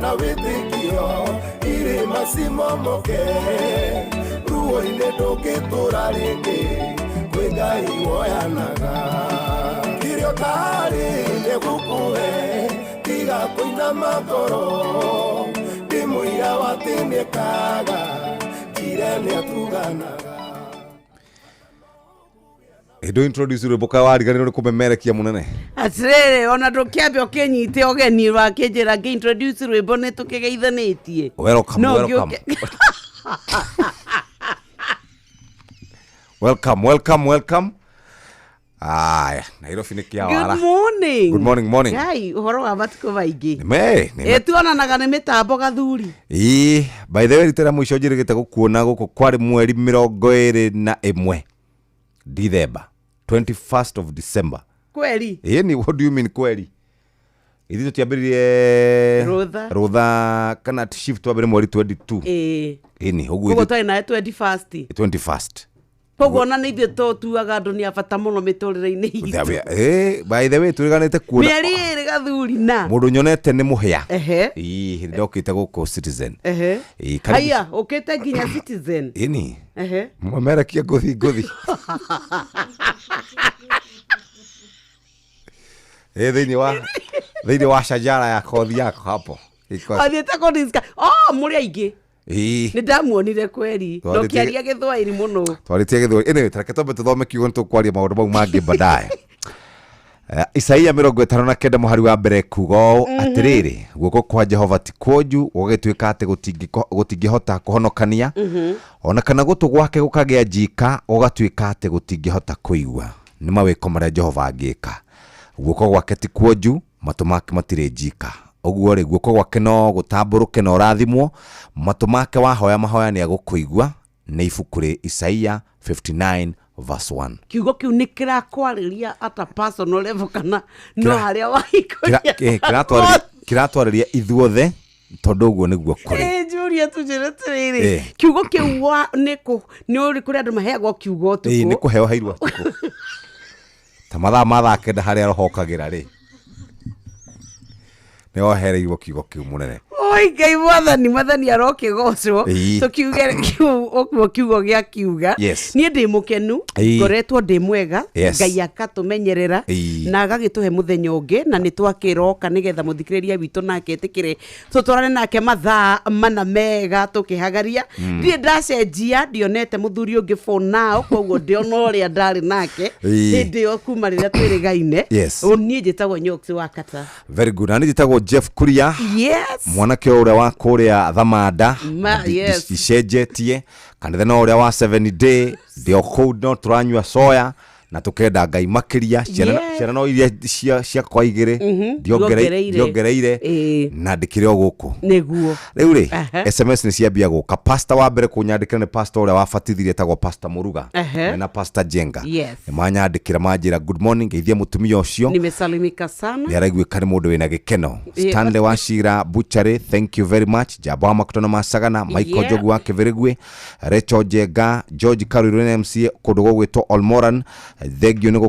Na wĩtĩkio irĩma cimomoke, ruo-inĩ ndũngĩtũra rĩngĩ, kwĩ Ngai woyanaga. Kĩrĩa ũtarĩ nĩgũkũhe, tiga kũinama ngoro, ndĩ mũira wa atĩ nĩekaga, njire nĩatuganaga. Hĩndĩ introduce rwĩmbo kaĩ wariganĩrwo nĩ kũmemerekia mũnene. Atĩrĩrĩ, ona ndũkĩambe ũkĩnyite ũgeni wakĩnjĩra ngĩ-introduce rwĩmbo nĩ tũkĩgeithanĩtie. Welcome, No welcome. ngĩũke- Welcome, welcome, welcome. Aya, Nairobi nĩ kĩawara. Good morning. Good morning, morning. Ngai, ũhoro wa matukũ maingĩ. Me, nĩ Ĩ tuonanaga nĩ mĩtambo gathuri. Ĩĩ, by the way rita rĩa mũico njĩrĩgĩte gũkuona gũkũ kwarĩ mweri 21 December, 21st of December. Kweri. Ĩĩ ni, what do you mean kweri? Ithuĩ tũtiambĩrĩrie Rũtha. Rũtha kana shift twambĩrĩrie mweri 22. Ĩĩ. Ĩni, ũguo Koguo ithuĩ twarĩ nawe 21st. 21st. Koguo ona nĩ ithuĩ tũtuaga andũ nĩ a bata mũno mĩtũrĩre-inĩ itũ. Eh, by the way tũriganĩte kuona Mĩeri ĩrĩ gathuri na. mũndũ nyonete nĩ mũhĩa. Ehe. Ĩĩ, hĩndĩ ndokĩte gũkũ Citizen. Ehe. Ĩĩ, karibu. Haiya, ũkĩte nginya Citizen. Ĩni. Ehe. Mwemerekia ngũthi ngũthi. Ĩ thĩinĩ wa shajara ya kothi yako hapo. Iko. Athiĩte kũdiska. Oh, mũrĩ aingĩ. Ĩĩ. Nĩ ndamuonire kweri. Twarĩtie- Ndũkĩaria gĩthwaĩri mũno. Twarĩtie gĩthweri. Anyway, tareke twambe tũthome kiugo nĩ tũkwaria maũndũ mau mangĩ baadaye. Isaia 59 mũhari wa mbere kuga ũũ atĩrĩrĩ, guoko kwa Jehova ti kuonju gũgĩtuĩka atĩ gũtingĩhota kũhonokania, ona kana gũtũ gwake gũkagĩa njika gũgatuĩka atĩ gũtingĩhota kũigua. Nĩ mawĩko marĩa Jehova angĩka. Guoko gwake ti kuonju, matũ make matirĩ njika. Ũguo rĩ, guoko gwake no gũtambũrũke na ũrathimwo, matũ make wahoya mahoya nĩ agũkũigua. Nĩ ibuku rĩ Isaia 59 verse 1. Kiugo kĩu nĩ kĩrakwarĩria at a personal level kana no harĩa wahingũria. Kĩratwarĩria ithuothe tondũ ũguo nĩguo kũrĩ. Ĩ, njũria tũnjĩre atĩrĩrĩ, Eh. kiugo kĩu wa nĩ kũ nĩ ũrĩ kũrĩ andũ maheagwo kiugo Ĩĩ, nĩ ũtukũ. kũheo heirwo ũtukũ ta mathaa ma thaa 9 harĩa rohokagĩra rĩ, nĩ ohereirwo kiugo kĩu mũnene. Oi Ngai mwathani, mwathani arokĩgocwo. Ĩĩ. Tũkiuge kiu ũguo kiugo gĩa kiuga. Yes. Niĩ ndĩ mũkenu, Ĩĩ. ngoretwo ndĩ mwega. Yes. Ngai akatũmenyerera Ĩĩ. na agagĩtũhe mũthenya ũngĩ, na nĩ twakĩroka nĩgetha mũthikĩrĩria witũ nake etĩkĩre tũtwarane nake mathaa mana mega tũkĩhagaria. Ndirĩ ndacenjia, ndionete mũthuri ũngĩ for now, koguo ndĩona ũrĩa ndarĩ nake Ĩĩ. hĩndĩ ĩyo kuma rĩrĩa twĩrĩgaine. Yes. Niĩ njĩtagwo Nyox wa Kata. Very good. Na niĩ njĩtagwo Jeff Kuria, Yes. mwanake ũrĩa wa kũrĩa Thamanda. Yes. Icenjetie kanitha no ũrĩa wa 7 day ndĩ o kũu, no tũranyua soya na tũkenda Ngai makĩria. Ciana Yes. ciana no iria ciakwa igĩrĩ Ndiongereire. ndiongereire Ĩĩ. na ndĩkĩrĩ o gũkũ Nĩguo. rĩu rĩ. Aha. SMS nĩ ciambia gũka. Pastor wa mbere kũnyandĩkĩra nĩ pastor ũrĩa wabatithirie etagwo Pastor Mũruga Ehe. mena Pastor Jenga. Yes. Nĩ manyandĩkĩra manjĩra good morning, ngeithia mũtumia ũcio. Nimesalimika sana. Nĩ araiguĩka nĩ mũndũ wĩna gĩkeno. Yeah. Stanley Wachira Butchery, thank you very much. Jamba wa Makutano ma Sagana, Michael Yeah. Njogu wa Kĩbĩrĩgwe, Rachel Njenga, George Karũirũ nĩ MCA kũndũ gũgwĩtwo Olmoran, thengio nĩ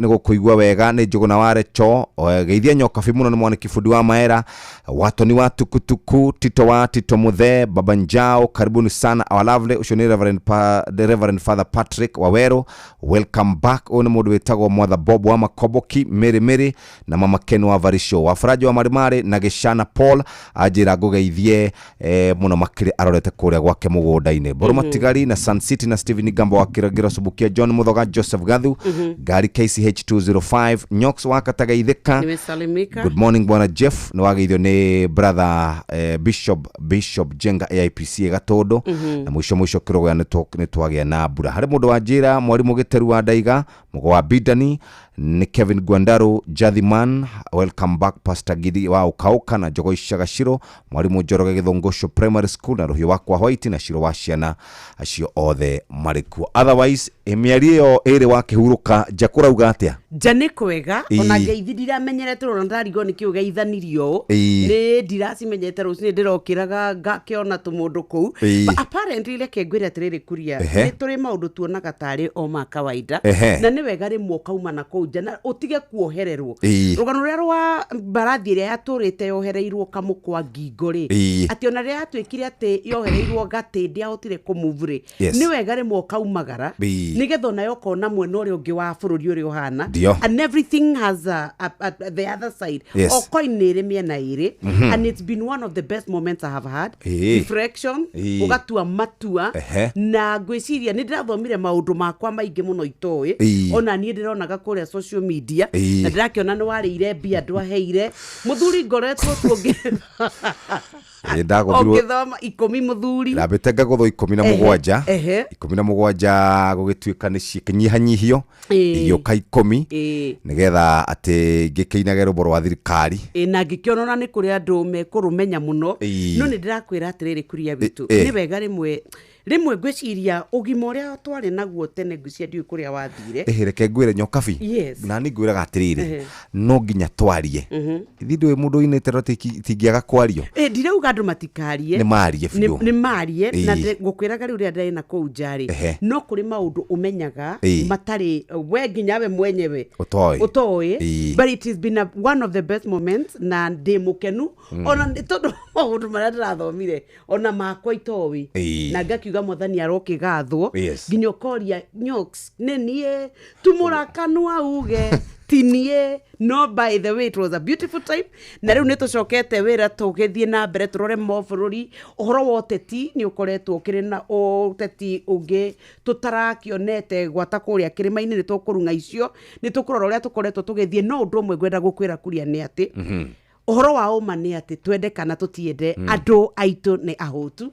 gũkũigua wega nĩ Njũgũna wa Rachel. Geithia Nyokabi mũno nĩ mwanĩki bundi wa Maera, Watoni wa Tukutuku, Tito wa Tito Muthe, Baba Njao, karibuni sana our lovely. Ũcio nĩ the Reverend Father Patrick Wawero, welcome back. Ũyũ nĩ mũndũ wĩtagwo Mwatha Bob wa Makoboki, Mĩrĩ Mĩrĩ na Mama Ken wa Varisho wa Faraja wa Marimari na Gĩcana Paul anjĩra ngũgeithie mũno makĩria arorete kũrĩa gwake mũgũnda-inĩ. Mbũrũ Matigari na Sun City na Steven Gambo wa Kĩragĩro Subukia, John Muthoga, Joseph Gathu, ngari KCH 205, Nyox wa Katagaithĩka. Nimesalimika. Good morning bwana Jeff, nĩ wageithio nĩ brother Bishop Jenga AIPC Gatũndũ. Na mũico mũico kĩrũgũya nĩ twagĩa na mbura. Harĩ mũndũ wa njĩra mwarimũ Gĩteru wa Ndaiga, mũgo wa Bidani nĩ Kevin Gwandaru Jathiman, welcome back Pastor Gidi wa Ukauka na Njogo Icagaciro, mwarimũ Njoroge Gĩthũngũco Primary School na Rũhiũ wakwa White na Ciro wa ciana acio othe marĩ kuo. Otherwise mĩario ĩyo ĩrĩ wa kĩhurũka nja kũrauga atĩa? Nja nĩ kwega. Ĩĩ. Ona ngeithi ndiramenyerete ona ndarigwo nĩ kĩ ũgeithanirio ũũ. Ĩĩ. Nĩ ndiracimenyete rũcinĩ ndĩrokĩraga ngakĩona tũmũndũ kũu. Ĩĩ. But apparently reke ngwĩre atĩrĩrĩ Kuria, Ehe. nĩ tũrĩ maũndũ tuonaga tarĩ o ma kawaida Ehe. na nĩ wega rĩmwe ũkauma na kũu nja na ũtige kuohererwo. Rũgano rũrĩa rwa mbarathi ĩrĩa yatũrĩte yohereirwo kamũkwa ngingo rĩ, atĩ ona rĩrĩa yatuĩkire atĩ yohereirwo gatĩ ndĩahotire kũmove rĩ, nĩ wega rĩmwe ũkaumagara nĩgetha onayo ũkona mwena ũrĩa ũngĩ wa bũrũri ũrĩa ũhana. And everything has a the other side. O coin nĩ ĩrĩ mĩena ĩrĩ, and it's been one of the best moments I have had. Reflection, ũgatua matua. Na ngwĩciria nĩ ndĩrathomire maũndũ makwa maingĩ mũno itoĩ. Ona niĩ ndĩronaga kũrĩa social media, na ndĩrakĩona nĩ warĩire mbia ndwaheire mũthuri, ngoretwo tu Ndagũthirwo. Ũngĩthoma 10 mũthuri. Ndambĩte ngagũthwo ikũmi na mũgwanja. 17 gũgĩtuĩka nĩ ciĩkĩnyihanyihio, igĩũka 10, nĩgetha atĩ ngĩkĩinage rũmbo rwa thirikari. Ĩ, na ngĩkĩona ona nĩ kũrĩ andũ mekũrũmenya mũno. No nĩ ndĩrakwĩra atĩrĩrĩ, kuria witũ, nĩ wega rĩmwe rĩmwe ngwĩciria ũgima ũrĩa twarĩ naguo tene, ngwĩciria ndiũĩ kũrĩa wathire. Ĩhĩ, reke ngwĩre, Nyokabi. Na nĩ ngwĩraga atĩrĩrĩ, no nginya twarie. Ithuĩ ndũĩ mũndũ ũinĩte no tingĩaga kwario. Ĩ, ndirauga andũ matikarie. Nĩ marie biũ. Nĩ marie na ngũkwĩraga rĩu rĩrĩa ndarĩ na kũu nja rĩ, no kũrĩ maũndũ ũmenyaga matarĩ we nginya we mwenyewe ũtoĩ. Ũtoĩ. But it has been one of the best moments, na ndĩ mũkenu ona nĩ tondũ maũndũ marĩa ndĩrathomire ona makwa itoĩ, na ngakiuga Mwathani arokĩgathwo. Nginya ũkoria nyoks nĩ niĩ tumũra kanua uge ti niĩ. No by the way, it was a beautiful time, na rĩu nĩ tũcokete wĩra tũgĩthiĩ na mbere tũrore mabũrũri. Ũhoro wa ũteti nĩ ũkoretwo ũkĩrĩ na ũteti ũngĩ tũtarakĩonete gwata kũrĩa kĩrĩma-inĩ. Nĩ tũkũrung'a icio, nĩ tũkũrora ũrĩa tũkoretwo tũgĩthiĩ. No ũndũ ũmwe ngwenda gũkwĩra kuria nĩ atĩ ũhoro wa ũma nĩ atĩ twende kana tũtiende, andũ aitũ nĩ ahũtu,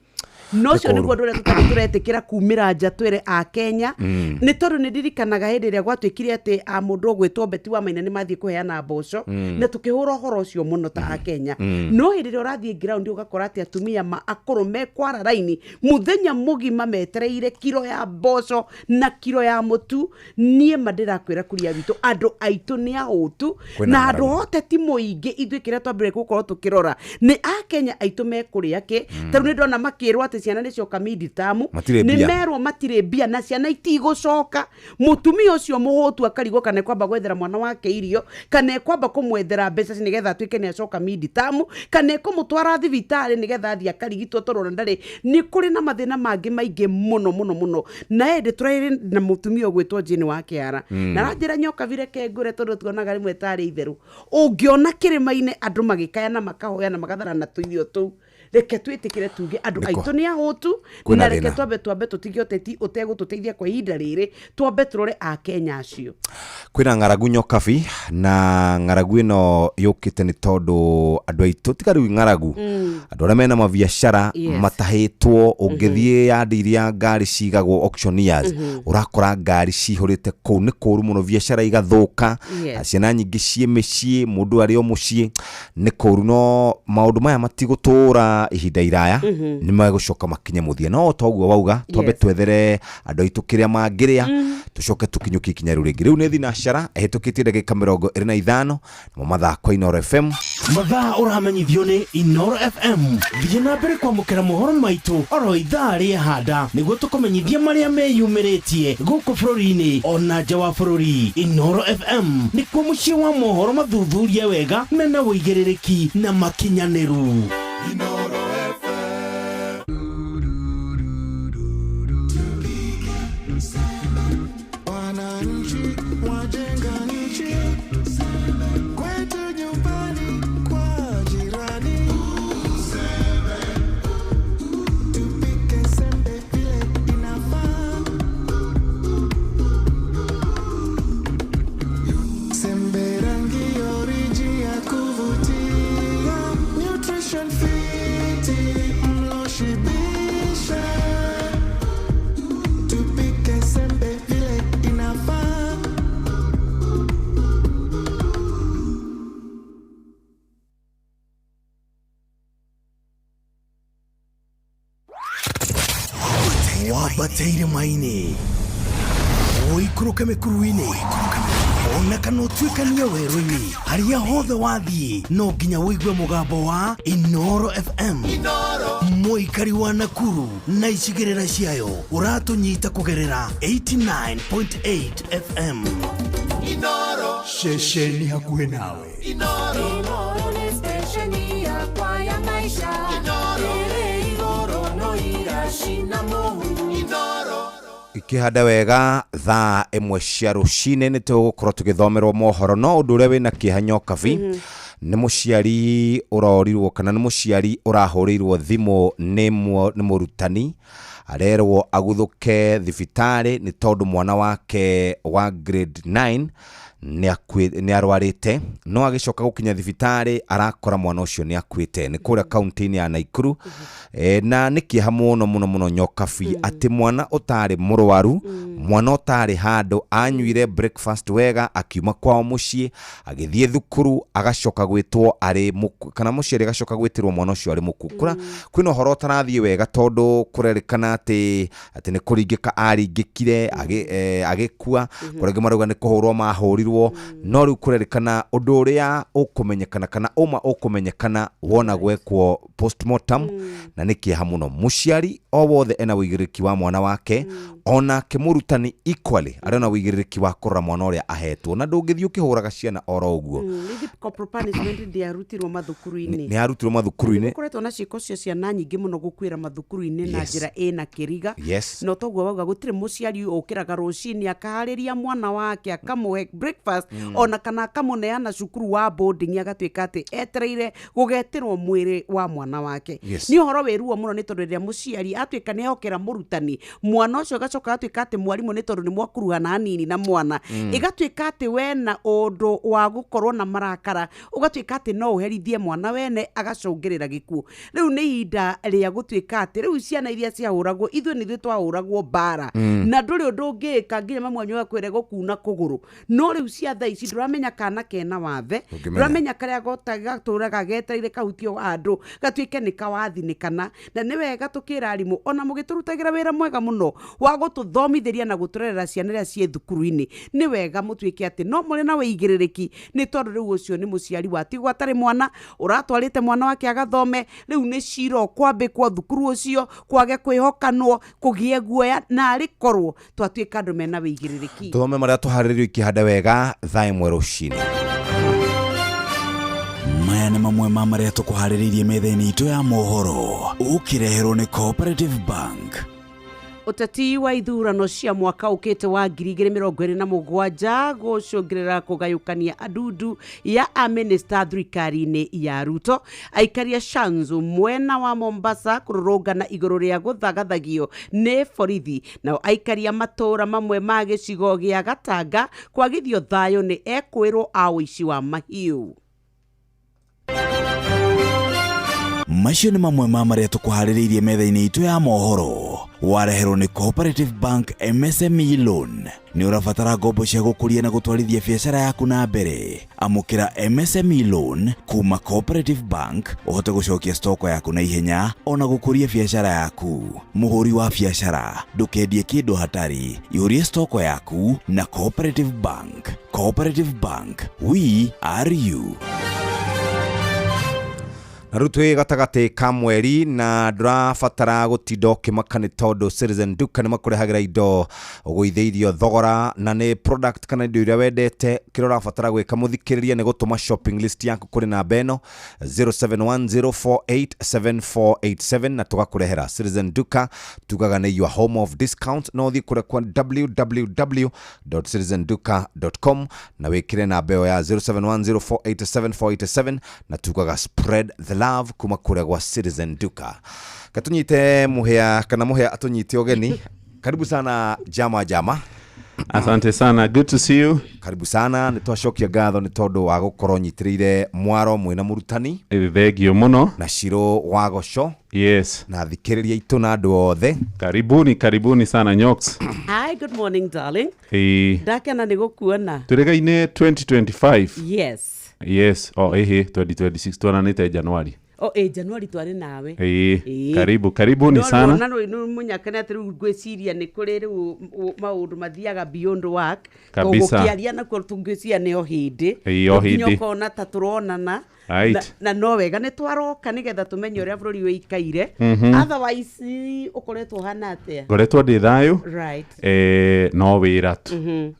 no ũcio Nĩ nĩguo ũndũ ũrĩa tũtarĩ tũretĩkĩra kumĩra nja twĩre a Kenya, nĩ tondũ nĩ ndirikanaga hĩndĩ ĩrĩa gwatuĩkire atĩ a mũndũ ũgwĩtwo Beti wa Maina nĩ mathiĩ kũheana mboco, na tũkĩhũra ũhoro ũcio mũno ta a Kenya. No hĩndĩ ĩrĩa ũrathiĩ ground ũgakora atĩ atumia ma akũrũ mekwara raini mũthenya mũgima metereire kiro ya mboco na kiro ya mũtu. Niĩ ma ndĩrakwĩra kuria witũ, andũ aitũ nĩ ahũtu. Kwĩna Na andũ ng'aragu. hoteti mũingĩ, ithuĩ kĩrĩa twambire gũkorwo tũkĩrora nĩ akenya aitũ mekũrĩa kĩ. Ta rĩu nĩ ndona makĩrwo atĩ ciana nĩ cioka midterm, Matirĩ nĩ mbia. merwo matirĩ mbia na ciana itigũcoka. Mũtumia ũcio mũhũtu akarigwo kana ekwamba gwethera mwana wake irio, kana ekwamba kũmwethera mbeca nĩgetha atuĩke nĩ acoka midterm, kana ekũmũtwara thibitarĩ nĩgetha athiĩ akarigitwo, tondũ ona ndarĩ. Nĩ kũrĩ na mathĩna mangĩ maingĩ mũno mũno mũno. Na ĩndĩ tũrarĩ na mũtumia ũgwĩtwo Jane wa Kĩara, na aranjĩra, "Nyoka bireke ngũre," tondũ tuonaga rĩmwe tarĩ itherũ ũngĩona kĩrĩma-inĩ andũ magĩkaya na makahoya na magatharana tũirio tũu. Reke twĩtĩkĩre tuge andũ Nĩkũ. aitũ nĩ ahũtu. Kwĩna Na reke thĩna. twambe tũtige ũteti ũtegũtũteithia kwa ihinda rĩrĩ, twambe tũrore akenya acio. Kwĩna ng'aragu, Nyokabi, na ng'aragu ĩno yũkĩte nĩ tondũ andũ aitũ, tiga rĩu ng'aragu, andũ arĩa mena mabiacara matahĩtwo. Ũngĩthiĩ yandi iria ngari cigagwo, auctioneers, ũrakora ngari cihũrĩte kũu. Nĩ kũũru mũno, biacara igathũka. Ciana nyingĩ ciĩ mĩciĩ, mũndũ arĩ o mũciĩ, nĩ kũũru. No maũndũ maya matigũtũra ihinda iraya, nĩ megũcoka makinye mũthia. No toguo wauga, twambe twethere andũ aitũ kĩrĩa mangĩrĩa, tũcoke tũkinyũkie ikinya rĩu rĩngĩ. Rĩu nĩ thinacara ĩhĩtũkĩtie ndagĩka 25, namo mathaa kwa Inooro FM. Mathaa ũramenyithio nĩ Inoro FM. Thiĩ na mbere kwamũkĩra mohoro maitũ oro ithaa rĩehanda nĩguo tũkũmenyithie marĩa meyumĩrĩtie gũkũ bũrũri-inĩ ona nja wa bũrũri. Inoro FM nĩkuo mũciĩ wa mohoro mathuthurie wega, mena ũigĩrĩrĩki na makinyanĩru. Inoro FM. Wananchi wajenga nchi, kwetu nyumbani, kwa jirani. Tupike sembe vile inafaa. Sembe rangi oriji ya kuvutia, nutrition fiti, mlo shibisha. Tupike sembe vile inafaa. Wambate irĩma-inĩ, ũikũrũke mĩkuru-inĩ, ona kana ũtuĩkanie werũ-inĩ, harĩa hothe wathiĩ no nginya ũigue mũgambo wa Inoro FM. Mũikari wa Nakuru na icigĩrĩra ciayo, ũratũnyita kũgerera 89.8 FM. Inoro. Ceceni hakuhĩ nawe. Inoro. Inoro nĩ stesheni yakwa ya maisha. Inoro. Ĩrĩ igũrũ no iracina mũhu. Inoro. Ikĩhanda wega thaa 1 cia rũcinĩ nĩ tũgũkorwo tũgĩthomerwo mohoro, no ũndũ ũrĩa wĩna kĩeha Nyokabi nĩ mũciari ũrorirwo kana nĩ mũciari ũrahũrĩirwo thimũ nĩ mũrutani arerwo aguthũke thibitarĩ nĩ tondũ mwana wake wa grade 9 nĩ arwarĩte, no agĩcoka gũkinya thibitarĩ arakora mwana ũcio nĩ akuĩte. Nĩ kũrĩa kaunti-inĩ ya Naikuru. Na nĩ kĩeha mũno mũno mũno Nyokabi atĩ mwana ũtarĩ mũrwaru, mwana ũtarĩ handũ, anyuire breakfast wega, akiuma kwao mũciĩ agĩthiĩ thukuru, agacoka gwĩtwo arĩ mũku, kana mũciari agacoka gwĩtĩrwo mwana ũcio arĩ mũku. Kwĩna ũhoro ũtarathiĩ wega tondũ kũrerĩkana atĩ nĩ kũringĩka aringĩkire agĩkua, kũrĩa angĩ marauga nĩ kũhũrwo mahũrirwo, no rĩu kũrerĩkana ũndũ ũrĩa ũkũmenyekana kana ũma ũkũmenyekana wona gwekwo postmortem. Na nĩ kĩeha mũno, mũciari o wothe ena ũigĩrĩrĩki wa mwana wake, onake mũrutani equally arĩ na ũigĩrĩrĩki wa kũrora mwana ũrĩa ahetwo, na ndũngĩthiĩ ũkĩhũraga ciana oro ũguo. Nĩ corporal punishment ndĩarutirwo mathukuru-inĩ. Nĩ yarutirwo mathukuru-inĩ. Gũkoretwo na ciĩko cia ciana nyingĩ mũno gũkuĩra mathukuru-inĩ na njĩra ĩna kĩriga. No toguo wauga gũtirĩ mũciari ũkĩraga rũcinĩ akaharĩria mwana wake akamũhe breakfast ona kana akamũneana cukuru wa boarding agatuĩka atĩ etereire gũgetĩrwo mwĩrĩ wa mwana wake. Nĩ ũhoro wĩ ruo mũno nĩ tondũ rĩrĩa mũciari atuĩka nĩ ehokera mũrutani, mwana ũcio agacoka atuĩka atĩ mwarimũ nĩ tondũ nĩ mwakuruhana hanini na mwana, ĩgatuĩka atĩ wena ũndũ wa gũkorwo na marakara, ũgatuĩka atĩ no ũherithie mwana wene agacũngĩrĩra gĩkuũ. Rĩu nĩ ihinda rĩa gũtuĩka atĩ rĩu ciana iria ciahũragwo, ithuĩ nĩ ithuĩ twahũragwo mbara, na ndũrĩ ũndũ ũngĩka nginya mamu wanyu akwĩre gũkuna kũgũrũ. No rĩu cia thaa ici ndũramenya kana kena wathe, ndũramenya karĩa gatũraga getereire kahutio handũ gatuĩke nĩ kawathinĩkana. Na nĩ wega tũkĩra arimũ ona mũgĩtũrutagĩra wĩra mwega mũno wa gũtũthomithĩria na gũtũrerera ciana iria ciĩ thukuru-inĩ, nĩ wega mũtuĩke atĩ no mũrĩ na wĩigĩrĩrĩki, nĩ tondũ rĩu ũcio nĩ mũciari watigwo atarĩ mwana, ũratwarĩte mwana wake agathome, rĩu nĩ cira ũkwambĩkwo thukuru ũcio, kwage kwĩhokanwo, kũgĩe guoya, na arĩ korwo twatuĩka andũ mena wĩigĩrĩrĩki. Tũthome marĩa tũharĩrĩirio ikĩhanda wega thaa 1 rũcinĩ. Maya nĩ mamwe ma marĩa tũkũharĩrĩirie metha-inĩ itũ ya mohoro, ũkĩreherwo nĩ Cooperative Bank. Ũteti wa ithurano cia mwaka ũkĩte wa 2027 gũcũngĩrĩra kũgayũkania andundu ya amĩnĩsta thirikari-inĩ ya Ruto. Aikari a Shanzu mwena wa Mombasa kũrũrũngana igũrũ rĩa gũthagathagio nĩ borithi, nao aikari a matũũra mamwe ma gĩcigo gĩa Gatanga kwagithio thayũ nĩ ekwĩrwo a ũici wa mahiũ. Macio nĩ mamwe ma marĩa tũkũharĩrĩirie metha-inĩ itũ ya mohoro, wareherwo nĩ Cooperative Bank MSME Loan. Nĩ ũrabatara ngombo cia gũkũria na gũtwarithia biacara yaku na mbere, amũkĩra MSME Loan kuma Cooperative Bank ũhote gũcokia stoko yaku na ihenya ona gũkũria biacara yaku. Mũhũri wa biacara, ndũkendie kĩndũ hatari, ihũrie stoko yaku na Cooperative Bank. Cooperative Bank, we are you. Na rĩu twĩ gatagatĩ ka mweri na ndũrabatara gũtinda ũkĩmaka nĩ tondũ Citizen Duka nĩ makũrehagĩra indo ũgũithĩirio thogora, na nĩ product kana indo iria wendete. Kĩrĩa ũrabatara gwĩka mũthikĩrĩria nĩ gũtũma shopping list yaku kũrĩ namba ĩno 0710487487 na tũgakũrehera. Citizen Duka tugaga nĩ your home of discount. No ũthiĩ kũrĩa kwa www.citizenduka.com na wĩkĩre namba ĩyo ya 0710487487 na tugaga spread the love kuma kũrĩa gwa Citizen Duka. Katunyite Muhia kana Muhia atunyite ũgeni. Karibu sana Jama Jama. Asante sana, good to see you. Karibu sana, nĩ twacokia ngatho nĩ tondũ wa gũkorwo nyitĩrĩire mwaro mwĩna mũrutani. Thengio mũno. Na Shiro wa Goco. Yes. Na thikĩrĩria itũ na andũ othe. Karibuni, karibuni sana Nyox. Hi, good morning darling. Hey. Ndakena nĩ gũkuona. Tũrĩgaine 2025. Yes. Yes, oh ehe 2026 twananĩte January. Oh, January twarĩ nawe. Ĩĩ, karibu, karibuni sana. No no mũnyakene atĩ rĩu ngwĩciria nĩ kũrĩ rĩu maũndũ mathiaga beyond work. Kabisa. Tũgũkĩaria nakuo tũngwĩciria nĩ o hĩndĩ. Ĩĩ, o Nginya hĩndĩ. ũkona ta tũronana. Right. Na no wega nĩ twaroka nĩgetha tũmenye ũrĩa bũrũri wĩikaire. Otherwise ũkoretwo ũhana atĩa? Ngoretwo ndĩ thayũ. Right. No wĩra tu.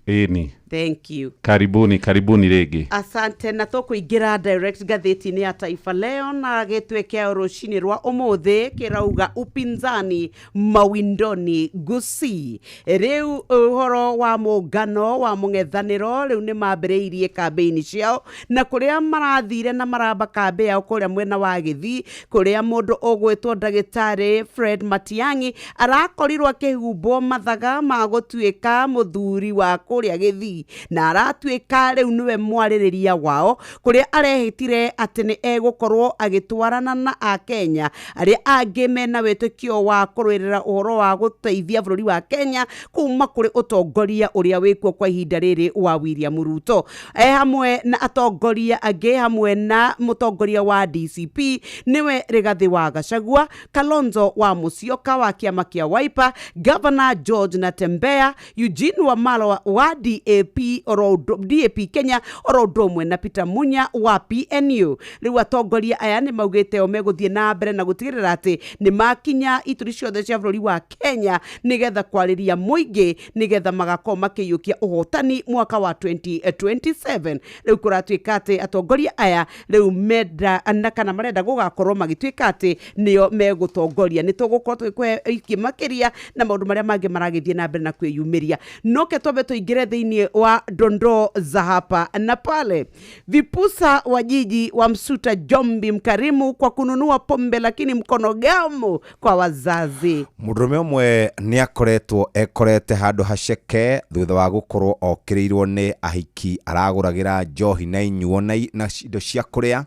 Ĩni. Thank you. Karibuni, karibuni rĩngĩ. Asante. Na tũkũingĩra direct ngathĩti-inĩ ya Taifa Leo, na gĩtwe kĩa rũcinĩ rwa ũmũthĩ kĩrauga upinzani mawindoni Gusii. Rĩu ũhoro wa mũngano wa mũng'ethanĩro rĩu nĩ mambĩrĩirie kambĩini ciao, na kũrĩa marathire na maramba kambĩ yao kũrĩa mwena wa Gĩthii, kũrĩa mũndũ ũgwĩtwo ndagĩtarĩ Fred Matiang'i arakorirwo akĩhumbwo mathaga ma gũtuĩka mũthuri wa kũrĩa Gĩthii, na aratuĩka rĩu nĩwe mwarĩrĩria wao, kũrĩa arehĩtire atĩ nĩ egũkorwo agĩtwarana na akenya arĩa angĩ mena wĩtĩkio wa kũrũĩrĩra ũhoro wa gũteithia bũrũri wa Kenya kuma kũrĩ ũtongoria ũrĩa wĩkuo kwa ihinda rĩrĩ wa William Ruto, e hamwe na atongoria angĩ, hamwe na mũtongoria wa DCP nĩwe Rigathĩ wa Gachagua, Kalonzo wa Musyoka wa kĩama kĩa Wiper, Governor George Natembeya, Eugene Wamalwa wa DAP oro DAP Kenya oro ũndũ ũmwe na Peter Munya wa PNU. Rĩu atongoria aya nĩ maugĩte o megũthiĩ na mbere na gũtigĩrĩra atĩ nĩ makinya ituri ciothe cia bũrũri wa Kenya nĩgetha kwarĩria mũingĩ, nĩgetha magakorwo makĩiyũkia ũhotani mwaka wa 2027. Rĩu kũratuĩka atĩ atongoria aya rĩu menda na kana marenda gũgakorwo magĩtuĩka atĩ nĩo megũtongoria. Nĩ tũgũkorwo tũgĩkũhe iki makĩria na maũndũ marĩa mangĩ maragĩthiĩ na mbere na kwĩyumĩria. No ke twambe tũingĩre thĩinĩ wa dondoo za hapa na pale. Vipusa wa jiji wamsuta Jombi Mkarimu kwa kununua pombe lakini mkono gamu kwa wazazi. Mũndũrũme ũmwe nĩ akoretwo ekorete handũ haceke thutha wa gũkorwo okĩrĩirwo nĩ ahiki aragũragĩra njohi na inyuo na na indo cia kũrĩa.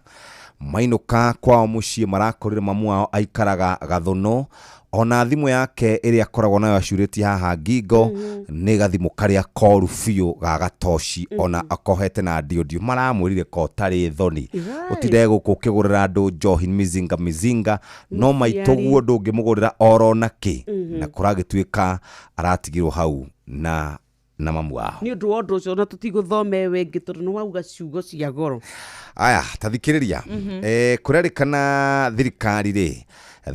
Mainũka kwao mũciĩ marakorire mamu wao aikaraga gathũnũ, ona thimũ yake ĩrĩa akoragwo nayo acurĩtie haha ngingo nĩ gathimũ karĩa koru biũ ga gatoci, ona akohete na ndio maramwĩrire ko tarĩ thoni ũtinde gũkũ ũkĩgũrĩra andũ njohi mizinga mizinga, no maitũguo ndũngĩmũgũrĩra oro na kĩ, na kũragĩtuĩka aratigirwo hau na mamu wao. Nĩ ũndũ wa ũndũ ũcio na tũtigũthome wengĩ tondũ nĩ wauga ciugo cia goro. Aya, tathikĩrĩria. Kũrerĩkana thirikari rĩ,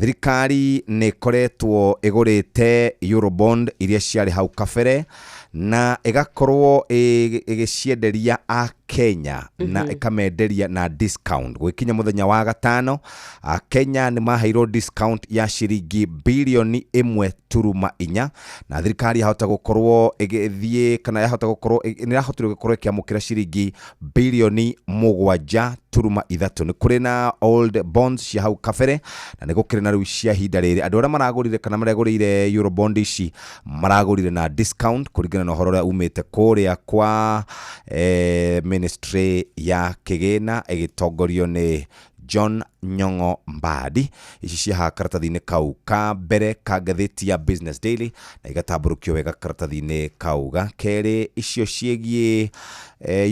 thirikari nĩ ĩkoretwo ĩgũrĩte Eurobond iria ciarĩ hau kabere na ĩgakorwo ĩgĩcienderia a Kenya na ĩkamenderia na discount. Gwĩkinya mũthenya wa gatano, a Kenya nĩ maheirwo discount ya ciringi bilioni 1.4, na thirikari yahota gũkorwo ĩgĩthiĩ kana yahota gũkorwo nĩ yahotire gũkorwo ĩkĩamũkĩra ciringi bilioni 7.3. Nĩ kũrĩ na old bonds cia hau kabere na nĩ gũkĩrĩ na rĩu cia ihinda rĩrĩ. Andũ arĩa maragũrire kana maregũrĩire Eurobond ici maragũrire na discount kũringana na ũhoro ũrĩa umĩte kũrĩa kwa ministry ya kĩgĩna ĩgĩtongorio nĩ John Nyong'o Mbadi. Ici cia haha karatathi-inĩ kau ka mbere ka ngathĩti ya Business Daily na igatambũrũkio wega karatathi-inĩ kau ga kerĩ. Icio ciĩgiĩ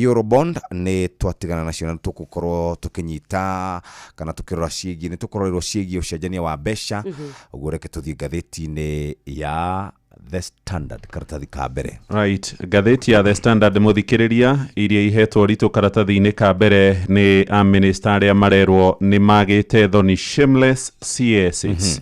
Eurobond nĩ twatigana nacio na tũgũkorwo tũkĩnyita kana tũkĩrora ciĩgiĩ nĩ tũkũrorerwo ciĩgiĩ ũcenjania wa mbeca. Ũguo reke tũthiĩ ngathĩti-inĩ ya The Standard karatathi ka mbere. Right, ngathĩti ya The Standard mũthikĩrĩria iria ihetwo ritũ karatathi-inĩ ka mbere nĩ a minister arĩa marerwo nĩ magĩte thoni, shameless CSs.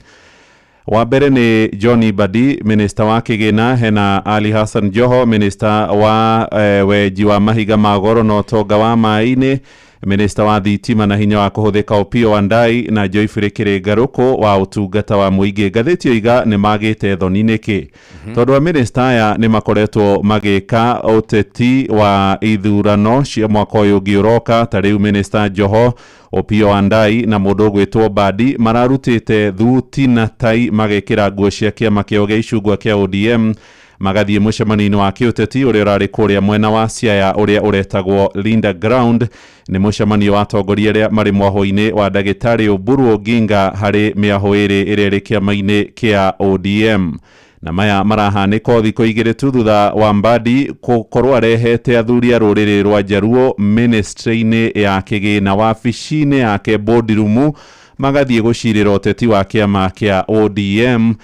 Wa mbere nĩ John Mbadi, minister wa kĩgĩna, hena Ali Hassan Joho, minister wa wenji wa mahiga ma goro na ũtonga wa maĩ-inĩ, minister wa thitima na hinya wa kũhũthĩka Opiyo Wandayi, na Geoffrey Kĩrĩngarũkũ wa ũtungata wa mũingĩ. Ngathĩti yoiga nĩ magĩte thoni nĩkĩ? Tondũ a minister aya nĩ makoretwo magĩka ũteti wa ithurano cia mwaka ũyũ ũngĩ ũroka. Ta rĩu minister Joho, Opiyo Wandayi na mũndũ ũgwĩtwo Mbadi mararutĩte thuti na tai magekĩra nguo cia kĩama kĩao gĩa icungwa kĩa ODM, magathiĩ mũcemanio-inĩ wa kĩũteti ũrĩa ũrarĩ kũrĩa mwena wa Siaya ũrĩa ũretagwo Linda Ground. Nĩ mũcemanio wa atongoria arĩa marĩ mwahũ-inĩ wa ndagĩtarĩ Oburu Oginga harĩ mĩahũ ĩrĩ ĩrĩa ĩrĩ kĩama-inĩ kĩa ODM. Na maya marahanĩka o thikũ igĩrĩ tu thutha wa Mbadi gũkorwo arehete athuri a rũrĩrĩ rwa Jaruo ministry-inĩ ya kĩgĩna wabici-inĩ yake boardroom, magathiĩ gũcirĩra ũteti wa kĩama kĩa ODM.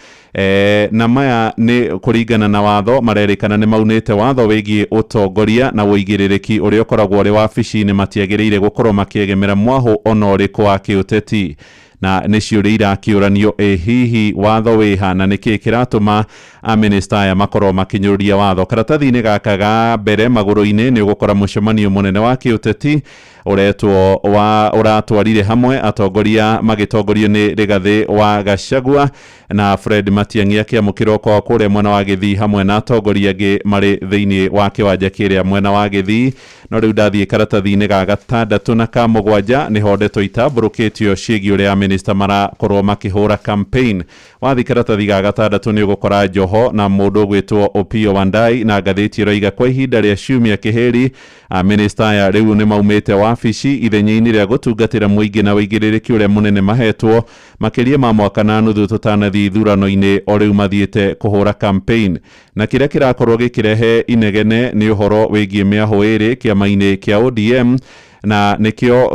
Na maya nĩ kũringana na watho marerĩkana nĩ maunĩte watho wĩgiĩ ũtongoria na ũigĩrĩrĩki ũrĩa ũkoragwo ũrĩ wabici-inĩ, matiagĩrĩire gũkorwo makĩegemera mwahũ ona ũrĩkũ wa kĩũteti. Na nĩ ciũria irakĩũranio, ĩ hihi watho wĩha na nĩkĩ kĩratũma amĩnĩsta aya makorwo makĩnyũrũria watho? Karatathi-inĩ gaka ga mbere magũrũ-inĩ nĩ ũgũkora mũcemanio mũnene wa kĩũteti ũretwo wa ũratwarire hamwe atongoria magĩtongorio nĩ Rigathĩ wa Gachagua na Fred Matiang'i akĩamũkĩrwo kwao kũrĩa mwena wa Gĩthii hamwe na atongoria angĩ marĩ thĩinĩ wa kĩwanja kĩrĩa mwena wa Gĩthii. No rĩu ndathiĩ karatathi-inĩ ga gatandatũ na ka mũgwanja nĩho ndeto itambũrũkĩtio ciĩgiĩ ũrĩa amĩnĩsta marakorwo makĩhũra campaign. Wathiĩ karatathi ga gatandatũ nĩ ũgũkora Joho na mũndũ ũgwĩtwo Opiyo Wandayi, na ngathĩti ĩroiga kwa ihinda rĩa ciumia kĩhĩri amĩnĩsta aya rĩu nĩ maumĩte wabici ithenya-inĩ rĩa gũtungatĩra mũingĩ na ũigĩrĩrĩki ũrĩa mũnene mahetwo makĩria ma mwaka na nuthu tũtanathiĩ ithurano-inĩ, o rĩu mathiĩte kũhũra campaign. Na kĩrĩa kĩrakorwo gĩkĩrehe inegene nĩ ũhoro wĩgiĩ mĩahũ ĩrĩ kĩama-inĩ kĩa ODM, na nĩkĩo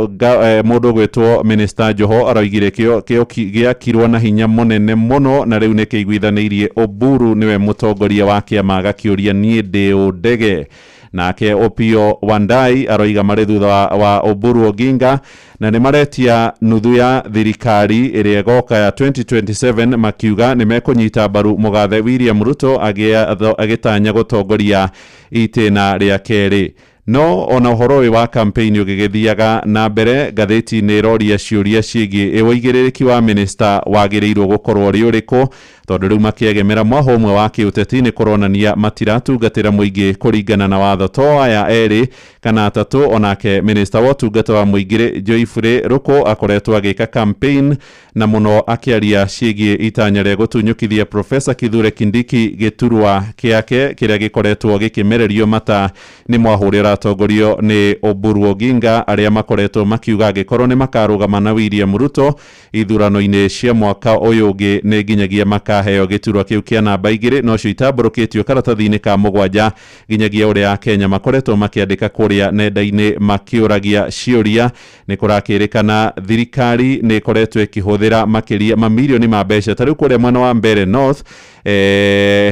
mũndũ ũgwĩtwo Minister Joho aroigire kĩo gĩakirwo na hinya mũnene mũno, na rĩu nĩkĩiguithanĩirie Oburu nĩwe mũtongoria wa kĩama, agakĩũria niĩ ndĩ ũ ndege. Nake Opiyo Wandayi aroiga marĩ thutha wa Oburu Oginga na nĩ maretia nuthu ya thirikari ĩrĩa ĩgoka ya 2027, makiuga nĩ mekũnyita mbaru mũgathe William Ruto agĩtanya gũtongoria itĩna rĩa kerĩ. No ona ũhoro ũyũ wa campaign ũgĩgĩthiaga na mbere, ngathĩti nĩ ĩroria ciũria ciĩgiĩ ĩ ũigĩrĩrĩki wa minista wagĩrĩirwo gũkorwo ũrĩ ũrĩkũ, tondũ rĩu makĩegemera mwahũ ũmwe wa kĩũteti nĩ kũronania matiratungatĩra mũingĩ kũringana na watho. To aya erĩ kana atatũ, onake minista wa ũtungata wa mũingĩ Geoffrey Ruku akoretwo agĩka campaign na mũno akĩaria ciĩgiĩ itanya rĩa gũtunyũkithia Professor Kithure Kindiki gĩturwa kĩake kĩrĩa gĩkoretwo gĩkĩmererio mata nĩ mwahũ ũrĩa ũratongorio nĩ Oburu Oginga, arĩa makoretwo makiuga angĩkorwo nĩ makarũgama na William Ruto ithurano-inĩ cia mwaka ũyũ ũngĩ nĩ nginyagia makaheo gĩturwa kĩu kĩa namba 2. Nocio itambũrũkĩtio karatathi-inĩ ka mũgwanja nginyagia ũrĩa Akenya makoretwo makĩandĩka kũrĩa nenda-inĩ makĩũragia ciũria. Nĩ kũrakĩrĩkana thirikari nĩ ĩkoretwo ĩkĩhũthĩra makĩria mamirioni ma mbeca ta rĩu kũrĩa mwena wa Mbeere North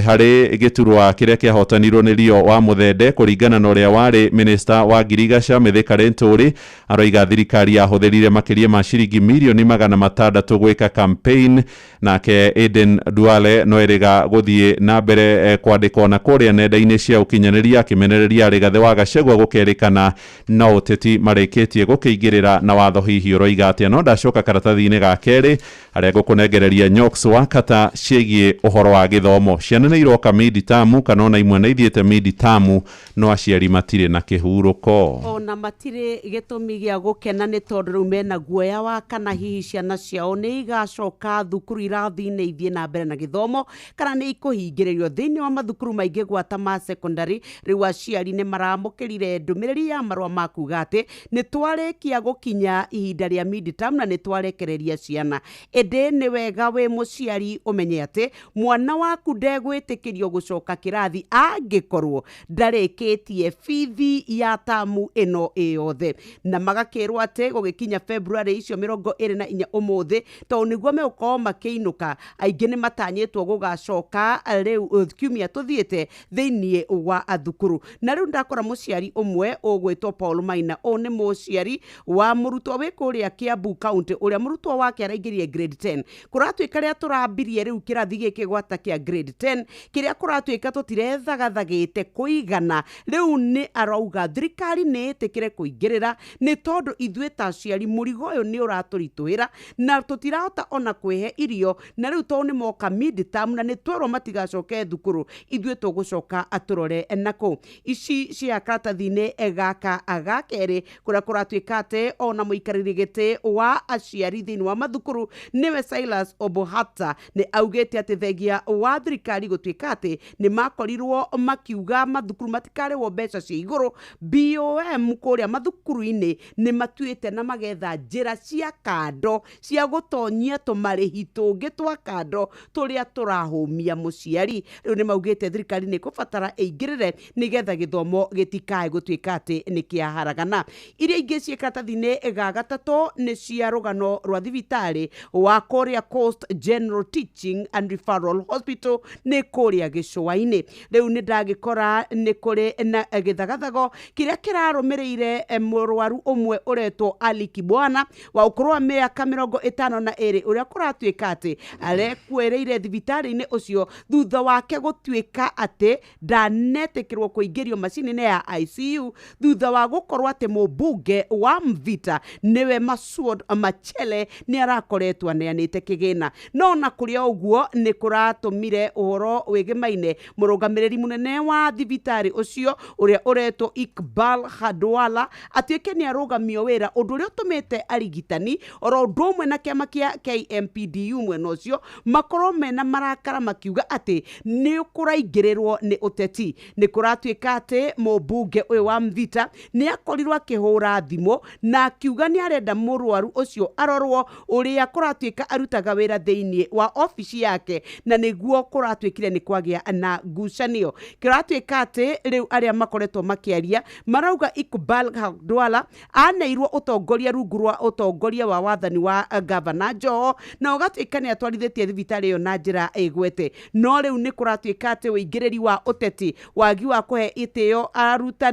harĩ gĩturwa kĩrĩa kĩahotanirwo nĩ Rio wa Mũthende kũringana na ũrĩa warĩ minista wa Ngirigaca Mithika Linturi aroiga thirikari yahũthĩrire makĩria ma ciringi mirioni 600 gwĩka campaign. Nake Aden Duale no erĩga gũthiĩ na mbere kwandĩkwo na kũrĩa nenda-inĩ cia ũkinyanĩria akĩmenereria Rigathĩ wa Gachagua gũkerĩkana no ũteti marĩkĩtie gũkĩingĩrĩra na watho hihi ũroiga atĩa. No ndacoka karatathi-inĩ ga kerĩ harĩa ngũkũnengereria Nyox wa kata ciĩgiĩ ũhoro wa gĩthomo. Ciana nĩ iroka mid-term kana ona imwe nĩ ithiĩte mid-term no aciari matirĩ na kĩhurũko, ona matirĩ gĩtũmi gĩa gũkena nĩ tondũ rĩu mena guoya wa kana hihi ciana ciao nĩ igacoka thukuru irathi-inĩ ithiĩ na mbere na gĩthomo kana nĩ ikũhingĩrĩrio thĩinĩ wa mathukuru maingĩ gwata ma secondary. Rĩu aciari nĩ maramũkĩrire ndũmĩrĩri ya marũa ma kuga atĩ nĩ twarĩkia gũkinya ihinda rĩa mid-term na nĩ twarekereria ciana, ĩndĩ nĩ wega wĩ mũciari ũmenye atĩ mwana waku ndegwĩtĩkĩrio gũcoka kĩrathi angĩkorwo ndarĩkĩtie bithi ya tamu ĩno ĩyothe. Na magakĩrwo atĩ gũgĩkinya February icio 24 ũmũthĩ tondũ nĩguo megũkorwo makĩinũka, aingĩ nĩ matanyĩtwo gũgacoka rĩu kiumia tũthiĩte thĩinĩ wa thukuru. Na rĩu ndakora mũciari ũmwe ũgwĩtwo Paul Maina, ũyũ nĩ mũciari wa mũrutwo wĩ kũrĩa Kiambu County ũrĩa mũrutwo wake araingĩrire grade 10. Kũratuĩka rĩa tũrambirie rĩu kĩrathi gĩkĩ gwata kĩa grade 10 kĩrĩa kũratuĩka tũtirethagathagĩte kũigana, rĩu nĩ arauga thirikari nĩ ĩtĩkĩre kũingĩrĩra nĩ tondũ ithuĩ ta aciari mũrigo ũyũ nĩ ũratũritũhĩra na tũtirahota ona kwĩhe irio, na rĩu tondũ nĩ moka mid-term na nĩ twerwo matigacoke thukuru ithuĩ tũgũcoka atũrore nakũ. Ici cia karatathi-inĩ gaka ga kerĩ kũrĩa kũratuĩka atĩ ona mũikarĩri gĩtĩ wa aciari thĩinĩ wa mathukuru nĩwe Silas Obohata nĩ augĩte atĩ thengia wa thirikari gũtuĩka atĩ nĩ makorirwo makiuga mathukuru matikarĩhwo mbeca cia igũrũ, BOM kũrĩa mathukuru-inĩ nĩ matuĩte na magetha njĩra cia kando cia gũtonyia tũmarĩhi tũngĩ twa kando tũrĩa tũrahũmia mũciari. Rĩu nĩ maugĩte thirikari nĩ ĩkũbatara ĩingĩrĩre nĩgetha gĩthomo gĩtikae gũtuĩka atĩ nĩ kĩaharagana. Iria ingĩ ciĩ karatathi-inĩ ga gatatũ nĩ cia rũgano rwa thibitarĩ wa kũrĩa Coast General Teaching and Referral Hospital. Hospital nĩ kũrĩa gĩcũa-inĩ. Rĩu nĩ ndagĩkora nĩ kũrĩ na gĩthagathago kĩrĩa kĩrarũmĩrĩire mũrwaru ũmwe ũretwo Ali Kibwana wa ũkũrũ wa mĩaka 52 ũrĩa kũratuĩka atĩ arekuĩrĩire thibitarĩ-inĩ ũcio thutha wake gũtuĩka atĩ ndanetĩkĩrwo kũingĩrio macini-inĩ ya ICU thutha wa gũkorwo atĩ mũmbunge wa Mvita nĩwe Masud Machele nĩ arakoretwo aneanĩte kĩgĩna. No na kũrĩ o ũguo nĩ kũratũmire ũhoro wĩgĩmaine mũrũgamĩrĩri mũnene wa thibitarĩ ũcio ũrĩa ũretwo Iqbal Hadwala atuĩke nĩ arũgamio wĩra, ũndũ ũrĩa ũtũmĩte arigitani oro ũndũ ũmwe na kĩama kĩa KMPDU mwena ũcio makorwo mena marakara makiuga atĩ nĩ kũraingĩrĩrwo nĩ ũteti. Nĩ kũratuĩka atĩ mũmbunge ũyũ wa Mvita nĩ akorirwo akĩhũra thimũ na akiuga nĩ arenda mũrwaru ũcio arorwo ũrĩa kũratuĩka arutaga wĩra thĩinĩ wa obici yake, na nĩguo kũratuĩkire nĩ kwagĩa na ngucanio. Kĩratuĩka atĩ rĩu arĩa makoretwo makĩaria marauga Iqbal Hadwala aneirwo ũtongoria rungu rwa ũtongoria wa wathani wa gavana Joho na ũgatuĩka nĩ atwarithĩtie thibitarĩ ĩyo na njĩra ĩgwete. No rĩu nĩ kũratuĩka atĩ ũingĩrĩri wa ũteti, wagi wa kũhe itĩo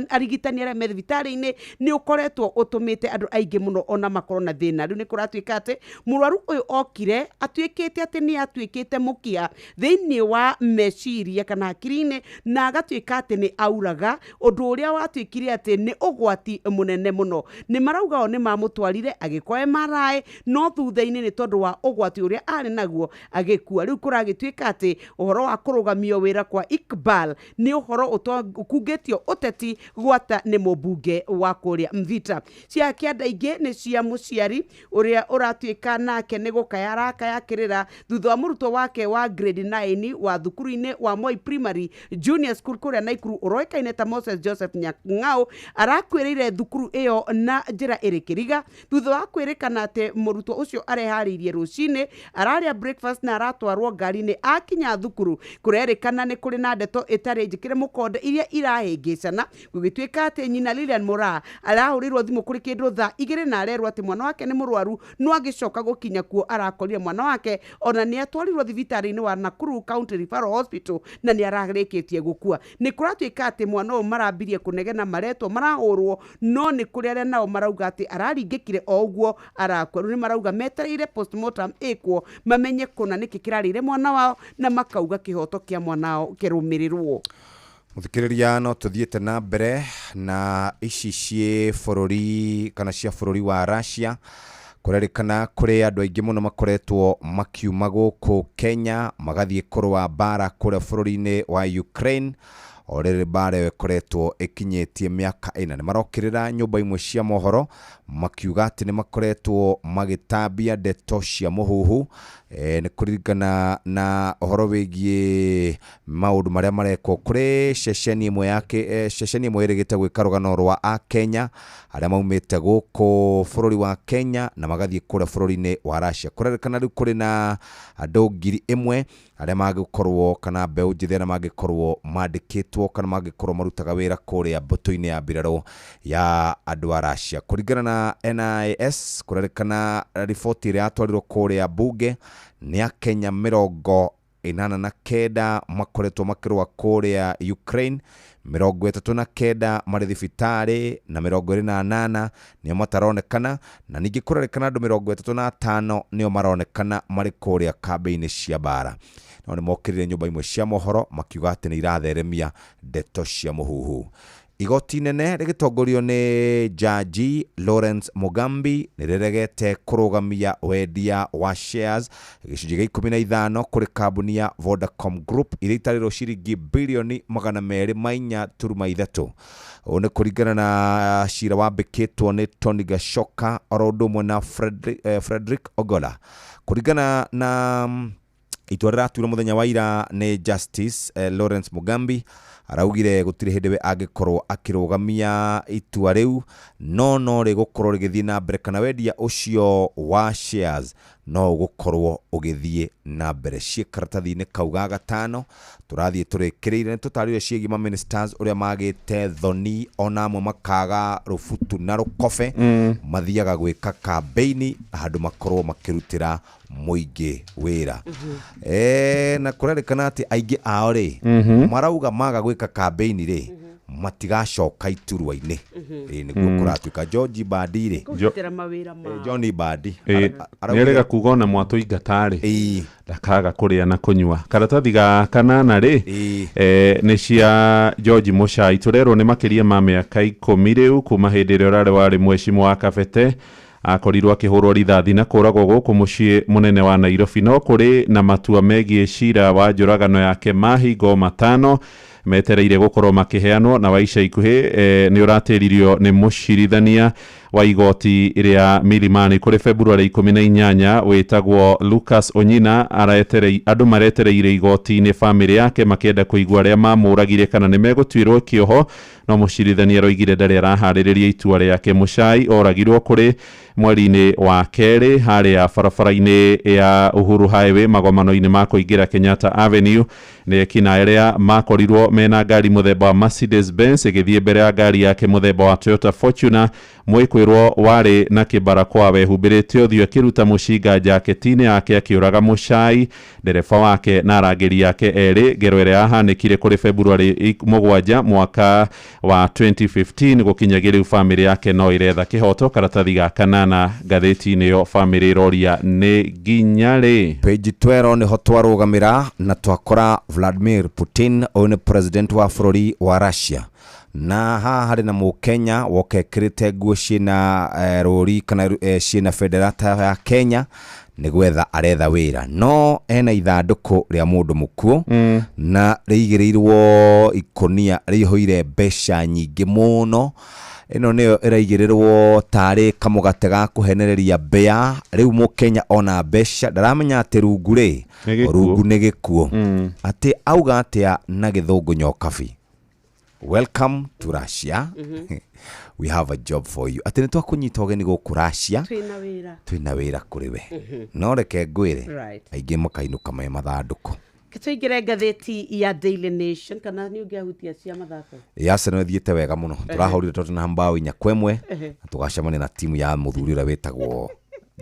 arigitani arĩa me thibitarĩ-inĩ nĩ ũkoretwo ũtũmĩte andũ aingĩ mũno ona makorwo na thĩna. Rĩu nĩ kũratuĩka atĩ mũrwaru ũyũ okire atuĩkĩte atĩ nĩ atuĩkĩte mũkia thĩinĩ wa meciria kana hakiri-inĩ na agatuĩka atĩ nĩ auraga, ũndũ ũrĩa watuĩkire atĩ nĩ ũgwati mũnene mũno. Nĩ marauga o nĩ mamũtwarire agĩkwa MRI, no thutha-inĩ nĩ tondũ wa ũgwati ũrĩa arĩ naguo agĩkua. Rĩu kũragĩtuĩka atĩ ũhoro wa kũrũgamio wĩra kwa Iqbal nĩ ũhoro ũkungĩtio ũteti gwata nĩ mũmbunge wa kũrĩa Mvita. Cia kĩanda ingĩ nĩ cia mũciari ũrĩa ũratuĩka nake nĩ gũkaya arakaya kĩrĩra thutha wa mũrutwo wake wa grade 9 wa thukuru-inĩ wa Moi Primary Junior School kũrĩa Naikuru ũroĩkaine ta Moses Joseph Nyang'au arakuĩrĩire thukuru ĩyo na njĩra ĩrĩ kĩriga thutha wa kwĩrĩkana atĩ mũrutwo ũcio areharĩirie rũcinĩ ararĩa breakfast na aratwarwo ngari-inĩ akinya thukuru. Kũrerĩkana nĩ kũrĩ na ndeto ĩtarĩ njĩkĩre mũkonde iria irahĩngĩcana gũgĩtuĩka atĩ nyina Lilian Moraa arahũrĩirwo thimũ kũrĩ kĩndũ thaa 2 na arerwo atĩ mwana wake nĩ mũrwaru, no agĩcoka gũkinya kuo arakorire mwana wake ona nĩ atwarirwo thibitarĩ-inĩ wa Nakuru County Referral Hospital na nĩ ararĩkĩtie gũkua. Nĩ kũratuĩka atĩ mwana ũyũ marambirie kũnegena maretwo marahũrwo, no nĩ kũrĩ arĩa nao marauga atĩ araringĩkire o ũguo arakua. Rĩu nĩ marauga metereire postmortem ĩkwo mamenye kũna nĩkĩ kĩrarĩire mwana wao na makauga kĩhoto kĩa mwana wao kĩrũmĩrĩrwo. Mũthikĩrĩria, no tũthiĩte na mbere na ici ciĩ bũrũri kana cia bũrũri wa Russia. Kũrerĩkana kũrĩ andũ aingĩ mũno makoretwo makiuma gũkũ Kenya magathiĩ kũrũa mbara kũrĩa bũrũri-inĩ wa Ukraine. O rĩrĩ mbara ĩyo ĩkoretwo ĩkinyĩtie mĩaka 4. Nĩ marokĩrĩra nyũmba imwe cia mohoro makiuga atĩ nĩ makoretwo magĩtambia ndeto cia mũhuhu nĩ kũringana na ũhoro wĩgiĩ maũndũ marĩa marekwo kũrĩ ceceni ĩmwe yake, ceceni ĩmwe ĩrĩgĩte gwĩka rũgano rwa Akenya arĩa maumĩte gũkũ bũrũri wa Kenya na magathiĩ kũrĩa bũrũri-inĩ wa Russia. Kũrerĩkana rĩu kũrĩ na andũ 1000 arĩa mangĩkorwo kana mbeũ njĩthĩ arĩa mangĩkorwo mandĩkĩtwo kana mangĩkorwo marutaga wĩra kũrĩa mbũtũ-inĩ ya mbirarũ ya andũ a Russia. Kũringana na NIS, kũrerĩkana riboti ĩrĩa yatwarirwo kũrĩa bunge nĩ Akenya 89 makoretwo makĩrũa kũrĩa Ukraine, 39 marĩ thibitarĩ na 28 nĩo mataronekana, na ningĩ kũrerĩkana andũ 35 nĩo maronekana marĩ kũrĩa kambĩ-inĩ cia mbara. No nĩ mokĩrire nyũmba imwe cia mohoro makiuga atĩ nĩ iratheremia ndeto cia mũhuhu. Igoti inene rĩgĩtongorio nĩ Jaji Lawrence Mugambi nĩ rĩregete kũrũgamia wendia wa shares gĩcunjĩ gĩa 15 kũrĩ kambuni ya Vodacom Group iria itarĩrwo ciringi bilioni 204.3. Ũũ nĩ kũringana na cira wambĩkĩtwo nĩ Tony Gashoka oro ũndũ ũmwe na Frederick Ogola. Kũringana na itua rĩratuirwo mũthenya wa ira nĩ Justice Lawrence Mugambi, araugire gũtirĩ hĩndĩ we angĩkorwo akĩrũgamia itua rĩu, no rĩgũkorwo rĩgĩthiĩ na mbere kana wendia ũcio wa shares No ũgũkorwo ũgĩthiĩ na mbere ciĩ karatathi-inĩ kau ga gatano. Tũrathiĩ tũrĩkĩrĩire, nĩ tũtarĩire ciĩgiĩ ma ministers ũrĩa magĩte thoni, ona amwe makaga rũbutu na rũkobe, mathiaga gwĩka kambeini handũ makorwo makĩrutĩra mũingĩ wĩra. Na kũrerĩkana atĩ aingĩ ao rĩ, marauga maga gwĩka kambeini rĩ, matigacoka iturwa-inĩ. Ĩ nĩguo kũratuĩka George Mbadi rĩ, Kũgitĩra mawĩra mao. John Mbadi nĩerĩga kuga ona mwatũingata rĩ, Ĩĩ. ndakaga kũrĩa na kũnyua. Karatathi ga kanana rĩ, Ĩĩ. nĩ cia George Muchai. Tũrerwo nĩ makĩria ma mĩaka 10 rĩu kuma hĩndĩ ĩrĩa ũrarĩ warĩ mwecimu wa Kabete akorirwo akĩhũrwo rithathi na kũragwo gũkũ mũciĩ mũnene wa Nairobi. No kũrĩ na matua megiĩ cira wa njũragano yake mahingo 5 metereire gũkorwo makĩheanwo, na wa ica ikuhĩ nĩ ũratĩririo nĩ mũcirithania wa igoti rĩa Milimani kũrĩ February 18 wĩtagwo Lucas Onyina. Andũ maretereire igoti-inĩ bamĩrĩ yake makĩenda kũigua arĩa mamũragire kana nĩ megũtuĩrwo kĩoho, no mũcirithania aroigire ndarĩ araharĩrĩria itua rĩake. Muchai oragirwo kũrĩ mweri-inĩ wa kerĩ harĩa barabara-inĩ ya Uhuru Highway magomano-inĩ ma kũingĩra Kenyatta Avenue nĩ ekinaĩ arĩa makorirwo mena ngari mũthemba wa Mercedes Benz ĩgĩthiĩ mbere ya ngari yake mũthemba wa Toyota Fortuner. Mwĩkwĩrwo warĩ na kĩbarakoa wehumbĩrĩte ũthiũ akĩruta mũcinga jaketi-inĩ yake akĩũraga Muchai, ndereba wake na arangĩri yake erĩ. Ngero ĩrĩa yahanĩkire kũrĩ February 7 mwaka wa 2015. Gũkinyagia rĩu bamĩrĩ yake no ĩretha kĩhoto. Karatathi ga kanana ngathĩti-inĩ ĩyo bamĩrĩ ĩroria nĩ nginya rĩ. Page 12 niho twarũgamĩra na twakora Vladimir Putin, ũyũ nĩ president wa bũrũri wa Russia, na haha harĩ na mũkenya woka ekĩrĩte nguo ciĩna rũri kana ciĩna bendera ta ya Kenya, nĩ gwetha aretha wĩra, no ena ithandũkũ rĩa mũndũ mũkuũ na rĩigĩrĩirwo ikũnia rĩihũire mbeca nyingĩ mũno. Ĩno nĩyo ĩraigĩrĩrwo tarĩ kamũgate ga kũhenereria mbĩa. Rĩu mũkenya ona mbeca ndaramenya atĩ rungu rĩ, Nĩ gĩkuũ. rungu nĩ gĩkuũ. Atĩ auga atĩa na gĩthũngũ nyokabi, "Welcome to Russia, we have a job for you." Atĩ nĩ twakũnyita ũgeni gũkũ Russia, Twĩna wĩra. Twĩna wĩra kũrĩ we. No reke ngwĩre, aingĩ makainũka me mathandũkũ. Tũingĩre ngathĩti ya Daily Nation, kana nĩ ũngĩahutia cia mathako? Ya Arsenal ĩthiĩte wega mũno, tũrahũrire Tottenham bao 4-1, na tũgacemania na timu ya mũthuri ũrĩa wĩtagwo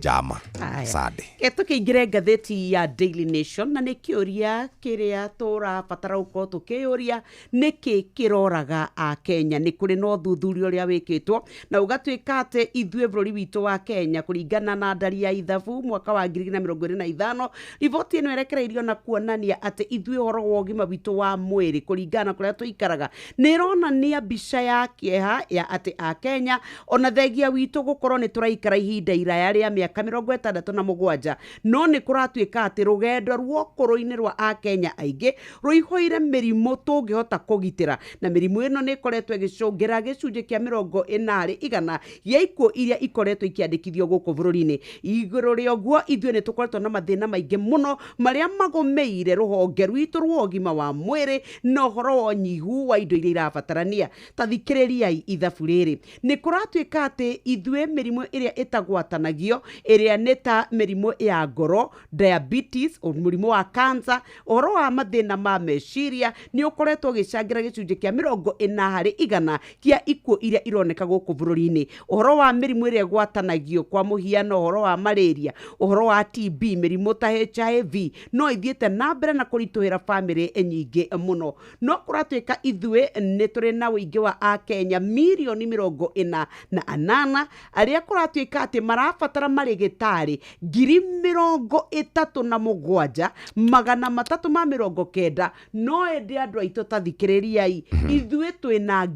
Jama Aya. Sunday. Ke tũkĩingĩre ngathĩti ya Daily Nation, na nĩ kĩũria kĩrĩa tũrabatara gũkorwo tũkĩyũria, nĩkĩ kĩroraga Akenya? Nĩ kũrĩ na ũthuthuria ũrĩa wĩkĩtwo na ũgatuĩka atĩ ithuĩ bũrũri witũ wa Kenya, kũringana na ndari ya ithabu mwaka wa 2025, riboti ĩno ĩrekereirio na kuonania atĩ ithuĩ ũhoro wa ũgima witũ wa mwĩrĩ kũringana na kũrĩa tũikaraga nĩ ĩronania mbica ya kĩeha ya atĩ Akenya, ona thengia witũ gũkorwo nĩ tũraikara ihinda iraya rĩa mĩaka 67, no nĩ kũratuĩka atĩ rũgendo rwa ũkũrũ-inĩ rwa Akenya aingĩ rũihũire mĩrimũ tũngĩhota kũgitĩra, na mĩrimũ ĩno nĩ ĩkoretwo ĩgĩcũngĩra gĩcunjĩ kĩa 40% gĩa ikuũ iria ikoretwo ikĩandĩkithio gũkũ bũrũri-inĩ. Igũrũ rĩa ũguo, ithuĩ nĩ tũkoretwo na mathĩna maingĩ mũno marĩa magũmĩire rũhonge rwitũ rwa ũgima wa mwĩrĩ na ũhoro wa ũnyihu wa indo iria irabatarania. Ta thikĩrĩriai ithabu rĩrĩ, nĩ kũratuĩka atĩ ithuĩ mĩrimũ ĩrĩa ĩtagwatanagio, ĩrĩa nĩ ta mĩrimũ ya ngoro, diabetes, mũrimũ wa cancer, ũhoro wa mathĩna ma meciria, nĩ ũkoretwo ũgĩcangĩra gĩcunjĩ kĩa 40% kĩa ikuũ iria ironeka gũkũ bũrũri-inĩ. Ũhoro wa mĩrimũ ĩrĩa ĩgwatanagio, kwa mũhiano ũhoro wa malaria, ũhoro wa TB, mĩrimũ ta HIV, no ithiĩte na mbere na kũritũhĩra bamĩrĩ nyingĩ mũno. No kũratuĩka ithuĩ nĩ tũrĩ na ũingĩ wa Akenya mirioni 48 arĩa kũratuĩka atĩ marabatara marĩgĩtarĩ 37,390, no ĩndĩ andũ aitũ ta thikĩrĩriai, ithuĩ twĩna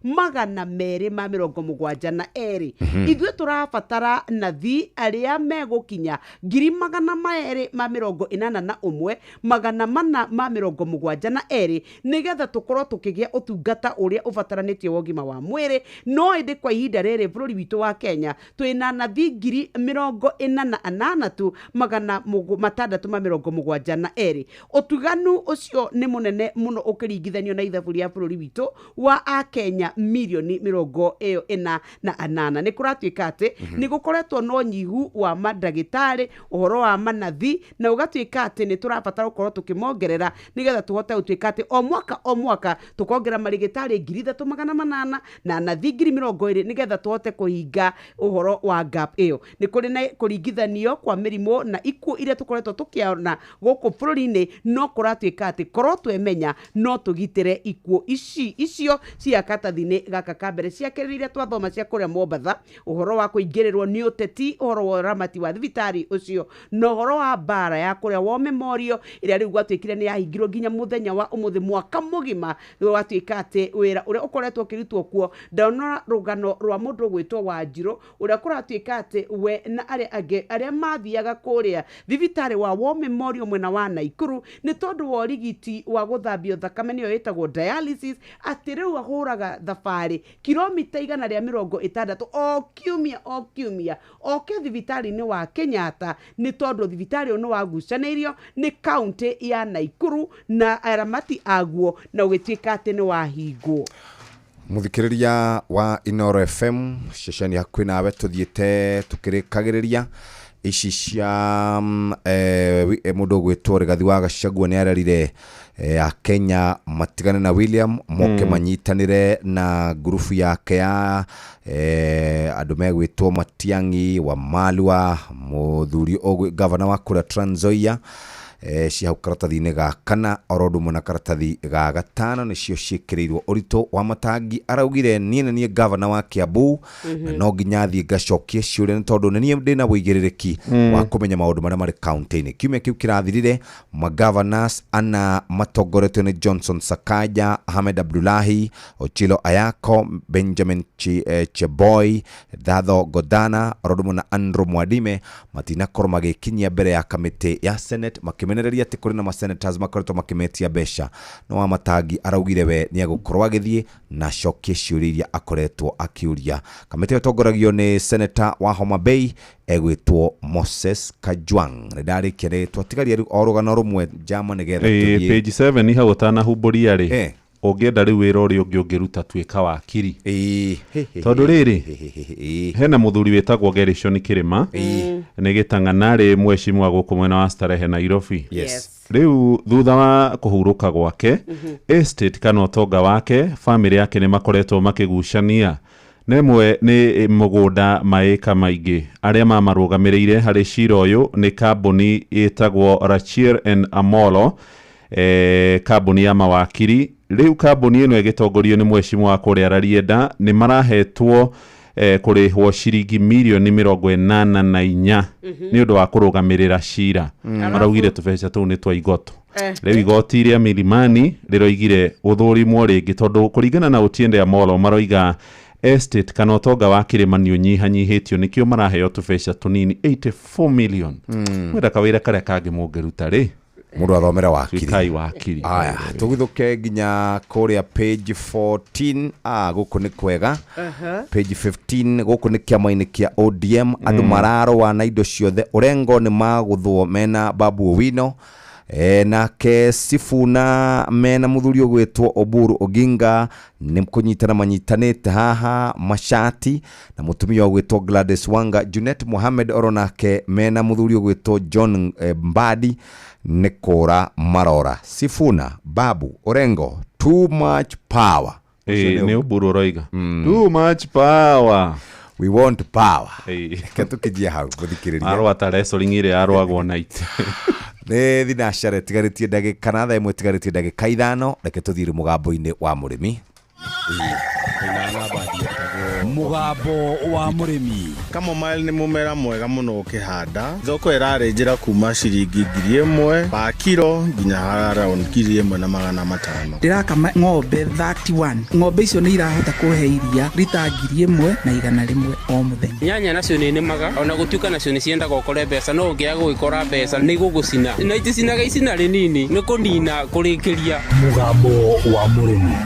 4,272. Ithuĩ tũrabatara nathi arĩa megũkinya 281,472 nĩgetha tũkorwo tũkĩgĩa ũtungata ũrĩa ũbataranĩtie wa ũgima wa mwĩrĩ. No ĩndĩ kwa ihinda rĩrĩ bũrũri witũ wa Kenya twĩna anathi 48 tu 672. Ũtiganu ũcio nĩ mũnene mũno ũkĩringithanio na ithabu rĩa bũrũri witũ wa akenya mirioni 48. Nĩ kũratuĩka atĩ nĩ gũkoretwo na ũnyihu wa mandagĩtarĩ, ũhoro wa manathi, na ũgatuĩka atĩ nĩ tũrabatara gũkorwo tũkĩmongerera nĩgetha tũhote gũtuĩka atĩ o mwaka o mwaka tũkongerera marĩgĩtarĩ 3800 na anathi 20,000 nĩgetha tũhote kũhinga ũhoro wa gap ĩyo. Nĩ kũrĩ na kũringithanio kwa mĩrimũ na ikuũ iria tũkoretwo tũkĩona gũkũ bũrũri-inĩ, no kũratuĩka atĩ korwo twemenya no tũgitĩre ikuũ ici icio cia katathi-inĩ gaka ka mbere. Cia kerĩ iria twathoma cia kũrĩa Mombatha, ũhoro wa kũingĩrĩrwo nĩ ũteti, ũhoro wa ũramati wa thibitarĩ ũcio, na ũhoro wa mbara ya kũrĩa War Memorial ĩrĩa rĩu gwatuĩkire nĩ yahingirwo nginya mũthenya wa ũmũthĩ mwaka mũgima. Gwatuĩka atĩ wĩra ũrĩa ũkoretwo ũkĩrutwo kuo, ndona rũgano rwa mũndũ ũgwĩtwo Wanjirũ ũrĩa kũratuĩka atĩ we na arĩa angĩ arĩa mathiaga kũrĩa thibitarĩ wa War Memorial mwena wa Naikuru nĩ tondũ wa ũrigiti wa gũthambio thakame nĩyo ĩtagwo dialysis, atĩ rĩu ahũraga thabarĩ kilomita 160 o kiumia o kiumia oke thibitarĩ-inĩ wa Kenyatta nĩ tondũ thibitarĩ ũyũ nĩ wagucanĩirio nĩ kaũntĩ ya Naikuru na aramati aguo na ũgĩtuĩka atĩ nĩ wahingwo. Muthikiriria wa Inoro FM ceceni hakuhĩ nawe tuthiĩte tukĩrĩkagĩrĩria ici cia mũndũ ũgwĩtwo Rigathi wa Gachagua nĩ arerire Akenya matigane na William moke manyitanĩre na ngurubu yake ya andũ megwĩtwo Matiang'i wa Malwa, mũthuri gavana wa kũrĩa Trans Nzoia, cia hau karatathi-inĩ ga kana oro ũndũ ũmwe na karatathi ga gatano nĩcio ciĩkĩrĩirwo ũritũ wa Matangi. Araugire niĩ nĩ niĩ gavana wa Kiambu na no nginya thiĩ ngacokie ciũria nĩ tondũ nĩ niĩ ndĩna wũigĩrĩrĩki wa kũmenya maũndũ marĩa marĩ kaũntĩ-inĩ. Kiumia kĩu kĩrathirire magavanars ana matongoretio nĩ Johnson Sakaja, Ahmed Abdullahi, Ochilo Ayako, Benjamin Cheboy, Datho Godana oro ũndũ ũmwe na Andrew Mwadime matinakorwo magĩkinyia mbere ya kamĩtĩ ya Senate makĩmenereria atĩ kũrĩ na masenators makoretwo makĩmetia mbeca. No wa Matangi araugire we nĩ egũkorwo agĩthiĩ na acokie ciũria iria akoretwo akĩũria. Kamĩtĩ ĩyo ĩtongoragio nĩ senator wa Homa Bay egwĩtwo Moses Kajwang. Nĩ ndarĩkia rĩ twatigaria rĩu o rũgano rũmwe njama nĩgetha tũthiĩ Page 7 hau ũtanahumbũria rĩ, ũngĩenda rĩu wĩra ũrĩa ũngĩ ũngĩruta tuĩka wakiri. Tondũ rĩrĩ hena mũthuri wĩtagwo Gerishon Kĩrĩma nĩ gĩtang'ana rĩ mwecimu wa gũkũ mwena wa Starehe Nairobi. Rĩu thutha wa kũhurũka gwake estate kana ũtonga wake famĩlĩ yake nĩ makoretwo makĩgucania na ĩmwe nĩ mũgũnda maĩka maingĩ. Arĩa mamarũgamĩrĩire harĩ cira ũyũ nĩ kambuni ĩtagwo Rachier and Amolo, kambuni ya mawakiri. Rĩu kambuni ĩno ĩgĩtongorio nĩ mwecimu wa kũrĩa Rarienda nĩ marahetwo kũrĩhwo ciringi mirioni 84 nĩ ũndũ wa kũrũgamĩrĩra cira. Maraugire tũbeca tũu nĩ twa igoto. Rĩu igoti rĩa Milimani rĩroigire ũthũrimwo rĩngĩ tondũ kũringana na Otiende Amolo maroiga estate kana ũtonga wa Kĩrĩma nĩ ũnyihanyihĩtio nĩkĩo maraheo tũbeca tũnini 84 million. Mwenda kawĩra karĩa kangĩ mũngĩruta rĩ mũndũ athomere wakiri. Tuĩkai wakiri. Aya, tũgithũke nginya kũrĩa page 14. Gũkũ nĩ kwega. Page 15 gũkũ nĩ kĩama-inĩ kĩa ODM andũ mararũa na indo ciothe. Orengo nĩ magũthwo mena Babu Owino, nake Sifuna mena mũthuri ũgwĩtwo Oburu Oginga nĩ kũnyitana manyitanĩte haha mashati na mũtumia ũgwĩtwo Gladys Wanga. Junet Mohamed oro nake mena mũthuri ũgwĩtwo John Mbadi nĩ kũra marora. Sifuna, Babu, Orengo, too much power. Nĩ Oburu ũroiga too much power. We want power. Reke tũkĩnjie hau mũthikĩrĩria. Arũa ta wrestling ĩrĩa yarũagwo night. Nĩ thinacara ĩtigarĩtie ndagĩka na thaa ĩmwe ĩtigarĩtie ndagĩka 5. Reke tũthiĩ rĩu mũgambo-inĩ wa mũrĩmi. Mũgambo wa mũrĩmi. Chamomile nĩ mũmera mwega mũno ũkĩhanda. Thoko ĩrarĩ njĩra kuma ciringi 1000 pa kiro nginya around 1500. Ndĩrakama ng'ombe 31. Ng'ombe icio nĩ irahota kũhe iria rita 1100 o mũthenya. Nyanya nacio nĩ nĩmaga ona gũtuĩka nacio nĩ ciendaga ũkore mbeca, no ũngĩaga gũgĩkora mbeca nĩ igũgũcina na iticinaga icina rĩnini nĩ kũnina kũrĩkĩria. Mũgambo wa mũrĩmi.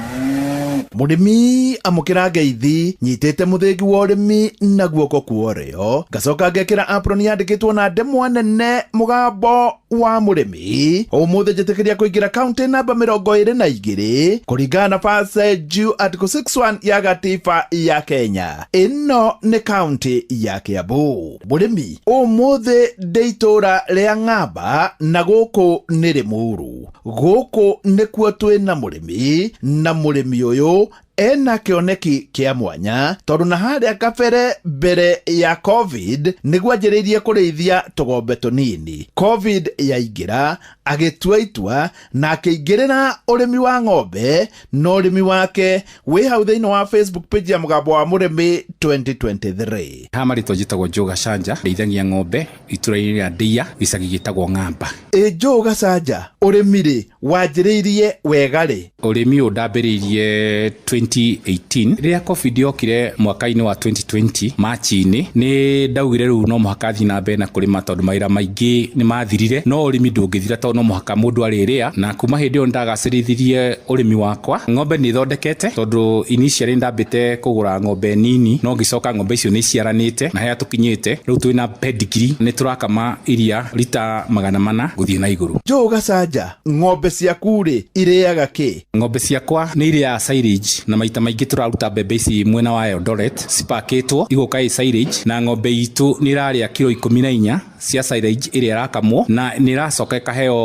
Mũrĩmi amũkĩra ngeithi nyitĩte mũthĩgi wa ũrĩmi na guoko kwa ũrĩo, ngacoka ngekĩra apron yandĩkĩtwo na ndemwa nene mũgambo wa mũrĩmi. Ũmũthĩ njĩtĩkĩria kũingĩra kaunti namba 22 kũringana na Verse Due Article 61 ya gatiba ya Kenya. Ĩno nĩ kaunti ya Kiambu. Mũrĩmi, ũmũthĩ ndĩ itũũra rĩa Ng'amba na gũkũ nĩ Rĩmuru. Gũkũ nĩkuo twĩna mũrĩmi, na mũrĩmi ũyũ ena kĩoneki kĩa mwanya tondũ na harĩa kabere mbere ya COVID nĩguo anjĩrĩirie kũrĩithia tũgombe tũnini. COVID yaingĩra agĩtua itua na akĩingĩrĩra ũrĩmi wa ng'ombe, na ũrĩmi wake wĩ hau thĩinĩ wa Facebook page ya Mũgambo wa Mũrĩmi 2023. Haha marĩtwa njĩtagwo Joe Gacanja, ndeithagia ng'ombe itũra-inĩ rĩa Ndeia, gĩcagi gĩtagwo Ng'amba. Ĩ Joe Gacanja, ũrĩmi rĩ wanjĩrĩirie wega rĩ? Ũrĩmi ũyũ ndambĩrĩirie 2018 rĩrĩa COVID yokire mwaka-inĩ wa 2020 Machi-inĩ, nĩ ndaugire rĩu no mũhaka thiĩ na mbere na kũrĩma tondũ mawĩra maingĩ nĩ mathirire, no ũrĩmi ndũngĩthira tondũ no mũhaka mũndũ arĩrĩa. Na kuma hĩndĩ ĩyo ndagacĩrithirie ũrĩmi wakwa. Ng'ombe nĩ ithondekete tondũ initially ndambĩte kũgũra ng'ombe nini, no ngĩcoka ng'ombe icio nĩ iciaranĩte na harĩa tũkinyĩte rĩu twĩna pedigree, nĩ tũrakama iria rita 400 gũthiĩ na igũrũ. Joe Gacanja, ng'ombe ciaku rĩ irĩaga kĩ? Ng'ombe ciakwa nĩ irĩaga silage, na maita maingĩ tũraruta mbembe ici mwena wa Eldoret cipakĩtwo igoka ĩ silage, na ng'ombe itũ nĩ ĩrarĩa kiro 14 cia silage ĩrĩa ĩrakamwo, na nĩ ĩracoka ĩkaheo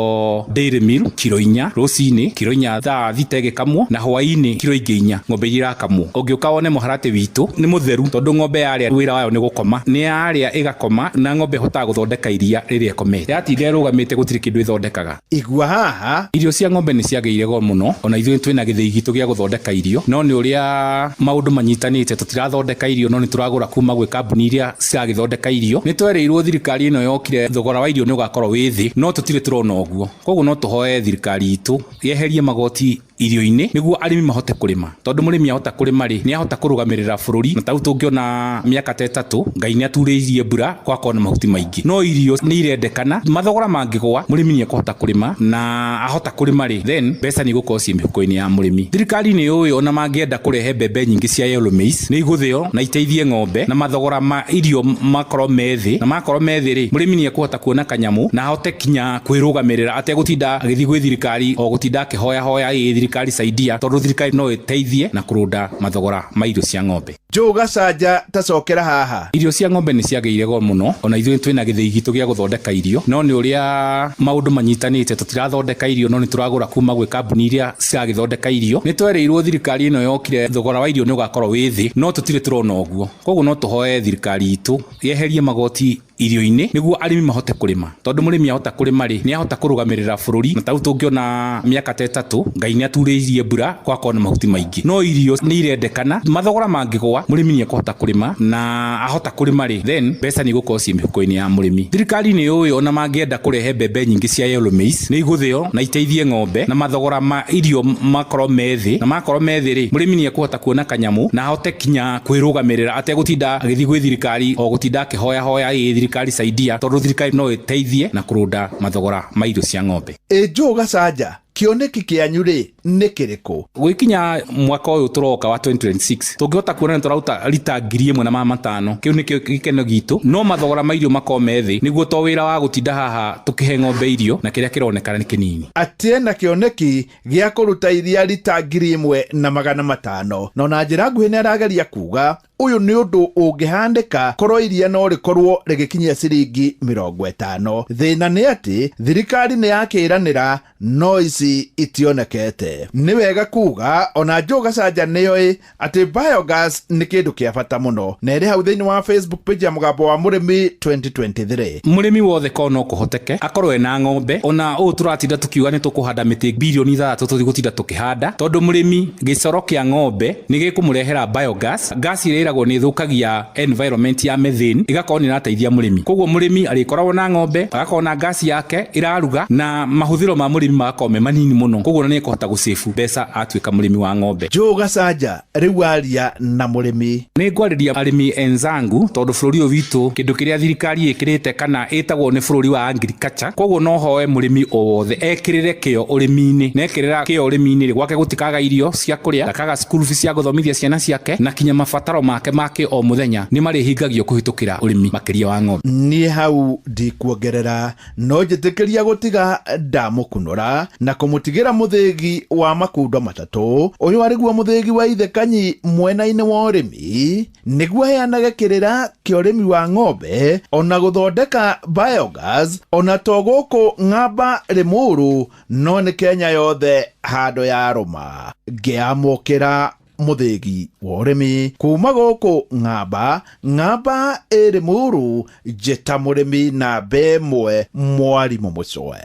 dairy meal kiro 4 rũcinĩ, kiro 4 thaa 6 ĩgĩkamwo, na hwaĩ-inĩ kiro ingĩ 4 ng'ombe iria irakamwo. Ũngĩũka wone mũharatĩ witũ nĩ mũtheru tondũ ng'ombe yarĩa wĩra wayo nĩ gũkoma, nĩ yarĩa ĩgakoma, na ng'ombe ĩhotaga gũthondeka iria rĩrĩa ĩkomete. Yatinda ĩrũgamĩte gũtirĩ kĩndũ ĩthondekaga. Igua haha, irio cia ng'ombe nĩ ciagĩire goro mũno, ona ithuĩ twĩna gĩthĩi gitũ gĩa gũthondeka irio, no nĩ ũrĩa maũndũ manyitanĩte tũtirathondeka irio, no nĩ tũragũra kuma gwĩ kambuni iria ciragĩthondeka irio. Nĩ twerĩirwo thirikari ĩno yokire thogora wa irio nĩ ũgakorwo wĩ thĩ, no tũtirĩ tũrona ũguo. Koguo no tũhoe thirikari itũ yeherie magoti irio-inĩ nĩguo arĩmi mahote kũrĩma, tondũ mũrĩmi ahota kũrĩma rĩ nĩ ahota kũrũgamĩrĩra bũrũri. Na tarĩu tũngĩona mĩaka ta 3 Ngai nĩ aturĩirie mbura gwakorwo na mahuti maingĩ, no irio nĩ irendekana. Mathogora mangĩgwa mũrĩmi nĩ ekũhota kũrĩma, na ahota kũrĩma rĩ then mbeca nĩ igũkorwo ciĩ mĩhuko-inĩ ya mũrĩmi. Thirikari nĩ yũĩ ona mangĩenda kũrehe mbembe nyingĩ cia yellow maize nĩ igũthĩo na iteithie ng'ombe, na mathogora ma irio makorwo me thĩ, na makorwo me thĩ rĩ mũrĩmi nĩ ekũhota kuona kanyamũ na ahote kinya kwĩrũgamĩrĩra ategũtinda agĩthiĩ gwĩ thirikari o gũtinda akĩhoya hoya ĩ thirikari saidia, tondũ thirikari no ĩteithie na kũrũnda mathogora ma irio cia ng'ombe. Joe Gacanja, tacokera haha. Irio cia ng'ombe nĩ ciagĩire goro mũno, ona ithuĩ twĩna gĩthĩi gitũ gĩa gũthondeka irio, no nĩ ũrĩa maũndũ manyitanĩte tũtirathondeka irio, no nĩ tũragũra kuma gwĩ kambuni iria ciragĩthondeka irio. Nĩ twerĩirwo thirikari ĩno yokire thogora wa irio nĩ ũgakorwo wĩ thĩ, no tũtirĩ tũrona ũguo. Koguo no tũhoe thirikari itũ yeherie magoti irio-inĩ nĩguo arĩmi mahote kũrĩma, tondũ mũrĩmi ahota kũrĩma rĩ nĩ ahota kũrũgamĩrĩra bũrũri. Na tarĩu tũngĩona mĩaka ta 3 Ngai nĩ aturĩirie mbura gwakorwo na mahuti maingĩ, no irio nĩ irendekana. Mathogora mangĩgwa mũrĩmi nĩ ekũhota kũrĩma, na ahota kũrĩma rĩ then mbeca nĩ igũkorwo ciĩ mĩhuko-inĩ ya mũrĩmi. Thirikari nĩ yũĩ ona mangĩenda kũrehe mbembe nyingĩ cia yellow maize nĩ igũthĩo na iteithie ng'ombe, na mathogora ma irio makorwo me thĩ, na makorwo me thĩ rĩ mũrĩmi nĩ ekũhota kuona kanyamũ na ahote kinya kwĩrũgamĩrĩra ategũtinda agĩthiĩ gwĩ thirikari o gũtinda akĩhoya hoya ĩ thirikari saidia, tondũ thirikari no ĩteithie na kũrũnda mathogora ma irio cia ng'ombe. Ĩ Joe Gacanja, kĩoneki kĩanyu rĩ nĩ kĩrĩkũ? Gwĩkinya mwaka ũyũ tũroka wa 2026 tũngĩhota kuona nĩ tũraruta rita 1500, kĩu nĩkĩo gĩkeno gitũ, no mathogora ma irio makorwo me thĩ nĩguo to wĩra wa gũtinda haha tũkĩhe ng'ombe irio na kĩrĩa kĩronekana nĩ kĩnini. Atĩ ena kĩoneki gĩa kũruta iria rita 1500, no na njĩra nguhĩ nĩ arageria kuga ũyũ nĩ ũndũ ũngĩhandĩka korwo iria no rĩkorwo rĩgĩkinyia ciringi 50. Thĩna nĩ atĩ thirikari nĩ yakĩranĩra no ici itionekete. Nĩ wega kuga ona Joe Gacanja nĩoĩ atĩ biogas nĩ kĩndũ kĩa bata mũno, na ĩrĩ hau thĩinĩ wa Facebook page ya Mũgambo wa Mũrĩmi 2023. Mũrĩmi wothe korwo no kũhoteke akorwo ena ng'ombe, ona ũũ tũratinda tũkiuga nĩ tũkũhanda mĩtĩ bilioni 6 tũtigũtinda tũkĩhanda, tondũ mũrĩmi gĩcoro kĩa ng'ombe nĩ gĩkũmũrehera biogas, gas ĩrĩa ĩragwo nĩ ĩthũkagia environment ya methane, ĩgakorwo nĩ ĩrateithia mũrĩmi. Koguo mũrĩmi arĩkoragwo na ng'ombe, agakorwo na ngasi yake ĩraruga, na mahũthĩro ma mũrĩmi magakorwo me manini mũno. Koguo nĩ ekũhota gũsave mbeca atuĩka mũrĩmi wa ng'ombe. Joe Gacanja rĩu aria na mũrĩmi. Nĩ ngwarĩria arĩmi enzangu, tondũ bũrũri ũyũ witũ kĩndũ kĩrĩa thirikari ĩkĩrĩte kana ĩtagwo nĩ bũrũri wa agriculture. Koguo no hoe mũrĩmi o wothe ekĩrĩre kĩo ũrĩmi-inĩ, na ekĩrĩra kĩo ũrĩmi-inĩ rĩ, gwake gũtikaga irio cia kũrĩa, ndakaga school fees cia gũthomithia ciana ciake, na kinya mabataro make ma kĩ o mũthenya nĩ marĩhingagio kũhĩtũkĩra ũrĩmi makĩria wa ng'ombe. Niĩ hau ndikuongerera, no njĩtĩkĩria gũtiga ndamũkunũra na kũmũtigĩra mũthĩgi wa makundo matatũ. Ũyũ arĩguo mũthĩgi wa ithe Kanyi mwena-inĩ wa ũrĩmi, nĩguo aheanage kĩrĩra kĩa ũrĩmi wa ng'ombe ona gũthondeka biogas, ona to gũkũ Ng'amba Limuru, no nĩ Kenya yothe handũ ya rũma. Ngĩamũkĩra mũthĩgi wa ũrĩmi kuma gũkũ Ng'amba, Ng'amba ĩ Limuru, njĩta mũrĩmi namba ĩmwe mwarimũ Mũcoe.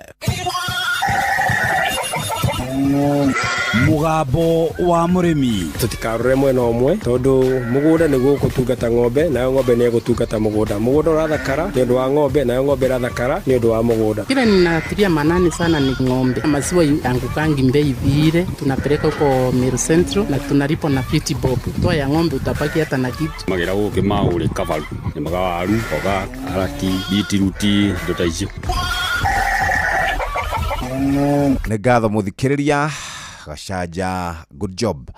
Mũgambo wa mũrĩmi. Tũtikarore mwena ũmwe tondũ mũgũnda nĩguo ũgũtungata ng'ombe, nayo ng'ombe nĩ ĩgũtungata mũgũnda. Mũgũnda ũrathakara nĩ ũndũ wa ng'ombe, nayo ng'ombe ĩrathakara nĩ ũndũ wa mũgũnda. Kile ninatilia manani sana ni ng'ombe. Maziwa yangukangi bei vile, tunapeleka huko Meru Central na tunalipwa na 50 bob. Toa ya ng'ombe utabaki hata na kitu. Magera gũkĩ maũrĩ kabaru, nĩ maga waru, mboga, karati, bitiruti, indo ta icio. Nĩ ngatho mũthikĩrĩria Gacanja, good job.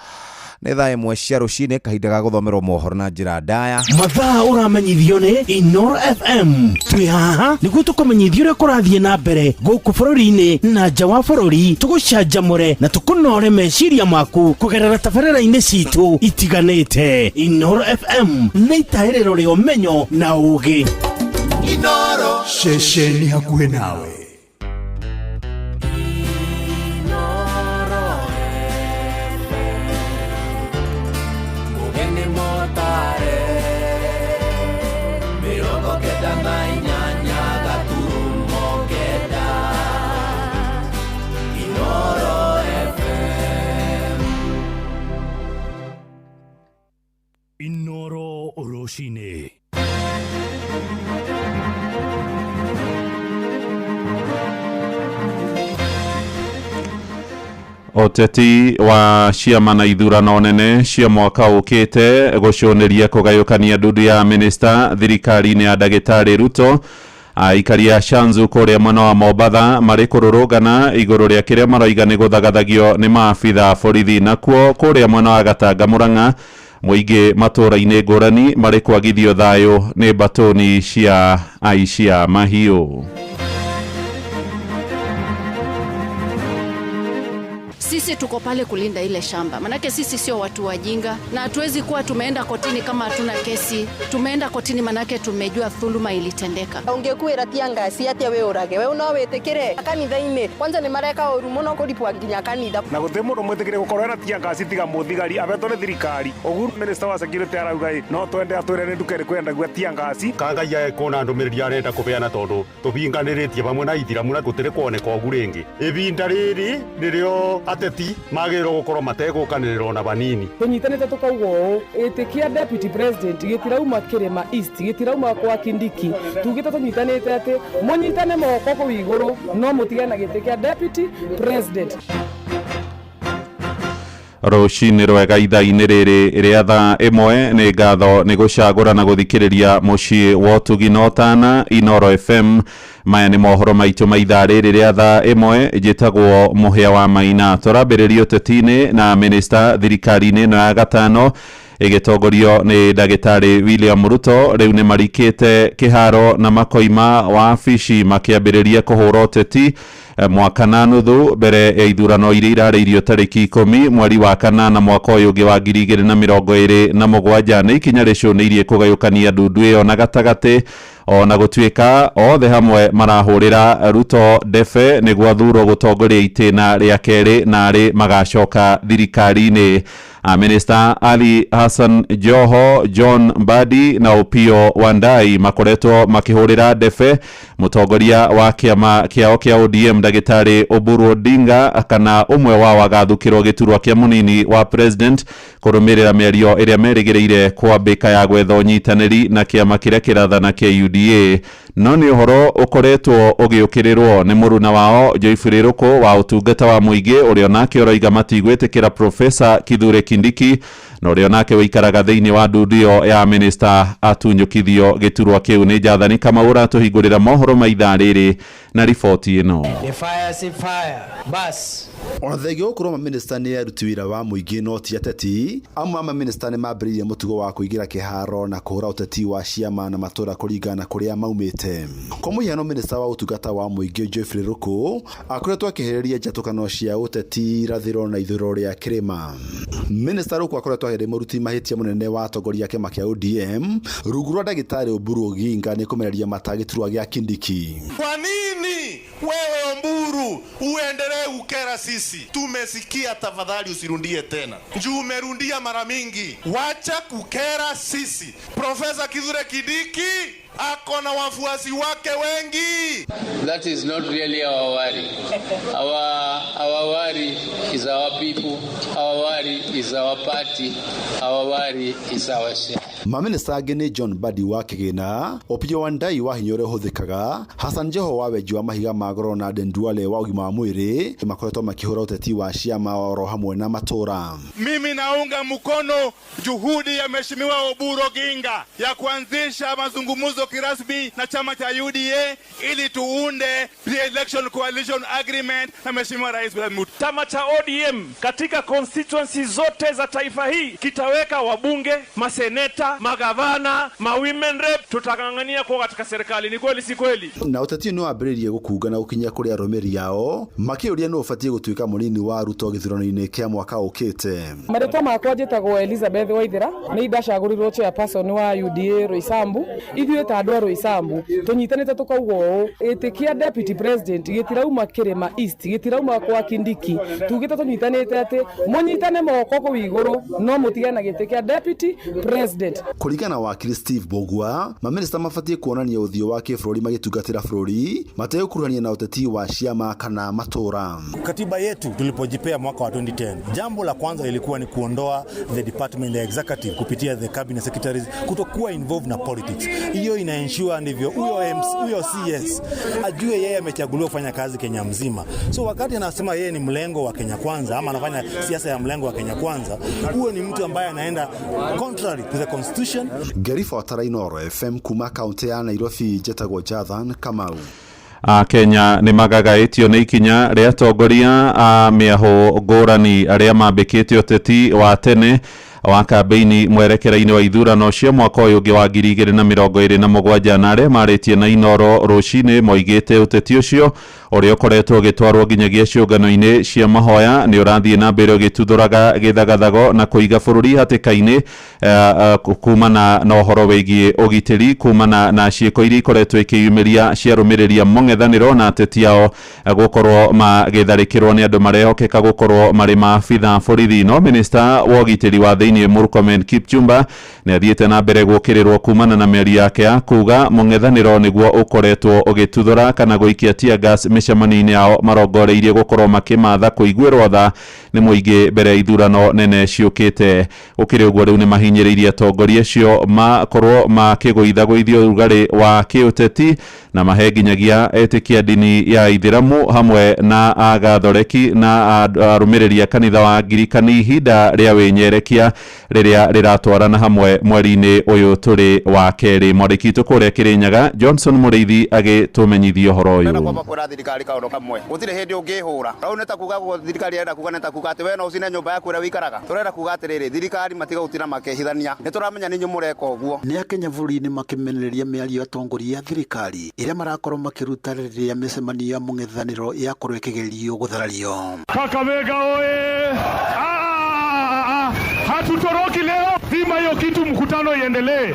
Nĩ thaa 1 cia rũcinĩ, kahinda ga gũthomerwo mohoro na njĩra ndaya. Mathaa ũramenyithio nĩ Inoro FM. Twĩ haha nĩguo tũkũmenyithie ũrĩa kũrathiĩ na mbere gũkũ bũrũri-inĩ na nja wa bũrũri, tũgũcanjamũre na tũkũnore meciria maku kũgerera tabarĩra-inĩ citũ itiganĩte. Inoro FM nĩ itahĩrĩro rĩa ũmenyo na ũũgĩ. Inoro ceceni hakuhĩ nawe. Inoro rũcinĩ. Ũteti wa ciama na ithurano nene cia mwaka ũkĩte gũcũnĩria kũgayũkania ndundu ya minista thirikari-inĩ ya ndagĩtarĩ Ruto. Aikari a Shanzu kũrĩa mwena wa Mombatha marĩ kũrũrũngana igũrũ rĩa kĩrĩa maroiga nĩ gũthagathagio nĩ maabitha a borithi. Nakuo kũrĩa mwena wa Gatanga Mũrang'a mũingĩ matũũra-inĩ ngũrani marĩ kwagithio thayũ nĩ mbatũni cia aici a mahiũ. Sisi tuko pale kulinda ile shamba, manake sisi sio watu wajinga na hatuwezi kuwa tumeenda kotini kama hatuna kesi. Tumeenda kotini manake tumejua dhuluma ilitendeka. Ungekwira tia ngasi atia we urage we no witikire kanitha-ini kwanza ni mareka uru muno kuripwa nginya kanitha na guti mundu mwitikire gukorwo na tia ngasi tiga muthigari abetwo ni thirikari. Ugu minister wa security arauga no twende atwire ni nduka iriku yendagua tia ngasi kangai ekona ndumiriri arenda kubeana tondu tubinganiritie pamwe na ithiramu na gutiri kuoneka ugu ringi ibinda riri nirio ateti magĩrĩirwo gũkorwo mategũkanĩrĩra ona banini. Tũnyitanĩte tũkauga ũũ, gĩtĩ kĩa deputy president gĩtirauma Kĩrĩma East, gĩtirauma kwa Kindiki. Tugĩte tũnyitanĩte atĩ mũnyitane moko kũu igũrũ no mũtigane na gĩtĩ kĩa deputy president. Rũcinĩ rwega ithaa-inĩ rĩrĩ rĩa thaa 1 nĩ ngatho nĩ gũcagũra na gũthikĩrĩria mũciĩ wa ũtugi na ũtana Inoro FM. Maya nĩ mohoro maitũ ma ithaa rĩrĩ rĩa thaa 1. Njĩtagwo Mũhĩa wa Maina. Tũrambĩrĩria ũteti-inĩ na minista thirikari-inĩ ĩno ya gatano ĩgĩtongorio nĩ ndagĩtarĩ William Ruto. Rĩu nĩ marikĩte kĩharo na makoima wabici makĩambĩrĩria kũhũra ũteti mwaka na nuthu mbere ya ithurano iria irarĩirio tarĩki 10 mweri wa 8 mwaka ũyũ ũngĩ wa 2027. Nĩ ikinya rĩcũnĩirie kũgayũkania ndundu ĩyo na gatagatĩ, ona gũtuĩka othe hamwe marahũrĩra Ruto ndefe nĩguo athurwo gũtongoria itĩna rĩa kerĩ na arĩ magacoka thirikari-inĩ. Minister Ali Hassan Joho, John Mbadi na Opiyo Wandayi makoretwo makĩhũrĩra ndefe mũtongoria wa kĩama kĩao kĩa ODM Ndagĩtarĩ Oburu Odinga kana ũmwe wao agathukĩrwo gĩturwa kĩa mũnini wa president kũrũmĩrĩra mĩario ĩrĩa merĩgĩrĩire kwambĩka ya gwetha ũnyitanĩri na kĩama kĩrĩa kĩrathana kĩa UDA. No nĩ ũhoro ũkoretwo ũgĩũkĩrĩrwo nĩ mũruna wao Geoffrey Ruku wa ũtungata wa mũingĩ, ũrĩa onake ũroiga matigwĩtĩkĩra Profesa Kithure Kindiki, na ũrĩa onake ũikaraga thĩinĩ wa ndundu ĩyo ya minista atunyũkithio gĩturwa kĩu. Nĩ Jathani Kamau ũratũhingũrĩra mohoro ma ithaa rĩrĩ na riboti ĩno. Ni fire si fire bas. Ona thengia gũkorwo mamĩnĩsta nĩ aruti wĩra wa mũingĩ no ti ateti, amwe a mamĩnĩsta nĩ mambĩrĩirie mũtugo wa kũingĩra kĩharo na kũhũra ũteti wa ciama na matũra kũringana na kũrĩa maumĩte. Kwa mũhiano, mĩnĩsta wa ũtungata wa mũingĩ Geoffrey Ruku akoretwo akĩhĩrĩria njatũkano cia ũteti irathĩro na ithũĩro rĩa kĩrĩma. Mĩnĩsta Ruku akoretwo arĩ mũruti mahĩtia mũnene wa atongoria a kĩama kĩa ODM rungu rwa ndagĩtarĩ Oburu Oginga nĩ kũmereria mata gĩturwa gĩa Kindiki. Kwa nini wewe Oburu uendelee kukera sisi? Tumesikia, tafadhali usirundie tena. Njuu umerundia mara mingi, wacha kukera sisi. Profesa Kithure Kindiki ako na wafuasi wake wengi. That is not really our worry. Our worry is our people. Our worry is our party. Our worry is our share. Mamĩnĩsta angĩ nĩ John Mbadi wa Kĩgĩna, Opiyo Wandayi wa hinya ũrĩa ũhũthĩkaga, Hassan Joho wa wenji wa mahiga ma goro na Aden Duale wa ũgima wa mwĩrĩ makoretwo makĩhũra ũteti wa ciama oro hamwe na matũra. Mimi naunga mkono juhudi ya Mheshimiwa Oburu Oginga ya kuanzisha mazungumzo kirasmi na chama cha UDA ili tuunde pre-election coalition agreement na Mheshimiwa Rais William Ruto. Chama cha ODM katika constituency zote za taifa hii kitaweka wabunge, maseneta, magavana, ma women rep, tutang'ang'ania kuwa katika serikali. Ni kweli si kweli? Na ũteti nĩ wambĩrĩirie gũkunga na gũkinya kũrĩ arũmĩrĩri ao makĩũria nũ ũbatiĩ gũtuĩka mũnini wa Ruto gĩthurano-inĩ kĩa mwaka ũkĩte. Marĩtwa makwa njĩtagwo Elizabeth Waithera, nĩ ndacagũrirwo chairperson wa UDA Roysambu. Ithuĩ ta andũ a Roysambu tũnyitanĩte tũkauga ũũ, gĩtĩ kĩa deputy president gĩtirauma Kĩrĩma East, gĩtirauma kwa Kindiki. Tugĩte tũnyitanĩte atĩ mũnyitane moko kũu igũrũ no mũtigane na gĩtĩ kĩa deputy president. Kũringana na wakiri Steve Mbugua, mamĩnĩsta mabatiĩ kuonania ũthiũ wa kĩbũrũri magĩtungatĩra bũrũri mategũkuruhania na ũteti wa ciama kana matũra. Katiba yetu tulipojipea mwaka wa 2010, jambo la kwanza ilikuwa ni kuondoa the department, the executive kupitia the cabinet secretaries kutokuwa involved na politics. Hiyo ina ensure ndivyo huyo CS ajue yeye amechaguliwa kufanya kazi Kenya mzima. So wakati anasema yeye ni mlengo wa Kenya Kwanza ama anafanya siasa ya mlengo wa Kenya Kwanza, huyo ni mtu ambaye anaenda contrary to the constitution. Ngĩribotera Inooro FM kuma kaunti ya Nairobi, njĩtagwo Jathan Kamau. Kenya nĩ magagaĩtio nĩ ikinya rĩa atongoria a mĩahũ ngũrani arĩa mambĩkĩte ũteti wa tene wa kambeini mwerekera-inĩ wa ithurano cia mwaka ũyũ ũngĩ wa 2027, na arĩa marĩtie na Inooro rũcinĩ moigĩte ũteti ũcio ũrĩa ũkoretwo ũgĩtwarwo nginyagia ciũngano-inĩ cia mahoya nĩ ũrathiĩ na mbere ũgĩtuthũraga gĩthagathago na kũiga bũrũri hatĩka-inĩ kumana na ũhoro wĩgiĩ ũgitĩri kumana na ciĩko iria ikoretwo ikĩyumĩria ciarũmĩrĩria mũng'ethanĩro na ateti ao gũkorwo magĩtharĩkĩrwo nĩ andũ marehokeka gũkorwo marĩ maabitha borithi. No minista wa ũgitĩri wa thĩinĩ Murkomen Kipchumba nĩ athiĩte na mbere gũkĩrĩrwo kumana na mĩario yake ya kuga mũng'ethanĩro nĩguo ũkoretwo ũgĩtuthũra kana gũikia tear gas mĩcemanio-inĩ yao marongoreirie gũkorwo makĩmatha kũiguĩrwo tha nĩ mũingĩ mbere ya ithurano nene ciũkĩte. Gũkĩrĩ ũguo rĩu nĩ mahinyĩrĩirie atongoria acio makorwo makĩgũithagũithio ũrugarĩ wa kĩũteti na mahe nginyagia etĩkia ndini ya ithĩramu hamwe na agathoreki na arũmĩrĩri a kanitha wa Angirikani ihinda rĩa wĩnyerekia rĩrĩa rĩratwarana hamwe mweri-inĩ ũyũ tũrĩ wa kerĩ. Mwandĩki witũ kũrĩa Kĩrĩnyaga Johnson Mũrĩithi agĩtũmenyithia ũhoro ũyũ. Kwĩra thirikari kaũndũ kamwe, gũtirĩ hĩndĩ ũngĩhũra rau nĩ ta kuga thirikari ĩrenda kuga nĩ ta kuga atĩ we no ũcine nyũmba yaku ĩrĩa wĩikaraga. Tũrenda kuga atĩrĩrĩ, thirikari matiga gũtinda makĩhithania, nĩ tũramenya nĩ inyuĩ mũreka ũguo. Nĩ akenya bũrũri-inĩ makĩmenereria mĩario ya atongoria a thirikari ĩrĩa marakorwo makĩruta rĩrĩa mĩcemanio ya mũng'ethanĩro yakorwo ĩkĩgerio gũtharario. Kakamega oye! Hatutoroki leo, zima hiyo kitu, mkutano iendelee.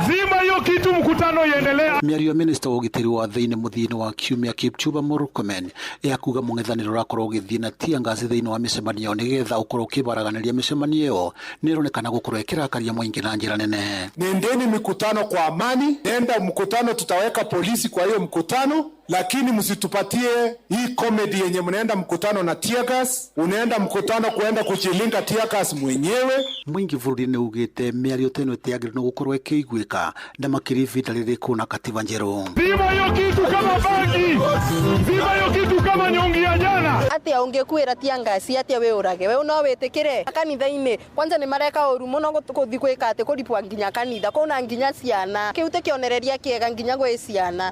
Zima hiyo kitu, mkutano iendelee. Mĩario ya minista wa ũgitĩri wa thĩinĩ mũthia-inĩ wa kiumia Kipchumba Murkomen ya kuga mũng'ethanĩro ũrakorwo ũgĩthiĩ na tear gas thĩinĩ wa mĩcemanio nĩgetha ũkorwo ũkĩbaraganĩria mĩcemanio ĩyo nĩ ĩronekana gũkorwo ĩkĩrakaria mũingĩ na njĩra nene. Nendeni mikutano kwa amani, nenda mkutano, tutaweka polisi kwa hiyo mkutano. Lakini msitupatie hii comedy yenye mnaenda mkutano na tear gas, unaenda mkutano kuenda kujilinga tear gas mwenyewe. Mũingĩ bũrũri-inĩ ugĩte mĩario ta ĩno ĩtiagĩrĩirwo gũkorwo ĩkĩiguĩka na makĩria ihinda rĩrĩ kwĩna katiba njerũ. Zima hiyo kitu kama bangi, zima hiyo kitu kama nyongi ya jana. Atia ũngĩkuĩra tear gas atia wĩũrage we no wĩtĩkĩre kanitha-inĩ kwanza nĩ mareka ũru mũno gũthiĩ gwĩka atĩ kũripwa nginya kanitha kũna nginya ciana kĩu ti kĩonereria kĩega nginya gwĩ ciana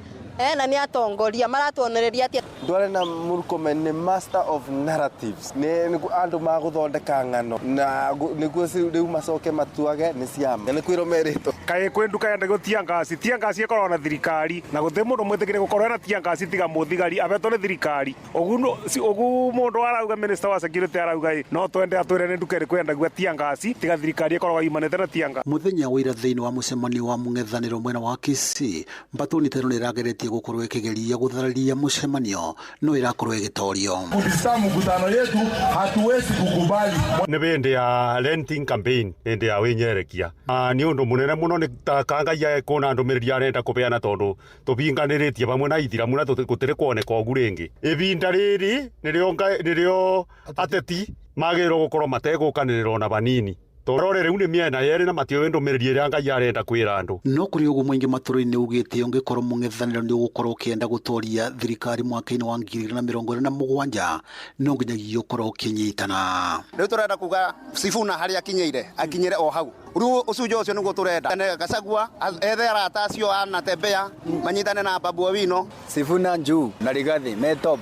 na nĩ atongoria maratuonereria atia. Ndware na Murkomen nĩ master of narratives, nĩ andũ magũthondeka ng'ano na nĩguo rĩu macoke matuage nĩ ciama nĩ kwĩrwo merĩtwo. Kaĩ kwĩ nduka yendagio tear gas, tear gas ĩkoragwo na thirikari na gũtirĩ mũndũ mwĩtĩkĩrie gũkorwo ena tear gas tiga mũthigari abetwo nĩ thirikari. Ũguo mũndũ arauga minister wa security arauga ĩ no twende atwĩre nĩ nduka ĩrĩkũ yendagio tear gas tiga thirikari ĩkoragwo yumanĩte na tear gas. Mũthenya wa ira thĩinĩ wa mũcemanio wa mũng'ethanĩro mwena wa Kisii, mbatũni ta ĩno nĩ ĩrageretie gũkorwo ĩkĩgeria gũthararia mũcemanio no ĩrakorwo ĩgĩtorio. Kudisa mkutano yetu hatuwezi kukubali. Nĩ hĩndĩ ya renting campaign, hĩndĩ ya wĩnyerekia. Nĩ ũndũ mũnene mũno nĩ ta kangai kwona ndũmĩrĩri arenda kũbeana tondũ tũbinganĩrĩtie pamwe na ithiramu na gũtirĩ kuoneka ũgu rĩngĩ. Ihinda rĩrĩ nĩrĩo ateti magĩrĩirwo gũkorwo mategũkanĩrĩra ona vanini. Torore rĩu nĩ mĩena yerĩ na matiũĩ ndũmĩrĩri ĩrĩa Ngai arenda kwĩra andũ. No kũrĩ ũguo mũingĩ matũra-inĩ ugĩte ũngĩkorwo mũng'ethanĩro nĩ ũgũkorwo ũkĩenda gũtoria thirikari mwaka-inĩ wa 2027 no nginyagia ũkorwo ũkĩnyitana. Rĩu tũrenda kuga Sifuna harĩa akinyĩire akinyĩre o hau. Rĩu ũcunjĩ ũcio nĩguo tũrenda. Gachagua ethe arata acio anatembea manyitane na Babu Owino. Sifuna njuu na Rigathi me top.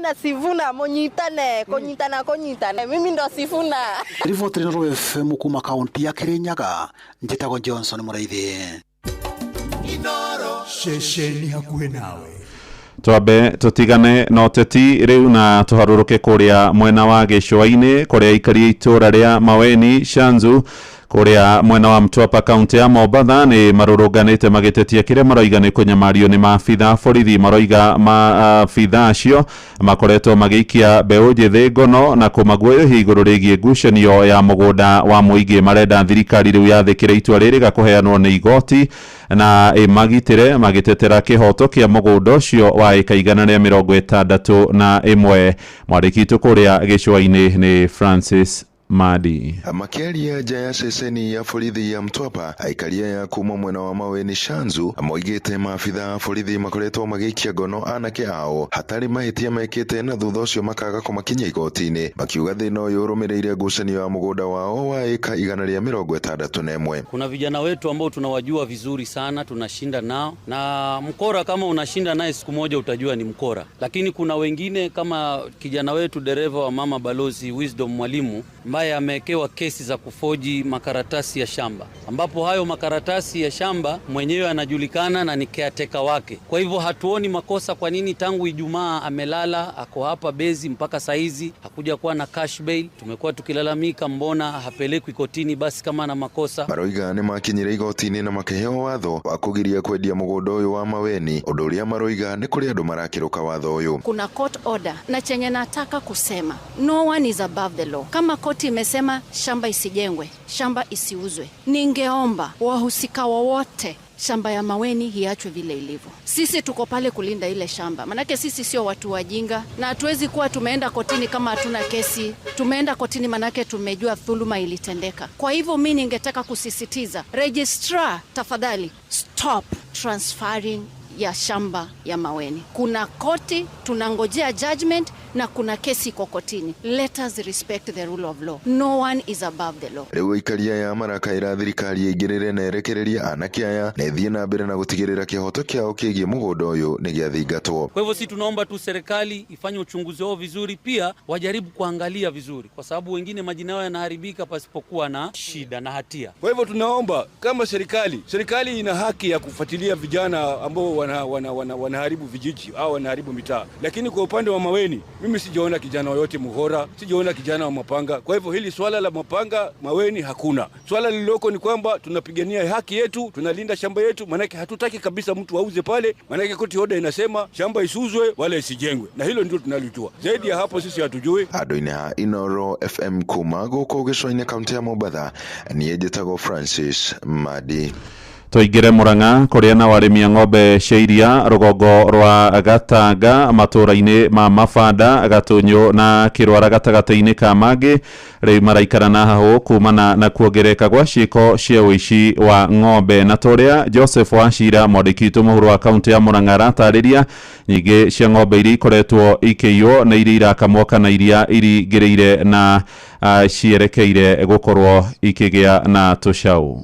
Na Sifuna munyitane kunyitana kunyitane mimi ndo Sifuna. Riboti Inooro FM kuma kaunti ya Kirinyaga, njitagwo Johnson Muraithi. Inooro ceceni hakuhĩ nawe. Twambe tutigane na ũteti rĩu na tũharũrũke kũrĩa mwena wa gĩcũa-inĩ kũrĩa aikari itũra rĩa Maweni Shanzu kũrĩa mwena wa Mtwapa kaunti ya Mombatha nĩ marũrũnganĩte magĩtetia kĩrĩa maroiga nĩ kũnyamario nĩ maabitha borithi. Maroiga maabitha acio makoretwo magĩikia mbeũ njĩthĩ ngono na kũmaguoyohia igũrũ rĩgiĩ ngucanio ya mũgũnda wa mũingĩ. Marenda thirikari rĩu yathĩkĩre itua rĩrĩ gakũheanwo nĩ igoti na ĩmagitĩre magĩtetera kĩhoto kĩa mũgũnda ũcio wa ĩka 161. Mwandĩki witũ kũrĩa gĩcũa-inĩ nĩ Francis Madi. Makiaria nja ya ceceni ya borithi ya Mtwapa, aikaria ya kuma mwena wa Maweni Shanzu moigĩte maabitha a borithi makoretwo magĩikia ngono anake ao hatarĩ mahĩtia mekĩte na thutha ũcio makaga kũmakinyia igoti-inĩ, makiuga thĩna ũyũ ũrũmĩrĩire ngucanio ya mũgũnda wao wa ĩka 161. Kuna vijana wetu ambao tunawajua vizuri sana, tunashinda nao, na mkora kama unashinda naye siku moja utajua ni mkora, lakini kuna wengine kama kijana wetu dereva wa mama balozi Wisdom Mwalimu ambaye amewekewa kesi za kufoji makaratasi ya shamba, ambapo hayo makaratasi ya shamba mwenyewe anajulikana na ni caretaker wake. Kwa hivyo hatuoni makosa kwa nini tangu Ijumaa amelala ako hapa bezi mpaka saizi hakuja kuwa na cash bail. Tumekuwa tukilalamika mbona hapelekwi kotini basi kama ana makosa. Maroiga nĩ makinyire igoti-inĩ na makĩheo watho wa kũgiria kwendia mũgũnda ũyũ wa Maweni, ũndũ ũrĩa maroiga nĩ kũrĩ andũ marakĩrũka watho ũyũ. Kuna court order, na chenye nataka kusema no one is above the law. Kama koti imesema shamba isijengwe, shamba isiuzwe, ningeomba wahusika wowote shamba ya Maweni iachwe vile ilivyo. Sisi tuko pale kulinda ile shamba, manake sisi sio watu wajinga na hatuwezi kuwa tumeenda kotini kama hatuna kesi. Tumeenda kotini manake tumejua dhuluma ilitendeka. Kwa hivyo mimi ningetaka kusisitiza registrar, tafadhali stop transferring ya shamba ya Maweni. Kuna koti, tunangojea judgment na kuna kesi iko kotini. Let us respect the rule of law. No one is above the law. Rĩu aikaria ya marakaĩra thirikari ĩingĩrĩre na ĩrekererie anake aya na ĩthiĩ na mbere na gũtigĩrĩra kĩhoto kĩao kĩgiĩ mũgũnda ũyũ nĩ gĩathingatwo. Kwa hivyo si tunaomba tu serikali ifanye uchunguzi wao vizuri, pia wajaribu kuangalia vizuri, kwa sababu wengine majina yao yanaharibika pasipokuwa na shida na hatia. Kwa hivyo tunaomba kama serikali ina haki ya kufuatilia vijana ambao wanaharibu vijiji au wanaharibu mitaa, lakini kwa upande wa Maweni mimi sijaona kijana yoyote muhora, sijaona kijana wa mapanga. Kwa hivyo hili swala la mapanga Maweni hakuna. Swala lililoko ni kwamba tunapigania haki yetu, tunalinda shamba yetu, manake hatutaki kabisa mtu auze pale, manake koti order inasema shamba isuzwe wala isijengwe, na hilo ndio tunalijua. Zaidi ya hapo sisi hatujui. Andũ-inĩ ha Inooro FM kuma gũkũ gĩcũa-inĩ kaunti ya Mombatha, niĩ njĩtagwo Francis Madi. Tũingĩre Murang'a kũrĩa nao arĩmi a ng'ombe cia iria rũgongo rwa Gatanga matũũra-inĩ ma Mabanda, Gatũnyũ na Kĩrwara gatagatĩ-inĩ ka mangĩ rĩu maraikara na hahũ kumana na kuongerereka gwa ciĩko cia ũici wa ng'ombe. Na torĩa Joseph Wachira mwandĩki witũ mũhuro wa kaũntĩ ya Murang'a aratarĩria, nyingĩ cia ng'ombe iria ikoretwo ikĩiywo nĩ iria irakamwo kana iria iringĩrĩire na cierekeire gũkorwo ikĩgĩa na tũcaũ.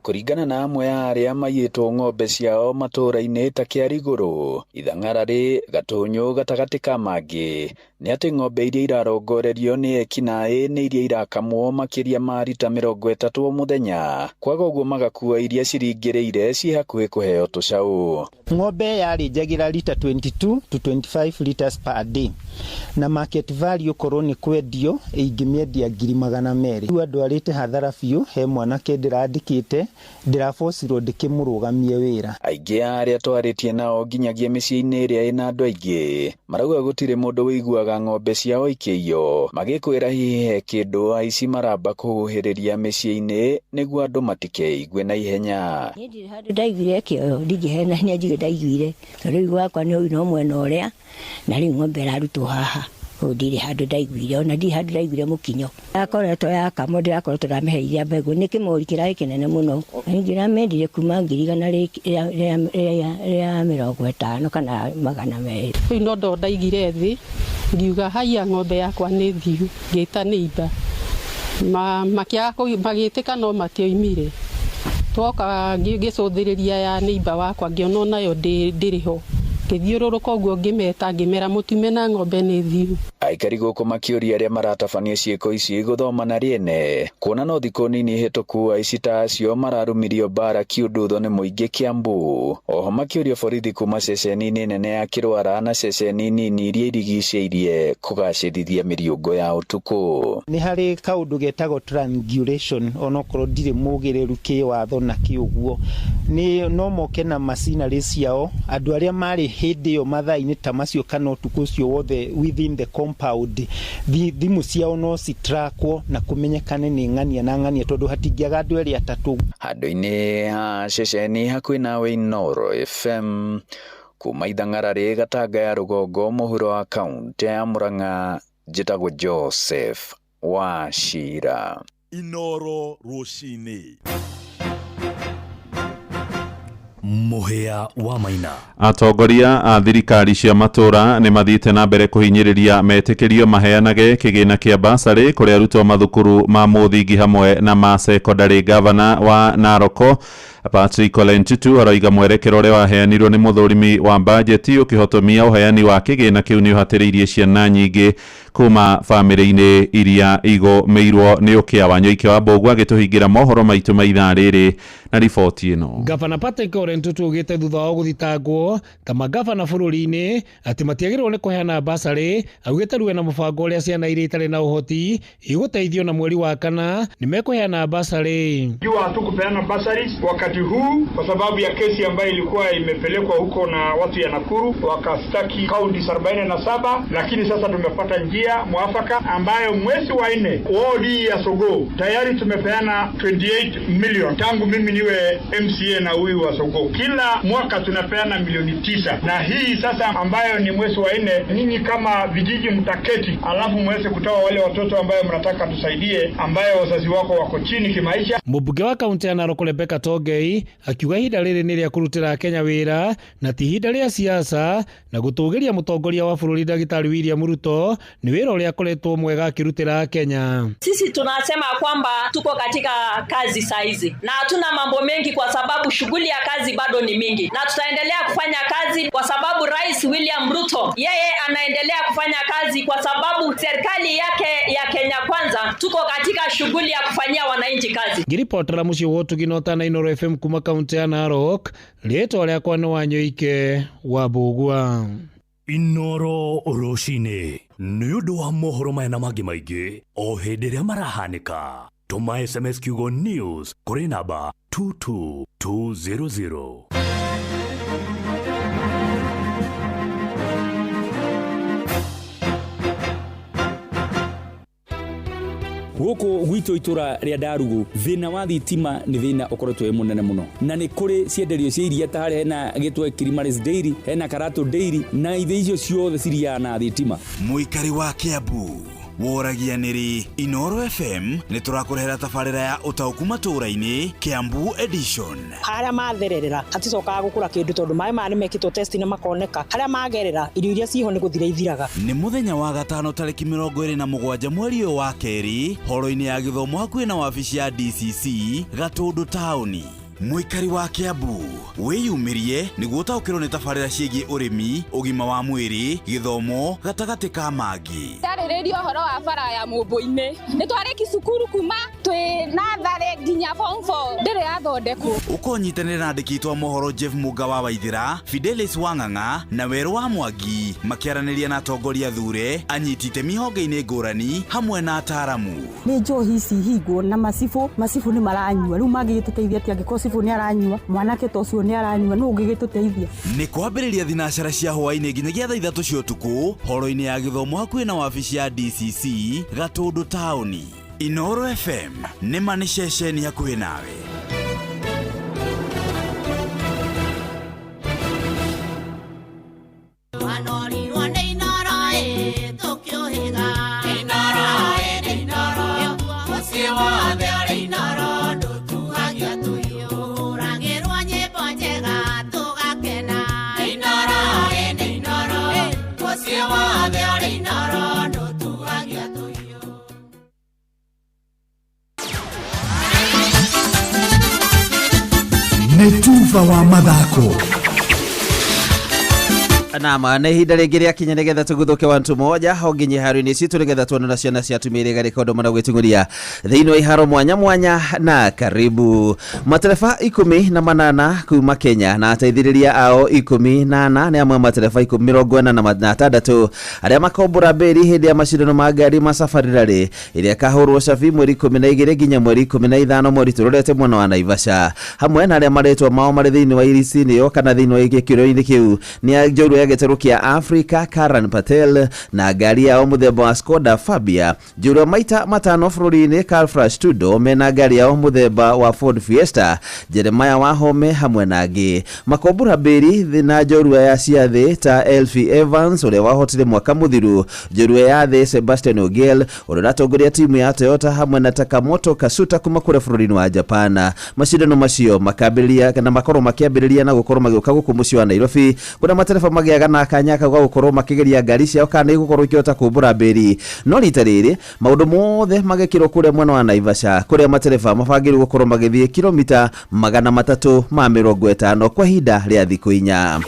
Kũringana na amwe a arĩa maiyĩtwo ng'ombe ciao matũũra-inĩ ta Kĩarigũrũ, Ithang'ararĩ, Gatũnyũ gatagatĩ ka mangĩ, nĩ atĩ ng'ombe iria irarongorerio nĩ ekinaĩ nĩ iria irakamwo makĩria ma rita 30 o mũthenya, kwaga ũguo magakua iria ciringĩrĩire ciĩ hakuhĩ kũheo tũcaũ. Ng'ombe yarĩnjagĩra lita 22 to 25 liters per day, na market value korwo nĩ kwendio ingĩmĩendia 200,000. Rĩu andũ arĩte hathara biũ, he mwanake ndĩrandĩkĩte ndĩrabocirwo ndĩkĩmũrũgamie wĩra. Aingĩ a arĩa twarĩtie nao nginyagia mĩciĩ-inĩ ĩrĩa ĩna andũ aingĩ marauga gũtirĩ mũndũ ũiguaga ng'ombe ciao ikĩiywo, magĩkwĩra hihi he kĩndũ aici maramba kũhuhĩrĩria mĩciĩ-inĩ nĩguo andũ matikeigue na ihenya. Niĩ ndirĩ handũ ndaiguire kĩoyo, ndingĩhenania njuge ndaiguire, tondũ rĩu gwakwa nĩ no mwena ũrĩa na rĩu ng'ombe ĩrarutwo haha. Kũu ndirĩ handũ ndaiguire, ona ndirĩ handũ ndaiguire mũkinyo. Yakoretwo yakamwo, ndĩrakoretwo ndamĩheirie mbegũ, nĩ kĩmori kĩrarĩ kĩnene mũno. Ndĩramĩendirie kuma 150,000 kana 200. Rĩu no ndo ndaigire thĩ ngiuga haiya ng'ombe yakwa nĩ thiu, ngĩta neighbor magĩtĩka no matioimire. Twoka ngĩcũthĩrĩria ya neighbor wakwa ngĩona onayo ndĩrĩ ho, ngĩthiũrũrũka ũguo ngĩmeta ngĩmera mũtume na ng'ombe nĩ thiu. Aikari gũkũ makĩũria arĩa maratabania ciĩko ici gũthoma na rĩene, kuona no thikũ nini hĩtũku aici ta acio mararumirio mbara kĩũndũtho nĩ mũingĩ Kiambu. Oho makĩũria borithi kuma ceceni-inĩ nene ya Kĩrwara na ceceni nini iria irigicĩirie kũgacĩrithia mĩriũngũ ya ũtukũ. Nĩ harĩ kaũndũ getagwo triangulation, onokorwo ndirĩ mũgĩrĩru kĩwatho na kĩũguo, nĩ no moke na macinarĩ ciao andũ arĩa marĩ hĩndĩ ĩyo mathaa-inĩ ta macio kana ũtukũ ũcio wothe within the compound, thimũ ciao no citrakwo na kũmenyekane nĩ ng'ania na ng'ania, tondũ hatingĩaga andũ erĩ atatũ. Handũ-inĩ ha ceceni hakuhĩ nawe Inooro FM kuma Ithang'ararĩ Gatanga ya rũgongo mũhuro wa kaũntĩ ya Murang'a, njĩtagwo Joseph Wachira. Inooro rũcinĩ. Mũhĩa wa Maina. Atongoria a thirikari cia matũũra nĩ mathiĩte na mbere kũhinyĩrĩria metĩkĩrio maheanage kĩgĩna kĩa basarĩ kũrĩ arutwo mathukuru ma mũthingi hamwe na ma sekondarĩ. Gavana wa Naroko Patrick Ole Ntutu aroiga mwerekero ũrĩa waheanirwo nĩ mũthũrimi wa bajeti ũkĩhotomia ũheani wa kĩgĩna kĩu nĩ ũhatĩrĩirie ciana nyingĩ kuma bamĩrĩ-inĩ iria igũmĩirwo nĩ ũkĩa. Wanyoike wa Mbũgua agĩtũhingĩra mohoro maitũ ma ithaa rĩrĩ na riboti ĩno. Gavana Patrick Ole Ntutu augĩte thutha wa gũthitangwo ta magavana bũrũri-inĩ atĩ matiagĩrĩirwo nĩ kũheana basarĩ, augĩte rĩu ena mũbango ũrĩa ciana iria itarĩ na ũhoti igũteithio na mweri wa kana nĩ mekũheana basarĩ. Jua hatukupeana bursaries wakati huu kwa sababu ya kesi ambayo ilikuwa imepelekwa huko na watu ya Nakuru, wakastaki kaunti 47, lakini sasa tumepata njia mwafaka ambayo mwezi wa 4 wodi ya Sogoo tayari tumepeana 28 million tangu mimi niwe MCA na huyu wa Sogoo. Kila mwaka tunapeana milioni 9, na hii sasa ambayo ni mwezi wa 4, ninyi kama vijiji mtaketi, alafu mweze kutoa wale watoto ambayo mnataka tusaidie, ambayo wazazi wako wako chini kimaisha. Mũmbunge wa kaunti ya Narok Rebecca Tongei akiuga ihinda rĩrĩ nĩ rĩa kũrutĩra Kenya wĩra na ti ihinda rĩa siasa, na gũtũgĩria mũtongoria wa bũrũri Ndagĩtarĩ William Ruto nĩ wĩra ũrĩa akoretwo mwega akĩrutĩra Kenya. Sisi tunasema kwamba tuko katika kazi saizi na hatuna mambo mengi kwa sababu shughuli ya kazi bado ni mingi, na tutaendelea kufanya kazi kwa sababu Rais William Ruto yeye anaendelea kufanya kazi kwa sababu serikali yake ya Kenya Kwanza tuko katika shughuli ya kufanyia wananchi kazi. Ngiripotera muciĩ wa Ũtugi na Ũtana Inooro FM kuma kaunti ya Narok, rĩtwa rĩakwa nĩ Wanyoike wa Mbũgua. Inooro rũcinĩ nĩ ũndũ wa mohoro maya na mangĩ maingĩ o hĩndĩ ĩrĩa marahanĩka. Tũma SMS kiugo news kũrĩ namba 22200. Gũkũ gwitũ itũra rĩa Ndarugu, thĩna wa thitima nĩ thĩna ũkoretwo wĩ mũnene mũno, na nĩ kũrĩ cienderio cia iria ta harĩa hena gĩtwe Kilimaris Dairy, hena Karatu Dairy, na ithe icio ciothe ciriaga na thitima. Mũikari wa Kiambu woragia nĩrĩ Inoro FM nĩ tũrakũrehera tabarĩra ya ũtaũku matũũra-inĩ Kiambu edition. Harĩa mathererera haticokaga gũkũra kĩndũ tondũ maĩ maya nĩ mekĩtwo test na makoneka harĩa magerera irio iria ciho nĩ gũthira ithiraga. Nĩ mũthenya wa gatano tarĩki 27 mweri ũyũ wa kerĩ horo-inĩ ya gĩthomo hakuhĩ na wabici ya DCC Gatũndũ taũni. Mũikari wa Kiambu wĩyumĩrie nĩguo ũtaũkĩrwo nĩ tabarĩra ciĩgiĩ ũrĩmi, ũgima wa mwĩrĩ, gĩthomo gatagatĩ ka mangĩ. Ndarĩrĩria ũhoro wa bara ya Mũmbũ-inĩ, nĩ twarĩki cukuru kuma twĩ natharĩ nginya form 4 ndĩrĩ yathondekwo. Ũkonyitanĩra na andĩki aitũ a mohoro Jeff Mũnga wa Waithĩra, Fidelis Wang'ang'a na Werũ wa Mwangi makĩaranĩria na atongoria thure, anyiti itemi honge-inĩ ngũrani hamwe na ataaramu. Nĩ njohi ici hingwo na macibũ, macibũ nĩ maranyua, rĩu mangĩgĩtũteithia atĩa angĩkorwo cibũ nĩ aranyua, mwanake ta ũcio nĩ aranyua, nũ ũngĩgĩtũteithia? Nĩ kwambĩrĩria thinacara cia hwaĩ-inĩ nginyagia thaa 3 cia ũtukũ horo-inĩ ya gĩthomo hakuhĩ na wabici ya DCC Gatũndũ taũni. Inoro FM nĩ ma nĩ ceceni hakuhĩ nawe. Nĩ tuba wa mathako. Nama nĩ ihinda rĩngĩ rĩakinya nĩgetha tũguthũke wantu moja ho nginya iharo-inĩ citũ nĩgetha tuone na ciana cia atumia iria igarĩka ũndũ mũna gwĩtung'ũria thĩinĩ wa iharo mwanya mwanya. Na karibu matereba 18 kuma Kenya na ateithĩrĩria ao 14 nĩ amwe a matereba 46 arĩa makombora mbĩri hĩndĩ ya macindano ma ngari ma Safari Rally ĩrĩa ĩkahũrwo cabi mweri 12 nginya mweri 15 mweri tũrorete mwena wa Naivasha, hamwe na arĩa marĩtwa mao marĩ thĩinĩ wa irici-inĩ ĩyo kana thĩinĩ wa gĩkĩro-inĩ kĩu nĩ njorua ya gĩtarũ kĩa Africa Karan Patel na ngari yao mũthemba wa Skoda Fabia, njorua maita 5 bũrũri-inĩ Carl Studo mena ngari yao mũthemba wa Ford Fiesta, Jeremiah Wahome hamwe na angĩ. Makombora mbĩri na njorua ya ciathĩ ta Elfie Evans ũrĩa wahotire mwaka mũthiru, njorua ya thĩ Sebastian Ogier ũrĩa ũratongoria timu ya Toyota hamwe na Takamoto Kasuta kuma kũrĩa bũrũri-inĩ wa Japan. Macindano macio makambĩrĩria kana makorwo makĩambĩrĩria na gũkorwo magĩũka gũkũ mũciĩ wa Nairobi kũrĩa matereba magĩaga na kanya kau ga gũkorwo makĩgeria ngari ciao kana igũkorwo ikĩhota kũmbũra mbĩri. No rita rĩrĩ maũndũ mothe magĩkĩrwo kũrĩa mwena wa Naivasha kũrĩa matereba mabangĩirwo gũkorwo magĩthiĩ kilomita 350 kwa ihinda rĩa thikũ 4.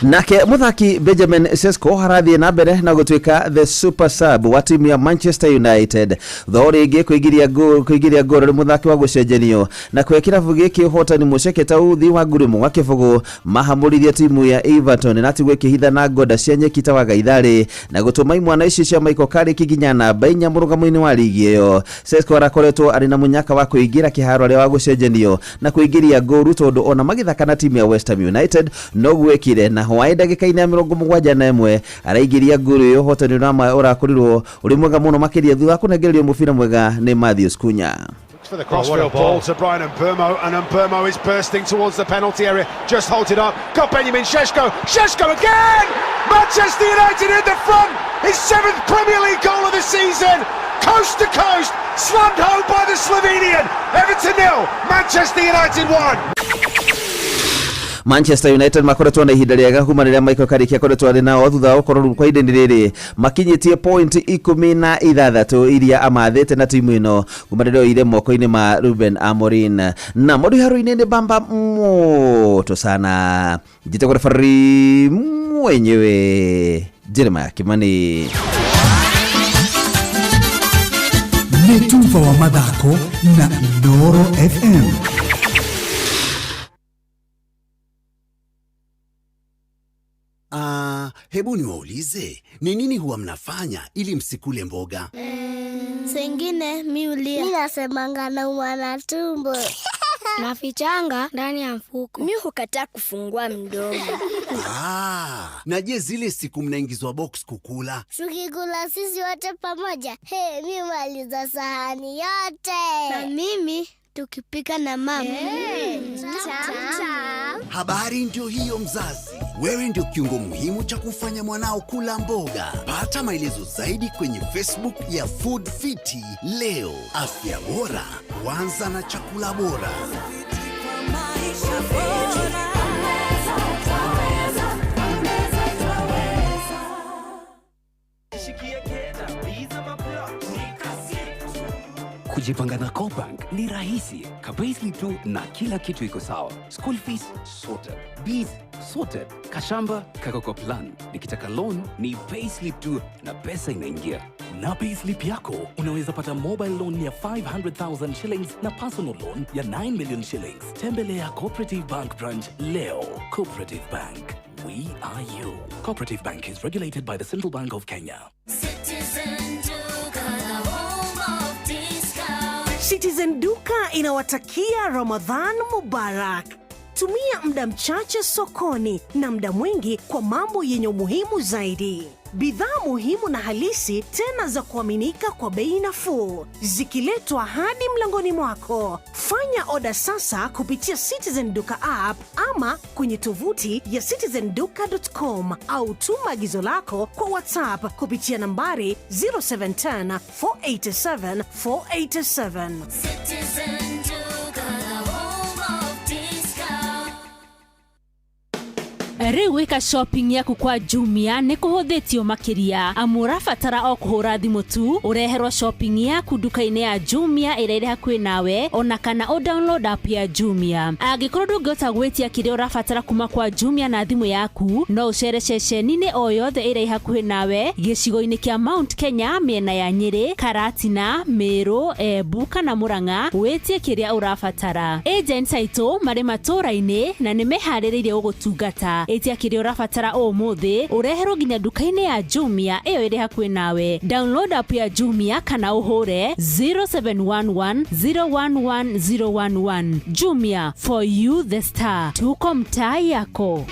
Nake muthaki Benjamin Sesko harathiĩ na mbere na gũtuĩka the super sub wa timu ya Manchester United. Tho rĩngĩ kũingĩria ngoro nĩ muthaki wa gũcenjenio na kwe kĩrabu gĩkĩ ũhotani mũceke ta uthi wa ngurumo wa kĩbũgũ mahamũrithia timu ya Everton na tigwe kĩhitha na ngoda cia nyeki ta wa gaitharĩ na gũtũma imwana ici cia Michael Carrick nginya namba 4 mũrũgamo-inĩ wa ligi ĩyo. Sesko arakoretwo arĩ na mũnyaka wa kũingĩra kĩharo arĩa wa gũcenjenio na kũingĩria ngoru tondũ ona magĩthaka na timu ya West Ham United no gwekire na hwaĩ ndagĩka-inĩ ya 71 araingĩria nguru ĩyo ũhotani ũrakorirwo ũrĩ mwega mũno makĩria thutha wa kũnengererio mũbira mwega nĩ Matheus Cunha. For the crossfield ball to Brian Mbeumo, and Mbeumo is bursting towards the penalty area, just halted up, got Benjamin Šeško, Šeško again! Manchester United in the front, his 7th Premier League goal of the season, coast to coast, slammed home by the Slovenian, Everton 0, Manchester United 1. Manchester United makoretwo na ihinda rĩega kuma rĩrĩa Michael Carrick akoretwo arĩ nao thutha wa gũkorwo kwa ihinda rĩrĩ makinyĩtie point 16 iria amathĩte na timu ĩno kuma rĩrĩa oire moko-inĩ ma Ruben Amorim. Na mũndũ iharo-inĩ nĩ bamba moto sana njĩtagwo referee mwenyewe Jeremiah Kimani. Nĩ tuba wa mathako na Inooro FM. Hebu niwaulize, ni nini huwa mnafanya ili msikule mboga? Sengine mi ulia. Mi nasemanga naumwa na tumbo. Nafichanga ndani ya mfuko. Mi hukataa kufungua mdomo. Ah, na je zile siku mnaingizwa box kukula? Tukikula sisi wote pamoja, hey, mi maliza sahani yote. Na mimi tukipika na mama. Hey, tam. Habari ndio hiyo mzazi. Wewe ndio kiungo muhimu cha kufanya mwanao kula mboga. Pata maelezo zaidi kwenye Facebook ya Food Fiti leo. Afya bora huanza na chakula bora. Kujipanga na CoBank ni rahisi. Ka-payslip tu na kila kitu iko sawa. School fees sorted, bills sorted, kashamba kako kwa plan. Nikitaka loan ni payslip tu na pesa inaingia. Na payslip yako unaweza pata mobile loan ya 500,000 shillings na personal loan ya 9 million shillings. Tembelea Cooperative Bank branch leo. Cooperative Bank, we are you. Cooperative Bank is regulated by the Central Bank of Kenya. Citizen Duka inawatakia Ramadhan Mubarak. Tumia muda mchache sokoni na muda mwingi kwa mambo yenye umuhimu zaidi. Bidhaa muhimu na halisi tena za kuaminika kwa bei nafuu, zikiletwa hadi mlangoni mwako. Fanya oda sasa kupitia Citizen Duka app ama kwenye tovuti ya citizenduka.com au tuma agizo lako kwa WhatsApp kupitia nambari 0710 487 487. Citizen Duka, the home of discount. Rĩu gwĩka shopping yaku kwa Jumia nĩ kũhũthĩtio makĩria, amu ũrabatara o kũhũra thimũ tu ũreherwo shopping yaku nduka-inĩ ya Jumia ĩrĩa ĩrĩ hakuhĩ nawe, ona kana ũ download app ya Jumia. Angĩkorwo ndũngĩhota gwĩtia kĩrĩa ũrabatara kuma kwa Jumia na thimũ yaku, no ũcere ceceni-inĩ o yothe ĩrĩa ĩ hakuhĩ nawe gĩcigo-inĩ kĩa Mount Kenya, mĩena ya Nyĩrĩ, Karatina, Meru, Embu kana Murang'a, wĩtie kĩrĩa ũrabatara. Agents aitũ marĩ matũũra-inĩ na nĩ meharĩrĩirie gũgũtungata. Ĩtia kĩrĩa ũrabatara ũmũthĩ ũreherwo nginya nduka-inĩ ya Jumia ĩyo ĩrĩ hakuhĩ nawe. Download app ya Jumia kana ũhũre 0711 011 011. Jumia, for you the star. Tuko mtaa yako.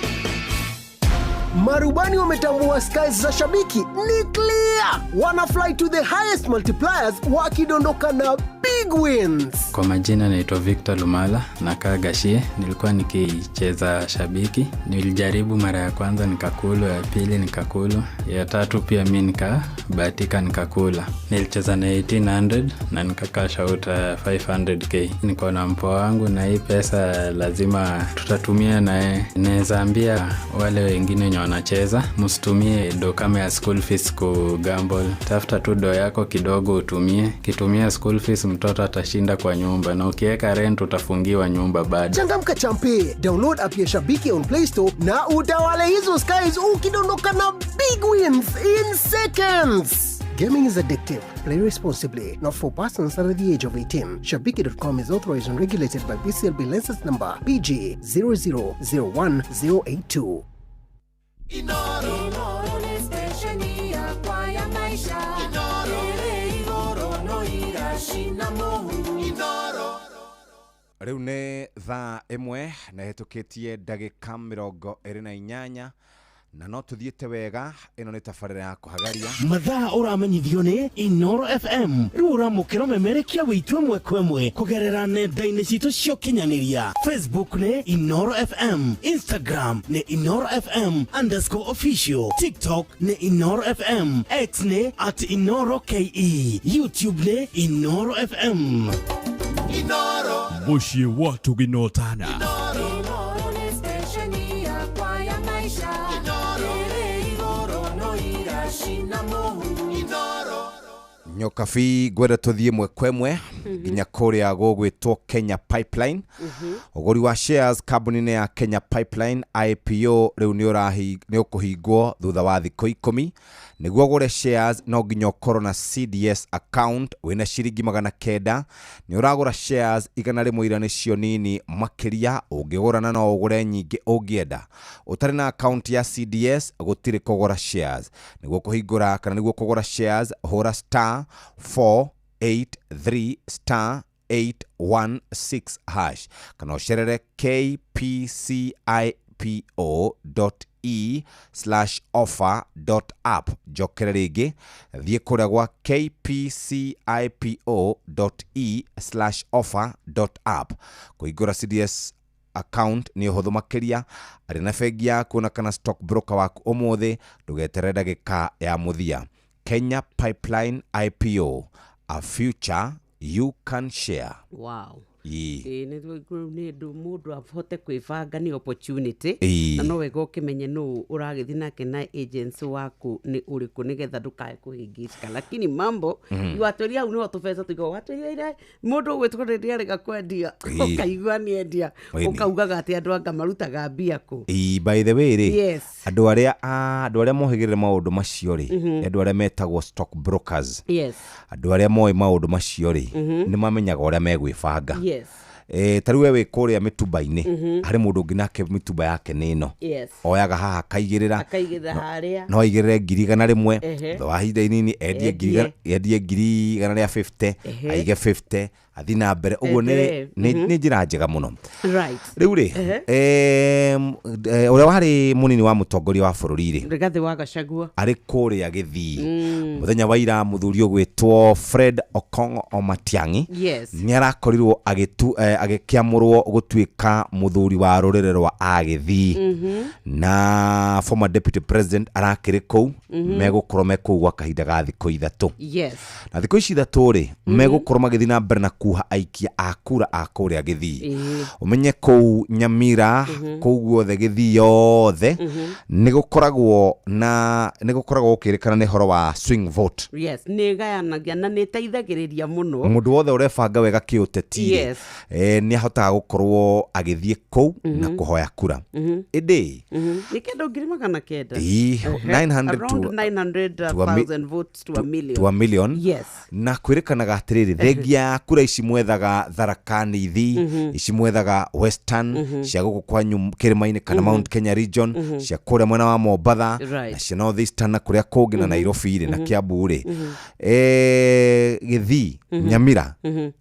Marubani wametambua skies za shabiki ni clear. Wana fly to the highest multipliers wakidondoka na big wins. Kwa majina naitwa Victor Lumala, nakaa Gashie. Nilikuwa nikicheza shabiki. Nilijaribu mara ya kwanza nikakulu, ya pili nikakulu, ya tatu pia mi nikabahatika nikakula. Nilicheza na 1800 na nikakash out 500k. Niko na mpoa wangu na hii pesa lazima tutatumia naye. Naweza ambia wale wengine wenye wanacheza, msitumie do kama ya school fees ku gamble. Tafuta tu do yako kidogo utumie. Kitumia school fees mtoto atashinda kwa nyumba, na ukiweka rent utafungiwa nyumba bado. Changamka champe, download app ya Shabiki on Play Store na utawale hizo skies ukidondoka na big wins in seconds. Gaming is addictive. Play responsibly. Not for persons under the age of 18. Shabiki.com is authorized and regulated by BCLB license number PG 0001082. Inoro ni stesheni yakwa ya maisha. Inoro igoro no irashina mohu. Inoro. Rĩu nĩ thaa 1 na ĩhĩtũkĩtie ndagĩka 28 na no tũthiĩte wega. Ĩno nĩ tabarĩra ya kũhagaria Mathaa ũramenyithio nĩ Inoro FM. Rĩu ũramũkĩra ũmemerekia wĩitũ ĩmwe kwa ĩmwe kũgerera nenda-inĩ citũ cia ũkinyanĩria. Facebook nĩ Inoro FM, Instagram nĩ Inoro FM _official, TikTok nĩ Inoro FM, X nĩ @InoroKE, YouTube nĩ Inoro FM. Inoro. Mũciĩ wa tũginotana. Inoro ni stesheni yakwa ya maisha. Inoro igoro no irashina mohu. Inoro. Nyokabi ngwenda tũthiĩ ĩmwe kwa ĩmwe nginya kũrĩa gũgwĩtwo Kenya Pipeline. Ũgũri wa shares kambuni-inĩ ya Kenya Pipeline IPO rĩu nĩ ũkũhingwo thutha wa thikũ 10. Nĩguo ũgũre shares no nginya ũkorwo na CDS account wĩna ciringi 900. Nĩ ũragũra shares 100 iria nĩcio nini makĩria, ũngĩgũra na no ũgũre nyingĩ ũngĩenda. Ũtarĩ na account ya CDS gũtirĩ kũgũra shares. Nĩguo kũhingũra kana nĩguo kũgũra shares hũra star 483 star 816 hash kana ũcerere kpcipo.co e slash offer app. Njokere rĩngĩ, thiĩ kũrĩa gwa kpcipo e slash offer app. Kũhingũra CDS account nĩ ũhũthũ makĩria. Arĩ na bengi yaku na kana stock broker waku ũmũthĩ, ndũgeterere ndagĩka ya mũthia. Kenya Pipeline IPO, a future you can share. Wow. Ĩĩ. Ĩĩ, nĩ ũndũ mũndũ ahote kwĩbanga nĩ opportunity. Ĩĩ. Na no wega ũkĩmenye nũ ũragĩthiĩ nake na agency waku nĩ ũrĩkũ, nĩgetha ndũkae kũhĩngĩcĩka. Lakini mambo watwĩria hau nĩho tũbeca tũigagwo. Watwĩria ira mũndũ ũgwĩtwo rĩrĩa arega kwendia, ũkaigua nĩ endia, ũkaugaga atĩ andũ anga marutaga mbia kũ. Ĩĩ, by the way rĩ, Yes. andũ arĩa mohĩgĩrĩre maũndũ macio rĩ, nĩ andũ arĩa metagwo stock brokers. Andũ arĩa moĩ maũndũ macio rĩ, nĩ mamenyaga ũrĩa megwĩbanga. Ta rĩu we wĩ kũrĩa mĩtumba-inĩ, harĩ mũndũ ũngĩ nake mĩtumba yake nĩ ĩno, oyaga haha akaigĩrĩra, akaigĩrĩra harĩa, no aigĩrĩre 100,000, thutha wa ihinda inini endie endie 150,000, aige 50, athiĩ na mbere ũguo. Nĩ Endelee. nĩ njĩra njega mũno. Rĩu rĩ, ũrĩa warĩ mũnini wa mũtongoria wa bũrũri rĩ, Rigathĩ wa Gachagua, arĩ kũrĩa Gĩthii mũthenya wa ira, mũthuri ũgwĩtwo Fred Okong'o Omatiang'i nĩ arakorirwo agĩkĩamũrwo gũtuĩka mũthuri wa rũrĩrĩ rwa Agĩthii, na former deputy president arakĩrĩ kũu. Megũkorwo me kũu gwa kahinda ga thikũ 3. Na thikũ ici 3 rĩ, megũkorwo magĩthiĩ na mbere na kuha aikia a kura a kũrĩa Gĩthii. Ũmenye kũu Nyamira, kũu guothe Gĩthii yothe, nĩ gũkoragwo gũkĩrĩkana nĩ ũhoro wa swing vote. Yes, nĩ ĩgayanagia na nĩ ĩteithagĩrĩria mũno. Mũndũ wothe ũrebanga wega kĩũteti rĩ, nĩ ahotaga gũkorwo agĩthiĩ kũu na kũhoya kura. Ĩndĩ Nĩ kĩndũ 900,000. Ĩĩ, 900 Around 900,000 votes to a million. To a million. Na kwĩrĩkanaga atĩrĩrĩ, thengia ya kura ici mwethaga Tharaka Nithi, ici mwethaga Western, cia gũkũ kwanyu kĩrĩma-inĩ kana Mount Kenya region, cia kũrĩa mwena wa Mombatha, na cia North Eastern na kũrĩa kũngĩ na Nairobi rĩ, na Kiambu rĩ, Gĩthii, Nyamira,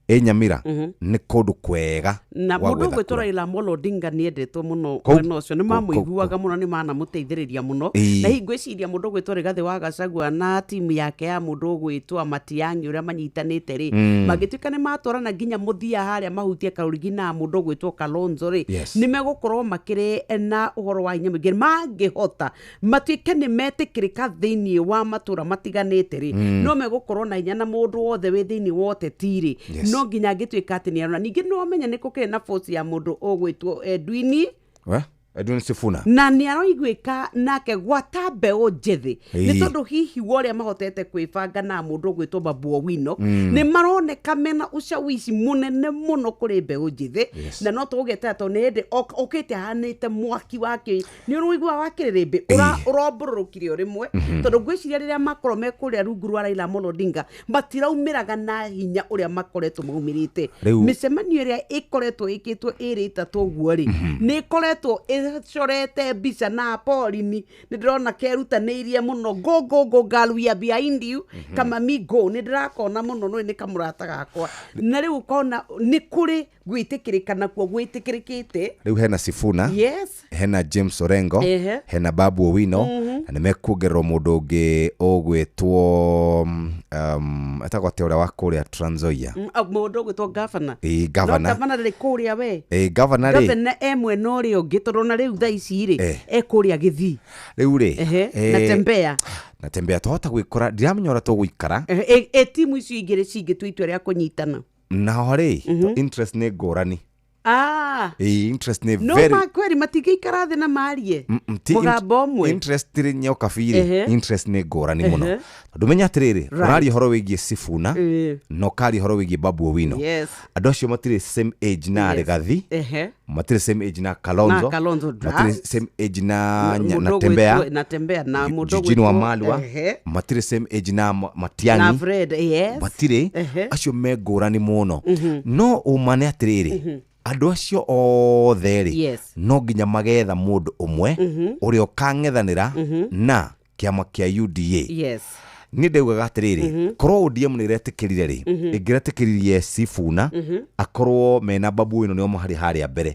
ĩ Nyamira nĩ kũndũ kwega Na gwa mũndũ gwetha ũgwĩtwo kura. Raila Amolo Odinga nĩ endetwo mũno mwena ũcio, nĩ mamũiguaga mũno, nĩ manamũteithĩrĩria mũno. Na hihi ngwĩciria mũndũ ũgwĩtwo Rigathĩ wa Gachagua na timu yake ya mũndũ ũgwĩtwo Matiang'i ũrĩa manyitanĩte rĩ, mangĩtuĩka nĩ matwarana nginya mũthia harĩa mahutie Karũrigi na mũndũ ũgwĩtwo Kalonzo rĩ, nĩ megũkorwo makĩrĩ na ũhoro wa hinya mũingĩ. Mangĩhota matuĩke nĩ metĩkĩrĩka thĩinĩ wa matũra matiganĩte rĩ, no megũkorwo na hinya, na mũndũ wothe wĩ thĩinĩ wa ũteti rĩ, no nginya angĩtuĩka atĩ nĩ arona. Ningĩ nĩ wamenya nĩ kũkĩrĩ na force ya mũndũ ũgwĩtwo Edwini. We, Edwin Sifuna. Na nĩ aroiguĩka nake gwata mbeũ njĩthĩ, nĩ tondũ hihi wa ũrĩa mahotete kwĩbanga na mũndũ ũgwĩtwo Babu Owino, nĩ maroneka mena ushawishi mũnene mũno kũrĩ mbeũ njĩthĩ. Na no tũgũgĩetera, tondũ nĩ hĩndĩ okĩte ahanĩte mwaki wake, nĩ ũrũigua wa kĩrĩrĩmbĩ ũrombũrũrũkire o rĩmwe, tondũ ngwĩciria rĩrĩa makorwo me kũrĩa rungu rwa Raila Amolo Odinga matiraumĩraga na hinya ũrĩa makoretwo maumĩrĩte. Mĩcemanio ĩrĩa ĩkoretwo ĩkĩtwo ĩrĩ ĩtatũ ũguo rĩ, nĩ ĩkoretwo ĩcorete mbica na Pauline nĩ ndĩrona kerutanĩirie mũno. Go go go girl, we are behind you. Kama mi go nĩ ndĩrakona mũno, nĩ nĩ kamũrata gakwa, na rĩu ũkona nĩ kũrĩ gwĩtĩkĩrĩka nakuo gwĩtĩkĩrĩkĩte. Rĩu hena Sifuna, hena James Orengo, hena Babu Owino, na nĩ mekuongererwo mũndũ ũngĩ ũgwĩtwo etagwo atĩa ũrĩa wa kũrĩa Trans Nzoia? Mũndũ ũgwĩtwo gavana. Ĩĩ, gavana. No gavana ndarĩ kũrĩa we. Ĩĩ, gavana rĩ. Gavana e mwena ũrĩa ũngĩ, tondũ ona rĩu thaa ici rĩ, e kũrĩa Gĩthii. Rĩu rĩ, Natembea. Natembea twahota gwĩkora, ndiramenya ũrĩa tũgũikara. Ĩ timu icio igĩrĩ cingĩtua itua rĩa kũnyitana? Naho rĩ, interest nĩ ngũrani. Ĩĩ, interest nĩ No very ma kweri matingĩikara thĩ na marie ti mũgambo ũmwe. Interest rĩ, nyokabi rĩ, interest nĩ ngũrani mũno, tondũ menya atĩrĩrĩ, ũraria ũhoro wĩgiĩ Sifuna na ũkaria ũhoro wĩgiĩ Babu Owino, andũ acio matirĩ same age na Rigathi, matirĩ same age na Kalonzo, Na Kalonzo, matirĩ same age na Mũndũ na Tembea, Natembea na mũndũ Eugene ũgwĩtwo- Wamalwa, matirĩ same age na na Matiang'i. Fred, yes. Matirĩ, acio me ngũrani mũno. No ũma nĩ atĩrĩrĩ, andũ acio othe rĩ, no nginya magetha mũndũ ũmwe ũrĩa ũkang'ethanĩra na kĩama kĩa UDA. Niĩ ndaugaga atĩrĩrĩ, korwo ODM nĩ ĩretĩkĩrire rĩ, ĩngĩretĩkĩririe Sifuna akorwo mena Babu ĩno nĩo marĩ harĩa mbere.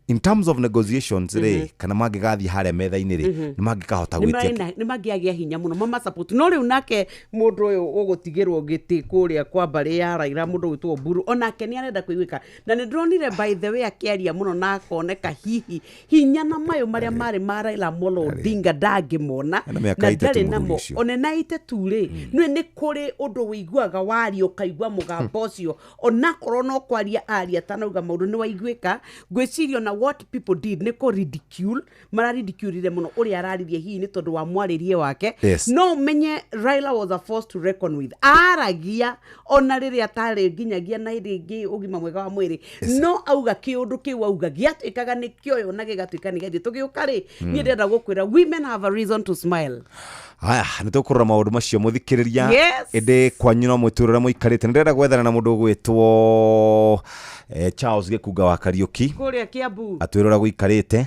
In terms of negotiations rĩ, kana mangĩgathiĩ harĩa metha-inĩ rĩ, nĩ mangĩkahota gwĩtia. Nĩ mangĩagĩa hinya mũno mama support. No rĩu nake mũndũ ũyũ ũgũtigĩrwo gĩtĩ kũrĩa kwa mbarĩ ya Raila, mũndũ ũgwĩtwo Oburu, onake nĩ arenda kũiguĩka, na nĩ ndĩronire by the way akĩaria mũno na akoneka hihi hinya na mayũ marĩa marĩ ma Raila Amolo Odinga ndangĩmona Ena mĩaka na 82 ndarĩ mũthuri namo ũcio. one na 82 rĩ, nĩ nĩ kũrĩ ũndũ wĩiguaga waria ũkaigua mũgambo ũcio, onakorwo no kwaria aria atanauga maũndũ nĩ waiguĩka. Ngwĩciria ona what people did nĩ kũ ridicule, mararidiculire mũno ũrĩa araririe, hihi nĩ tondũ wa mwarĩrie wake. No ũmenye Raila was a force to reckon with, aragia ona rĩrĩa atarĩ nginyagia na hĩndĩ ĩngĩ ũgima mwega wa mwĩrĩ, no auga kĩũndũ kĩu auga gĩatuĩkaga nĩ kĩoyo na gĩgatuĩka nĩ gĩathiĩ. Tũgĩũka rĩ, niĩ ndĩrenda gũkwĩra women have a reason to smile. Haya, nĩ tũkũrora maũndũ macio mũthikĩrĩria. Yes. Ĩndĩ kwanyu no mwĩtũre ũrĩa mũikarĩte. Nĩ ndĩrenda gwethana na mũndũ ũgwĩtwo Charles Gĩkunga wa Kariũki kũrĩa Kiambu, atwĩre ũrĩa gũikarĩte.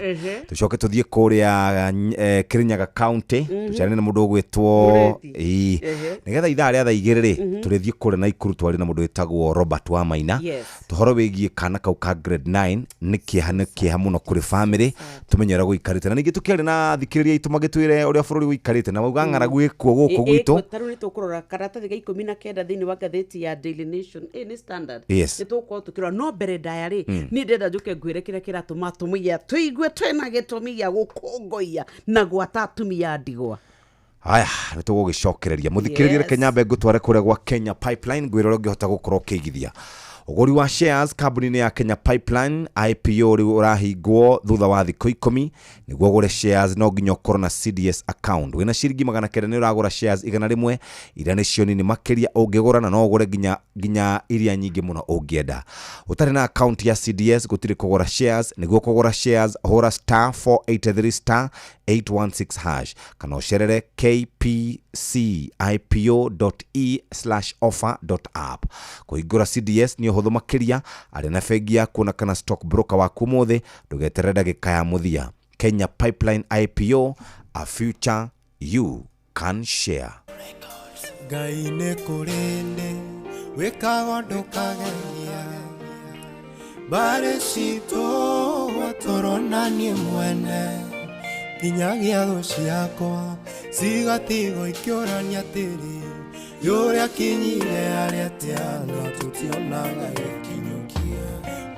Tũcoke tũthiĩ kũrĩa Kirinyaga County, tũcaranie na mũndũ ũgwĩtwo Mũreti. Ĩĩ. Nĩgetha ithaa rĩa thaa 2 rĩ, tũrĩthiĩ kũrĩa Naikuru twarie na mũndũ wĩtagwo Robert Wamaina, tũhoro wĩgiĩ kana kau ka grade 9. Nĩ kĩeha, nĩ kĩeha mũno kũrĩ family, tũmenye ũrĩa gũikarĩte. Na ningĩ tũkĩaria na thikĩrĩria aitũ magĩtwĩre ũrĩa bũrũri ũikarĩte na mauga ng'aragu ĩkuo gũkũ gwitũ. Tarĩu nĩ tũkũrora karatathi ga 19 thĩinĩ wa ngathĩti ya Daily Nation, nĩ Standard. Nĩ tũgũkorwo tũkĩrora, no mbere ndaya rĩ, niĩ ndĩrenda njũke ngwĩre kĩrĩa kĩratũma atumia tũigue twĩna gĩtũmi gĩa gũkũngũiya na gwata atumia a ndigwa. Haya, nĩ tũgũgĩcokereria mũthikĩrĩria. Reke nyambe ngũtware kũrĩa gwa Kenya Pipeline, ngwĩre ũrĩa ũngĩhota gũkorwo ũkĩigithia ũgũri wa shares kambuni-inĩ ya Kenya Pipeline. IPO rĩu ũrahingwo thutha wa thikũ 10. Nĩguo ũgũre shares no nginya ũkorwo na CDS account. Wĩna ciringi 900 nĩ ũragũra shares 100, iria nĩcio nini makĩria ũngĩgũra, na no ũgũre nginya iria nyingĩ mũno ũngĩenda. Ũtarĩ na account ya CDS gũtirĩ kũgũra shares. Nĩguo kũgũra shares, hũra star 483 star 816 hash kana ũcerere kpcipo.e/offer.app. Kũhingũra CDS nĩ ũhũthũ makĩria. Arĩ na bengi yaku na kana stock broker waku ũmũthĩ, ndũgeterere ndagĩka ya mũthia. Kenya Pipeline IPO, a future you can share. Ngai nĩ kũrĩ ndĩ wĩkaga ndũkagenia mbarĩ citũ tũrona niĩ mwene nginyagia thũ ciakwa cigatigwo ikĩũrania atĩrĩ yũrĩa kinyire arĩa atĩa na tũtionaga gĩkinyũkia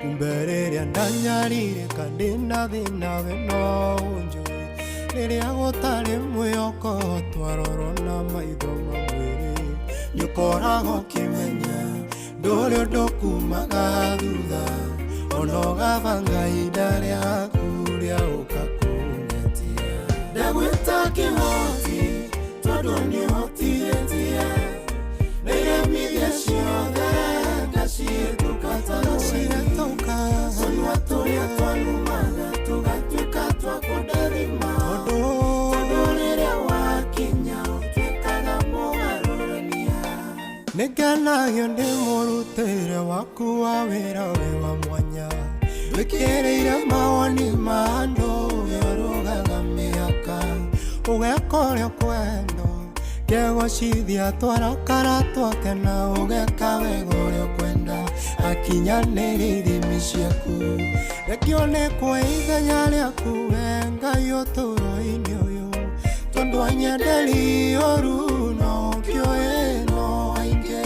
kumbe rĩrĩa ndanyarirĩka ndĩna thĩna we no ũnjũĩ rĩrĩa gũtarĩ mwĩhoko twarorwo na maitho ma mwĩrĩ nĩũkoragwo ũkĩmenya ndũrĩ ũndũ kumaga thutha ona ũgabanga ihinda rĩaku rĩa ũka kũngetia ndagwĩta kĩhoti tondũ nĩũhotithĩtie nĩremithia ciothe ngacihĩtũka ta rũĩ tũnua tũrĩa twanumaga tũgatuĩka twa kũndathima tondũ rĩrĩa wakinya ũtuĩkaga mũgarũrania nĩngenagio nĩ mũrutĩre waku wa wĩra wĩ wa mwanya wĩkĩrĩire mawoni ma andũ ũrũgaga mĩaka ũgeka ũrĩa ũkwenda kegocithia twarakara twakena ũgeka wega ũrĩa ũkwenda akinyanĩria ithimi ciaku rekio nĩ kwa ithenya rĩaku we Ngai ũtũũro-inĩ ũyũ tondũ anyenderi ũru no ũkĩũĩ no aingĩ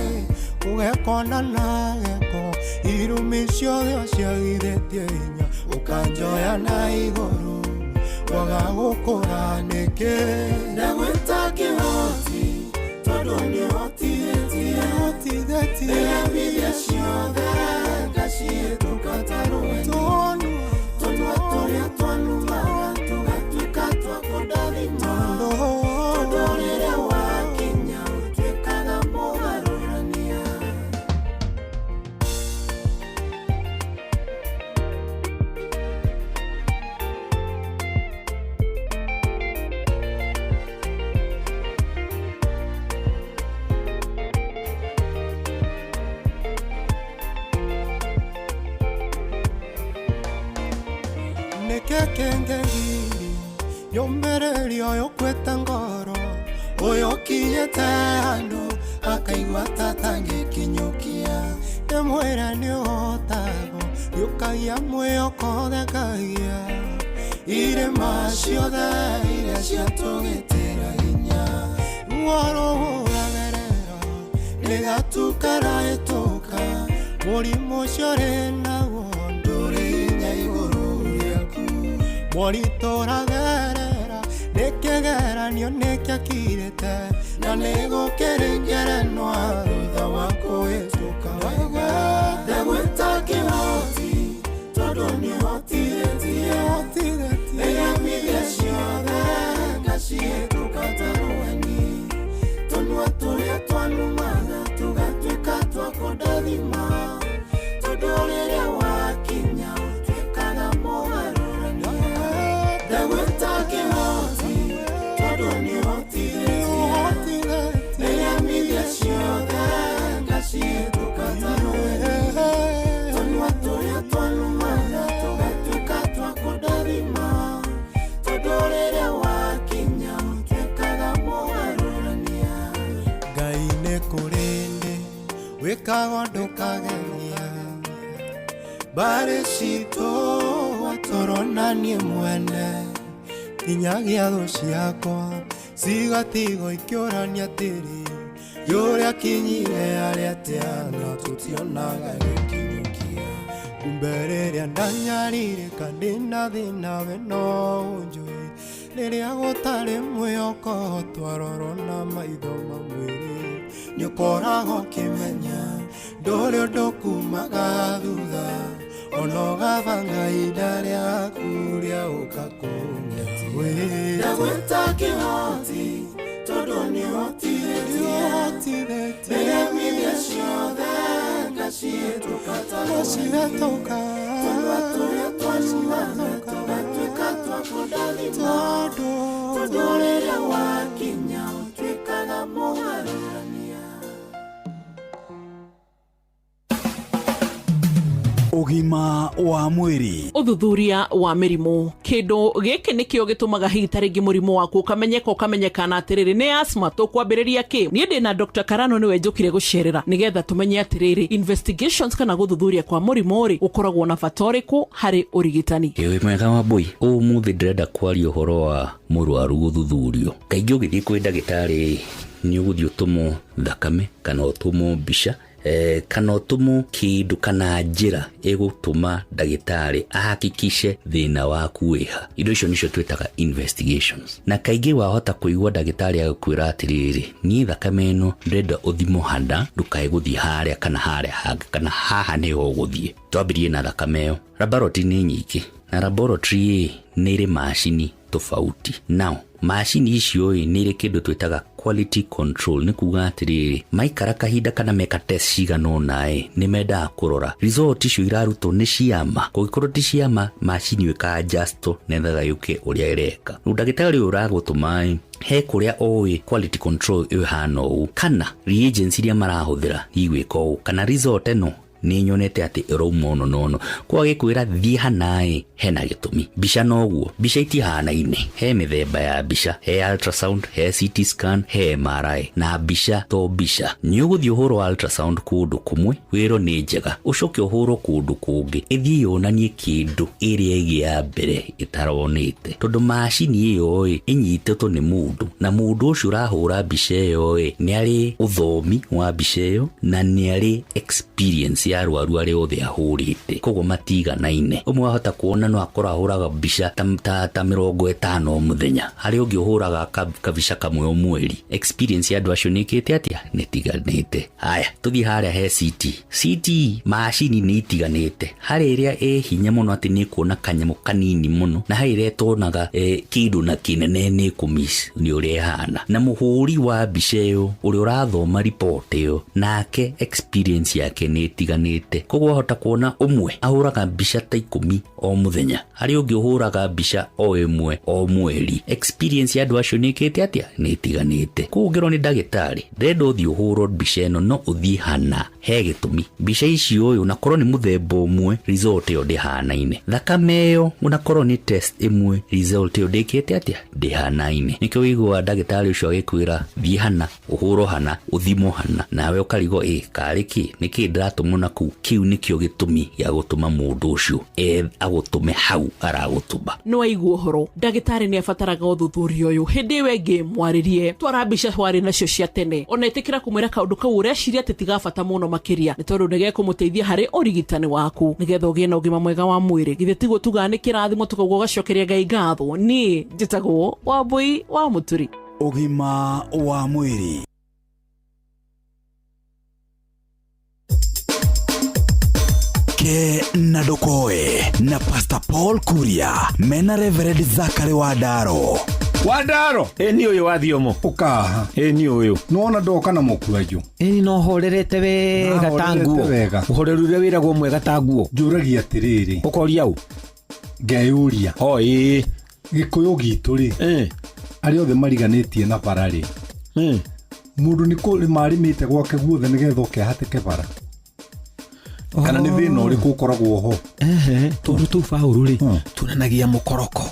ũgekona na gĩko irumi ciothe ũciagithĩtie hinya ũkanjoya na igũrũ waga gũkũra nĩkĩ ndagwĩta kĩhoti tondũ nĩũhotithĩtie nĩremithia ciothe ngacihĩtũka ta rũĩ tũnua tũrĩa twanumaga tũgatuĩka twa kũndathima tondũ rĩrĩa wakinya ũtuĩkaga mũgarũrania. Nĩkĩ kĩngĩgiria yũmĩrĩrio ũyũ kwĩte ngoro ũyũ Nĩakinyĩte handũ akaigua ta atangĩkinyũkia. Ndĩmwĩra nĩũhotagwo, nĩũkagia mwĩhoko thekagia. Irĩma ciothe iria ciatũgitĩra hinya. Ruo rũhũragerera, rĩgatukara ĩtũka. Mũrimũ ũcio ũrĩ naguo ndũrĩ hinya igũrũ rĩaku. Moritũ ũragerera nĩ kĩgeranio nĩkĩakirĩte na nĩgũkĩrĩ ngerenwa thutha wa kũhĩtũka wega. Ndagwĩta kĩhoti tondũ nĩũhotithĩtie ĩgemithia ciothe ngacihĩtũka ta rũheni. Tũnua tũrĩa twanumaga tũgatuĩka twa kũndathima tondũ rĩrĩa wakinya ũtuĩkaga mũgarũrania. Ndagwĩta kĩhoti tondũ nĩũhotithĩtie ĩgemithia ciothe ngacihĩtũka ta rũheni. Tũnua tũrĩa twanumaga tũgatuĩka twa kũndathima tondũ rĩrĩa wakinya ũtuĩkaga mũgarũrania. Ngai nĩ kũrĩ ndĩ wĩkaga ũndũ ũkageria mbarĩ citũ watũrona niĩ mwene nginyagia thũ ciakwa cigatigwo ikĩũrania atĩrĩ yũrĩa kinyire arĩa atĩa na tũtionaga gĩkinyũkia. Kumbe rĩrĩa ndanyarirĩka ndĩna thĩna we no ũnjũĩ rĩrĩa gũtarĩ mwĩhoko twarorwo na maitho ma mwĩrĩ nĩũkoragwo ũkĩmenya ndũrĩ ũndũ kumaga thutha ona ũgabanga ihinda rĩaku rĩa ũka kũng'etia. Ndagwĩta kĩhoti tondũ nĩũhotithĩtie ĩgemithia ciothe ngacihĩtũka ta rũheni. Tũnua tũrĩa twanumaga tũgatuĩka twa kũndathima tondũ rĩrĩa wakinya ũtuĩkaga mũgarũrania. Ũgima wa mwĩrĩ. Ũthuthuria wa mĩrimũ kĩndũ gĩkĩ nĩkĩo gĩtũmaga hihi ta rĩngĩ mũrimũ waku ũkamenyeka ũkamenyekana atĩrĩrĩ nĩ asthma tũkwambĩrĩria kĩ. Niĩ ndĩ na Dr. Karano nĩwe njũkire gũcerera nĩgetha tũmenye atĩrĩrĩ investigations kana gũthuthuria kwa mũrimũ rĩ ũkoragwo na bata ũrĩkũ harĩ ũrigitani. Ĩ mwega wa mbui, ũmũthĩ ndĩrenda kwaria ũhoro wa mũrwaru gũthuthurio. Kaingĩ ũgĩthiĩ kwĩ ndagĩtarĩ nĩ ũgũthiĩ ũtũmwo thakame kana ũtũmwo mbica kana ũtũmwo kĩndũ kana njĩra ĩgũtũma ndagĩtarĩ ahakikishe thĩna waku wĩha. Indo icio nĩcio twĩtaga investigations. Na kaingĩ wahota kũigua ndagĩtarĩ agĩkwĩra atĩrĩrĩ, niĩ thakame ĩno ndĩrenda ũthimwo hana, ndũkae gũthiĩ harĩa kana harĩa hangĩ kana haha nĩho ũgũthiĩ. Twambĩrĩrie na thakame ĩyo. Laboratory nĩ nyingĩ na laboratory nĩ ĩrĩ macini tofauti. Now macini icio ĩ nĩ irĩ kĩndũ twĩtaga quality control, nĩ kuga atĩrĩrĩ maikara kahinda kana meka test cigana ũna ĩ nĩ mendaga kũrora result icio irarutwo nĩ ciama. Kũngĩkorwo ti ciama, macini ĩyo ĩka-adjustwo nĩgetha yũke ũrĩa ĩreka. Rĩu ndagĩtarĩ ũyũ ũragũtũma ĩ he kũrĩa ũĩ quality control ĩyo ĩhana ũũ kana reagents iria marahũthĩra igwĩka ũũ kana result ĩno nĩ nyonete atĩ ĩrauma ũno na ũno, kwa gĩkwĩra thiĩ hana ĩ hena gĩtũmi. Mbica noguo, mbica itihanaine, he mĩthemba ya mbica, he ultrasound, he CT scan, he MRI, na mbica to mbica. Nĩ ũgũthiĩ ũhũrwo ultrasound kũndũ kũmwe wĩrwo nĩ njega, ũcoke ũhũrwo kũndũ kũngĩ ĩthiĩ yonanie kĩndũ ĩrĩa ĩngĩ ya mbere ĩtaronĩte, tondũ macini ĩyo ĩ ĩnyitĩtwo nĩ mũndũ na mũndũ ũcio ũrahũra mbica ĩyo ĩ nĩ arĩ ũthomi wa mbica ĩyo na nĩ arĩ experience ya arwaru arĩa othe ahũrĩte, koguo matiganaine. Ũmwe wahota kuona no akorwo ahũraga mbica ta 50 o mũthenya, harĩ ũngĩ ũhũraga kabica kamwe o mweri. Experience ya andũ acio nĩ ĩkĩte atĩa? Nĩ ĩtiganĩte. Haya, tũthiĩ harĩa he CT. CT macini nĩ itiganĩte, harĩ ĩrĩa ĩ hinya mũno atĩ nĩ ĩkuona kanyamũ kanini mũno, na harĩ ĩrĩa ĩtonaga kĩndũ na kĩnene nĩ ĩkũmiss nĩ ũrĩa ĩhana. Na mũhũri wa mbica ĩyo ũrĩa ũrathoma report ĩyo nake experience yake nĩ ĩtiganĩte. itiganĩte. Koguo wahota kuona ũmwe ahũraga mbica ta 10 o mũthenya, harĩ ũngĩ ũhũraga mbica o ĩmwe o mweri. Experience ya andũ acio nĩ ĩkĩte atĩa? Nĩ ĩtiganĩte. Koguo ũngĩrwo nĩ ndagĩtarĩ ndĩrenda ũthiĩ ũhũrwo mbica ĩno, no ũthiĩ hana he gĩtũmi. Mbica icio ũyũ na korwo nĩ mũthemba ũmwe, result ĩyo ndĩhanaine. Thakame ĩyo ona korwo nĩ test ĩmwe, result ĩyo ndĩkĩte atĩa? Ndĩhanaine. Nĩkĩo ũiguaga ndagĩtarĩ ũcio agĩkwĩra thiĩ hana, ũhũrwo hana, ũthimwo hana, nawe ũkarigwo ĩ karĩ kĩ, nĩkĩ ndĩratũmwo na kũu. Kĩu nĩkĩo gĩtũmi gĩa gũtũma mũndũ ũcio agũtũme hau aragũtũma. Nĩ waigua ũhoro, ndagĩtarĩ nĩ abataraga ũthuthuria ũyũ hĩndĩ ĩyo ĩngĩ mwarĩrie twara mbica twarĩ nacio cia tene, ona ĩtĩkĩra kũmwĩra kaũndũ kau ũreciria atĩ tigabata mũno makĩria, nĩ tondũ nĩgekũmũteithia harĩ ũrigitani waku nĩgetha ũgĩe na ũgima mwega wa mwĩrĩ. Githĩ tiguo tugaga nĩ kĩrathimo tũkauga ũgacokeria Ngai ngatho. Niĩ njĩtagwo Wambui wa Mũturi. Ũgima wa mwĩrĩ. Ke na Ndokoe na Pastor Paul Kuria mena Reverend Zachary Wandaro. Wandaro ĩni ũyũ wa thiomo ũkaha ĩni ũyũ nĩwona ndoka na mũkwanjũ ĩni no horerete wega ta nguo wega ũhoreru ũrĩa wĩragwo mwega ta nguo. Njũragia atĩrĩrĩ, ũkoria ũ? Ngeyũria o ĩĩ, Gĩkũyũ gitũ rĩ, arĩa othe mariganĩtie na bara rĩ, mũndũ nĩ kũrĩma arĩmĩte gwake guothe nĩgetha oke ahatĩke bara, kana nĩ thĩna ũrĩkũ ũkoragwo ho? Tondũ tũu baũrũ rĩ tuonanagia mũkoroko.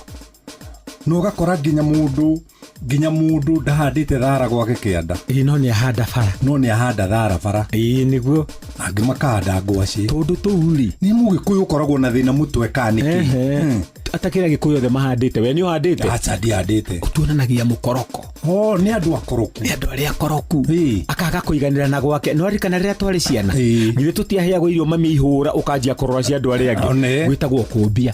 Na ũgakora nginya mũndũ ndahandĩte thara gwake kĩanda. Ĩĩ, no nĩ ahanda bara. No nĩ ahanda thara bara. Ĩĩ nĩguo. Angĩ makahanda ngwacĩ. Tondũ tũu rĩ nĩ mũgĩkũyũ ũkoragwo na thĩna mũtwe kana nĩkĩ? Atakĩra gĩkũyũ othe mahandĩte, we nĩ ũhandĩte? Aca ndihandĩte. Tuonanagia mũkoroko. O nĩ andũ akoroku. Nĩ andũ arĩa akoroku. Akaga kũiganĩra na gwake. No ririkana rĩrĩa twarĩ ciana, githĩ tũtiaheagwo irio mami ihũra ũkanjia kũrora cia andũ arĩa angĩ. Gwĩtagwo kũmbia.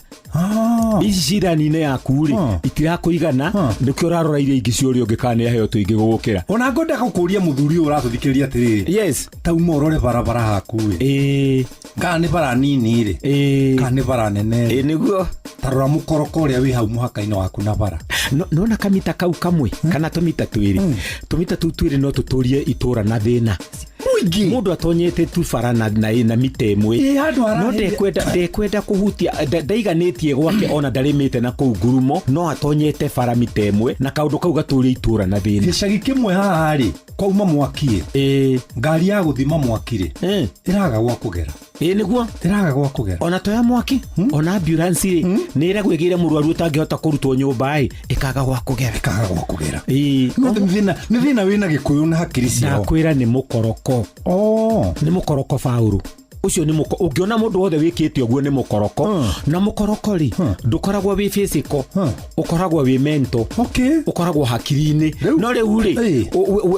Ici cirani-inĩ yaku rĩ itirakũigana, nĩkĩo ũrarora iria ingĩ cia ũrĩa ũngĩ kana nĩ aheo tũingĩ gũgũkĩra. Ona ngwenda gũkũria mũthuri ũyũ ũratũthikĩrĩria atĩrĩrĩ, yes, tauma ũrore barabara haku rĩ, kana nĩ bara nini rĩ, kana nĩ bara nene rĩ, nĩguo tarora mũkoroko ũrĩa wĩ hau mũhaka-inĩ waku na bara. Nona kamita kau kamwe kana tũmita twĩrĩ, tũmita tũu twĩrĩ no tũtũrie itũra na thĩna mũingĩ. Mũndũ atonyete tu bara na mita ĩmwe, no ndekwenda kũhutia, ndaiganĩtie gwake ona ndarĩmĩte na kũu ngurumo, no atonyete bara mita ĩmwe na kaũndũ kau gatũrie itũra na thĩna. Gĩcagi kĩmwe haha rĩ kwauma mwaki ĩ, ngari ya gũthima mwaki rĩ ĩraga gwa kũgera. Ĩĩ nĩguo ĩraga gwa kũgera. Ona toya mwaki, ona ambulance rĩ nĩ ĩragwo ĩgĩre mũrwaru ũtangĩhota kũrutwo nyũmba ĩ, ĩkaga gwa kũgera. Ĩkaga gwa kũgera. Ĩĩ nĩ thĩna wĩna Gĩkũyũ na hakiri ciao. Ndakwĩra nĩ mũkoroko. Nĩ mũkoroko baũrũ ũcio nĩ mũko. Ũngĩona mũndũ wothe wĩkĩte ũguo nĩ mũkoroko. Na mũkoroko rĩ ndũkoragwo wĩ physical, ũkoragwo wĩ mental, ũkoragwo hakiri-inĩ. No rĩu rĩ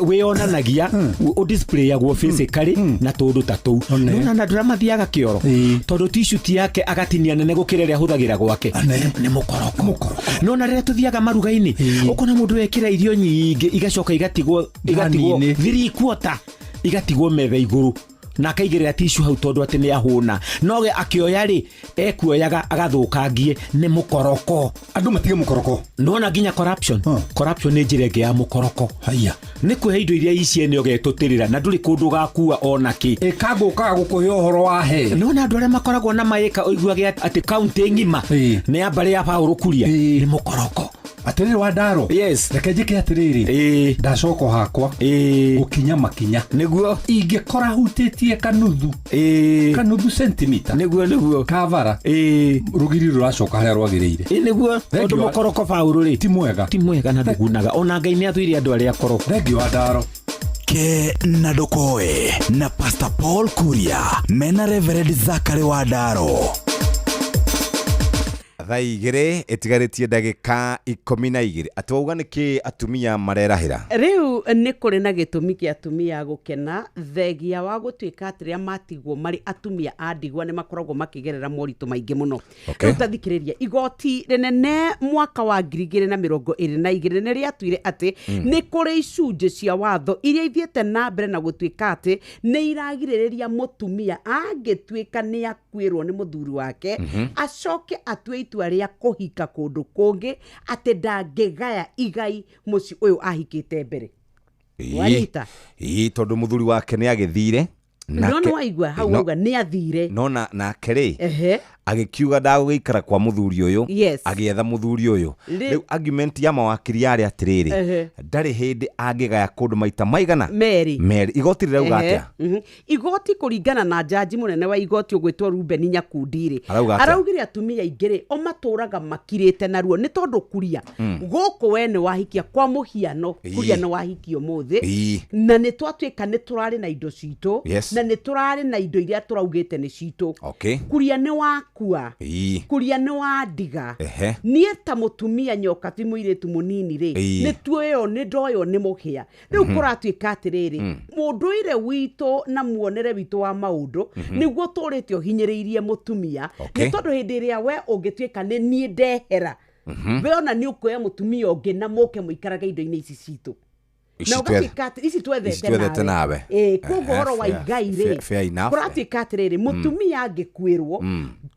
wĩyonanagia, ũdisplayagwo physically na tũndũ ta tũu. Nona na andũ arĩa mathiaga kĩoro tondũ t-shirt yake agatinia nene gũkĩra ĩrĩa ahũthagĩra gwake, nĩ mũkoroko. Nona rĩrĩa tũthiaga maruga-inĩ ũkona mũndũ wekĩra irio nyingĩ igacoka igatigwo 3/4 igatigwo metha igũrũ na akaigĩrĩra tishu hau tondũ atĩ nĩ ahũna, no we akĩoya rĩ ekuoyaga agathũkangie. Nĩ mũkoroko. Andũ matige mũkoroko. Nona nginya corruption. Corruption nĩ njĩra ĩngĩ ya mũkoroko. Haya. Nĩ kwĩhe indo iria iciene ũgetũtĩrĩra na ndũrĩ kũndũ ũgakua ona kĩ. Ĩkangũkaga gũkũhe ũhoro wa he. Nona andũ arĩa makoragwo na maĩka ũiguage atĩ kaunti ng'ima nĩ ya mbarĩ ya Paũlũ Kuria, nĩ mũkoroko. Atĩrĩrĩ Wandaro, yes, reke njĩke atĩrĩrĩ, ndacoka hakwa gũkinya makinya nĩguo ingĩkora hutĩtie kanuthu, kanuthu sentimita nĩguo nĩguo kabara, rũgiri rũracoka harĩa rwagĩrĩire. Nĩguo tondũ mũkoroko baũrũ rĩ ti mwega, ti mwega na ndũgunaga. Ona Ngai nĩ athũire andũ arĩa akoroku. Thengiũ Wandaro. Ke na Ndokoe na Pastor Paul Kuria mena Reverend Zachary Wandaro. Thaa 2 ĩtigarĩtie ndagĩka 12. Atĩ wauga nĩkĩ atumia marerahĩra? Rĩu nĩ kũrĩ na gĩtũmi kĩa atumia gũkena thegia wa gũtuĩka atĩ rĩrĩa matigwo marĩ atumia a ndigwa nĩ makoragwo makĩgerera moritũ maingĩ mũno. Rĩu ta thikĩrĩria, igoti rĩnene mwaka wa 2022 nĩ rĩatuire atĩ nĩ kũrĩ icunjĩ cia watho iria ithiĩte na mbere na gũtuĩka atĩ nĩ iragirĩrĩria mũtumia angĩtuĩka nĩ akuĩrwo nĩ mũthuri wake, acoke atue itua rĩa kũhika kũndũ kũngĩ, atĩ ndangĩgaya igai mũciĩ ũyũ ahikĩte mbere. Wanyita? Ĩĩ, tondũ mũthuri wake nĩ agĩthire No nĩ waigua hau wauga nĩ athire. No na nake rĩ, Ehe. agĩkiuga ndagũgĩikara kwa mũthuri ũyũ. Yes. Agĩetha mũthuri ũyũ. Rĩu argument ya mawakiri yarĩ atĩrĩrĩ, ndarĩ hĩndĩ angĩgaya kũndũ maita maigana Merĩ. Merĩ. Igoti rĩrauga Ehe, atĩa? Igoti kũringana na jaji mũnene wa igoti ũgwĩtwo Ruben Nyakundi rĩ, Arauga atĩa? Araugire atumia aingĩ rĩ, o matũraga makirĩte naruo nĩ tondũ kuria gũkũ we nĩ wahikia, kwa mũhiano, kuria nĩ wahikia ũmũthĩ, na nĩ twatuĩka nĩ tũrarĩ na indo citũ, na nĩ tũrarĩ na indo iria tũraugĩte nĩ citũ. Kuria nĩ wakua, kuria nĩ wandiga, niĩ ta mũtumia nyoka ti mũirĩtu mũnini rĩ, nĩ tuoywo, nĩ ndoywo nĩ mũhĩa rĩu. Kũratuĩka atĩrĩrĩ, mũndũire witũ na muonere witũ wa maũndũ, nĩguo tũrĩte ũhinyĩrĩirie mũtumia, nĩ tondũ hĩndĩ ĩrĩa we ũngĩtuĩka nĩ niĩ ndehera, we ona nĩ ũkuoya mũtumia ũngĩ na mũke mũikarage indo-inĩ ici citũ, Ici na ũgatuĩka atĩ ici twethete ici twethete nawe. Ĩĩ, koguo ũhoro wa igai rĩ, Fair enough. kũratuĩka atĩrĩrĩ, mũtumia angĩkuĩrwo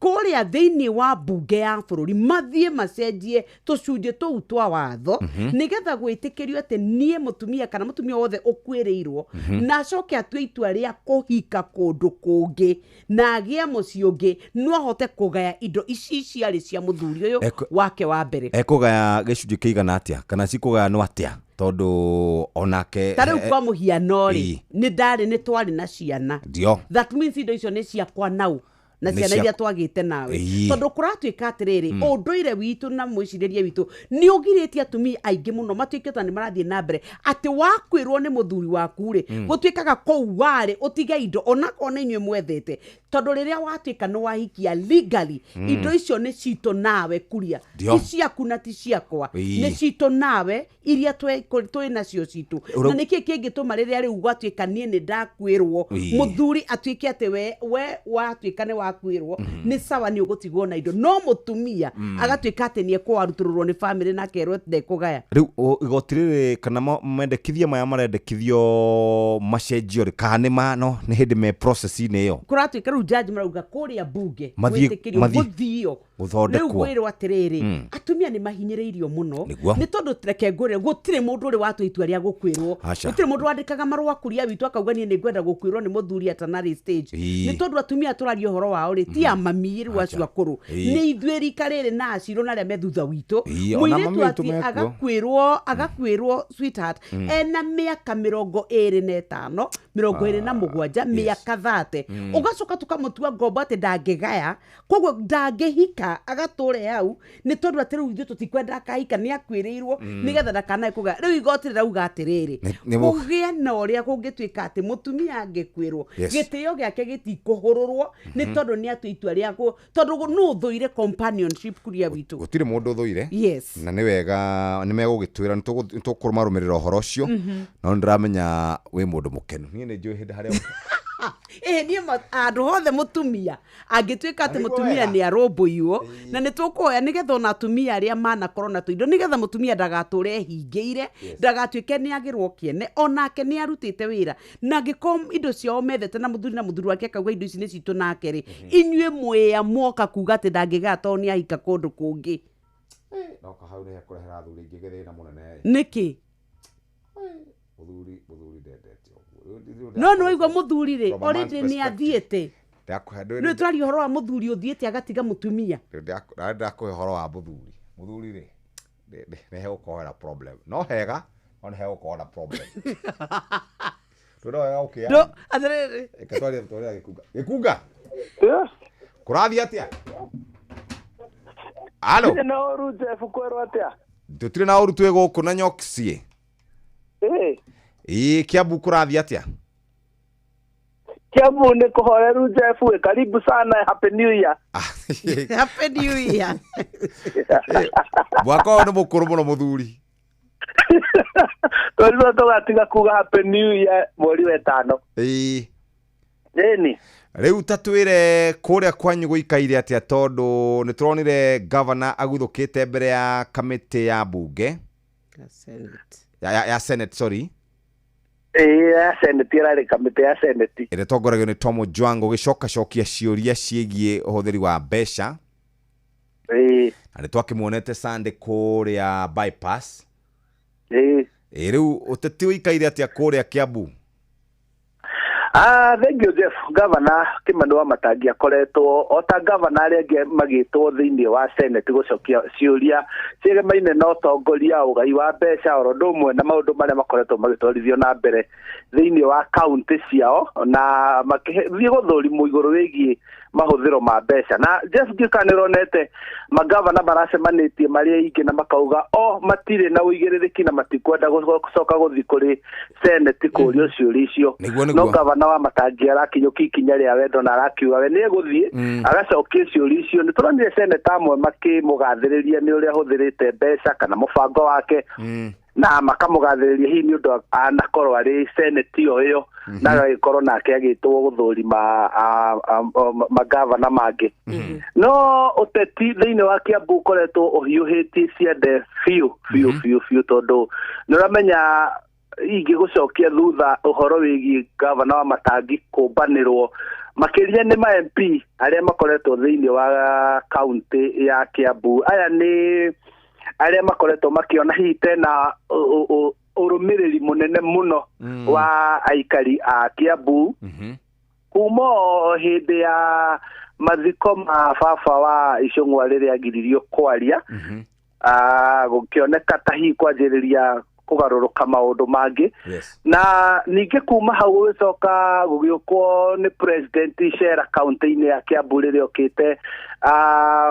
kũrĩa thĩinĩ wa mbunge ya bũrũri, mathiĩ macenjie tũcunjĩ tũu twa watho, nĩgetha gwĩtĩkĩrio atĩ niĩ mũtumia kana mũtumia wothe ũkuĩrĩirwo, na acoke atue itua rĩa kũhika kũndũ kũngĩ na agĩe mũciĩ ũngĩ, no ahote kũgaya indo ici ciarĩ cia mũthuri ũyũ wake wa mbere. Ekũgaya gĩcunjĩ kĩigana atĩa, kana cikũgayanwo atĩa, tondũ onake Ta rĩu kwa mũhiano rĩ, nĩ ndarĩ, nĩ twarĩ na ciana. Ndio. That means indo icio nĩ ciakwa nau na Nĩ ciana iria twagĩte nawe, tondũ kũratuĩka atĩrĩrĩ, ũndũire witũ na mwĩcirĩrie witũ nĩ ũgirĩtie atumia aingĩ mũno matuĩke ta nĩ marathiĩ na mbere atĩ wakwĩrwo nĩ mũthuri waku rĩ, gũtuĩkaga kũu warĩ ũtige indo onakorwo nĩ inyuĩ mwethete, tondũ rĩrĩa watuĩka nĩ wahikia legally, indo icio nĩ citũ nawe kuria. Ndio. Ti ciaku na ti ciakwa, nĩ citũ nawe iria twĩ nacio citũ. Na nĩkĩ kĩngĩtũma rĩrĩa rĩu gwatuĩka niĩ nĩ ndakwĩrwo, mũthuri atuĩke atĩ we watuĩka nĩ wakwĩrwo, nĩ sawa, nĩ ũgũtigwo na indo, no mũtumia agatuĩka atĩ nĩ ekũwarutũrũrwo nĩ bamĩrĩ na akerwo ndekũgaya? Rĩu igoti rĩrĩ kana mendekithia maya marendekithio macenjio rĩ, kana nĩ ma no nĩ hĩndĩ me process-inĩ ĩyo? Kũratuĩka rĩu jaji marauga kũrĩa mbunge Mathiĩ- gwĩtĩkĩrio gũthio gũthondekwo. Rĩu ngwĩrwo atĩrĩrĩ, atumia nĩ mahinyĩrĩirio mũno. Nĩguo. Nĩ tondũ reke ngwĩre, gũtirĩ mũndũ ũrĩ watua itua rĩa gũkwĩrwo. Aca. Gũtirĩ mũndũ wandĩkaga marũa kuria witũ akauga niĩ nĩ ngwenda gũkwĩrwo nĩ mũthuri at an early stage. Nĩ tondũ atumia tũraria ũhoro wao rĩ, ti a mami rĩu acio akũrũ, nĩ ithuĩ rika rĩrĩ na acirũ na arĩa me thutha witũ. Ona mami Mũirĩtu witũ ati mekuo. agakwĩrwo sweetheart, ena mĩaka 25, 27, mĩaka 30, ũgacoka tũkamũtua ngombo atĩ ndangĩgaya, koguo ndangĩhika, agatũre hau nĩ tondũ atĩ rĩu ithuĩ tũtikwenda akahika, nĩ akuĩrĩirwo, nĩgetha ndakanae kũgaya. Rĩu igoti rĩrauga atĩrĩrĩ, kũgĩe na ũrĩa kũngĩtuĩka atĩ mũtumia angĩkuĩrwo, gĩtĩo gĩake gĩtikũhũrũrwo, nĩ tondũ nĩ atua itua rĩa kũ tondũ nũ ũthũire companionship kuria witũ? Gũtirĩ mũndũ ũthũire. Na nĩ wega nĩ megũgĩtwĩra, nĩ tũkũmarũmĩrĩra ũhoro ũcio. No nĩ ndĩramenya wĩ mũndũ mũkenu, niĩ nĩ njũĩ hĩndĩ harĩa Ĩĩ, niĩ handũ hothe mũtumia angĩtuĩka atĩ Arĩguo mũtumia wega. nĩ arũmbũiyo, na nĩ tũkũhoya nĩgetha ona atumia arĩa manakorwo na tũindo, nĩgetha mũtumia ndagatũre ehingĩire, ndagatuĩke nĩ agĩrwo kĩene, onake nĩ arutĩte wĩra, na angĩkorwo indo ciao methete na mũthuri, na mũthuri wake akauga indo ici nĩ citũ nake rĩ, inyuĩ mwĩa mwoka kuga atĩ ndangĩgaya tondũ nĩ ahika kũndũ kũngĩ. Noka hau nĩ hekũrehera athuri aingĩ gĩthĩna mũnene. Nĩkĩ? Mũthuri ndendete ũguo. No nĩ waigua mũthuri rĩ, From a man's already nĩ perspective. athiĩte. Ndakũhe Nĩ twaria ũhoro wa mũthuri ũthiĩte agatiga mũtumia. Ndakũhe ũhoro wa mũthuri. Mũthuri rĩ, nĩ hegũkorwo na problem. No hega, no nĩ hegũkorwo na problem. Tondũ wega ũkĩa. Ndũ- atĩrĩrĩ. Reke twarie Gĩkunga. Gĩkunga? Kũrathiĩ atĩa? Halo? Ndirĩ na ũru, Jeff, kwerwo atĩa? Tũtirĩ na ũru, twĩ gũkũ na nyokici. Ĩĩ. Ĩĩ, Kiambu kũrathiĩ atĩa? Kiambu nĩ kũhoreru, Jeff, ĩ, karibu sana, happy new year. Happy new year. Mwaka ũyũ nĩ mũkũrũ mũno mũthuri. Twerirwo tũgatiga kuga happy new year mweri wa ĩtano. Ĩĩ. Ĩni. Rĩu ta twĩre kũrĩa kwanyu gũikaire atĩa, tondũ nĩ tũronire gavana aguthũkĩte mbere ya kamĩtĩ ya mbunge ya Senate, sorry. Ĩĩ, ya Senate, ĩrarĩ kamĩtĩ ya Senate. Ĩrĩa ĩtongoragio nĩ Tom Ojwang ũgĩcokacokia ciũria ciĩgiĩ ũhũthĩri wa mbeca. Ĩĩ. Na nĩ twakĩmuonete Sunday kũrĩa bypass. Ĩĩ. Ĩĩ, rĩu ũteti ũikaire atĩa kũrĩa Kiambu? Ah, thank you Jeff. Gavana Kimani wa Matangi akoretwo o ta gavana arĩa angĩ magĩtwo thĩinĩ wa Senate gũcokia ciũria ciegemaine na ũtongoria, ũgai wa mbeca oro ũndũ ũmwe na maũndũ marĩa makoretwo magĩtwarithio na mbere thĩinĩ wa kaunti ciao, na makĩthiĩ gũthũrimwo igũrũ wĩgiĩ mahũthĩro ma mbeca. Na Jeff, ndiũĩ kana nĩũronete magavana maracemanĩtie marĩ aingĩ na makauga o matirĩ na ũigĩrĩrĩki na matikwenda gũcoka gũthiĩ kũrĩ Senate kũrio ciũria icio. Nĩguo. No gavana wa Matangi arakinyũkia ikinya rĩa wendo na arakiuga we nĩegũthiĩ agacokia ciũria icio. Nĩ tũronire seneta amwe makĩmũgathĩrĩria nĩ ũrĩa ahũthĩrĩte mbeca kana mũbango wake, na makamũgathĩrĩria hihi nĩ ũndũ anakorwo arĩ seneti o ĩyo na agagĩkorwo nake agĩtwo gũthũrima magavana mangĩ. No ũteti thĩinĩ wa Kiambu ũkoretwo ũhiũhĩtie ciande biũ biũ biũ biũ, tondũ nĩ ũramenya ingĩgũcokia thutha ũhoro wĩgiĩ gavana wa Matangi kũmbanĩrwo makĩria nĩ ma MP arĩa makoretwo thĩinĩ wa kaunti ya Kiambu. Aya nĩ arĩa makoretwo makĩona hihi tena ũrũmĩrĩri mũnene mũno wa aikari a Kiambu kuma o hĩndĩ ya mathiko ma baba wa Icũng'wa rĩrĩa agiririo kwaria, gũkĩoneka ta hihi kwanjĩrĩria kũgarũrũka maũndũ mangĩ. Na ningĩ kuma hau gũgĩcoka gũgĩũkwo nĩ president cera kaunti-inĩ ya Kiambu rĩrĩa okĩte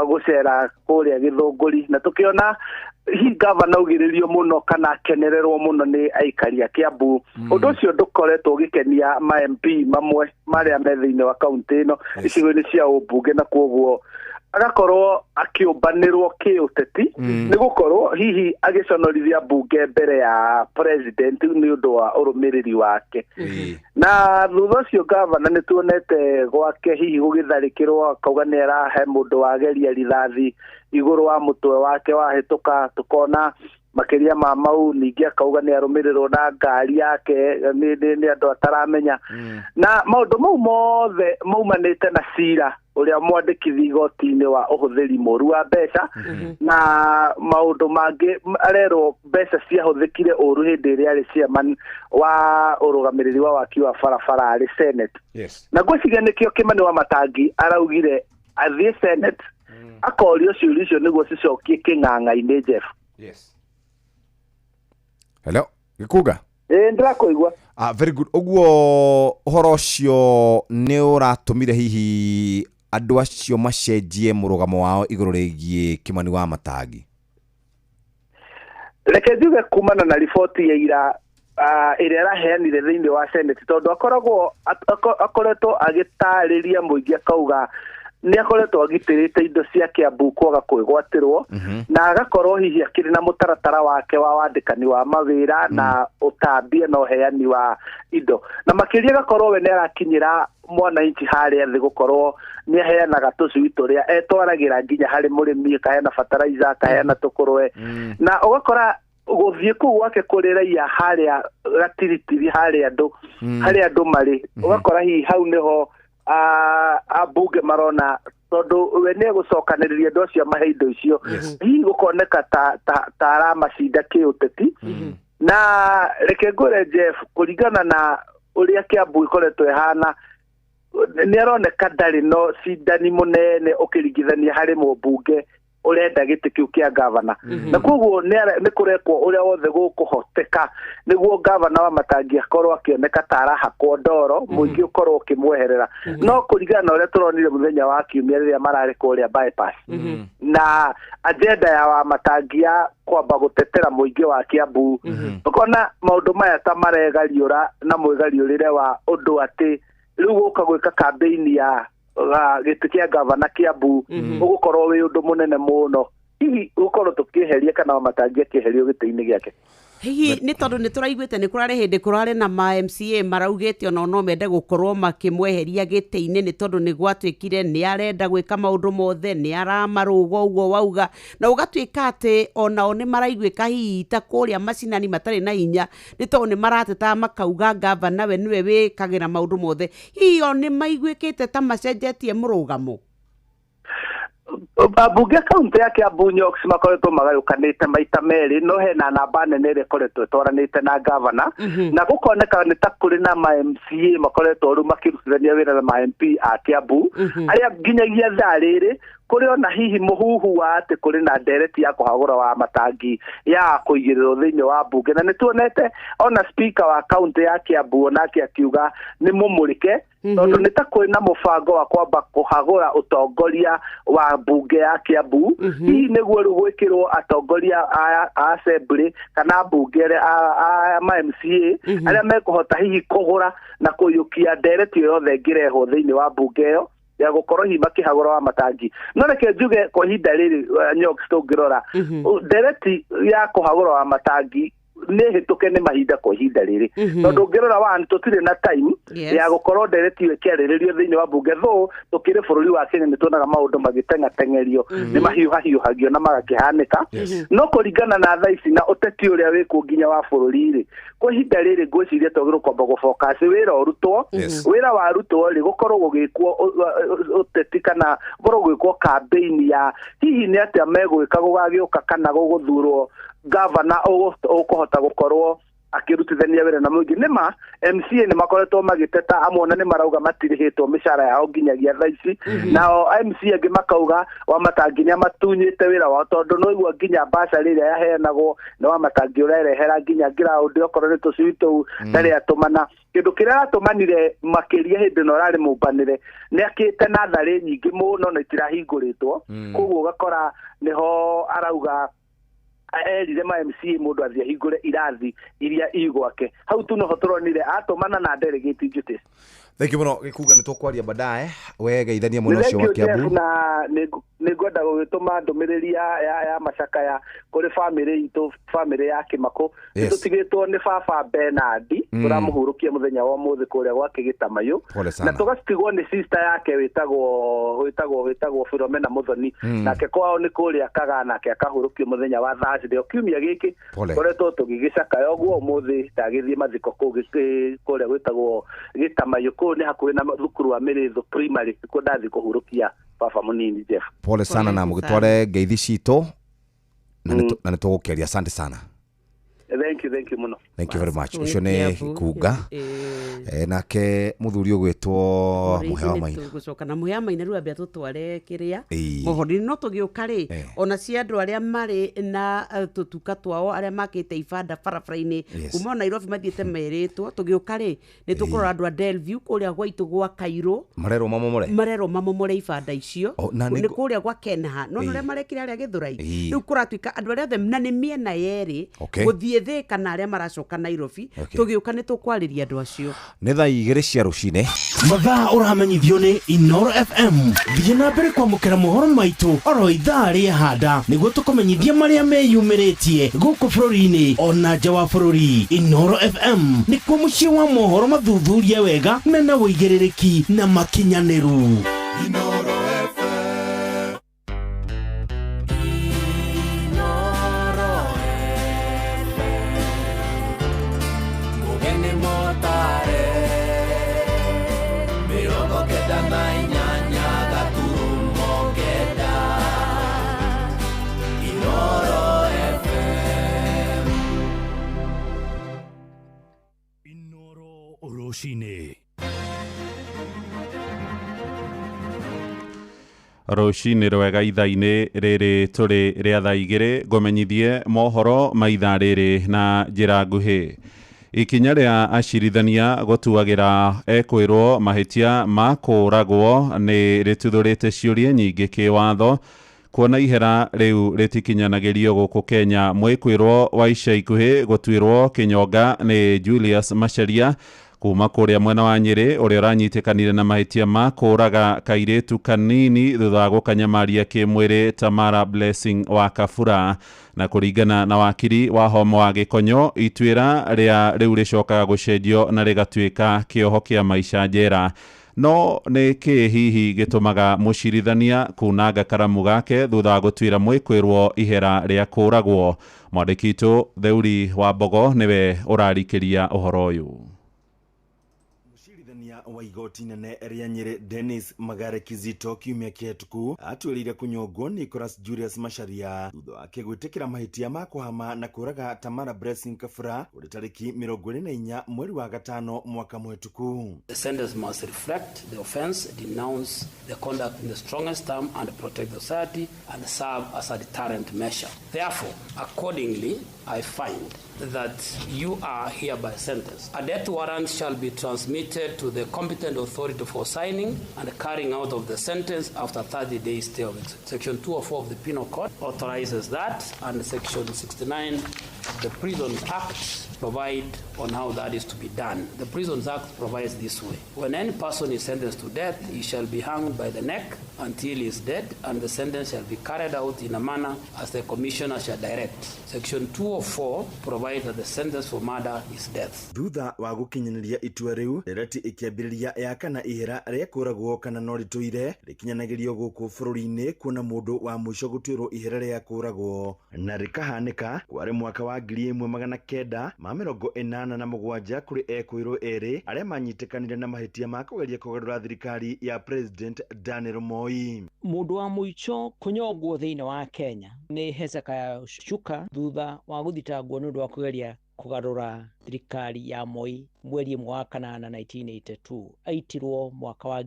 gũcera kũrĩa Gĩthũngũri, na tũkĩona hihi gavana augĩrĩrio mũno kana akenererwo mũno nĩ aikari a Kiambu. Ũndũ ũcio ndũkoretwo ũgĩkenia ma MP mamwe marĩa me thĩinĩ wa kaunti ĩno icigo-inĩ cia ũmbunge, na kwoguo agakorwo akĩũmbanĩrwo kĩũteti nĩ gũkorwo hihi agĩconorithia mbunge mbere ya president nĩ ũndũ wa ũrũmĩrĩri wake. Na thutha ũcio gavana nĩ tuonete gwake hihi gũgĩtharĩkĩrwo, akauga nĩ arahe mũndũ wageria rithathi igũrũ wa mũtwe wake wahĩtũka, tũkona makĩria ma mau ningĩ akauga nĩ arũmĩrĩrwo na ngari yake nĩ andũ ataramenya. Na maũndũ mau mothe maumanĩte na cira ũrĩa mwandĩkithi igoti-inĩ wa ũhũthĩri mũru wa mbeca na maũndũ mangĩ arerwo mbeca ciahũthĩkire ũru hĩndĩ ĩrĩa arĩ chairman wa ũrũgamĩrĩri wa waki wa barabara arĩ Senate. Na ngwĩciria nĩkĩo Kimani wa Matangi araugire athiĩ Senate akorio ciũria icio nĩguo cicokie kĩng'ang'a-inĩ Jeff. Hello, Gĩkũnga? Ĩĩ, ndĩrakũigua. Ah, very good. Ũguo ũhoro ũcio nĩ ũratũmire hihi andũ acio macenjie mũrũgamo wao igũrũ rĩgiĩ Kimani wa Matangi? Reke njuge kumana na riboti ya ira ĩrĩa araheanire thĩinĩ wa Senate, tondũ akoragwo akoretwo agĩtarĩria mũingĩ akauga nĩ akoretwo agitĩrĩte indo cia Kiambu kwaga kwĩgwatĩrwo, na agakorwo hihi akĩrĩ na mũtaratara wake wa wandĩkani wa mawĩra na ũtambia na ũheani wa indo, na makĩria agakorwo we nĩ arakinyĩra mwananchi harĩa thĩ gũkorwo nĩ aheanaga tũcui tũrĩa etwaragĩra nginya harĩ mũrĩmi, akaheana fertilizer, akaheana tũkũrwe, na ũgakora gũthiĩ kũu gwake kũrĩ raia harĩa gatiritiri harĩa andũ harĩa andũ marĩ, ũgakora hihi hau nĩho ambunge marona tondũ we nĩ egũcokanĩrĩria andũ acio amahe indo icio, hihi gũkoneka ta aramacinda kĩũteti. Na reke ngwĩre Jeff, kũringana na ũrĩa Kiambu ĩkoretwo ĩhana, nĩ aroneka ndarĩ no cindani mũnene ũkĩringithania harĩ mũmbunge ũrenda gĩtĩ kĩu kĩa gavana, na koguo nĩ kũrekwo ũrĩa wothe gũkũhoteka nĩguo gavana wa Matangi akorwo akĩoneka ta arahakwo ndoro, mũingĩ ũkorwo ũkĩmweherera. No kũringana na ũrĩa tũronire mũthenya wa kiumia rĩrĩa mararĩ kũrĩa bypass, na agenda ya wa Matangi ya kwamba gũtetera mũingĩ wa Kiambu, ũkona maũndũ maya ta maregariũra na mwĩgariũrĩre wa ũndũ atĩ rĩu gũka gwĩka campaign ya gĩtĩ kĩa gavana Kiambu ũgũkorwo wĩ ũndũ mũnene mũno, hihi gũkorwo tũkĩeheria kana wa Matangi akĩeherio gĩtĩ-inĩ gĩake. Hihi nĩ tondũ nĩ tũraiguĩte nĩ kũrarĩ hĩndĩ kũrarĩ na ma MCA maraugĩte ona no mende gũkorwo makĩmweheria gĩtĩ-inĩ nĩ tondũ nĩ gwatuĩkire nĩ arenda gwĩka maũndũ mothe, nĩ aramarũga ũguo wauga, na ũgatuĩka atĩ onao nĩ maraiguĩka hihi ta kũrĩa macinani matarĩ na hinya nĩ tondũ nĩ marateta makauga gavana we nĩwe wĩkagĩra maũndũ mothe. Hihi o nĩ maiguĩkĩte ta macenjetie mũrũgamo? Ambunge kaunti ya Kiambu Nyox makoretwo magayũkanĩte maita merĩ, no hena namba nene ĩrĩa ĩkoretwo ĩtwaranĩte na gavana, na gũkoneka nĩ ta kũrĩ na ma MCA makoretwo rĩu makĩrutithania wĩra na ma MP a Kiambu, arĩa nginyagia thaa rĩrĩ kũrĩ ona hihi mũhuhu wa atĩ kũrĩ na ndereti ya kũhagũra wa matangi ya kũigĩrĩrwo thĩinĩ wa mbunge. Na nĩ tuonete ona speaker wa kaunti ya Kiambu onake akiuga nĩ mũmũrĩke, tondũ nĩ ta kwĩ na mũbango wa kwamba kũhagũra ũtongoria wa mbunge ya Kiambu, hihi nĩguo rĩu gwĩkĩrwo atongoria a assembly kana mbunge arĩa a ma MCA arĩa mekũhota hihi kũgũra na kũiyũkia ndereti yothe ĩngĩrehwo thĩinĩ wa mbunge ĩyo ya gũkorwo hihi makĩhagũra wa matangi. No reke njuge kwa ihinda rĩrĩ, Nyox, tũngĩrora ndereti ya kũhagũra wa matangi nĩ hĩtũke nĩ mahinda kwa ihinda rĩrĩ, tondũ ũngĩrora wa tũtirĩ na time ya gũkorwo ndereti ĩyo ĩkĩarĩrĩrio thĩinĩ wa mbunge. Though tũkĩrĩ bũrũri wa Kenya nĩ tuonaga maũndũ magĩteng'ateng'erio, nĩ mahiũhahiũhagio na magakĩhanĩka, no kũringana na thaa ici na ũteti ũrĩa wĩkuo nginya wa bũrũri rĩ, kwa ihinda rĩrĩ ngwĩciria twagĩrĩirwo kwamba gũfocus wĩra ũrutwo. Wĩra warutwo rĩ, gũkorwo gũgĩkwo ũteti kana gũkorwo gũgĩkwo campaign ya hihi nĩ atĩa megwĩka gũgagĩũka kana gũgũthurwo gavana ũkũhota gũkorwo akĩrutithania wĩra na mũingĩ. Nĩ ma MCA nĩ makoretwo magĩteta, amwe ona nĩ marauga matirĩhĩtwo mĩcara yao nginyagia thaa ici, nao MCA angĩ makauga Wamatangi nĩ amatunyĩte wĩra wao, tondũ no igua nginya bursary ĩrĩa yaheanagwo nĩ Wamatangi ũrerehera nginya ground, okorwo nĩ tũcui tũu ndarĩ atũmana. Kĩndũ kĩrĩa aratũmanire makĩria hĩndĩ ĩno ũrarĩ mũmbanĩre, nĩ akĩte natharĩ nyingĩ mũno na itirahingũrĩtwo, koguo ũgakora nĩho arauga erire ma MCA mũndũ athiĩ ahingũre irathi iria i gwake. Hau tu noho tũronire atũmana na delegate duties. Thank you mũno Gĩkunga, nĩ tũkwaria baadaye. We geithania mwena ũcio wa Kiambu. Na nĩ ngwenda gũgĩtũma ndũmĩrĩri ya macakaya kũrĩ bamĩrĩ itũ, bamĩrĩ ya Kĩmakũ. Nĩtũtigĩtwo nĩ baba Bernard, tũramũhurũkia mũthenya wa ũmũthĩ kũrĩa gwake Gĩtamayũ, na tũgatigwo nĩ sister yake wĩtagwo Philomena Mũthoni, nake kwao nĩ kũrĩa Kagaa, nake akahurũkio mũthenya wa Thursday o kiumia gĩkĩ. Koretwo tũgĩgĩcakaya ũguo ũmũthĩ ndagĩthiĩ mathiko kũu kũrĩa gwĩtagwo Gĩtamayũ, kũu nĩ hakuhĩ na thukuru wa Mĩrĩthũ primary, kuo ndathiĩ kũhurũkia baba mũnini Jeff. Pole sana na mũgĩtware ngeithi citũ na nĩ tũgũkĩaria. Asante sana. Thank you, thank you mũno. Thank you very much. Ũcio nĩ Gĩkunga. Nake mũthuri ũgwĩtwo Mũhĩa wa Maina. Tũgũcoka na Mũhĩa wa Maina rĩu ambia tũtware kĩrĩa mohoro-inĩ, no tũgĩũka rĩ ona cia andũ arĩa marĩ na tũtuka twao arĩa makĩte ibanda barabara-inĩ kuma Nairobi mathiĩte merĩtwo. Tũgĩũka rĩ nĩ tũkũrora andũ a Delview kũrĩa gwaitũ gwa Kairũ, marerwo mamomore, marerwo mamomore ibanda icio nĩ kũrĩa gwa Kenha, no ũrĩa marekire arĩa Gĩthũrai. Rĩu kũratuĩka andũ arĩa othe na nĩ mĩena yerĩ gũthiĩ Thika na arĩa maracoka Nairobi. Tũgĩũka nĩ tũkwarĩria andũ acio. Nĩ thaa 2 cia rũcinĩ. Mathaa ũramenyithio nĩ Inoro FM. Thiĩ na mbere kwamũkĩra mohoro maitũ oro ithaa rĩa handa nĩguo tũkũmenyithie marĩa meyumĩrĩtie gũkũ bũrũri-inĩ ona nja wa bũrũri. Inoro FM nĩkuo mũciĩ wa mohoro mathuthurie wega mena ũigĩrĩrĩki na makinyanĩru. Inoro FM. Rũcinĩ rwega ithaa-inĩ rĩrĩ tũrĩ rĩa thaa 2 ngũmenyithie mohoro ma ithaa rĩrĩ na njĩra nguhĩ. Ikinya rĩa acirithania gũtuagĩra ekwĩrwo mahĩtia ma kũũragwo nĩ rĩtuthũrĩte ciũria nyingĩ kĩwatho, kuona ihera rĩu rĩtikinyanagĩrio gũkũ Kenya. Mwĩkwĩrwo wa ica ikuhĩ gũtuĩrwo kĩnyonga nĩ Julius Macharia kuma kũrĩa mwena wa Nyĩrĩ, ũrĩa ũranyitĩkanire na mahĩtia ma kũũraga kairĩtu kanini thutha wa gũkanyamaria kĩmwĩrĩ Tamara Blessing wa Kabura. Na kũringana na wakiri wa Homo wa Gĩkonyo, ituĩra rĩa rĩu rĩcokaga gũcenjio na rĩgatuĩka kĩoho kĩa maica njera. No nĩ kĩĩ hihi gĩtũmaga mũcirithania kunanga karamu gake thutha wa gũtuĩra mwĩkwĩrwo ihera rĩa kũũragwo? Mwandĩki witũ Theuri wa Mbogo nĩwe ũrarikĩria ũhoro ũyũ. Wa igoti inene rĩa Nyĩrĩ Dennis Magare Kizito kiumia kĩhetũku atuĩrĩire kũnyongwo Nicholas Julius Macharia thutha wake gwĩtĩkĩra mahĩtia ma kũhama na kũraga Tamara Blessing Kabura kũrĩ tarĩki 24 mweri wa gatano mwaka mũhetũku. The sentence must reflect the offense, denounce the conduct in the strongest term, and protect the society and serve as a deterrent measure. Therefore, accordingly, I find that you are hereby sentenced. A death warrant shall be transmitted to the competent authority for signing and carrying out of the sentence after 30 days stay of execution. Section 204 of the Penal Code authorizes that, and Section 69 of the Prisons Act provide on how that is to be done. The Prisons Act provides this way. When any person is sentenced to death, he shall be hanged by the neck until he is dead, and the sentence shall be carried out in a manner as the commissioner shall direct. Section 204 provides that the sentence for murder is death. Thutha wa gũkinyanĩria itua rĩu, ndereti ĩkĩambĩrĩria ya kana ihera rĩa kũragwo kana no rĩtũire rĩkinyanagĩrio gũkũ bũrũri-inĩ, kuona mũndũ wa mũico gũtuĩrwo ihera rĩa kũragwo na rĩkahanĩka kwarĩ mwaka wa 1987 kũrĩ ekũirwo erĩ arĩa manyitĩkanire na mahĩtia ma kũgeria kũgarũra thirikari ya President Daniel Moi. Mũndũ wa mũico kũnyongwo thĩinĩ wa Kenya nĩ Hezekiah Shuka thutha wa gũthitangwo nĩ ũndũ wa kũgeria kũgarũra thirikari ya Moi mweri ĩmwe wa kanana 1982. Aitirwo mwaka wa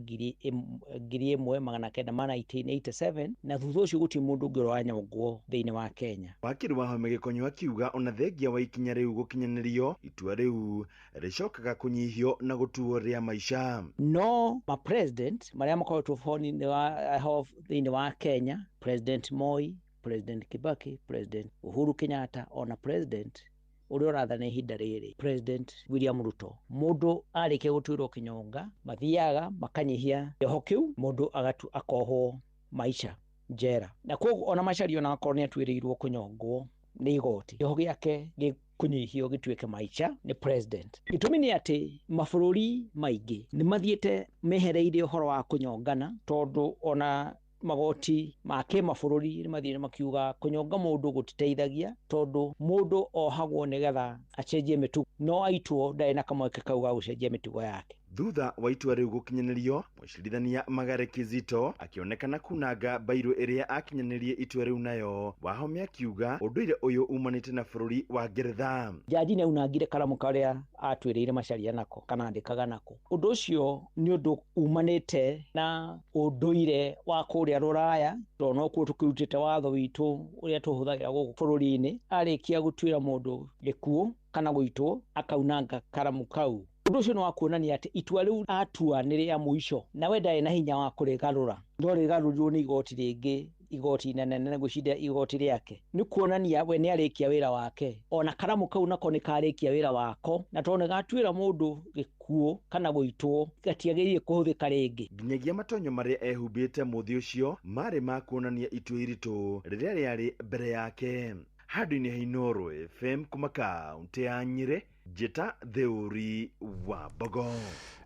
1987 na thutha ũcio gũtirĩ mũndũ ũngĩ ũranyongwo thĩinĩ wa Kenya. Wakiri Wahome Gĩkonyo akiuga ona thengia wa ikinya rĩu gũkinyanĩrio, itua rĩu rĩcokaga kũnyihio na gũtuo rĩa maica. No ma president marĩa makoretwo thĩinĩ wa Kenya, President Moi, President Kibaki, President Uhuru Kenyatta ona President ũrĩa ũrathana ihinda rĩrĩ, President William Ruto, mũndũ arĩkia gũtuĩrwo kĩnyonga mathiaga makanyihia kĩoho kĩu, mũndũ akohwo maica njera, na koguo ona Macharia ona akorwo nĩ atuĩrĩirwo kũnyongwo nĩ igoti, kĩoho gĩake gĩkũnyihio gĩtuĩke maica nĩ president. Gĩtũmi nĩ atĩ mabũrũri maingĩ nĩ mathiĩte mehereire ũhoro wa kũnyongana, tondũ ona magoti ma kĩmabũrũri nĩ mathiĩte makiuga kũnyonga mũndũ gũtiteithagia, tondũ mũndũ ohagwo nĩgetha acenjie mĩtugo, no aitwo ndarĩ na kamweke kau ga gũcenjia mĩtugo yake. Thutha wa itua rĩu gũkinyanĩrio, mũcirithania Magare Kizito akĩonekana kunanga bairũ ĩrĩa akinyanĩrie itua rĩu nayo. Wahome akiuga ũndũire ũyũ umanĩte na bũrũri wa Ngeretha. Jaji nĩ aunangire karamu karĩa atuĩrĩire Macharia nako kana andĩkaga nako. Ũndũ ũcio nĩ ũndũ umanĩte na ũndũire wa kũrĩa Rũraya, tondũ nokuo tũkĩrutĩte watho witũ ũrĩa tũhũthagĩra gũkũ bũrũri-inĩ. Arĩkia gũtuĩra mũndũ gĩkuũ kana gũitwo, akaunanga karamu kau. Ũndũ ũcio nĩ wa kuonania atĩ itua rĩu atua nĩ rĩa mũico, na we ndarĩ na hinya wa kũrĩgarũra, no rĩgarũrirwo nĩ igoti rĩngĩ, igoti inene nene gũcinda igoti rĩake. Nĩ kuonania we nĩ arĩkia wĩra wake, ona karamu kau nako nĩ karĩkia wĩra wako, na tondũ nĩ gatuĩra mũndũ gĩkuũ kana gũitwo, gatiagĩrĩire kũhũthĩka rĩngĩ. Nginyagia matonyo marĩa ehumbĩte mũthĩ ũcio marĩ ma kuonania itua iritũ rĩrĩa rĩarĩ mbere yake. Handũ-inĩ ha Inooro FM kuma kaũntĩ ya Nyĩrĩ, Njĩta Theuri wa Mbogo.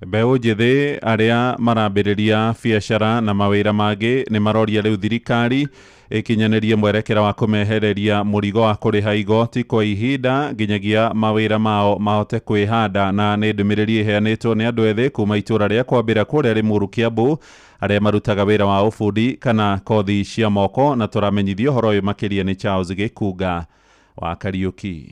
Mbeũ njĩthĩ arĩa marambĩrĩria biacara na mawĩra mangĩ nĩ maroria rĩu thirikari ĩkinyanĩrie mwerekera wa kũmehereria mũrigo wa kũrĩha igoti kwa ihinda nginyagia mawĩra mao mahote kwĩhanda, na nĩ ndũmĩrĩri ĩheanĩtwo nĩ andũ ethĩ kuma itũra rĩa kwambĩra kũrĩa Rĩmuru Kiambu arĩa marutaga wĩra wa ũbundi kana kothi cia moko, na tũramenyithio ũhoro ũyũ makĩria nĩ Charles Gĩkunga wa Kariũki.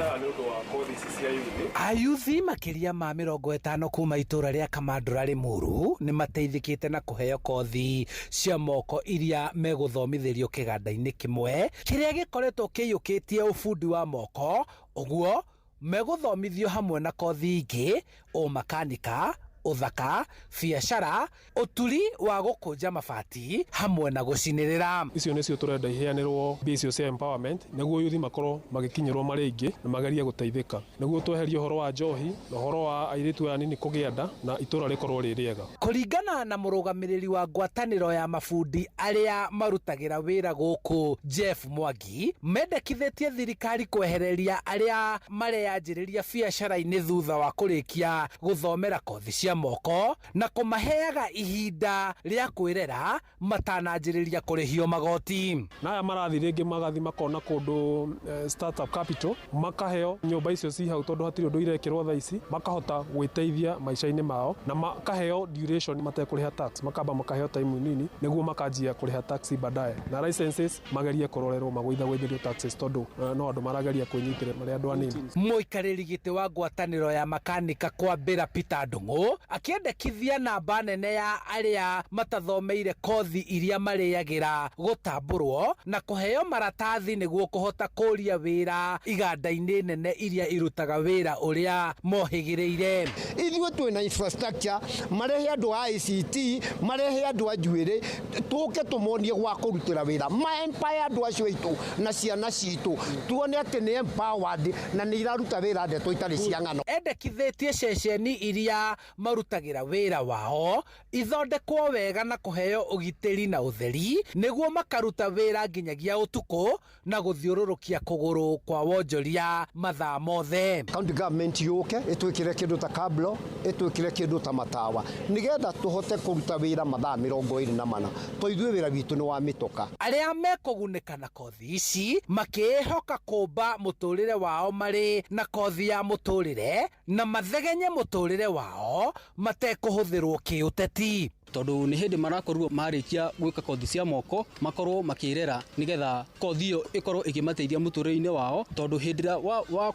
Ayuthi makĩria ma 50 kuma itũra rĩa Kamandũra Rĩmuru nĩ mateithĩkĩte na kũheo kothi cia moko iria megũthomithĩrio kĩganda-inĩ kĩmwe kĩrĩa gĩkoretwo kĩiyũkĩtie ũbundi wa moko, ũguo megũthomithio hamwe na kothi ingĩ, ũmakanika, ũthaka, biacara, ũturi wa gũkũnja mabati hamwe na gũcinĩrĩra. Icio nĩcio tũrenda iheanĩrwo mbia icio cia empowerment nĩguo yuthi makorwo magĩkinyĩrwo marĩ aingĩ na magerie gũteithĩka, nĩguo tweherie ũhoro wa njohi na ũhoro wa airĩtu aya anini kũgĩa nda na itũra rĩkorwo rĩ rĩega. Kũringana na mũrũgamĩrĩri wa ngwatanĩro ya mabundi arĩa marutagĩra wĩra gũkũ Jeff Mwangi, mendekithĩtie thirikari kwehereria arĩa mareyanjĩrĩria biacara-inĩ thutha wa kũrĩkia gũthomera kothi cia cia moko na kũmaheaga ihinda rĩa kwĩrera matananjĩrĩria kũrĩhio magoti. Na aya marathi rĩngĩ magathi makona kũndũ startup capital, makaheo nyũmba icio ci hau tondũ hatirĩ ũndũ irekĩrwo thaa ici, makahota gwĩteithia maica-inĩ mao na makaheo duration matekũrĩha tax, makamba makaheo time nini nĩguo makanjia kũrĩha tax baadaye, na licenses magerie kũrorerwo magũithagũithĩrio taxes tondũ no andũ marageria kwĩnyitĩrĩra marĩ andũ anini. Mũikarĩri gĩtĩ wa ngwatanĩro ya makanika kwambĩra Peter Ndung'u akĩendekithia namba nene ya arĩa matathomeire kothi iria marĩagĩra gũtambũrwo na kũheo maratathi nĩguo kũhota kũria wĩra iganda-inĩ nene iria irutaga wĩra ũrĩa mohĩgĩrĩire. Ithuĩ twĩna infrastructure, marehe andũ a ICT, marehe andũ a njuĩrĩ, tũke tũmonie gwa kũrutĩra wĩra, ma empire andũ acio aitũ na ciana citũ, tuone atĩ nĩ empowered na nĩ iraruta wĩra ndeto itarĩ cia ng'ano. Endekithĩtie ceceni iria marutagĩra wĩra wao ithondekwo wega na kũheo ũgitĩri na ũtheri nĩguo makaruta wĩra nginyagia ũtukũ na gũthiũrũrũkia kũgũrũ kwa wonjoria mathaa mothe. County government yũke ĩtwĩkĩre kĩndũ ta kablo, ĩtwĩkĩre kĩndũ ta matawa nĩgetha tũhote kũruta wĩra mathaa 24 to ithuĩ wĩra witũ nĩ wa mĩtoka. Arĩa mekũgunĩka na kothi ici makĩĩhoka kũmba mũtũrĩre wao marĩ na kothi ya mũtũrĩre na mathegenye mũtũrĩre wao matekũhũthĩrwo kĩũteti. Tondũ nĩ hĩndĩ marakorwo marĩkia gwĩka kothi cia moko makorwo makĩrera nĩgetha kothi ĩyo ĩkorwo ĩkĩmateithia mũtũrĩre-inĩ wao, tondũ hĩndĩ ĩrĩa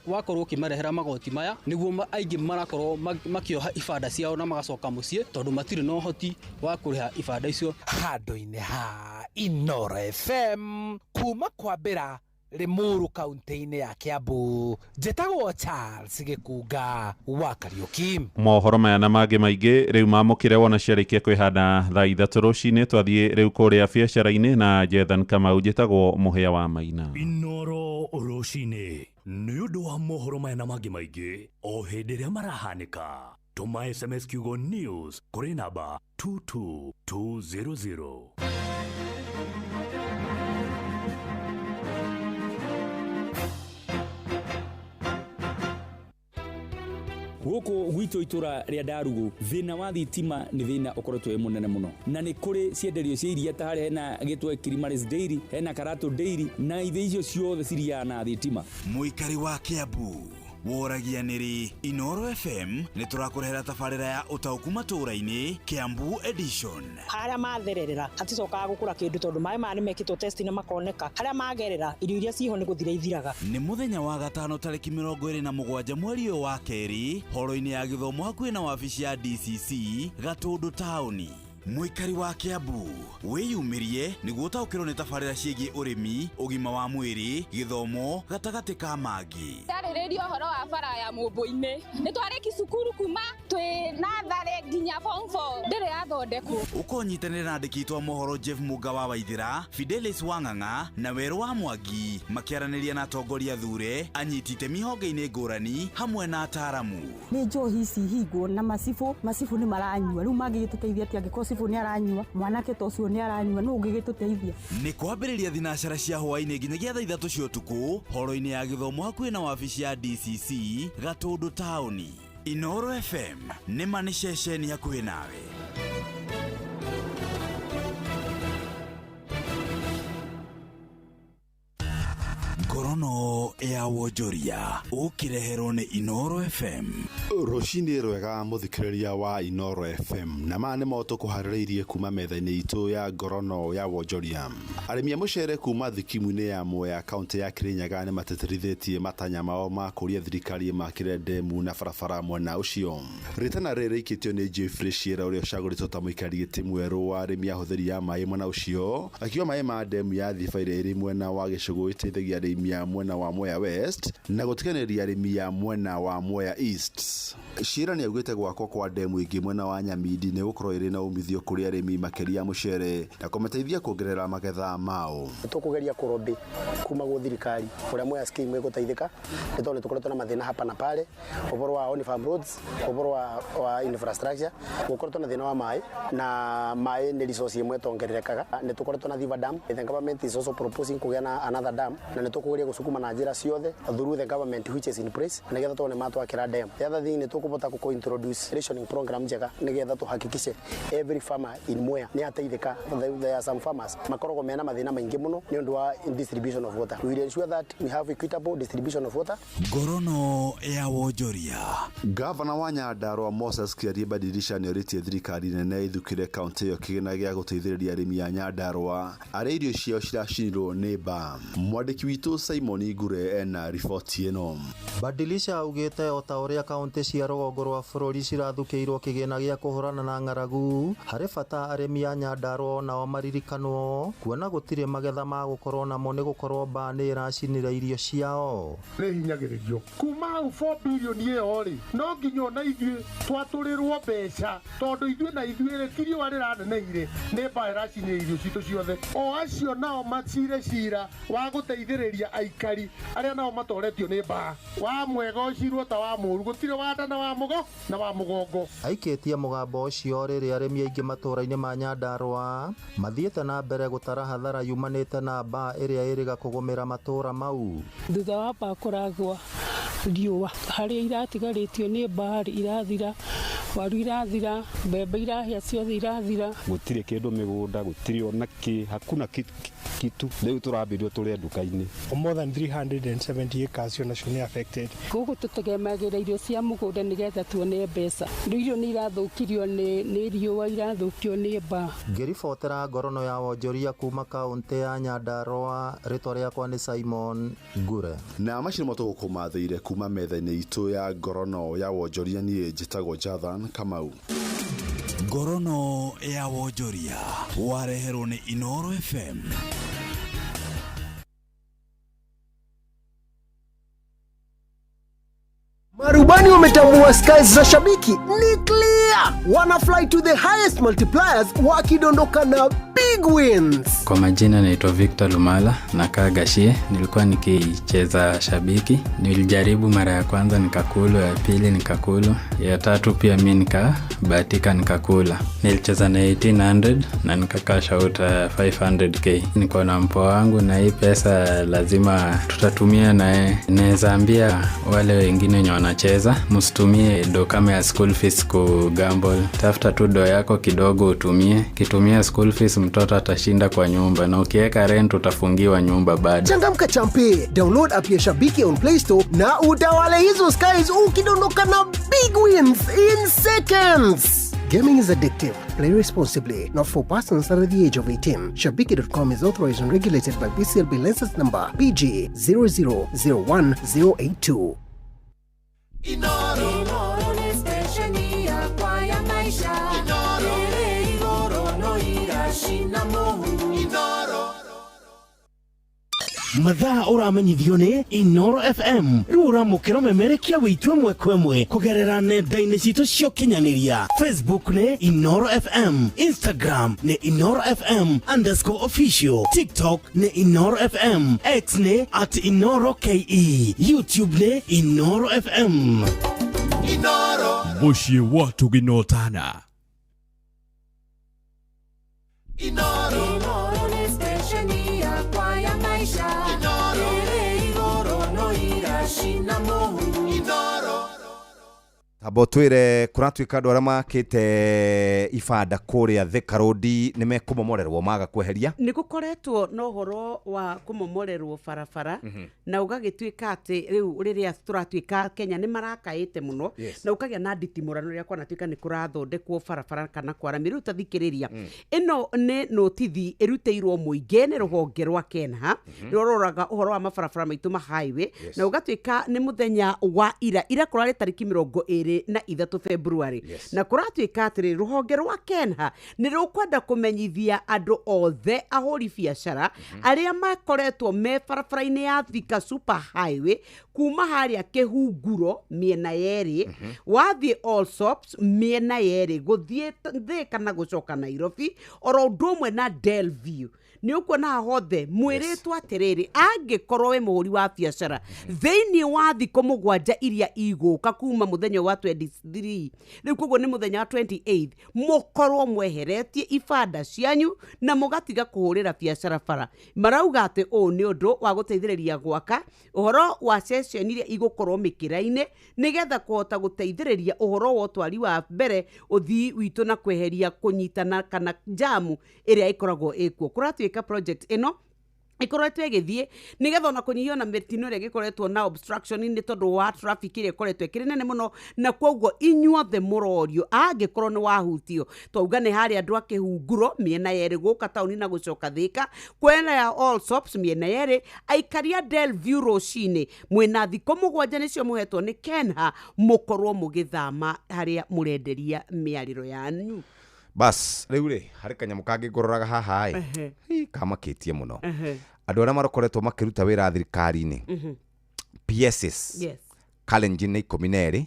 wakorwo ũkĩmarehera magoti maya nĩguo aingĩ marakorwo makĩoha ibanda ciao na magacoka mũciĩ tondũ matirĩ na ũhoti wa kũrĩha ibanda icio. Handũ-inĩ ha Inoro FM kuma kwambĩra Limuru kaunti-inĩ ya Kiambu, njĩtagwo Charles Gĩkunga wa Kariũki. Mohoro maya na mangĩ maingĩ rĩu mamũkĩre wona ciarĩkia kwĩhanda thaa 3 rũcinĩ. Twathiĩ rĩu kũrĩa biacara-inĩ na Jethan Kamau, njĩtagwo Mũhĩa wa Maina. Inoro rũcinĩ nĩ ũndũ wa mohoro maya na mangĩ maingĩ o hĩndĩ ĩrĩa marahanĩka. Tũma SMS kiugo news kũrĩ namba 22200. Gũkũ gwitũ itũra rĩa Ndarugu thĩna wa thitima nĩ thĩna ũkoretwo wĩ mũnene mũno, na nĩ kũrĩ cienderio cia iria ta harĩa hena gĩtwe Kilimaris Dairy, hena Karatu Dairy, na ithe icio ciothe ciriaga na thitima. Mũikari wa Kiambu woragia nĩrĩ Inoro FM nĩ tũrakũrehera tabarĩra ya ũtaũku matũũra-inĩ Kiambu edition. Harĩa mathererera haticokaga gũkũra kĩndũ tondũ maĩ maya nĩmekĩtwo test na makoneka, harĩa magerera irio iria ciho nĩ gũthira ithiraga. Nĩ mũthenya wa gatano tarĩki 27 mweri ũyũ wa kerĩ horo-inĩ ya gĩthomo hakuhĩ na wabici ya DCC Gatũndũ taũni. Mũikari wa Kiambu wĩyumĩrie nĩguo ũtaũkĩrwo nĩ tabarĩra ciĩgiĩ ũrĩmi, ũgima wa mwĩrĩ, gĩthomo gatagatĩ ka mangĩ. Ndarĩrĩria ũhoro wa bara ya Mũmbũ-inĩ, nĩ twarĩki cukuru kuma twĩ natharĩ nginya form 4 ndĩrĩ yathondekwo. Ũkonyitanĩra na andĩki aitũ a mohoro Jeff Mũnga wa Waithĩra, Fidelis Wang'ang'a na Werũ wa Mwangi makĩaranĩria na atongoria thure, anyiti itemi honge-inĩ ngũrani hamwe na ataaramu. Nĩ njohi ici hingwo na macibũ nĩ maranyua, rĩu mangĩgĩtũteithia atĩa angĩkorwo cibũ nĩ aranyua, mwanake ta ũcio nĩ aranyua, nũ ũngĩgĩtũteithia? Nĩ kwambĩrĩria thinacara cia hwaĩ-inĩ nginyagia thaa 3 cia ũtukũ horo-inĩ ya gĩthomo hakuhĩ na wabici ya DCC Gatũndũ taũni. Inoro FM nĩ ma nĩ ceceni hakuhĩ nawe. Ngorono ya wonjoria ũkĩreherwo nĩ Inoro FM. Rũcinĩ rwega mũthikĩrĩria wa Inoro FM, na maya nĩmo tũkũharĩrĩirie kuma metha-inĩ itũ ya ngorono ya wonjoria. Arĩmi a mũcere kuma thikimu-inĩ ya Mwea kaunti ya Kirinyaga nĩ matĩtĩrithĩtie matanya mao ma kũria thirikari ĩmakĩre ndemu na barabara mwena ũcio. Rĩtana rĩrĩ rĩikĩtio nĩ Jeffrey Ciera ũrĩa ũcagũrĩtwo ta mũikari gĩtĩ mwerũ wa arĩmi ahũthĩri a maĩ mwena ũcio, akiuga maĩ ma ndemu ya Thiba ĩrĩa ĩrĩ mwena wa Gĩcũgũ ĩteithagia arĩmi a mwena wa Mwea West na gũtiganĩria arĩmi a mwena wa Mwea East. Ciera nĩ augĩte gwakwo kwa ndemu ĩngĩ mwena wa Nyamindi nĩ gũkorwo ĩrĩ na umithio kũrĩ arĩmi makĩria mũcere na kũmateithia kuongerera magetha mao. Tũkũgeria kũrobĩ kuma gwĩ thirikari ũrĩa Mwea scheme ĩgũteithĩka nĩ tondũ tũkoretwo na mathĩna hapa na pale ũhoro wa on farm roads, ũhoro wa infrastructure, gũkoretwo na thĩna wa maĩ na maĩ nĩ resource ĩmwe ĩtongererekaga. Nĩ tũkoretwo na Thiba Dam, the government is also proposing kũgĩa na another dam na nĩ tũkũgeria gũcukuma na njĩra ciothe through the government which is in place nĩgetha tuone matwakĩra dam. The other thing nĩ tũkũ tukubota ku introduce rationing program njega nigetha tuhakikishe every farmer in Mwea ni ateithika. There are some farmers makoragwo mena mathina maingi muno ni undu wa distribution of water. We will ensure that we have equitable distribution of water. Ngorono ya wonjoria. Gavana wa Nyandarua Moses Kĩarie Badirisha nĩorĩtie thirikari nene ithukĩre kaunti ĩyo kĩgĩna gĩa gũteithĩrĩria arĩmi a Nyandarua arĩa irio ciao ciracinirwo nĩ mbaa. Mwandĩki witũ Simon Ngure ena riboti ĩno. Badilisha augĩte o ta ũrĩa kaunti cia rũgongo rwa bũrũri cirathukĩirwo kĩgĩna gĩa kũhũrana na ng'aragu, harĩ bata arĩmi a Nyandarua nao maririkanwo kuona gũtirĩ magetha ma gũkorwo namo nĩ gũkorwo mbaa nĩ ĩracinire irio ciao. Nĩ hinyagĩrĩrio kuma hau 4 bilioni ĩyo rĩ, no nginya ona ithuĩ twatũrĩrwo mbeca tondũ ithuĩ na ithuĩ rĩ ti riũa rĩraneneire nĩ mbaa ĩracinire irio citũ ciothe. O acio nao macire cira wa gũteithĩrĩria aikari arĩa nao matoretio nĩ mbaa, wa mwega ũcirwo ta wa mũru, gũtirĩ wa nda na wa mũgo na wa mũgongo. Aikĩtie mũgambo ũcio rĩrĩa arĩmi aingĩ matũũra-inĩ ma Nyandarua mathiĩte na mbere gũtara hathara yumanĩte na mbaa ĩrĩa ĩrĩga kũgũmĩra matũũra mau. Thutha wa mbaa kũragwa riũa harĩa iratigarĩtio nĩ mbaa irathira, waru irathira, mbembe irahĩa ciothe irathira. Gũtirĩ kĩndũ mĩgũnda, gũtirĩ ona kĩ, hakuna kitu. Rĩu tũrambĩrĩrio tũrĩe nduka-inĩ. More than 370 acres onacio nĩ affected. Gũkũ tũtegemagĩra irio cia mũgũnda nĩgetha tuone mbeca. Rĩu irio nĩ irathũkirio nĩ riũa, irathũkio nĩ mbaa. Ngĩribotera ngorono ya wonjoria kuma kaũntĩ ya Nyandarua, rĩtwa rĩakwa nĩ Simon Ngure. Na macio nĩmo tũgũkũmathĩire kuma metha-inĩ itũ ya ngorono ya wonjoria. Niĩ njĩtagwo Jathan Kamau. Ngorono ya wonjoria wareherwo nĩ Inoro FM. Marubani wametambua skies za shabiki ni clear, wana fly to the highest multipliers wakidondoka na big wins. Kwa majina naitwa Victor Lumala, nakaa Gashie. Nilikuwa nikicheza shabiki, nilijaribu mara ya kwanza nikakulu, ya pili nikakulu, ya tatu pia mi nikabahatika nikakula. Nilicheza na 1800 na nikakasha out 500k. Niko na mpoa wangu na hii pesa lazima tutatumia naye. Naweza ambia wale wengine wenye wanacheza, msitumie do kama ya school fees ku gamble. Tafuta tu do yako kidogo utumie. Kitumia school fees mtoto atashinda kwa nyumba, na ukiweka rent utafungiwa nyumba bado. Changamka champe, download app ya Shabiki on Play Store na utawale hizo skies ukidondoka na big wins in seconds. Gaming is addictive. Play responsibly. Not for persons under the age of 18. Shabiki.com is authorized and regulated by BCLB license number PG 0001082. Inoro. Inoro ni stesheni yakwa ya maisha. Inoro. Ere igoro no iracina mũhu. Inoro. Mathaa ũramenyithio nĩ Inoro FM. Rĩu ũramũkĩra ũmemerekia wĩitũ ĩmwe kwa ĩmwe kũgerera nenda-inĩ citũ cia ũkinyanĩria. Facebook nĩ Inoro FM, Instagram nĩ Inoro FM _official, TikTok nĩ Inoro FM, X nĩ @InoroKE, YouTube nĩ Inoro FM. Inoro. Mũciĩ wa Tũginotana. Inoro. Inoro ni stesheni yakwa ya maisha. Inoro. Ere igoro no iracina mũhu. Inoro. Tamba ũtwĩre kũratuĩka andũ arĩa makĩte ibanda kũrĩa Thika Road nĩ mekũmomorerwo maga kweheria. Nĩ gũkoretwo na ũhoro wa kũmomorerwo barabara, na ũgagĩtuĩka atĩ rĩu rĩrĩa tũratuĩka Kenya nĩ marakaĩte mũno. Yes. Na ũkagĩa na nditimũrano rĩrĩa kwanatuĩka nĩ kũrathondekwo barabara kana kwaramio. Rĩu ta thikĩrĩria, ĩno nĩ notithi ĩrutĩirwo mũingĩ nĩ rũhonge rwa KENHA, rũroraga ũhoro wa mabarabara maitũ ma highway. Yes. Na ũgatuĩka nĩ mũthenya wa ira kũrarĩ tarĩki 23 February. Yes. Na kũratuĩka atĩrĩ, rũhonge rwa KENHA nĩ rũkwenda kũmenyithia andũ othe ahũri biacara arĩa makoretwo me barabara-inĩ ya Thika Super Highway kuma harĩa Kĩhunguro mĩena yerĩ, wathiĩ Allsops mĩena yerĩ, gũthiĩ Thika na gũcoka Nairobi, oro ũndũ ũmwe na Delview. Nĩ ũkuona haha hothe mwĩrĩtwo atĩrĩrĩ, angĩkorwo wĩ mũhũri wa biacara thĩinĩ wa thikũ 7 iria igũka kuma mũthenya wa 23, rĩu koguo nĩ mũthenya wa 28, mũkorwo mweheretie ibanda cianyu na mũgatiga kũhũrĩra biacara bara. Marauga atĩ ũũ nĩ ũndũ wa gũteithĩrĩria gwaka ũhoro wa ceceni iria igũkorwo mĩkĩra-inĩ nĩgetha kũhota gũteithĩrĩria ũhoro wa ũtwari wa mbere ũthii witũ na kweheria kũnyitana kana jamu ĩrĩa ĩkoragwo ĩkuo. Kũratuĩka project ĩno ikoretwo ĩgĩthiĩ nĩgetha ona kũnyihia ona mĩtino ĩrĩa ĩgĩkoretwo na obstruction nĩ tondũ wa traffic ĩrĩa ĩkoretwo ĩkĩrĩ nene mũno, na koguo inyuothe mũrorio angĩkorwo nĩ wahutio. Twauga nĩ harĩa andũ a Kĩhunguro mĩena yerĩ gũka taũni na gũcoka Thĩka, kwena ya All Sops mĩena yerĩ, aikari a Delview rũcinĩ mwĩna thikũ 7 nĩcio mũhetwo nĩ Kenha mũkorwo mũgĩthama harĩa mũrenderia mĩarĩro yanyu. Bas rĩu rĩ harĩ kanyamũ kangĩ ngũroraga haha ĩ kamakĩtie mũno. Andũ arĩa marokoretwo makĩruta wĩra thirikari-inĩ, PSs, yes, Kalenjin nĩ 12,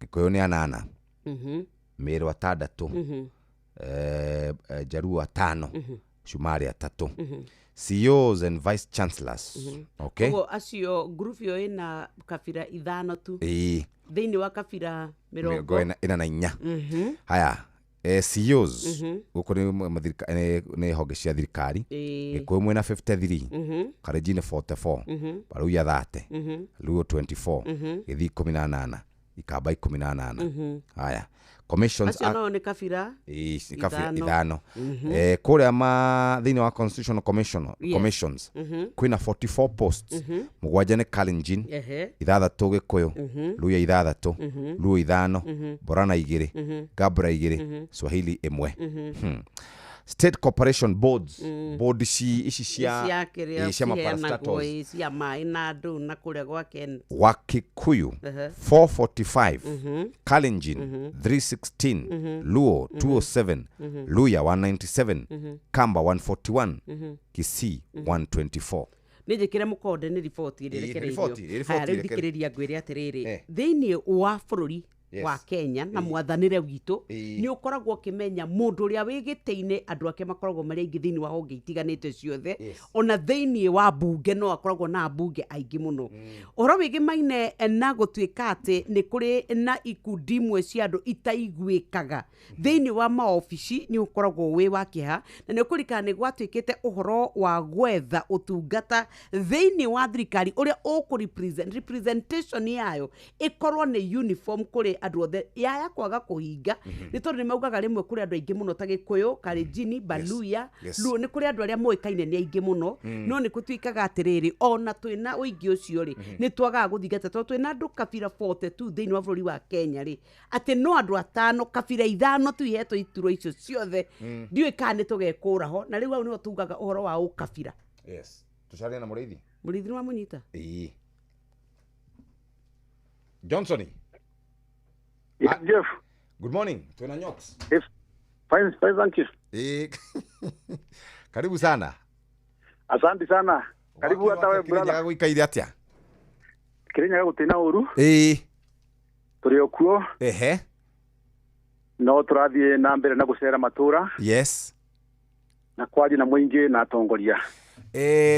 Gĩkũyũ nĩ 8, Meru 6, Jaruo 5, Shumari 3, CEOs and vice chancellors. Okay, koguo acio group ĩyo ĩna kabira 5 tu thĩinĩ wa kabira 44. Haya, CEOs gũkũ nĩ honge cia thirikari, Gĩkũyũ mwĩna 53, Kalenjin 44, Baruya 30, Luo 24, Gĩthii 18, Ikamba 18. Haya, commissions acio nao nĩ kabira 5. Kũrĩa thĩinĩ wa constitutional commission, commissions kwĩna 44 posts, 7 nĩ Kalenjin, 6 Gĩkũyũ, Luya 6, Luo 5, Borana 2, Gabra 2, Swahili 1. State corporation boards, board ici cia maparastatals cia maĩ na andũ na kũrĩa gwa Ken wa Kikuyu 445, Kalenjin 316, Luo 207, Luya 197, Kamba 141, Kisii 124. Nĩ njĩkĩre mũkonde nĩ riboti ĩrĩ rekereirio. Haya, rĩu thikĩrĩria ngwĩre atĩrĩrĩ, thĩinĩ wa bũrũri wa Kenya na mwathanĩre witũ nĩ ũkoragwo ũkĩmenya mũndũ ũrĩa wĩ gĩtĩ-inĩ andũ ake makoragwo marĩ aingĩ thĩinĩ wa honge itiganĩte ciothe, ona thĩinĩ wa mbunge no akoragwo na mbunge aingĩ mũno. Ũhoro wĩgĩmaine na gũtuĩka atĩ nĩ kũrĩ na ikundi imwe cia andũ itaiguĩkaga thĩinĩ wa maobici nĩ ũkoragwo wĩ wa kĩeha, na nĩ ũkũririkana nĩ gwatuĩkĩte ũhoro wa gwetha ũtungata thĩinĩ wa thirikari ũrĩa ũkũ representation yayo ĩkorwo nĩ uniform kũrĩ andũ othe, yaya kwaga kũhinga nĩ tondũ nĩ maugaga rĩmwe kũrĩ andũ aingĩ mũno ta Gĩkũyũ, Kalenjin, Baluya, Luo, nĩ kũrĩ andũ arĩa moĩkaine nĩ aingĩ mũno, no nĩ gũtuĩkaga atĩrĩrĩ ona twĩna ũingĩ ũcio rĩ nĩ twagaga gũthingata tondũ twĩna andũ kabira 42 thĩinĩ wa bũrũri wa Kenya rĩ, atĩ no andũ 5 kabira 5 tu ihetwo iturwa icio ciothe, ndiũĩ kana nĩ tũgekũra ho, na rĩu hau nĩho tugaga ũhoro wa ũkabira. Yes, tũcarie na Mũrĩithi. Mũrĩithi nĩ wamũnyita? Ĩĩ. Johnson. Yes, Jeff. Good morning. Twena Nyox. Yes. Fine, fine, thank you. Karibu sana. Asante sana. Karibu hata wewe brother. Kirinyaga gũikaire atĩa? Kirinyaga gũtirĩ na ũru. Tũrĩ o kuo. Ehe. No tũrathiĩ na mbere na gũcera matũra. Yes. Na kwaria na mũingĩ na atongoria.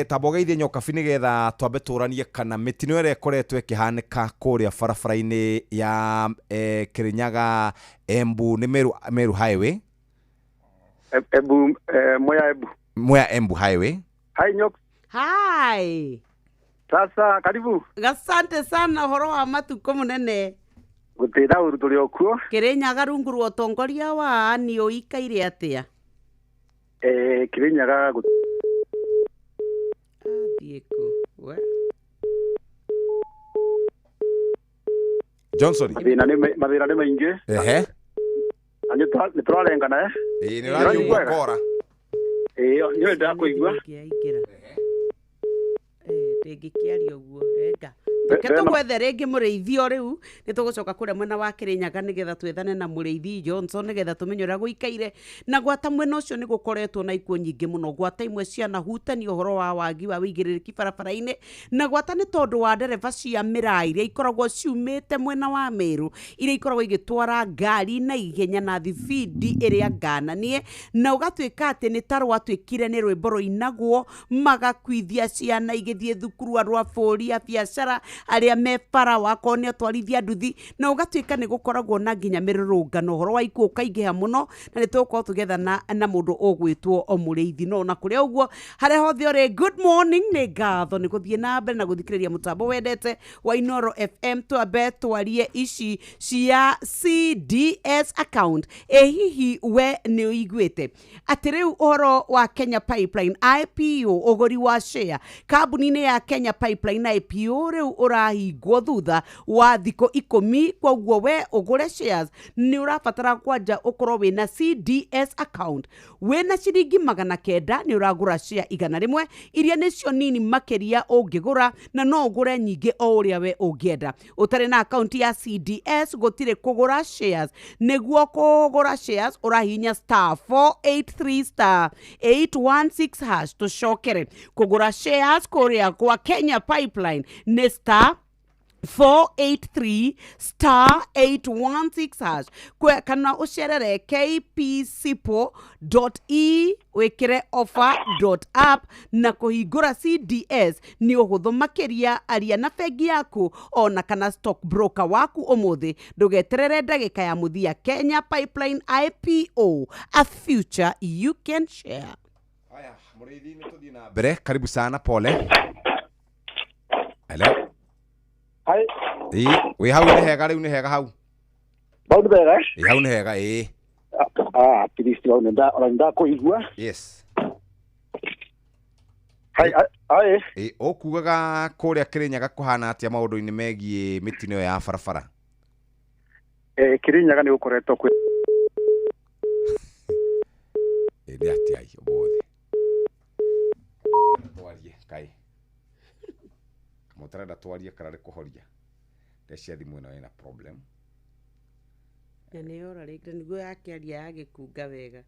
Tambogeithie Nyokabi nĩgetha twambe tũranie kana mĩtino ĩrĩa ĩkoretwo ĩkĩhanĩka kũrĩa barabara-inĩ ya Kirinyaga Embu nĩ Meru Highway. Embu, Mwea Embu. Mwea Embu Highway. Hi Nyok. Hi. Sasa karibu. Asante sana ũhoro wa matukũ mũnene. Gũtirĩ na ũru tũrĩ o kuo. Kirinyaga rungu rwa ũtongoria wa nĩ ũikaire atĩa? Kirinyaga Johnson. Mathĩna nĩ maingĩ. Ehe. Na nĩ tũrarengana. Ĩĩ nĩ ũraigua kora. Ĩĩ nĩ ndakũigua. Ndĩngĩkĩaria ũguo renga. Reke tũgwethe rĩngĩ mũrĩithi o rĩu nĩ tũgũcoka kũrĩa mwena wa Kĩrĩnyaga nĩgetha twethane na mũrĩithi Johnson nĩgetha tũmenye ũrĩa gũikaire na gwata mwena ũcio nĩ gũkoretwo na ikuũ nyingĩ mũno gwata imwe cianahutania ũhoro wa wagi wa wĩigĩrĩrĩki barabara-inĩ na gwata nĩ tondũ wa ndereba cia mĩraa iria ikoragwo ciumĩte mwena wa Meru iria ikoragwo igĩtwara ngari na ihenya na thibindi ĩrĩa ngananie na ũgatuĩka atĩ nĩ ta rwatuĩkire nĩ rwĩmbo rũinagwo magakuithia ciana igĩthiĩ thukuru andũ a bũrũri a biacara arĩa me bara wakorwo nĩ atwarithia nduthi na ũgatuĩka nĩ gũkoragwo na nginya mĩrũrũngano ũhoro wa ikuũ ũkaingĩha mũno na nĩ tũgũkorwo tũgĩethana na mũndũ ũgwĩtwo o mũrĩithi no na kũrĩa ũguo harĩa hothe ũrĩ good morning nĩ ngatho nĩ gũthiĩ na mbere na gũthikĩrĩria mũtambo wendete wa Inoro FM twambe twarie ici cia CDS account ĩ hihi we nĩ ũiguĩte atĩ rĩu ũhoro wa Kenya Pipeline IPO ũgũri wa share kambuni-inĩ ya Kenya Pipeline IPO rĩu ũrahingwo thutha wa thikũ 10 koguo we ũgũre shares nĩ ũrabatara kwanja ũkorwo wĩna CDS account wĩna ciringi 900 nĩ ũragũra share 100 iria nĩcio nini makĩria ũngĩgũra na no ũgũre nyingĩ o ũrĩa we ũngĩenda ũtarĩ na account ya CDS gũtirĩ kũgũra shares nĩguo kũgũra shares ũrahihinya star 483 star 816 hash tũcokere kũgũra shares kũrĩa kwa Kenya Pipeline nĩ star 483 star 816 hash kwe kana ucerere kpsipo.e wikire offer.app na kuhingura CDS ni ũhũthũ makĩria aria na bengi yaku ona kana stock broker waku ũmũthĩ ndũgeterere ndagĩka ya mũthia. Kenya Pipeline IPO, a future you can share. Haya, mũrĩithi nĩ tũthiĩ na mbere. Karibu sana, pole. Hello. Hai. Ĩ, wĩ hau nĩ hega rĩu nĩ hega hau. Bau nĩ hega? Ĩ, hau nĩ hega ĩ. Ah, at least hau nĩ ndakũigua. Yes. Hai, hai. Ĩ, ũkugaga kũrĩa Kĩrĩnyaga kũhana atĩa maũndũ-inĩ megiĩ mĩtino ĩyo ya barabara? Kĩrĩnyaga nĩ gũkoretwo kwĩ Ĩ, nĩ atĩa ũmũthĩ? Twarie kai. Mũtarenda twarie kana nĩ kũhoria ndecia thimũ ĩno ĩna problem na nĩ yora rĩngĩ nĩguo yakĩaria yagĩkunga wega.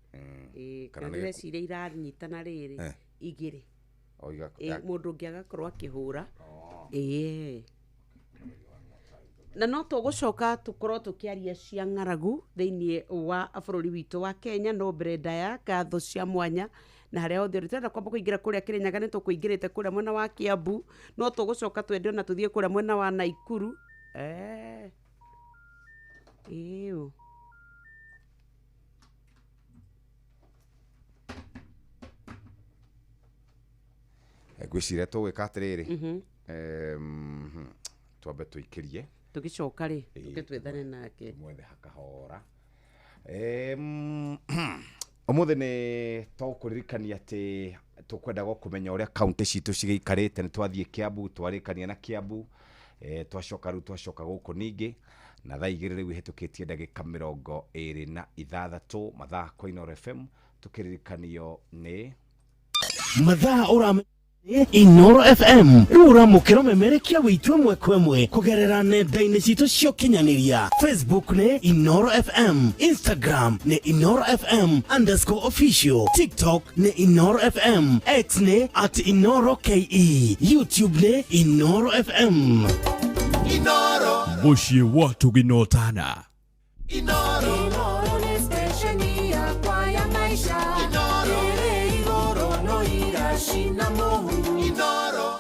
Ĩ, kana kana nĩ ndĩreciria iranyitana rĩrĩ igĩrĩ. Mũndũ ũngĩ agakorwo akĩhũra. Ĩĩ, na no tũgũcoka tũkorwo tũkĩaria cia ng'aragu thĩinĩ wa bũrũri witũ wa Kenya no mbere ndaya ngatho cia mwanya na harĩa hothe ũrĩ. Tũrenda kwamba kũingĩra kũrĩa Kĩrĩnyaga nĩ tũkũingĩrĩte kũrĩa mwena wa Kiambu no tũgũcoka twende ona tũthiĩ kũrĩa mwena wa Naikuru. Ĩũ. Ngwĩciria tũgwĩka atĩrĩrĩ, twambe tũikĩrie tũgĩcoka rĩ tũke twethane nake mwethe hakahora. Ũmũthĩ nĩ tũkũririkania atĩ tũkwenda kũmenya ũrĩa kaunti citũ cigĩikarĩte. Nĩ twathiĩ Kiambu twarĩkania na Kiambu, twacoka rĩu twacoka gũkũ ningĩ na thaa 2 rĩu ihĩtũkĩtie ndagĩka 26 mathaa kwa Inoro FM tũkĩririkanio nĩ mathaa ũra Inoro FM rura mukero memerekia witũ ĩmwe kwa ĩmwe kũgerera nenda-inĩ citũ cia ũkinyanĩria. Facebook nĩ Inoro FM, Instagram nĩ Inoro FM _official, TikTok nĩ Inoro FM, X nĩ @InoroKE, YouTube nĩ Inoro FM. Inoro mũciĩ wa tũginotana. Inoro Inoro nĩ stesheni yakwa ya maisha. Inoro ĩrĩ igũrũ no iracina mũhu. Inoro.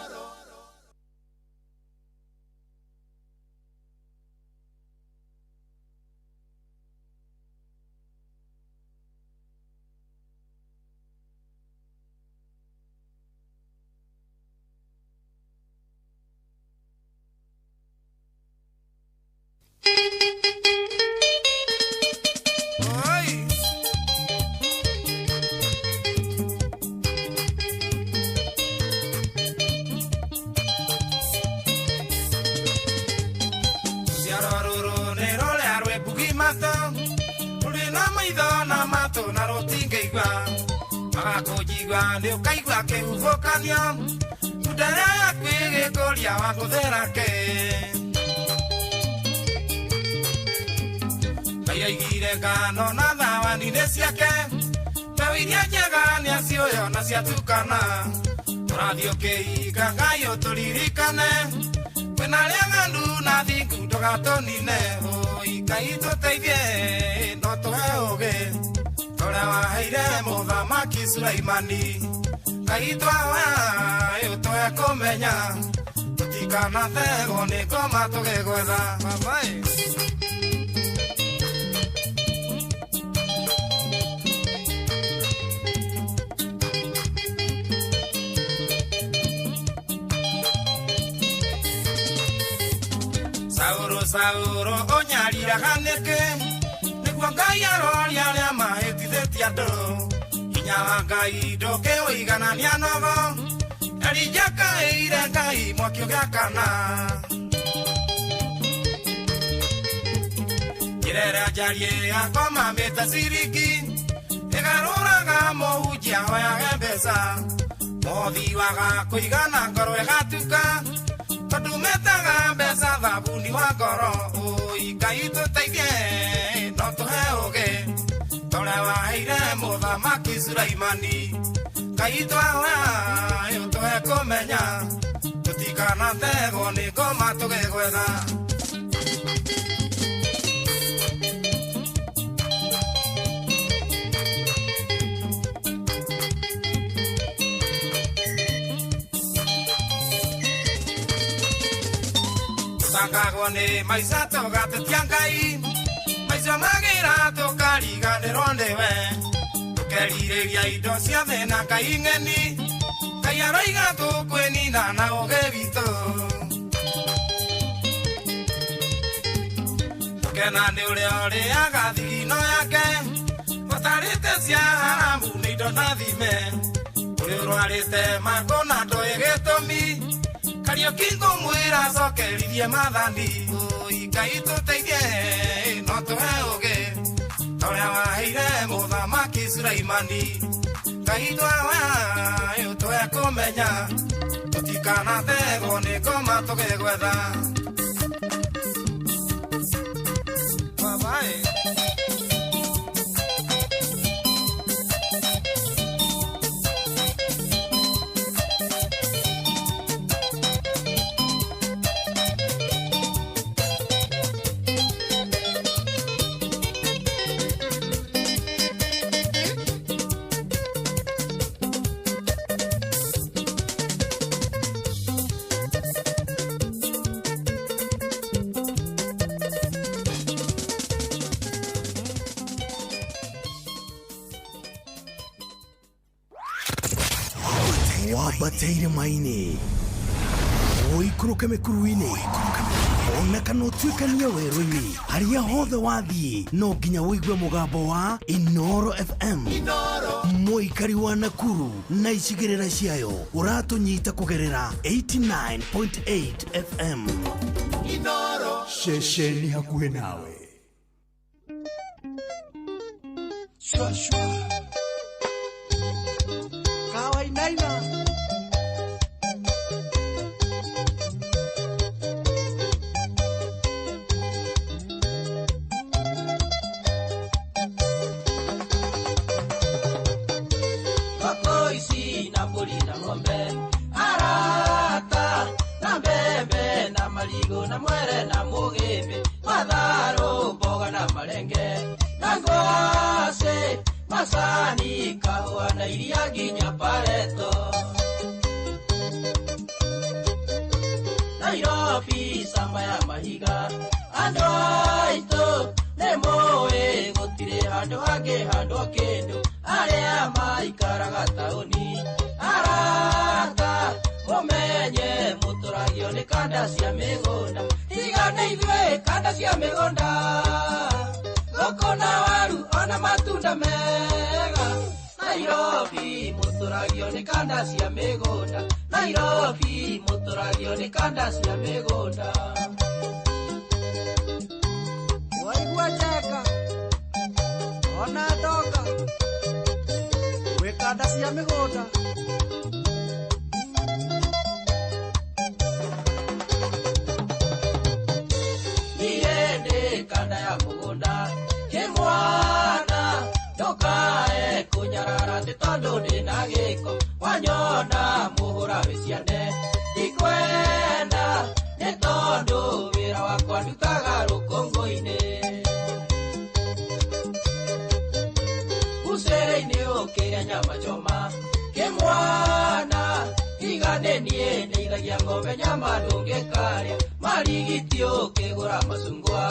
Bundara yaku ĩgĩkũria wahũthĩra kĩ? Ngai aigire ngano na thawani-inĩ ciake, mbeũ iria njega nĩacioyo na ciatukana. Tũrathiĩ ũkĩhinga Ngai ũtũririkane, kwĩna arĩa ng'andu na thingu ndũgatũnine. Ũi Ngai tũteithie no tũhe ũũgĩ ũrĩa waheire mũthamaki Sulaimani. Ngai twahoya ũtũhe kũmenya, tũtikanategwo nĩ ngoma tũgĩgwetha. Babaĩ. Sauro Sauro ũnyariraga nĩkĩ? Nĩguo Ngai aroria arĩa mahĩtithĩtie andũ. Hinya wa Ngai ndũngĩũiganania nogo, Elija kaĩire Ngai mwaki ũgĩakana. Njĩra ĩrĩa njariĩ yakomamĩte ciringi, ĩgarũraga mũhunjia ahoyage mbeca. Mũhothi waga kũigana ngoro ĩgatuka, tondũ metaga mbeca thabuni wa ngoro. Ũi Ngai tũteithie no tũhe ũũgĩ ta ũrĩa waheire mũthamaki Sulaimani. Ngai twahoya ũtũhe kũmenya, tũtikanategwo nĩ ngoma tũgĩgwetha. Tũtangagwo nĩ maica tũgatetia Ngai, maica magĩra tũkariganĩrwo nĩwe. Tũkerirĩria indo cia thĩ na Ngai ng'eni, Ngai aroiga tũkwĩnina na ũũgĩ witũ. Tũkena nĩ ũrĩa ũrĩaga thigino yake, ũtarĩte cia haramu nĩ indo na thime. Ũrĩa ũrwarĩte mangũ na ndũĩ gĩtũmi, Kariũki ngũmwĩra acokerithie maathani. Ũi Ngai tũteithie no tũhe ũũgĩ ta ũrĩa waheire mũthamaki Sulaimani. Ngai twahoya ũtũhe kũmenya, tũtikanategwo nĩ ngoma tũgĩgwetha. Babaĩ. Wambateire maini ũikũrũke mĩkuru-inĩ ona kana ũtuĩkanie werũ-inĩ, harĩa hothe wathiĩ no nginya ũigue mũgambo wa Inooro FM. Mũikari wa Nakuru na icigĩrĩra ciayo ũratũnyita kũgerera 89.8 FM. Inooro ceceni hakuhĩ nawe. Shwa shwa Kawainaina. Na mwere na mugimbi matharu mboga na marenge na ngwacĩ macani kahũa na iria nginya pareto. Nairobi camba ya mahiga andũ aitũ nĩ moĩ gũtirĩ handũ hangĩ handũ kĩndũ arĩa maikaraga taũni arata mũmenye mũtũragio nĩ kanda cia mĩgũnda. Tiga nĩ ithuĩ kanda cia mĩgũnda, thũkũ na waru ona matunda mega. Nairobi mũtũragio nĩ kanda cia mĩgũnda. Nairobi mũtũragio nĩ kanda cia mĩgũnda. Waigua njeka ona ndoka gwĩ kanda cia mĩgũnda. Ona atĩ tondũ ndĩna gĩko wanyona mũhũra wĩciane ndikwenda nĩ tondũ wĩra wakwa ndutaga rũkũngũ-inĩ Bucere-inĩ ũkĩrĩa nyama choma kĩmwana tiga nĩ niĩ ndeithagia ng'ombe nyama ndũngĩkarĩa marigiti ũkĩgũra macungwa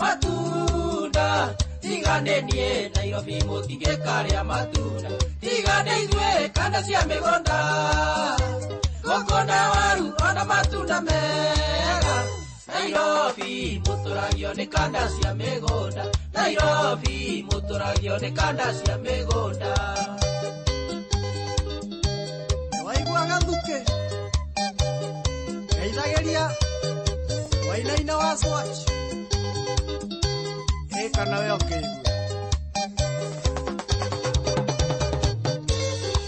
matunda tiga nĩ niĩ Nairobi mũtingĩkarĩa matunda tiga nĩ ithuĩ kanda cia mĩgũnda ngũkũ na waru ona matunda mega Nairobi mũtũragio nĩ kanda cia mĩgũnda Nairobi mũtũragio nĩ kanda cia mĩgũnda Waigua gathuke ngeithagĩria wainaina wa swatch ĩ kana we ũkĩigue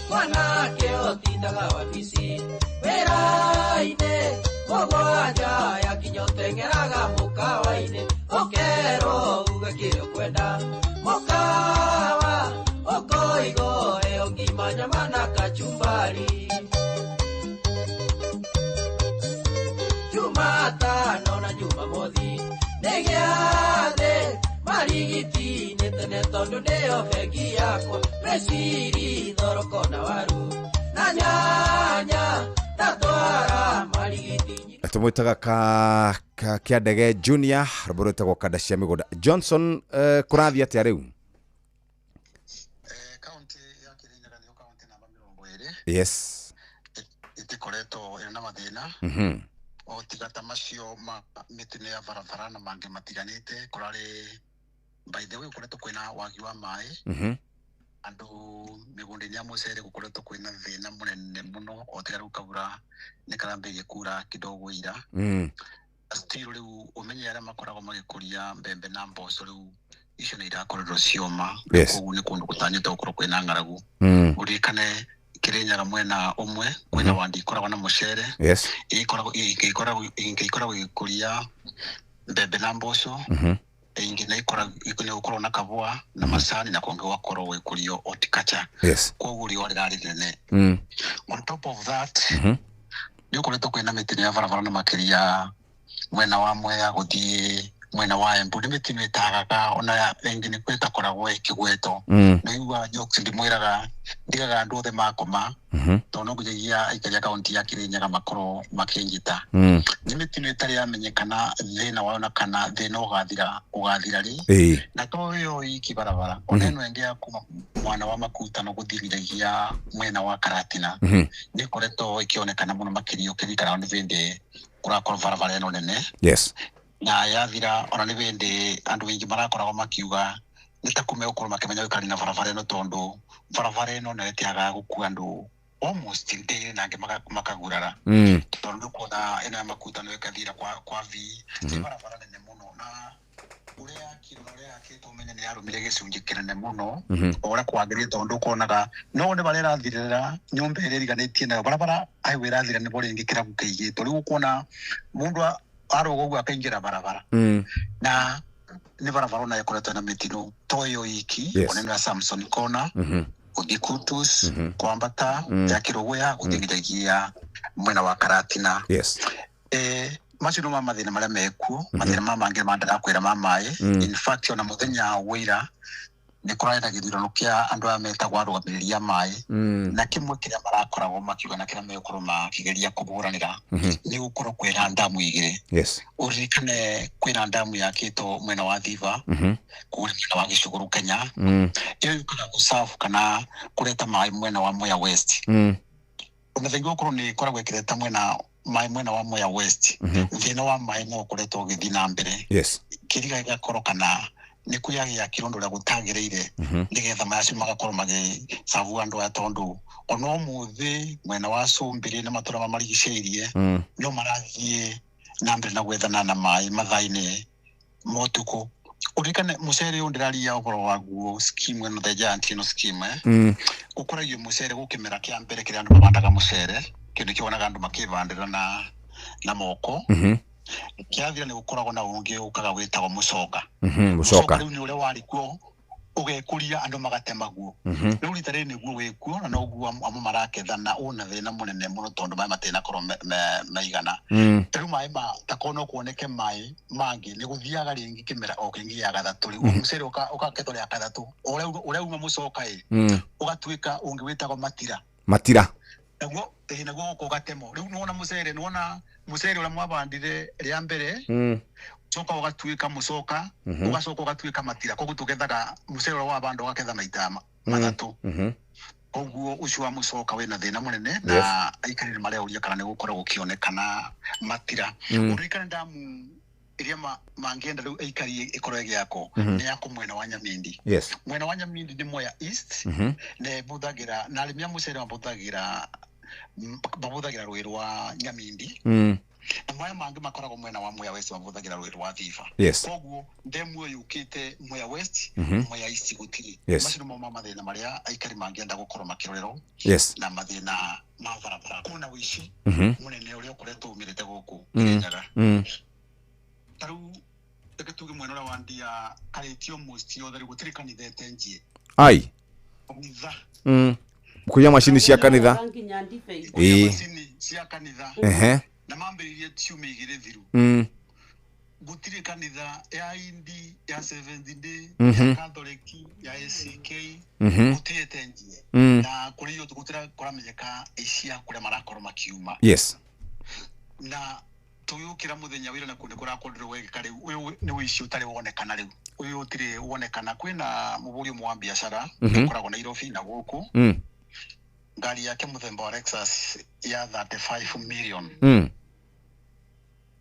mwanake ũtindaga wabici wĩra-inĩ mũgwanja yakinya ũteng'eraga mũkawa-inĩ ũkerwo uge kĩrĩa ũkwenda mũkawa ũkoigo ĩyo ngima nyama na kachumbari Jumatano na Jumamothi nĩ gĩathĩ marigiti nĩ tene tondũ nĩyo bengi yakwa meciri thoroko na waru na nyanya ndatwara marigiti Tumwitaga ka Kĩandege Junior rwĩmbo rwĩtagwo kanda cia mĩgũnda. Johnson, kũrathiĩ atĩa rĩu? Yes. Ĩtikoretwo ĩna mathĩna o tiga ta macio ma mĩtino ya barabara na mangĩ matiganĩte. Kũrarĩ by the way gũkoretwo kwĩna wagi wa maĩ andũ mĩgũnda-inĩ ya mũcere gũkoretwo kwĩna thĩna mũnene mũno o tiga rĩu kabura nĩ karambĩrĩria kura kidogo ira. Still rĩu ũmenye arĩa makoragwo magĩkũria mbembe na mboco rĩu icio nĩ irakoretwo cioma. Koguo nĩ kũndũ gũtanyĩte gũkorwo kwĩna ng'aragu. Ũririkane Kĩrĩnyaga mwena ũmwe kwĩna wandi ikoragwo na mũcere. Ĩkoragwo ĩgĩkũria mbembe na mboco. Ĩngĩ nĩ gũkorwo na kabũa na macani na kũngĩ gũgakorwo gũgĩkũrio horticulture. Koguo riũa rĩrarĩ rĩnene. On top of that nĩ gũkoretwo kwĩna mĩtino ya barabara na makĩria mwena wa Mwea gũthiĩ mwena wa Embu. Nĩ mĩtino ĩtagaga ona ĩngĩ nĩ ĩtakoragwo ĩkĩgwetwo. Nĩ iguaga jokes ndĩmwĩraga ndigaga andũ othe makoma tondũ no nginyagia aikari a kaunti ya Kĩrĩnyaga makorwo makĩnyita. Nĩ mĩtino ĩtarĩ yamenyekana thĩna wayo na kana thĩna ũgathira rĩ. Na to ĩyo iki barabara ona ĩno ĩngĩ ya kuma mwana wa Makutano gũthiĩ nginyagia mwena wa Karatina nĩ ĩkoretwo ĩkĩonekana mũno makĩria ũkĩririkana nĩ hĩndĩ kũrakorwo barabara ĩno nene. Na yathira ona nĩ hĩndĩ andũ aingĩ marakoragwo makiuga nĩ ta kũme gũkorwo makĩmenya gũikara na barabara ĩno tondũ barabara ĩno nayo ĩtiagaga gũkua andũ almost daily na angĩ makagurara. Tondũ nĩ ũkuona ĩno ya Makutano ĩkathira kwa V nĩ barabara nene mũno na ũrĩa yakirwo na ũrĩa yakĩtwo ũmenye nĩ yarũmire gĩcunjĩ kĩnene mũno o ũrĩa kwagĩrĩire tondũ ũkonaga no nĩ barĩa ĩrathirĩra nyũmba ĩrĩa ĩriganĩtie nayo barabara highway ĩrathira nĩbo rĩngĩ kĩrabu kĩigĩtwo rĩu ũkuona mũndũ arũga ũguo akaingĩra barabara na nĩ barabara ona ĩkoretwo na mĩtino to ĩyo iki ona ĩno ya Samson Corner gũthiĩ Kutus kwambata ya Kĩrũgũya gũthiĩ nginyagia mwena wa Karatina. Macio nĩmo mathĩna marĩa mekuo. Mathĩna maya mangĩ ma ndĩrakwĩra ma maĩ. In fact ona mũthenya wa ira nĩ kũrarĩ na gĩthurano kĩa andũ aya metagwo arũgamĩrĩri a maĩ na kĩmwe kĩrĩa marakoragwo makiuga na kĩrĩa megũkorwo makĩgeria kũhũranĩra nĩ gũkorwo kwĩna ndamu igĩrĩ. Ũririkane kwĩna ndamu yakĩtwo mwena wa Thiba kũrĩa mwena wa Gĩcũgũrũ Kenya ĩyo yũkaga gũcabu kana kũreta maĩ mwena wa Mwea West. Ona thengia gũkorwo nĩ ĩkoragwo ĩkĩreta mwena maĩ mwena wa Mwea West thĩna wa maĩ no ũkoretwo ũgĩthiĩ na mbere. Kĩriga gĩgakorwo kana nĩ kwĩyagĩa kĩrondo ũrĩa gũtagĩrĩire nĩgetha maĩ acio magakorwo magĩcabu andũ aya tondũ ona ũmũthĩ mwena wa Cumbĩrĩ na matũra marigicĩirie no marathiĩ na mbere na gwethana na maĩ mathaa-inĩ ma ũtukũ. Ũririkane mũcere ũyũ ndĩraria ũhoro waguo scheme ĩno the giant ĩno scheme gũkũragio mũcere gũkĩmera kĩa mbere kĩrĩa andũ mabandaga mũcere kĩndũ kĩonaga andũ makĩbandĩra na moko. Kĩathira nĩ gũkoragwo na ũngĩ ũkaga wĩtagwo mũcoka. Mũcoka rĩu nĩ ũrĩa warĩ kuo Ũgekũria andũ magatemaguo. Rĩu rita rĩrĩ nĩguo wĩkuo na noguo amwe maraketha na ũna thĩna mũnene mũno tondũ maĩ matinakorwo maigana. Rĩu maĩ ma takorwo no kuoneke maĩ mangĩ nĩ gũthiaga rĩngĩ kĩmera o kĩngĩ gĩa gatatũ rĩu mũcere ũkakethwo rĩa gatatũ ũrĩa uma mũcoka ĩ ũgatuĩka ũngĩ wĩtagwo matira. Matira. Naguo naguo gũka ũgatemwo rĩu nĩwona mũcere nĩwona mũcere ũrĩa mwabandire rĩa mbere coka ũgatuĩka mũcoka ũgacoka ũgatuĩka matira koguo tũgethaga mũcere ũrĩa wabanda ũgaketha maita matatũ. Koguo ũcio wa mũcoka wĩna thĩna mũnene na aikari nĩ mareuria kana nĩ gũkorwo gũkĩonekana matira. Ũririkane ndamu iria mangĩenda rĩu aikari ĩkorwo ĩgĩakwo nĩ yakwo mwena wa Nyamindi. Mwena wa Nyamindi nĩ Mwea East na ĩbũthagĩra na arĩmi a mũcere mabũthagĩra rũĩ rwa Nyamindi. Na maya mangĩ makoragwo mwena wa Mwea West mabũthagĩra rũĩ rwa Thiba. Koguo ndemu ĩyo yũkĩte Mwea West, Mwea East gũtirĩ. Macio nĩmo ma mathĩna marĩa aikari mangĩenda gũkorwo makĩrorerwo na mathĩna ma barabara. Kwĩna ũici mũnene ũrĩa ũkoretwo umĩrĩte gũkũ Kĩrĩnyaga. Ta rĩu reke tuge mwena ũrĩa wa Ndia karĩtio most yothe rĩu gũtirĩ kanitha ĩtenjie. Ai. Kanitha. Kuya macini cia kanitha. Macini cia kanitha. Na mambĩrĩirie ciumia igĩrĩ thiru. Gũtirĩ kanitha ya Indi, ya Seventh Day, ya Catholic, ya ACK, gũtirĩ ĩtenjie. Na kũrĩ iyo gũtirĩ kũramenyeka aici a kũrĩa marakorwo makiuma. Na tũgĩũkĩra mũthenya wĩra na kũndũ kũrakorirwo gwekĩka rĩu ũyũ nĩ ũici ũtarĩ wonekana rĩu ũyũ ũtirĩ wonekana. Kwĩna mũhũri ũmwe wa biacara ũkoragwo Nairobi na gũkũ ngari yake mũthemba wa Lexus ya 35 million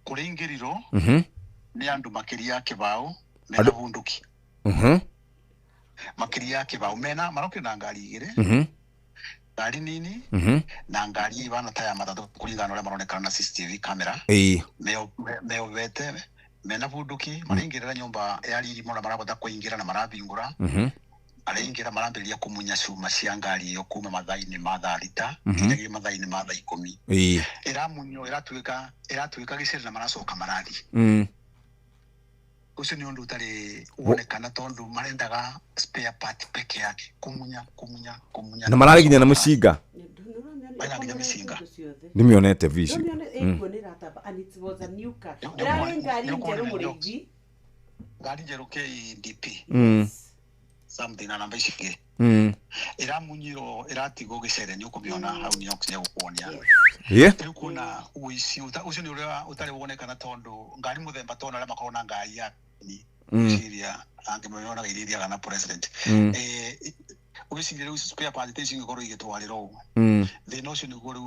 kũrĩa ingĩrirwo nĩ andũ makĩria ya kĩbaũ mena bunduki makĩria ya kĩbaũ mena marokire na ngari igĩrĩ ngari nini na ngari ibana ta ya matatũ kũringana na ũrĩa maronekana na CCTV camera meobete mena bunduki maraingĩrĩra nyũmba ya riri mũno marabota kũingĩra na marabingũra araingĩra marambĩrĩria kũmunya cuma cia ngari ĩyo kuma mathaa-inĩ ma thaa thita nginyagia mathaa-inĩ ma thaa ikũmi. Ĩramunywo ĩratuĩka gĩcere na maracoka marathiĩ. Ũcio nĩ ũndũ ũtarĩ wonekana tondũ marendaga spare part peke yake kumunya kumunya kumunya na mararĩ nginya na mũcinga. Mararĩ nginya mĩcinga. Nĩmĩonete vici. Ngari njerũ KDP something na namba ici ingĩ ĩramunyirwo ĩratigwo gĩcere nĩ ũkũmĩona hau nĩ gũkuonia. Rĩu kuona ũici ũcio nĩ ũrĩa ũtarĩ wonekana tondũ ngari mũthemba tondũ arĩa makoragwo na ngari ya ciria angĩ mayonaga iria ithiaga na president ũgĩciria rĩu spare part ici ingĩkorwo igĩtwarĩrwo ũguo thĩna ũcio nĩguo rĩu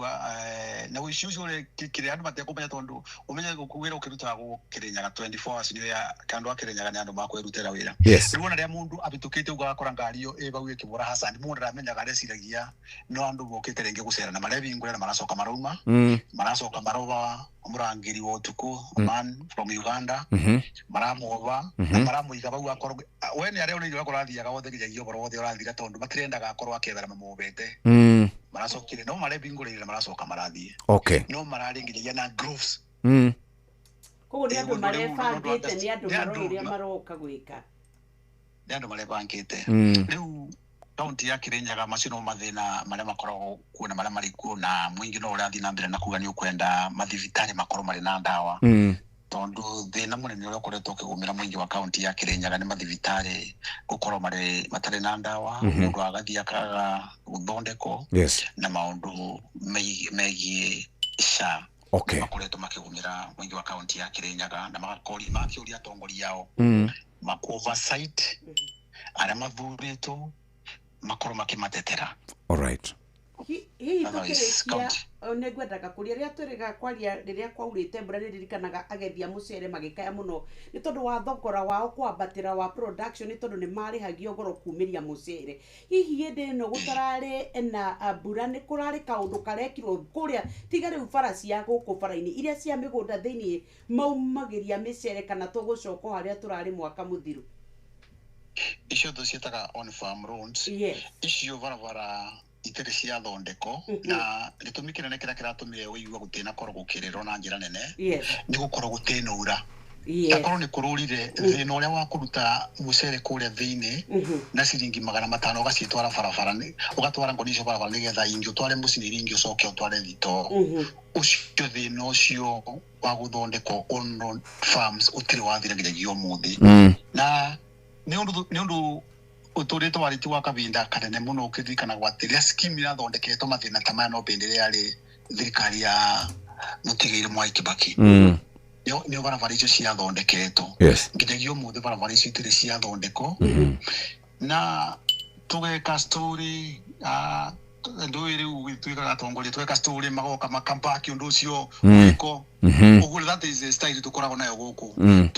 na ũici ũcio kĩrĩa andũ matekũmenya tondũ ũmenye wĩra ũkĩrutagwo Kĩrĩnyaga 24 hours nĩ ya andũ a Kĩrĩnyaga nĩ andũ makwĩrutĩra wĩra. Rĩu ona rĩrĩa mũndũ abĩtũkĩte ũguo agakora ngari ĩyo ĩ bau ĩkĩbũra hasani mũndũ ndaramenyaga areciragia no andũ mokĩte rĩngĩ gũcera na marebingũra na maracoka marauma maracoka maroba mũrangĩri wa ũtukũ man from Uganda maramwoba na maramũiga bau akorwo we nĩ arĩa ũrĩa athiaga wothe nginyagia ũhoro wothe ũrathira tondũ matirendaga akorwo akethera mamwobete maracokire no marebingũrĩire na maracoka marathiĩ no mararĩ nginyagia na gloves. Koguo nĩ andũ marebangĩte nĩ andũ maroĩ ũrĩa maroka gwĩka nĩ andũ marebangĩte. Rĩu kaunti ya Kĩrĩnyaga macio no mathĩna marĩa makoragwo kuo na marĩa marĩ kuo na mũingĩ no ũrathiĩ na mbere na kuga nĩ ũkwenda mathibitarĩ makorwo marĩ na ndawa tondũ thĩna mũnene ũrĩa ũkoretwo ũkĩgũmĩra mũingĩ wa kaunti ya Kĩrĩnyaga nĩ mathibitarĩ gũkorwo marĩ matarĩ na ndawa mũndũ agathiĩ akaga gũthondekwo na maũndũ megiĩ SHA makoretwo makĩgũmĩra mũingĩ wa kaunti ya Kĩrĩnyaga na makĩũria atongoria ao maku oversight arĩa mathurĩtwo makorwo makĩmatetera. All right. Hihi tũkĩrĩkia nĩ ngwendaga kũria rĩrĩa twĩrĩga kwaria rĩrĩa kwaurĩte mbura nĩ ndirikanaga agethi a mũcere magĩkaya mũno nĩ tondũ wa thogora wao kwambatĩra wa production nĩ tondũ nĩ marĩhagio goro kumĩria mũcere. Hihi hĩndĩ ĩno gũtararĩ na mbura nĩ kũrarĩ kaũndũ karekirwo kũrĩa tiga rĩu bara cia gũkũ bara-inĩ iria cia mĩgũnda thĩiniĩ maumagĩria mĩcere kana tũgũcoka harĩa tũrarĩ mwaka mũthiru? Icio tũciĩtaga on farm roads. Icio barabara itirĩ ciathondekwo na gĩtũmi kĩnene kĩrĩa kĩratũmire ũigua gũtinakorwo gũkĩrĩrwo na njĩra nene nĩ gũkorwo gũtinaura. Akorwo nĩ kũrũrire thĩna ũrĩa wa kũruta mũcere kũrĩa thĩinĩ na ciringi 500 ũgacitwara barabara ũgatwara ngoni icio barabara nĩgetha ingĩ ũtware mũciĩ iria ingĩ ũcoke ũtware thitoo. Ũcio thĩna ũcio wa gũthondekwo on farms ũtirĩ wathira nginyagia ũmũthĩ. Na nĩ ũndũ ũtũrĩte warĩtie wa kahinda kanene mũno ũkĩririkanagwo atĩ rĩrĩa scheme irathondeketwo mathĩna ta maya no hĩndĩ ĩrĩa yarĩ thirikari ya mũtigĩire Mwai Kibaki. Nĩo barabara icio ciathondeketwo. Nginyagia ũmũthĩ barabara icio itirĩ ciathondekwo. Na tũgeka story ndũĩ rĩu twĩkaga atongoria tweka story magoka makambaki ũndũ ũcio wĩko. Ũguo that is the style tũkoragwo nayo gũkũ.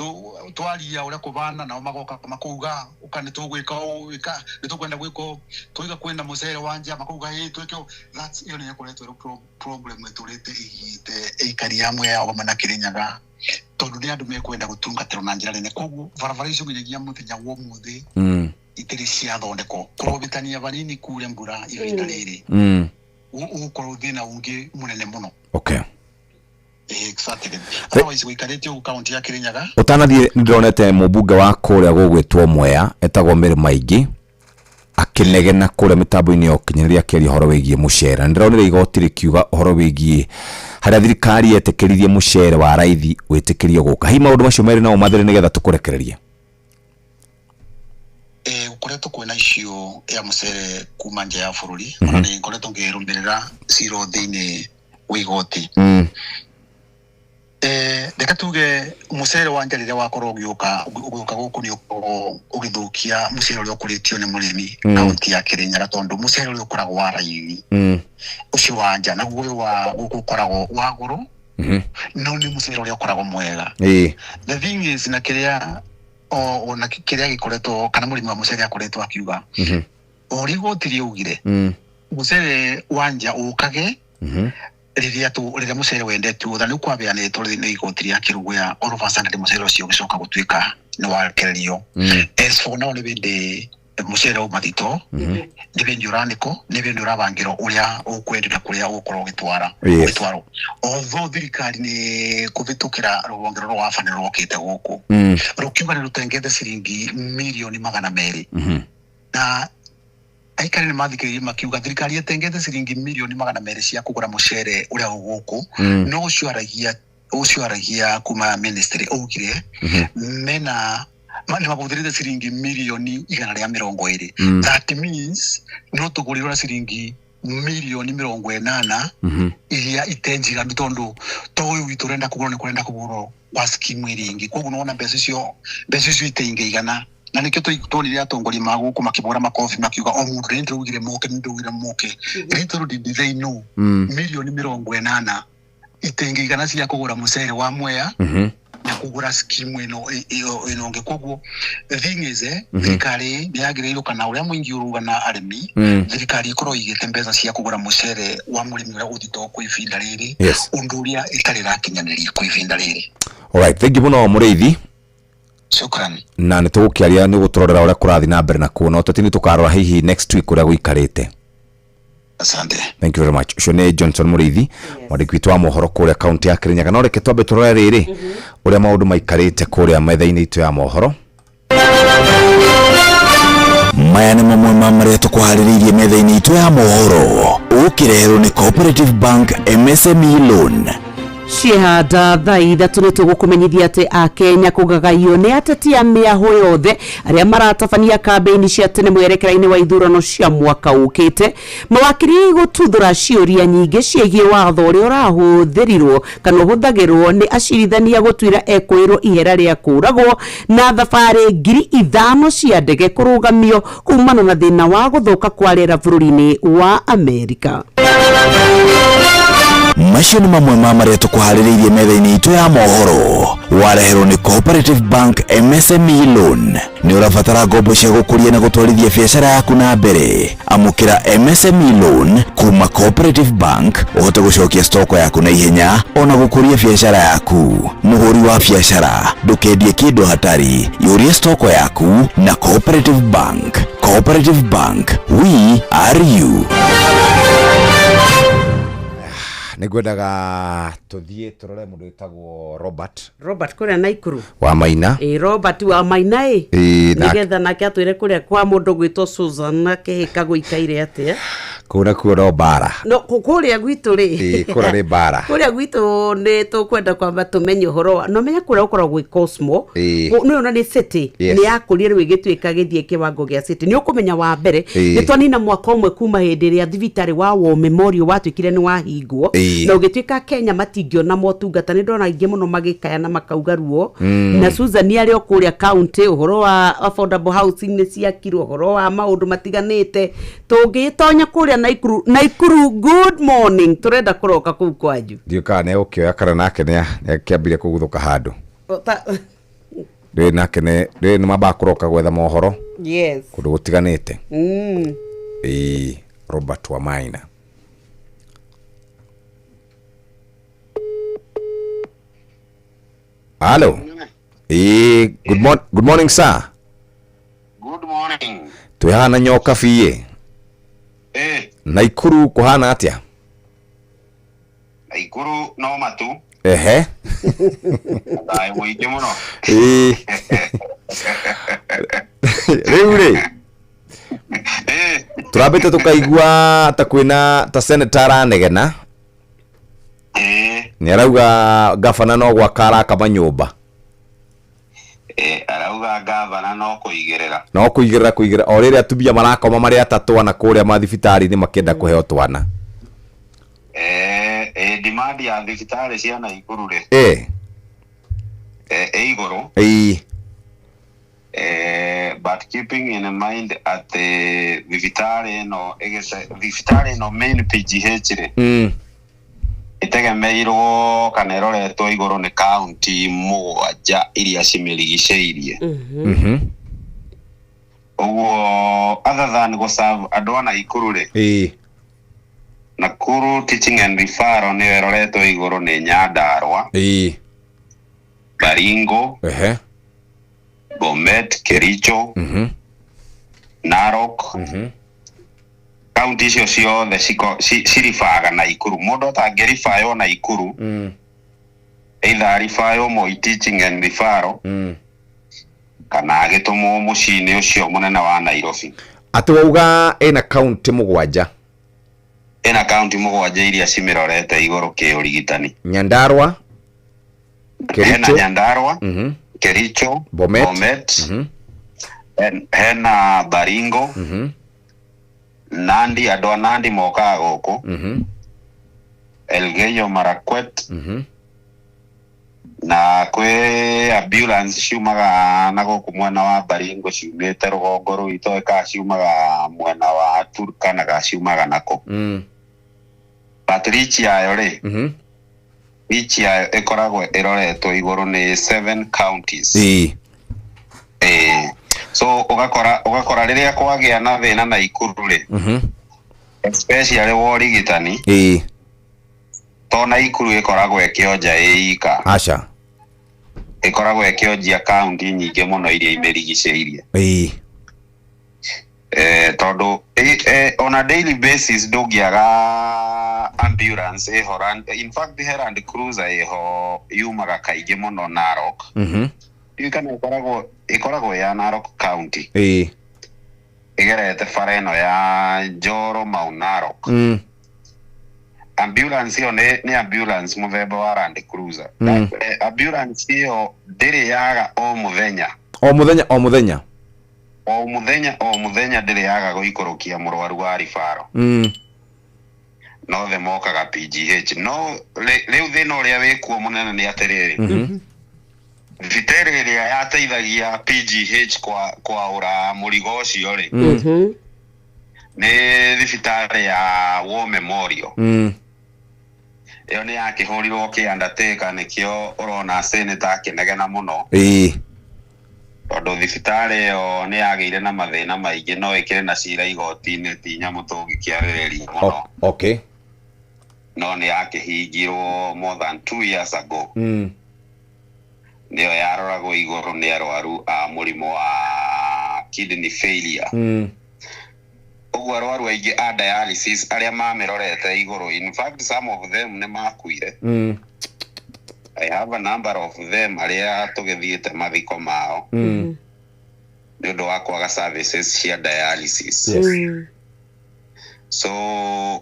Twaria ũrĩa kũbana nao magoka makauga ũka nĩ tũgwĩka ũũ ĩka nĩ tũkwenda gwĩka ũũ tũiga kwĩna mũcere wa nja makauga ĩ twĩke ũũ. That's ĩyo nĩyo ĩkoretwo ĩrĩ problem ĩtũrĩte ĩigĩte aikari amwe ao hamwe na Kĩrĩnyaga tondũ nĩ andũ mekwenda gũtungatĩrwo na njĩra nene. Koguo barabara icio nginyagia mũthenya wa ũmũthĩ itirĩ ciathondekwo. Kũrobitania vanini kure mbura ihinda rĩrĩ ũgũkorwo thĩna ũngĩ mũnene mũno. Exactly. Otherwise gũikarĩte ũguo kaunti ya Kĩrĩnyaga. Ũtanathiĩ nĩndĩronete mũmbunge wa kũrĩa gũgwĩtwo Mwea etagwo Mary Maingĩ akĩnegena kũrĩa mĩtambo-inĩ ya ũkinyanĩria akĩaria ũhoro wĩgiĩ mũcere. Nĩndĩronire igoti rĩkiuga ũhoro wĩgiĩ harĩa thirikari yetĩkĩririe mũcere wa raithi wĩtĩkĩrio gũka. Hihi maũndũ macio merĩ no ũmathere nĩgetha tũkũrekererie? Gũkoretwo kwĩna issue ya mũcere kuma nja ya bũrũri. Ona nĩ ngoretwo ngĩrũmĩrĩra cira thĩinĩ wa igoti. Reke tuge mũcere wa nja rĩrĩa wakorwo ũgĩũka gũkũ nĩ ũkoragwo ũgĩthũkia mũcere ũrĩa ũkũrĩtio nĩ mũrĩmi kaunti ya Kĩrĩnyaga tondũ mũcere ũrĩa ũkoragwo wa raithi ũcio wa nja naguo ũyũ wa gũkũ ũkoragwo wa goro no nĩ mũcere ũrĩa ũkoragwo mwega. The thing is na kĩrĩa ona kĩrĩa gĩkoretwo kana mũrĩmi wa mũcere akoretwo akiuga o ũrĩa igoti rĩaugire mũcere wa nja ũkage rĩrĩa rĩrĩa mũcere wendetio tha nĩ kwabeanĩtwo nĩ igoti rĩa Kĩrũgũya all of a sudden mũcere ũcio ũgĩcoka gũtuĩka nĩ warekererio. As for now nĩ hĩndĩ mũcere uma thito nĩ hĩndĩ ũranĩkwo nĩ hĩndĩ ũrabangĩrwo ũrĩa ũkwendio na kũrĩa ũgũkorwo ũgĩtwara ũgĩtwarwo. Although thirikari nĩ kũhĩtũkĩra rũhonge rũrũ rwa AFA nĩ rwokĩte gũkũ rũkiuga nĩ rũtengete ciringi mirioni 200 na aikari nĩ mathikĩrĩirie makiuga thirikari ĩtengete ciringi mirioni 200 cia kũgũra mũcere ũrĩa ũgũkũ no ũcio aragia kuma ministry augire mena nĩ mahũthĩrĩte ciringi mirioni 120. That means no tũgũrĩrwo na ciringi mirioni 80 iria itenjiganu tondũ to ũyũ witũ ũrenda kũgũrwo nĩ kũrenda kũgũrwo wa scheme ĩrĩa ĩngĩ. Koguo nĩwona mbeca icio itingĩigana na nĩkĩo tuonire atongoria ma gũkũ makĩbũra makobi makiuga o mũndũ nĩ ndĩraugire moke nĩ ndĩraugire moke. Little did they know mirioni 80 itingĩigana cia kũgũra mũcere wa Mwea na kũgũra scheme ĩno ĩno ĩngĩ. Koguo the thing is thirikari nĩ yagĩrĩirwo kana ũrĩa mũingĩ ũrauga na arĩmi thirikari ĩkorwo ĩigĩte mbeca cia kũgũra mũcere wa mũrĩmi ũrĩa ũthitoo kwa ihinda rĩrĩ ũndũ ũrĩa ĩtarĩ ĩrakinyanĩria kwa ihinda rĩrĩ. Alright, thank you mũno Mũrĩithi. Shukran. Na nĩ tũgũkĩaria nĩ gũtũrorera ũrĩa kũrathiĩ na mbere na kuo na ũteti nĩ tũkarora hihi next week ũrĩa gũikarĩte. Asante. Thank you very much. Ũcio nĩ Johnson Mũrĩithi, mwandĩki witũ wa mohoro kũrĩa kaunti ya Kĩrĩnyaga. No reke twambe tũrore rĩrĩ ũrĩa maũndũ maikarĩte kũrĩa metha-inĩ itũ ya mohoro. Maya nĩ mamwe ma marĩa tũkũharĩrĩirie metha-inĩ itũ ya mohoro. Ũkĩreherwo nĩ Cooperative Bank MSME Loan. Ciehanda thaa 3 nĩ tũgũkũmenyithia atĩ Akenya kũgagaio nĩ ateti a mĩahũ yothe arĩa maratabania kambĩini cia tene mwerekera-inĩ wa ithurano cia mwaka ũkĩte. Mawakiri gũtuthũra ciũria nyingĩ ciĩgiĩ watho ũrĩa ũrahũthĩrirwo kana ũhũthagĩrwo nĩ acirithania gũtuĩra ekũĩrwo ihera rĩa kũũragwo na thabarĩ 5,000 cia ndege kũrũgamio kumana na thĩna wa gũthũka kwa rĩera bũrũri-inĩ wa Amerika. Macio nĩ mamwe ma marĩa tũkũharĩrĩirie metha-inĩ itũ ya mohoro. Wareherwo nĩ Cooperative Bank MSME Loan. Nĩ ũrabatara ngombo cia gũkũria na gũtwarithia biacara yaku na mbere. Amũkĩra MSME Loan kuma Cooperative Bank ũhote gũcokia stoko yaku na ihenya ona gũkũria biacara yaku. Mũhũri wa biacara ndũkendie kĩndũ hatari, yũria stoko yaku na Cooperative Bank. Cooperative Bank, we are you. Nĩ ngwendaga tũthiĩ tũrore mũndũ wĩtagwo Robert. Robert kũrĩa Naikuru. Wa Maina. Ĩ Robert wa Maina ĩ. Ĩ, Nĩgetha nake atwĩre kũrĩa kwa mũndũ gwĩtwo Susan akĩhĩka gũikaire atĩa. Kũu nakuo no mbara. No kũrĩa gwitũ rĩ. Ĩ, kũrĩa nĩ mbara. Kũrĩa gwitũ nĩ tũkwenda kwamba tũmenye ũhoro wa. No menya kũrĩa gũkoragwo gwĩ Cosmo. Ĩ. Nĩ ona nĩ city. Yes. Nĩ yakũrire rĩu ĩgĩtuĩka gĩthiĩ kĩwango gĩa city. Nĩ ũkũmenya wa mbere. Ĩ. Nĩ twanina mwaka ũmwe kuma hĩndĩ ĩrĩa thibitarĩ wa War Memorial watuĩkire nĩ wahingwo. Ĩ. Na ũgĩtuĩka Kenya matingĩona motungata. Nĩ ndona aingĩ mũno magĩkaya na makauga ruo. Na Susan arĩ o kũrĩa county ũhoro wa affordable housing nĩ ciakirwo, ũhoro wa maũndũ matiganĩte. Tũngĩtonya kũrĩa Naikuru, Naikuru good morning, tũrenda kũroka kũu kwanyu. Ndiũĩ kana nĩ egũkĩoya kana nake nĩ akĩambire kũguthũka handũ. Rĩrĩ nake nĩ rĩrĩ nĩ mambaga kũroka gwetha mohoro. Yes. Kũndũ gũtiganĩte. Ĩ, Robert wa Maina. Hello. Good good morning sir. Good morning. Twĩhana nyoka biĩ. Naikuru kũhana atĩa? Naikuru no matu. Ehe. Thayũ mũingĩ mũno. Ĩ. Rĩu rĩ. Tũrambĩte tũkaigua ta kwĩna ta senator aranegena. Nĩ arauga gavana no gwaka araka manyũmba. Arauga gavana no kũigĩrĩra. No kũigĩrĩra kũigĩrĩra o rĩrĩa atumia marakoma marĩ atatũ ana kũrĩa mathibitarĩ-inĩ makĩenda kũheo twana. Demand ya thibitarĩ cia Naikuru rĩ. Ĩ igũrũ. But keeping in mind atĩ thibitarĩ ĩno thibitarĩ ĩno main PGH rĩ. Ĩtegemeirwo kana ĩroretwo igũrũ nĩ kaunti mũgwanja iria cimĩrigicĩirie. Ũguo other than gũserve andũ a Naikuru rĩ. Nakuru Teaching and Referral nĩyo ĩroretwo igũrũ nĩ Nyandarua. Baringo. Bomet, Kericho. Narok. Kaunti icio ciothe ciribaga Naikuru. Mũndũ atangĩribaywo Naikuru, either aribaywo Moi Teaching and Referral, kana agĩtũmwo mũciĩ-inĩ ũcio mũnene wa Nairobi. Atĩ wauga ĩna kaunti mũgwanja. Ĩna kaunti mũgwanja iria cimĩrorete igũrũ kĩũrigitani. Nyandarua, Hena Kericho. Nyandarua, Kericho, Bomet. Hena Baringo, Nandi, andũ a Nandi mokaga gũkũ. Elgeyo Marakwet. Na kwĩ ambulance ciumaga na gũkũ mwena wa Baringo ciumĩte rũgongo rũu itoĩ kana ciumaga mwena wa Turkana kana ciumaga nakũ. But reach yayo rĩ, reach yayo ĩkoragwo ĩroretwo igũrũ nĩ 7 counties. So ũgakora rĩrĩa kwagĩa na thĩna Naikuru rĩ, especially wa ũrigitani, to Naikuru ĩkoragwo ĩkĩonja ĩ ika. Aca. Ĩkoragwo ĩkĩonjia kaunti nyingĩ mũno iria imĩrigicĩirie. Tondũ on a daily basis ndũngĩaga ambulance ĩho, in fact he Land Cruiser ĩho yumaga kaingĩ mũno Narok. Ndiũĩ kana ĩkoragwo ya Narok County. Ĩgerete bara ĩno ya Njoro Mau Narok. Ambulance ĩyo nĩ ambulance mũthemba wa Land Cruiser. Ambulance ĩyo ndĩrĩ yaga o mũthenya. O mũthenya, o mũthenya. O mũthenya, o mũthenya ndĩrĩ yaga gũikũrũkia mũrwaru wa ribaro. Nothe mokaga PGH. No rĩu thĩna ũrĩa wĩkuo mũnene nĩ atĩrĩrĩ. Thibitarĩ ĩrĩa yateithagia PGH kwaũra mũrigo ũcio rĩ, nĩ thibitarĩ ya War Memorial. Ĩyo nĩ yakĩhũrirwo kĩ undertaker, nĩkĩo ũrona senator akĩnegena mũno. Tondũ thibitarĩ ĩyo nĩ yagĩire na mathĩna maingĩ, no ĩkĩrĩ na cira igoti-inĩ, ti nyamũ tũngĩkĩarĩrĩria mũno. No nĩ yakĩhingirwo more than 2 years ago. Nĩyo yaroragwo igũrũ nĩ arwaru a mũrimũ wa kidney failure. Ũguo arwaru aingĩ a dialysis arĩa mamĩrorete igũrũ, in fact some of them nĩ makuire. I have a number of them arĩa tũgĩthiĩte mathiko mao nĩ ũndũ wa kwaga services cia dialysis. Yes. So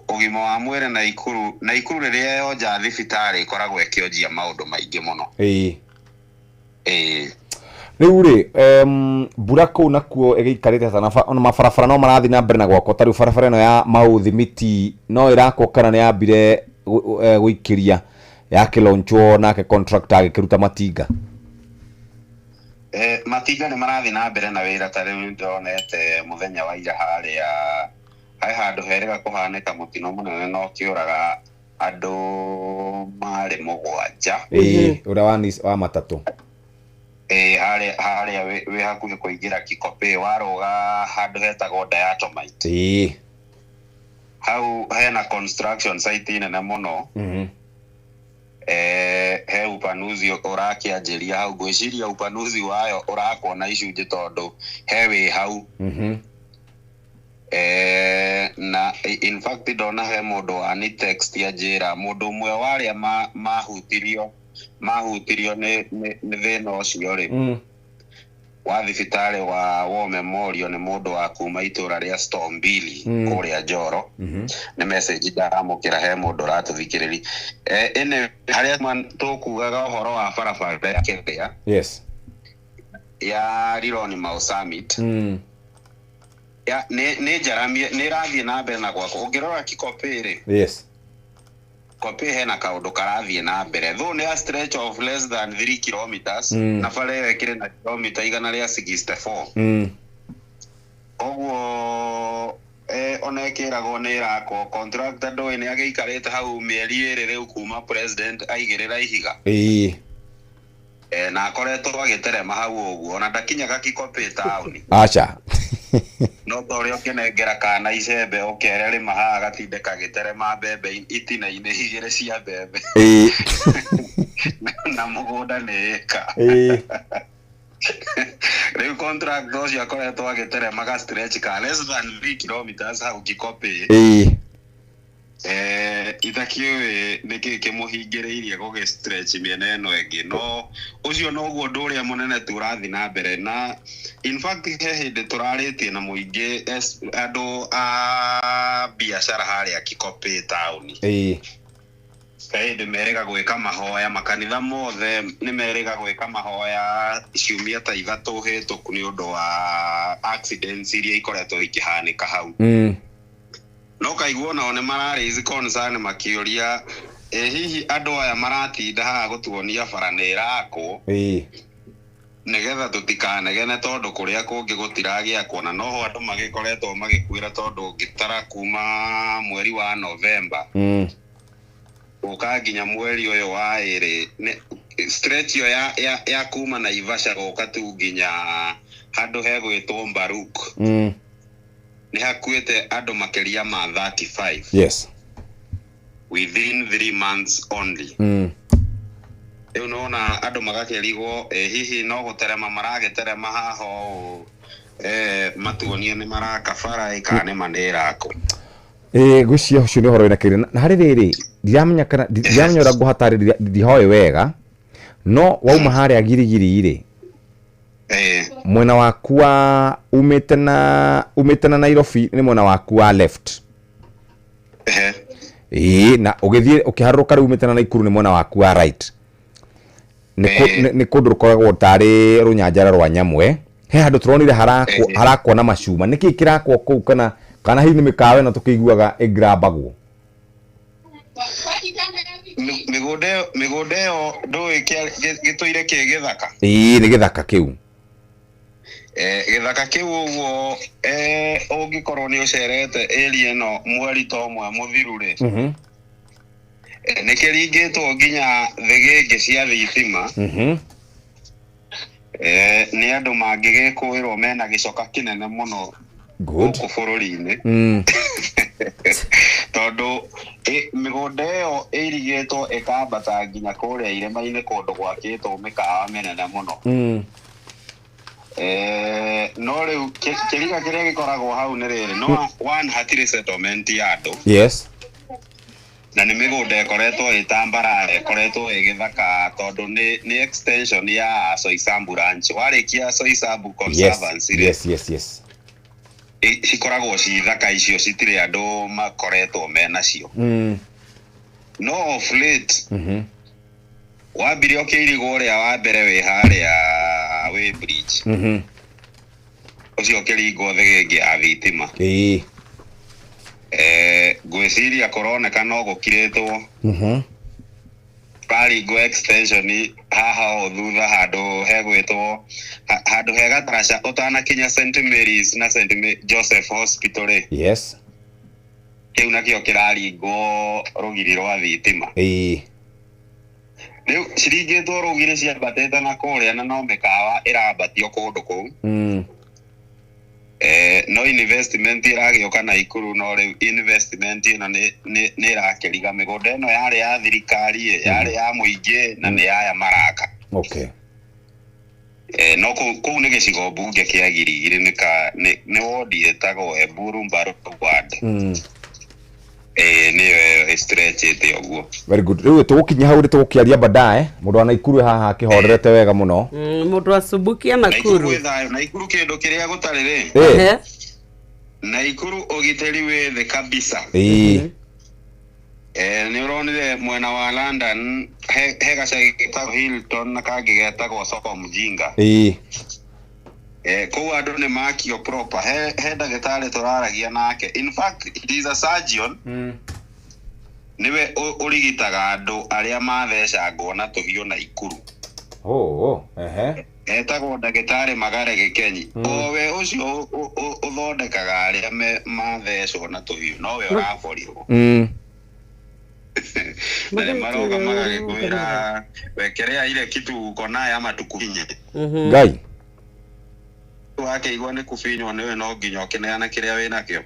ũgima wa mwĩrĩ Naikuru, Naikuru rĩrĩa yonja thibitarĩ ĩkoragwo ĩkĩonjia maũndũ maingĩ mũno. Ĩĩ. Ĩĩ. Rĩu rĩ, mbura kũu nakuo ĩgĩikarĩte atĩa? Na ona mabarabara no marathiĩ na mbere na gwakwo, ta rĩu barabara ĩno ya Mau Thimiti no ĩrakwo kana nĩ yambire gũikĩria yakĩlaunchwo nake contractor agĩkĩruta matinga? Matinga nĩ marathiĩ na mbere na wĩra, ta rĩu ndonete mũthenya wa ira harĩa he handũ herĩga kũhanĩka mũtino mũnene na ũkĩũraga andũ marĩ 7. Ĩĩ, ũrĩa wa matatũ. Ĩĩ, harĩa wĩ hakuhĩ kũingĩra Kikopey, warũga handũ hetagwo Diatomite. Hau hena construction site nene mũno. He upanuzi ũrakĩanjĩria hau, ngwĩciria upanuzi wayo ũrakwo na icunjĩ tondũ he wĩ hau. Na in fact ndona he mũndũ wa ni text anjĩra mũndũ ũmwe wa arĩa mahutirio nĩ thĩna ũcio rĩ, wa thibitarĩ wa War Memorial, nĩ mũndũ wa kuma itũra rĩa Stombili kũrĩa Njoro. Nĩ message ndaramũkĩra, he mũndũ ũratũthikĩrĩria. Ĩnĩ harĩa tũkugaga ũhoro wa barabara ya kĩrĩa ya Rironi Mau Summit, ya nĩ njaramie, nĩ ĩrathiĩ na mbere na gwakwo. Ũngĩrora Kikopey rĩ, Kopĩ hena kaũndũ karathiĩ na mbere, though nĩ a stretch of less than 3 kilometers, na bara ĩyo ĩkĩrĩ na kilomita 164. Koguo ona ĩkĩragwo nĩ ĩrakwo, contractor ndũĩ nĩ agĩikarĩte hau mĩeri 2 rĩu kuma president aigĩrĩra ihiga. Na akoretwo agĩterema hau ũguo, ona ndakinyaga Kikopey taũni. Aca. No ta ũrĩa ũkĩnengera kana icembe ũkere rĩma haha gatinde kagĩterema mbembe itina-inĩ 2 cia mbembe. Na mũgũnda nĩ ĩka. Rĩu contract ũcio akoretwo agĩterema ga stretch ka less than 3 kilometers hau Kikopey. Itakĩũĩ nĩkĩ kĩmũhingĩrĩirie gũgĩ stretch mĩena ĩno ĩngĩ, no ũcio noguo ũndũ ũrĩa mũnene tu ũrathiĩ na mbere. Na in fact he hĩndĩ tũrarĩtie na mũingĩ, andũ a biacara harĩa Kikopey taũni. He hĩndĩ merĩga gwĩka mahoya, makanitha mothe nĩ merĩga gwĩka mahoya ciumia ta 3 hĩtũku nĩ ũndũ wa accidents iria ikoretwo ikĩhanĩka hau. No kaigua onao nĩ mara raise concern makĩũria, hihi andũ aya maratinda haha gũtuonia bara nĩ ĩrakwo nĩgetha tũtikanegene tondũ kũrĩa kũngĩ gũtiragĩakwo, na noho andũ magĩkoretwo magĩkuĩra tondũ ũngĩtara kuma mweri wa November gũka nginya mweri ũyũ wa 2, nĩ stretch ĩyo ya kuma Naivasha gũka tu nginya handũ hegwĩtwo Mbaruk, nĩ hakuĩte andũ makĩria ma 35 within 3 months only. Rĩu nĩwona andũ magakĩrigwo, hihi no gũterema maragĩterema haha ũũ, matuonie nĩ maraka bara ĩ kana nĩ ma nĩ ĩrakwo. Ngwĩciria ũcio nĩ ũhoro wĩna kĩrĩ. Na harĩ rĩrĩ, ndiramenya kana ndiramenya ũrĩa ngũhatarĩria, ndihoĩ wega, no wauma harĩa Girigiri rĩ, mwena waku wa umĩte na Nairobi nĩ mwena waku wa left. Na ũgĩthiĩ ũkĩharũrũka rĩu umĩte na Naikuru nĩ mwena waku wa right. Nĩ kũndũ rũkoragwo tarĩ rũnyanjara rwa nyamũ. He handũ tũronire harakwo na macuma. Nĩkĩ kĩrakwo kũu kana hihi nĩ mĩkawa ĩno tũkĩiguaga ĩngrambagwo? Mĩgũnda ĩyo ndũĩ gĩtũire kĩ gĩthaka? Ĩĩ, nĩ gĩthaka kĩu. Gĩthaka kĩu ũguo, ũngĩkorwo nĩ ũcerete area ĩno mweri ta ũmwe mũthiru rĩ, nĩ kĩringĩtwo nginya thĩgĩngĩ cia thitima. Nĩ andũ mangĩgĩkũĩrwo mena gĩcoka kĩnene mũno gũkũ bũrũri-inĩ. Tondũ mĩgũnda ĩyo ĩirigĩtwo ĩkambata nginya kũrĩa irĩma-inĩ kũndũ gwakĩtwo mĩkawa mĩnene mũno. No rĩu kĩriga kĩrĩa gĩkoragwo hau nĩ rĩrĩ, no one hatirĩ settlement ya andũ. Yes. Na nĩ mĩgũnda ĩkoretwo ĩtambarare, ĩkoretwo ĩgĩthaka tondũ nĩ extension ya Soysambu Ranch. Warĩkia Soysambu Conservancy rĩ, Yes. Cikoragwo ci thaka icio, citirĩ andũ makoretwo menacio. No of late wambire ũkĩirigwo ũrĩa wa mbere wĩ harĩa wĩ bridge. Ũcio ũkĩringwo thĩgĩngĩ ya thitima. Ngwĩciria kũroneka no gũkirĩtwo. Karingwo extension haha o thutha handũ hegwĩtwo handũ he gataraca ũtanakinya St Mary's na St Joseph Hospital rĩ. Yes. Kĩu nakĩo kĩraringwo rũgiri rwa thitima. Rĩu ciringĩtwo rũgiri ciambatĩte na kũrĩa, na no mĩkawa ĩrambatio kũndũ kũu. No investment ĩragĩũka Naikuru, no rĩu investment ĩno nĩ ĩrakĩriga mĩgũnda ĩno yarĩ ya thirikari ĩ, yarĩ ya mũingĩ na nĩ yaya maraka. Okay. No kũu nĩ gĩcigo mbunge kĩa Girigiri, nĩ wodi ĩtagwo Eburu Mbaru ward. Nĩyo ĩyo ĩstretchĩte ũguo. Very good. Rĩu tũgũkinya hau, tũgũkĩaria baadaye. Mũndũ wa Naikuru haha akĩhorerete wega mũno. Mũndũ wa Subukia Nakuru. Naikuru kwĩ thayũ. Naikuru kĩndũ kĩrĩa gũtarĩ rĩ. Naikuru ũgitĩri wĩ thĩ kabisa. Nĩ ũronire mwena wa London he gacagi getagwo Hilton na kangĩ getagwo Soko Mjinga. Kũu andũ nĩ makio proper. He ndagĩtarĩ tũraragia nake. In fact, he is a surgeon. Nĩwe ũrigitaga andũ arĩa mathecangwo na tũhiũ Naikuru. Oh, ehe. Etagwo ndagĩtarĩ Magare Gĩkenyi. Owe ũcio ũthondekaga arĩa mathecwo na tũhiũ, nowe ũraborirwo. Na nĩ maroka magagĩkwĩra wekelea ile kitu uko nayo ama tukufinye. Ngai. Wakĩigua nĩ kubinywo nĩwe no nginya ũkĩneana kĩrĩa wĩnakĩo.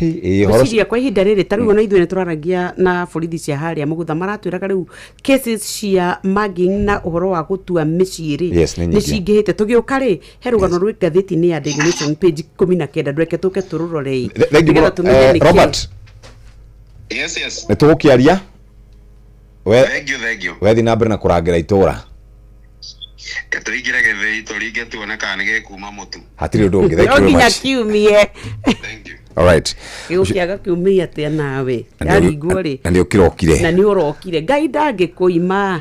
Ngwĩciria kwa ihinda rĩrĩ ta rĩu ona ithuĩ nĩ tũraragia na borithi cia harĩa mũgũtha, maratwĩraga rĩu cases cia mugging na ũhoro wa gũtua mĩciĩ rĩ nĩ cingĩhĩte. Tũgĩũka rĩ, he rũgano rwĩ ngathĩti-inĩ ya Daily Nation page 19, ndweke tũke tũrũrore. Thank you, Robert. Yes. Nĩ tũgũkĩaria. Thank you. Wethi na mbere na kũrangĩra itũra. Tũingĩre gĩthĩi tũringe tuone kana nĩ gĩkuma mũtu. Hatirĩ ũndũ ũngĩ. Thank you very No nginya much. kiumie. Thank you. All right. Gĩgũkĩaga kiumia atĩa nawe? Yaringwo rĩ. Na nĩ ũkĩrokire. Na nĩ ũrokire. Ngai ndangĩkũima.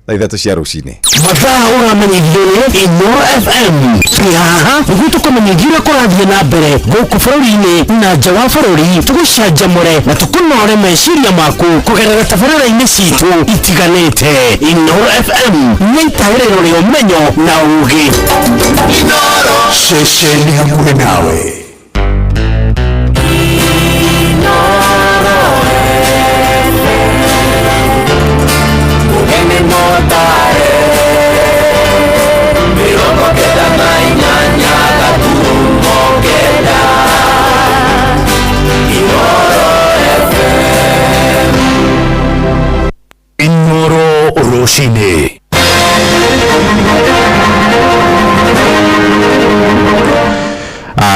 Thaa 3 cia rũcinĩ. Mathaa ũramenyithio nĩ Inooro FM. Twĩ haha nĩguo tũkũmenyithie ũrĩa kũrathiĩ na mbere gũkũ bũrũri-inĩ na nja wa bũrũri, tũgũcanjamũre na tũkũnore meciria maku kũgerera tabarĩra-inĩ citũ itiganĩte. Inooro FM nĩ itaĩrĩro rĩa ũmenyo na ũũgĩ. Inooro ceceni hakuhĩ nawe. Inooro rũcinĩ.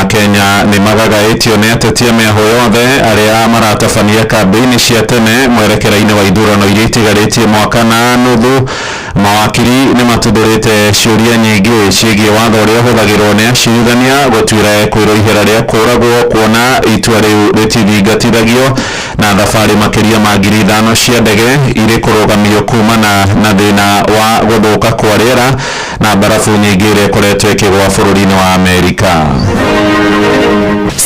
Kenya nĩ magagaĩtio nĩ ateti a mĩahũ yothe arĩa maratabania kambĩini cia tene mwerekera-inĩ wa ithurano iria itigarĩtie mwaka na nuthu. Mawakiri nĩ matuthũrĩte ciũria nyingĩ ciĩgiĩ watho ũrĩa ũhũthagĩrwo nĩ acirithania gũtuĩra kwĩrwo ihera rĩa kũũragwo, kuona itua rĩu rĩtithingatithagio, na thabarĩ makĩria ma 5,000 cia ndege irĩ kũrũgamio kumana na thĩna wa gũthũka kwa rĩera na barafu nyingĩ ĩrĩa ĩkoretwo ĩkĩgwa bũrũri-inĩ wa Amerika.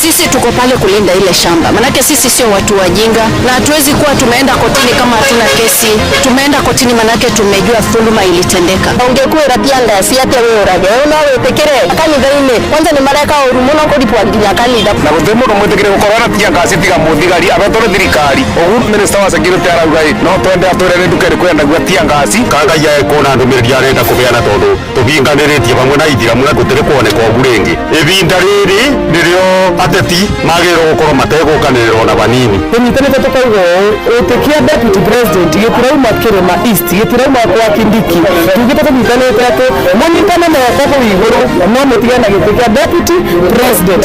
Sisi tuko pale kulinda ile shamba, manake sisi sio watu wajinga na hatuwezi kuwa tumeenda kotini kama hatuna kesi. Tumeenda kotini manake tumejua dhuluma ilitendeka. Ungekwira pia ngasi ate we urage no witikire kanitha-ini kwanza ni mareka uru muno kuripwa nginya kanitha na guti mundu mwitikire gukorwo na tia ngasi tiga muthigari abetwo ni thirikari ugu minister wa security arauga no twende atwire ni nduka iriku endagua tia ngasi kangai aekwo na ndumiriri arenda kubeana tondu tuhinganiritie hamwe na ithiramu na gutiri kuoneka ugu ringi ibinda riri nirio Ateti magĩrĩirwo gũkorwo mategũkanĩrĩrwo na vanini. Tũnyitanĩte tũkauga ũũ, gĩtĩ kĩa deputy president gĩtirauma Kĩrĩma East, gĩtirauma kwa Kindiki. Tugĩte tũnyitanĩte atĩ mũnyitane moko kũu igũrũ no mũtigane na gĩtĩ kĩa deputy president.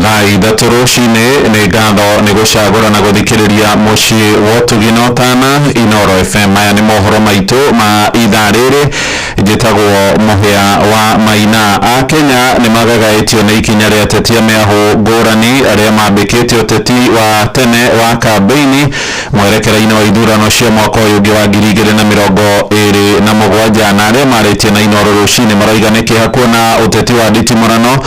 Thaa 3 rũcinĩ nĩ ngatho nĩ gũcagũra na gũthikĩrĩria mũciĩ wa ũtugi na ũtana Inoro FM. Maya nĩ mohoro maitũ ma ithaa rĩrĩ. Njĩtagwo Mũhĩa wa Maina. A Kenya nĩ magagaĩtio nĩ ikinya rĩa ateti a mĩahũ ngũrani arĩa mambĩkĩte ũteti wa tene wa kambĩini mwerekera-inĩ wa ithurano cia mwaka ũyũ ũngĩ wa 2027, na arĩa marĩtie na Inoro rũcinĩ maroiga nĩ kĩeha kuona ũteti wa nditimũrano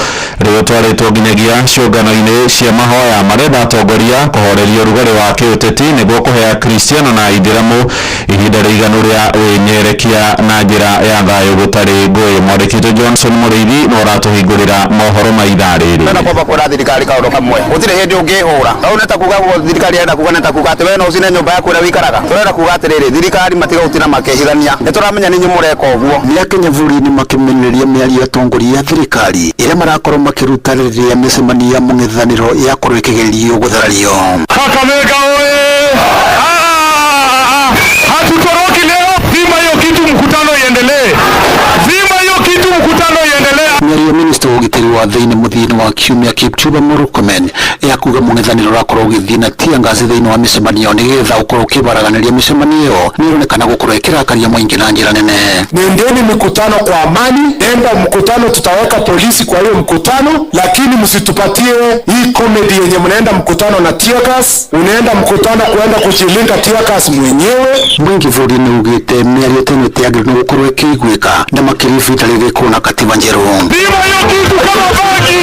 rĩu ũtwarĩtwo nginyagia ciũngano-inĩ cia mahoya. Marenda atongoria kũhoreria ũrugarĩ wa kĩũteti nĩguo kũhe Akristiano na Aithĩramu ihinda rĩiganu rĩa wĩnyerekia na njĩra ya thayũ gũtarĩ ngũĩ. Mwandĩki witũ Johnson Mũrĩithi no ũratũhingũrĩra mohoro ma ithaa rĩrĩ. Na kwamba kwĩra thirikari kaũndũ kamwe, gũtirĩ hĩndĩ ũngĩhũra rĩu nĩ ta kuga ũguo thirikari ĩrenda kuga nĩ ta kuga atĩ we no ũcine nyũmba yaku ĩrĩa wĩikaraga. Tũrenda kuga atĩrĩrĩ, thirikari matiga gũtinda makĩhithania, nĩ tũramenya nĩ inyuĩ mũreka ũguo. Nĩ Akenya bũrũri-inĩ makĩmenereria mĩario ya atongoria a thirikari ĩrĩa marakorwo makĩruta rĩrĩa mĩcemanio ya mũng'ethanĩro yakorwo ĩkĩgerio gũtharario. Kakamega oye! Hatutoroki leo, zima hiyo kitu, mkutano iendelee. Zima hiyo kitu, mkutano iendelee. Mĩario minista wa ũgitĩri wa thĩinĩ mũthia-inĩ wa kiumia Kipchumba Murkomen ya kuga mũng'ethanĩro ũrakorwo ũgĩthiĩ na tear gas thĩinĩ wa mĩcemanio nĩgetha ũkorwo ũkĩbaraganĩria mĩcemanio ĩyo nĩ ĩronekana gũkorwo ĩkĩrakaria mũingĩ na njĩra nene. Nendeni mikutano kwa amani, enda mkutano, tutaweka polisi kwa hiyo mkutano, lakini msitupatie hii comedy yenye mnaenda mkutano na tear gas, unaenda mkutano kuenda kujilinda tear gas mwenyewe. Mũingĩ bũrũri-inĩ ugĩte mĩario ta ĩno ĩtiagĩrĩirwo nĩ gũkorwo ĩkĩiguĩka na makĩria ihinda rĩrĩ kwĩna katiba njerũ. Zima hiyo kitu kama bangi,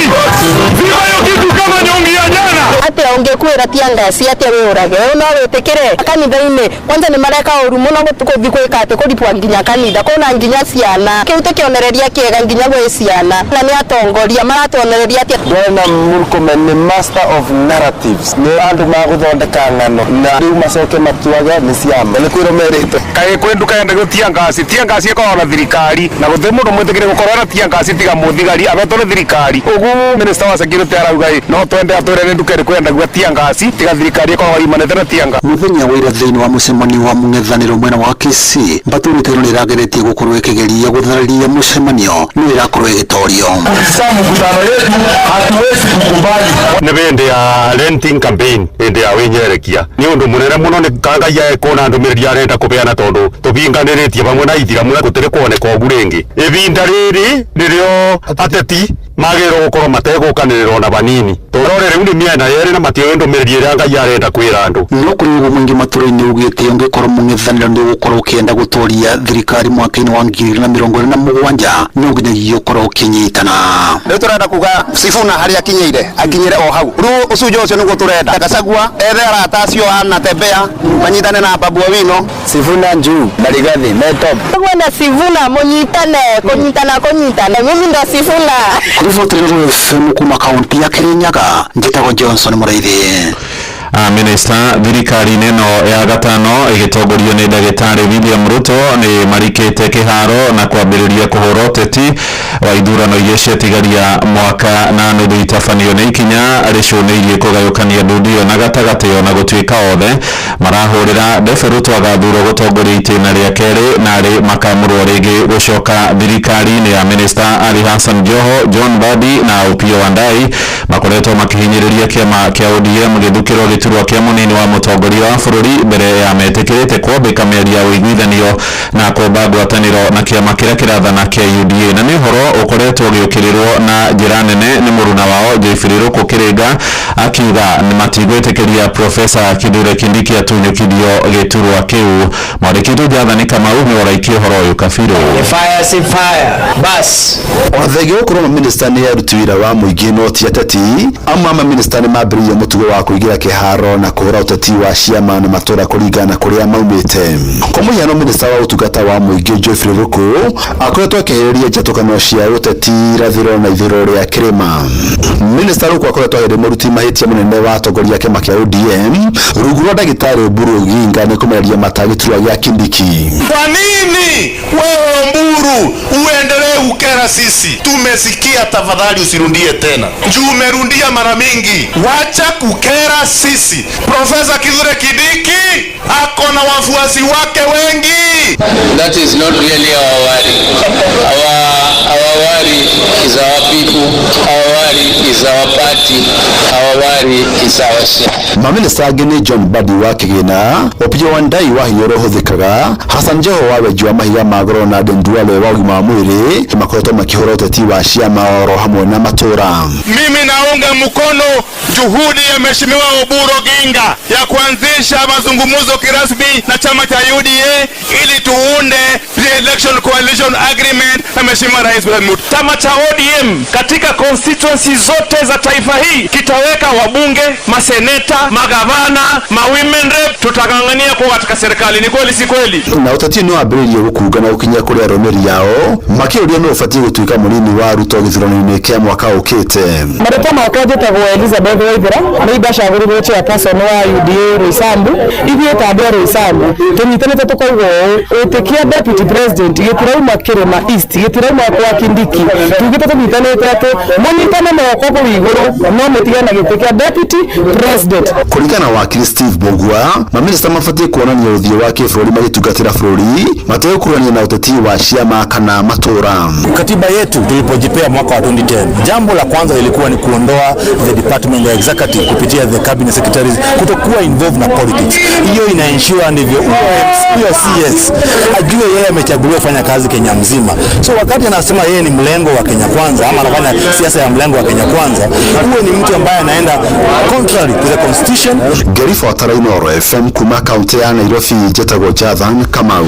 zima hiyo kitu kama nyongi ya jana. Atia ũngĩkuĩra tear gas atia wĩũrage, we no wĩtĩkĩre kanitha-inĩ. Kwanza nĩ mareka ũru mũno gũthiĩ gwĩka atĩ kũripwa nginya kanitha, kwĩna nginya ciana, kĩu ti kĩonereria kĩega nginya gwĩ ciana, na nĩ atongoria maratuonereria atĩa. Bwana Murkomen nĩ master of narratives, nĩ andũ magũthondeka ng'ano na rĩu macoke matuage nĩ ciama. Nĩ kwĩrwo merĩte kaĩ kwĩ nduka yendagio tear gas, tear gas ĩkoragwo na thirikari, na gũtirĩ mũndũ mwĩtĩkĩre gũkorwo na tear gas tiga mũthigari ahetwo nĩ thirikari. Ũguo minister wa security arauga ĩ, no twende atwĩre nĩ nduka ĩrĩkũ yendagio tear gas tiga thirikari ĩkoragwo imanĩte na tear gas. Mũthenya wa ira thĩinĩ wa mũcemanio wa mũng'ethanĩro mwena wa Kisii, mbatũrĩte ĩno nĩ ĩrageretie gũkorwo ĩkĩgeria gũthararia mũcemanio no ĩrakorwo ĩgĩtorio. Sasa mkutano yetu hatuwezi kukubali. Nĩ hĩndĩ ya renting campaign, hĩndĩ ya wĩnyerekia, nĩ ũndũ mũnene mũno nĩ kangai ekuona ndũmĩrĩri arenda kũbeana tondũ tũbinganĩrĩtie hamwe na Aithĩramu na gũtirĩ kuoneka ũgu rĩngĩ. Ihinda rĩrĩ nĩrĩo ateti magĩrĩirwo gũkorwo mategũkanĩrĩrwo na vanini, tũrore rĩu nĩ mĩena yerĩ na matiũĩ ndũmĩrĩri ĩrĩa Ngai arenda kwĩra andũ. No kũrĩ ũguo mũingĩ matũra-inĩ ugĩte ũngĩkorwo mũng'ethanĩro nĩ ũgũkorwo ũkĩenda gũtoria thirikari mwaka-inĩ wa 2027 no nginyagia ũkorwo ũkĩnyitana. Rĩu tũrenda kuga Sifuna harĩa akinyĩire akinyĩre o hau, rĩu ũcunjĩ ũcio nĩguo tũrenda. Gachagua ethe arata acio anatembea manyitane na Babu Owino. Sifuna njuu na Rigathi me top. Ũguo na Sifuna mũnyitane, kũnyitana kũnyitana, mimi ndo Sifuna. Kũribotera FM kuma kaunti ya Kirinyaga, njĩtagwo Johnson Mũrĩithi. Minista thirikari-inĩ ĩno ya gatano ĩgĩtongorio nĩ ndagĩtarĩ William Ruto nĩ marikĩte kĩharo na kwambĩrĩria kũhũra ũteti wa ithurano iria ciatigaria mwaka na nuthu itabanio nĩ ikinya rĩcũnĩirie kũgayũkania ndundu ĩyo na gatagatĩ, ona gũtuĩka othe marahũrĩra ndebe Ruto agathurwo gũtongoria itĩna rĩa kerĩ na arĩ makamũrwo rĩngĩ gũcoka thirikari-inĩ ya Minista Ali Hassan Joho, John Mbadi na Opiyo Wandayi makoretwo makĩhinyĩrĩria kĩama kĩa ODM gĩthukĩrwo gĩturwa kĩa mũnini wa mũtongoria wa bũrũri mbere ya metĩkĩrĩte kwambĩka mĩario ya ũiguithanio na kũmba ngwatanĩro na kĩama kĩrĩa kĩrathana kĩa UDA, na nĩ ũhoro ũkoretwo ũgĩũkĩrĩrwo na njĩra nene nĩ mũruna wao Geoffrey Ruku Kĩrĩnga akiuga matigwĩtĩkĩria Profesa Kithure Kindiki atunyũkithio gĩturwa kĩu. Mwandĩki witũ Jathani Kamau nĩ ũraikia ũhoro ũyũ kabirũ. Fire si fire bas. Ona thengia gũkorwo maminista nĩ aruti wĩra wa mũingĩ no ti ateti, amwe a maminista nĩ mambĩrĩirie mũtugo wa kũingĩra kĩharo na kũhũra ũteti wa ciama na matũra kũringana na kũrĩa maumĩte. Kwa mũhiano, minista wa ũtungata wa mũingĩ Geoffrey Ruku akoretwo akĩhĩrĩria njatũkano cia ũteti irathĩro na ithũĩro rĩa kĩrĩma. Minista Ruku akoretwo agĩthiĩ mũruti mahĩtia mahĩtia mũnene wa atongoria a kĩama kĩa ODM rungu rwa ndagĩtarĩ Oburu Oginga nĩ kũmereria mata gĩturwa gĩa Kindiki. Kwa nini wewe Oburu uendelee kukera sisi? Tumesikia, tafadhali usirudie tena. Juu umerundia mara mingi, wacha kukera sisi. Profesa Kithure Kindiki ako na wafuasi wake wengi. That is not really our worry. Our worry is our people. Our worry is our party. Our worry is our share. Maminista angĩ nĩ John Mbadi wa Kĩgĩna, Opiyo Wandayi wa hinya ũrĩa ũhũthĩkaga, Hassan Joho wa wenji wa mahiga ma goro na Aden Duale wa ũgima wa mwĩrĩ makoretwo makĩhũra ũteti wa ciama oro hamwe na matũra. Mimi naunga mkono juhudi ya Mheshimiwa Oburu Oginga ya kuanzisha mazungumzo kirasmi na chama cha UDA ili tuunde pre-election coalition agreement na Mheshimiwa Rais William Ruto. Chama cha ODM katika constituency zote za taifa hii kitaweka wabunge, maseneta, magavana, ma women rep, tutang'ang'ania kuwa katika serikali. Ni kweli si kweli? Na ũteti nĩ wambĩrĩirie gũkunga na gũkinya kũrĩ arũmĩrĩri ao makĩũria nũ ũbatiĩ gũtuĩka mũnini wa Ruto gĩthurano-inĩ kĩa mwaka ũkĩte. Marĩtwa makwa njĩtagwo Elizabeth Waithera, nĩ ndacagũrirwo chairperson wa UDA Roysambu. Ithuĩ ta andũ a Roysambu tũnyitanĩte tũkauga ũũ, gĩtĩ kĩa deputy president gĩtirauma Kĩrĩma East, gĩtirauma kwa Kindiki. Tugĩte tũnyitanĩte atĩ mũnyitane moko kũu igũrũ no mũtigane na gĩtĩ kĩa deputy president. Kũringana na wakiri Steve Mbugua, maminista mabatiĩ kuonania ũthiũ wa kĩbũrũri magĩtungatĩra bũrũri mategũkuruhania na ũteti wa ciama kana matũra. Katiba yetu tulipojipea mwaka wa 2010, jambo la kwanza ilikuwa ni kuondoa the department ya executive kupitia the cabinet secretaries kutokuwa involved na politics. Hiyo ina ensure ndivyo huyo CS ajue yeye amechaguliwa kufanya kazi Kenya mzima. So wakati anasema yeye ni mlengo wa Kenya Kwanza ama anafanya siasa ya mlengo wa Kenya Kwanza, huwe ni mtu ambaye anaenda contrary to the constitution. Ngĩribotera Inooro FM kuma kaunti ya Nairobi, njĩtagwo Jathan Kamau.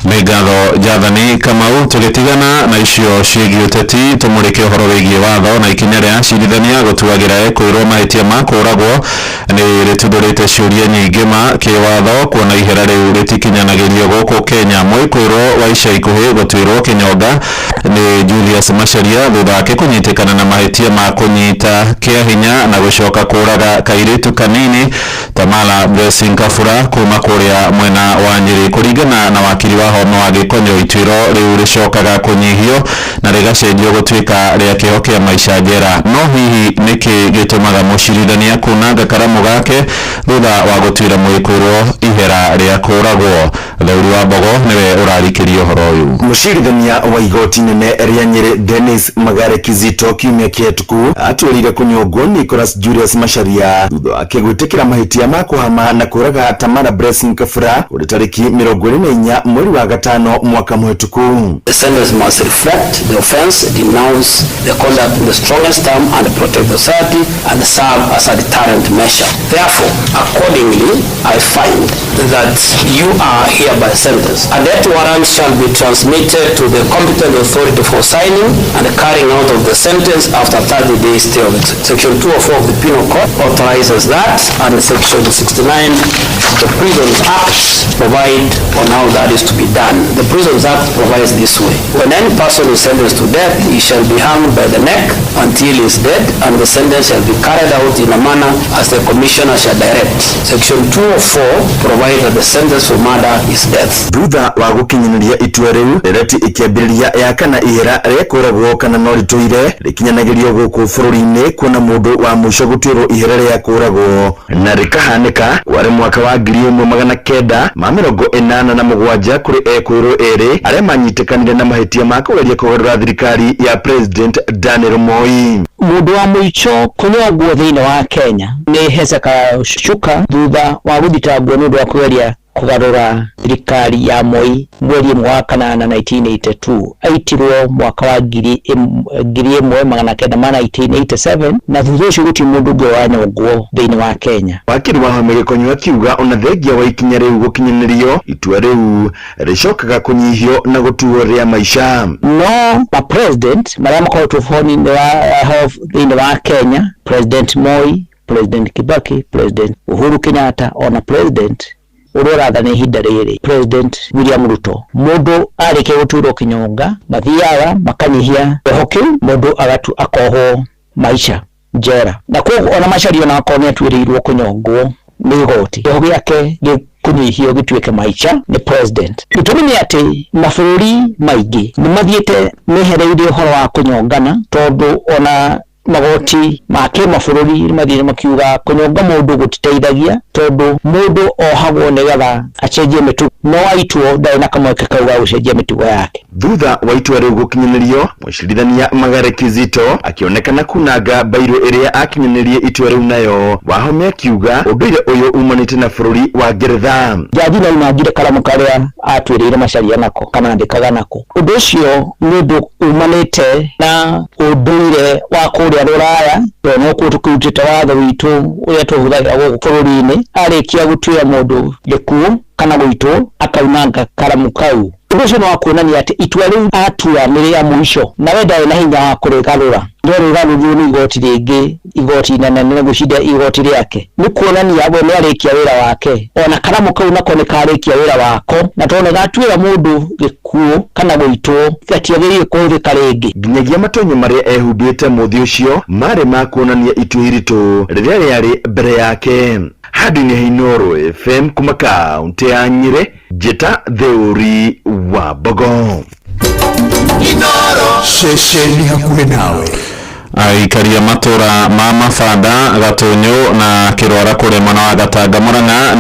Nĩ ngatho Jathani Kamau. Tũgĩtigana na icio ciĩgiĩ ũteti, tũmũrĩke ũhoro wĩgiĩ watho na ikinya rĩa acirithania gũtuagĩra ekũĩrwo mahĩtia ma kũragwo nĩ rĩtuthũrĩte ciũria nyingĩ ma kĩwatho kuona ihera rĩu rĩtikinyanagĩrio gũkũ Kenya. Mwĩkũĩrwo wa ica ikuhĩ gũtuĩrwo kĩnyonga nĩ Julius Macharia thutha wake kũnyitĩkana na mahĩtia ma kũnyita kĩa hinya na gũcoka kũraga kairĩtu kanini Tamala Blessing Kabura kuma kũrĩa mwena wa Nyĩrĩ. Kũringana na wakiri wa Wahome wa Gĩkonyo, ituĩro rĩu rĩcokaga kũnyihio na rĩgacenjio gũtuĩka rĩa kĩoho kĩa maica njera. No hihi nĩkĩ gĩtũmaga mũcirithania kunanga karamu gake thutha wa gũtuĩra mwĩkũĩrwo ihera rĩa kũragwo? Theuri wa Mbogo nĩwe ũrarikĩria ũhoro ũyũ. Mũcirithania wa igoti nene rĩa Nyĩrĩ Dennis Magare Kizito kiumia kĩhetũku atwĩrĩire kũnyongwo Nicholas Julius Macharia thutha wake gwĩtĩkĩra mahĩtia ma kũhama na kũraga Tamara Blessing Kabura kũrĩ tarĩki 24 mweri wa gatano mwaka mũhetũku. The sentence must reflect the offense, denounce the conduct in the strongest term, and protect the society and serve as a deterrent measure. Therefore, accordingly, I find that you are hereby sentenced. A death warrant shall be transmitted to the competent authority for signing and carrying out of the sentence after 30 days stay of it. Section 204 of the Penal Code authorizes that, and Section 69 of the Prisons Act provide on how that is to be done. The Prisons Act provides this way. When any person is sentenced to death, he shall be hanged by the neck until he is dead, and the sentence shall be carried out in a manner as the commissioner shall direct. Section 204 provides that the sentence for murder is death. Thutha wa gũkinyanĩria itua rĩu, ndereti ĩkĩambĩrĩria ya kana ihera rĩa kũragwo kana no rĩtũire rĩkinyanagĩrio gũkũ bũrũri-inĩ kuona mũndũ wa mũico gũtuĩrwo ihera rĩa kũragwo na rĩkahanĩka kwarĩ mwaka wa 1987 kũrĩ ekũĩrwo erĩ arĩa manyitĩkanire na mahĩtia ma kũgeria kũgarũra thirikari ya President Daniel Moi. Mũndũ wa mũico kũnyongwo thĩinĩ wa Kenya nĩ Hezekiah Shuka thutha wa gũthitangwo nĩ ũndũ wa kũgeria kũgarũra thirikari ya Moi mweri ũmwe wa kanana 1982. Aitirwo mwaka wa 1987 na thutha ũcio gũtirĩ mũndũ ũngĩ wanyongwo thĩinĩ wa Kenya. Wakiri wa Wahome Gĩkonyo akiuga ona thengia wa ikinya rĩu gũkinyanĩrio, itua rĩu rĩcokaga kũnyihio na gũtuo rĩa maica. No ma president marĩa makoretwo thĩinĩ wa Kenya, President Moi, President Kibaki, President Uhuru Kenyatta ona President ũrĩa ũrathana ihinda rĩrĩ President William Ruto, mũndũ arĩkia gũtuĩrwo kĩnyonga mathiaga makanyihia kĩoho kĩu, mũndũ akohwo maica. Njera. Na kwoguo ona Macharia ona akorwo nĩ atuĩrĩirwo kũnyongwo nĩ igoti, kĩoho gĩake gĩkũnyihio gĩtuĩke maica nĩ president. Gĩtũmi nĩ atĩ mabũrũri maingĩ nĩ mathiĩte mehereire ũhoro wa kũnyongana, tondũ ona magoti ma kĩmabũrũri nĩ mathiĩte makiuga kũnyonga mũndũ gũtiteithagia, tondũ mũndũ ohagwo nĩgetha acenjie mĩtugo, no aitwo ndarĩ na kamweke kau ga gũcenjia mĩtugo yake. Thutha wa itua rĩu gũkinyanĩrio, mũcirithania Magare Kizito akĩonekana kunanga bairũ ĩrĩa akinyanĩrie itua rĩu nayo. Wahome akiuga ũndũire ũyũ umanĩte na bũrũri wa Ngeretha. Jaji nĩ ainangire karamu karĩa atuĩrĩire Macharia nako kana andĩkaga nako. Ũndũ ũcio nĩ ũndũ umanĩte na ũndũire wa kũrĩa Rũraya, tondũ nokuo tũkĩrutĩte watho witũ ũrĩa tũhũthagĩra gũkũ bũrũri-inĩ. Arĩkia gũtuĩra mũndũ gĩkuũ kana gũitwo, akaunanga karamu kau. Ũndũ ũcio nĩ wa kuonania atĩ itua rĩu atua nĩ rĩa mũico, na we ndarĩ na hinya wa kũrĩgarũra. No rĩgarũrirwo nĩ igoti rĩngĩ, igoti inene nĩ gũcinda igoti rĩake. Nĩ kuonania we nĩ arĩkia wĩra wake. Ona karamu kau nako nĩ karĩkia wĩra wako, na tondũ nĩ gatuĩra mũndũ gĩkuũ kana gũitwo, gatiagĩrĩire kũhũthĩka rĩngĩ. Nginyagia matonyo marĩa ehumbĩte mũthĩ ũcio marĩ ma kuonania itua iritũ rĩrĩa rĩarĩ mbere yake. Handũ-inĩ ha Inooro FM kuma kaunti ya Nyĩrĩ, njĩta Theũri wa Mbogo. Ceceni hakuhĩ nawe. Aikaria matũra ma Mabanda, Gatũnyũ na Kĩrwara kũrĩa mwena wa Gatanga Mũrang'a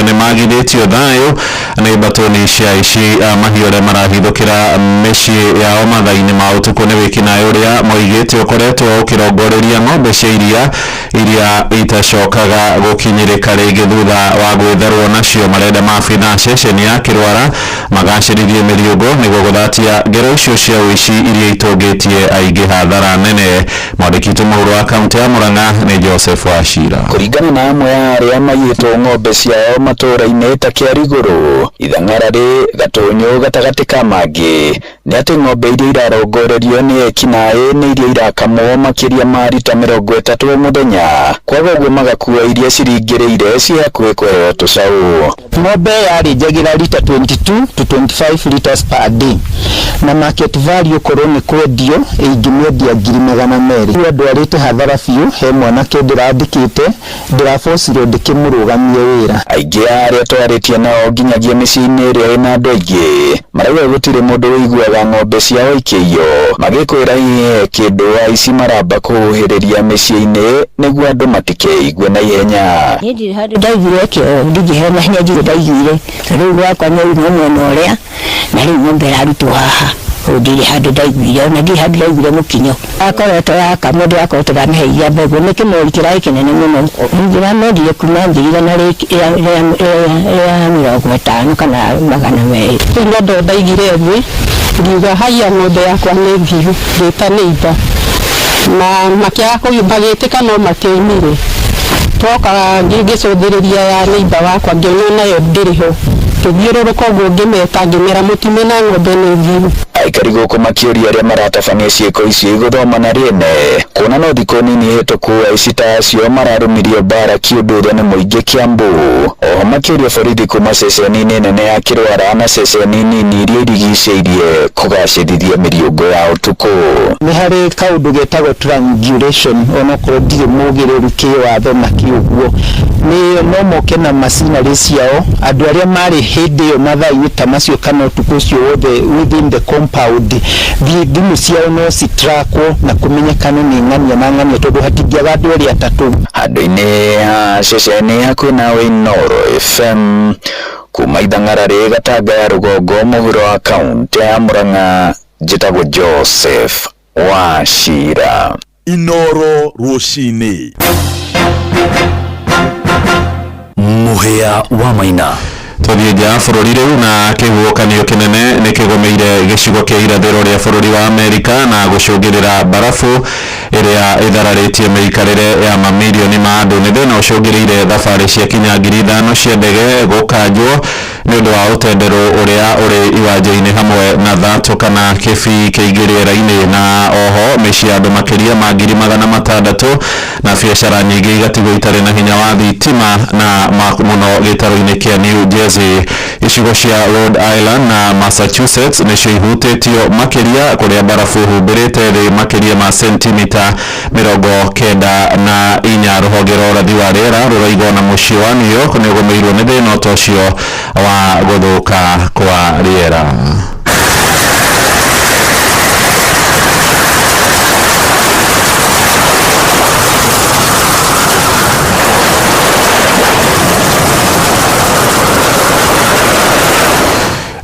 nĩ magithĩtio thayũ nĩ mbatũni cia aici a mahiũ arĩa marahithũkĩra mĩciĩ yao mathaa-inĩ ma ũtukũ. Nĩ wĩkinaĩ ũrĩa moigĩte ũkoretwo ũkĩrongoreria ng'ombe cia iria iria itacokaga gũkinyĩrĩka rĩngĩ thutha wa gwĩtherwo nacio. Marenda maabitha ceceni ya Kĩrwara magacĩrithie mĩriũngũ nĩguo gũthatia ngero icio cia ũici iria itũngĩtie aingĩ hathara nene. Mwandĩki witũ mũhuro wa kaunti ya Murang'a nĩ Joseph Wachira. Kũringana na amwe a arĩa maiyĩtwo ng'ombe ciao matũũra-inĩ ta Kĩarigũrũ, Ithang'ararĩ, Gatũnyũ gatagatĩ ka mangĩ, nĩ atĩ ng'ombe iria irarongorerio nĩ ekinaĩ nĩ iria irakamwo makĩria ma rita 30 o mũthenya, kwaga ũguo magakua iria ciringĩrĩire ciĩ hakuhĩ kũheo tũcaũ. Ng'ombe yarĩ njagĩra rita 22 to 25 liters per day, na market value korwo nĩ kwendio ĩingĩmĩendia 200,000. Rĩu andwarĩte hathara biũ, he mwanake ndĩrandĩkĩte ndĩrabocirwo ndĩkĩmũrũgamie wĩra. Aingĩ a arĩa twarĩtie nao nginyagia mĩciĩ-inĩ ĩrĩa ĩna andũ aingĩ marauga gũtirĩ mũndũ ũiguaga ng'ombe ciao ikĩiywo, magĩkwĩra hihi he kĩndũ aici maramba kũhuhĩrĩria mĩciĩ-inĩ nĩguo andũ matikeigue na ihenya. Niĩ ndirĩ handũ ndaiguire kĩo, ndingĩheana hinya njuge ndaiguire, tondũ rĩu gwakwa nĩ uma mwena ũrĩa, na rĩu ng'ombe ĩrarutwo haha. Rĩu ndirĩ handũ ndaiguire, ona ndirĩ handũ ndaiguire mũkinyo. Akoretwo yakamwo, ndĩrakoretwo ndamĩhe iria mbegũ, nĩ kĩmori kĩrarĩ kĩnene mũno. Ndĩramĩendirie kuma 150,000 kana 200. Rĩu no ndo ndaigire thĩ, ngiuga haiya ng'ombe yakwa nĩ thiru, ngĩta neighbor. Na makĩaga magĩtĩka no matiaimire. Twoka ngĩcũthĩrĩria ya neighbor wakwa, ngĩona nayo ndĩrĩ ho. Ngĩthiũrũrũka ũguo ngĩmeta, ngĩmera mũtume na ng'ombe nĩ thiru. Aikari gũkũ makĩũria arĩa maratabania ciĩko icio igũthoma na rĩene, kuona no thikũ nini hĩtũku aici ta acio mararũmirio mbara kĩũndũire nĩ mũingĩ Kiambu. Oho makĩũria borithi kuma ceceni-inĩ nene ya Kĩrwara na ceceni nini iria irigicĩirie kũgacĩrithia mĩriũngũ ya ũtukũ. Nĩ harĩ kaũndũ getagwo triangulation, onokorwo ndirĩ mũgĩrĩru kĩwatho na kĩũguo, nĩ no moke na macinarĩ ciao andũ arĩa marĩ hĩndĩ ĩyo mathaa-inĩ ta macio kana ũtukũ ũcio wothe within the compound, thimũ ciao no citrakwo na kũmenyekane nĩ ng'ania na ng'ania, tondũ hatingĩaga andũ erĩ atatũ. Handũ-inĩ ha ceceni hakuhĩ nawe Inooro FM kuma Ithang'ararĩ Gatanga ya rũgongo mũhuro wa kaunti ya Murang'a, njĩtagwo Joseph Wachira. Inooro rũcinĩ. Mũhĩa wa Maina. Tũthiĩ nja ya bũrũri rĩu, na kĩhuhũkanio kĩnene nĩ kĩgũmĩire gĩcigo kĩa irathĩro rĩa bũrũri wa Amerika na gũcũngĩrĩra mbarabu ĩrĩa ĩthararĩtie mĩikarĩre ya mamirioni ma andũ. Nĩ thĩna ũcũngĩrĩire thabarĩ cia kinya 5,000 cia ndege gũkanjwo. Nĩ ũndũ wa ũtenderũ ũrĩa ũrĩ iwanja-inĩ hamwe na thatũ kana kĩbii kĩingĩ rĩera-inĩ, na oho mĩciĩ ya andũ makĩria ma 600,000 na biacara nyingĩ igatigwo itarĩ na hinya wa thitima na mũno gĩtarũ-inĩ kĩa New Jersey. Icigo cia Rhode Island na Massachusetts nĩcio ihutĩtio makĩria, kũrĩa barabu humbĩrĩte thĩ makĩria ma sentimita 94. Rũhonge rwa ũrathi wa rĩera rũrauga ona mũciĩ wa New York nĩ ũgũmĩirwo nĩ thĩna ta ũcio wa gũthũka kwa rĩera.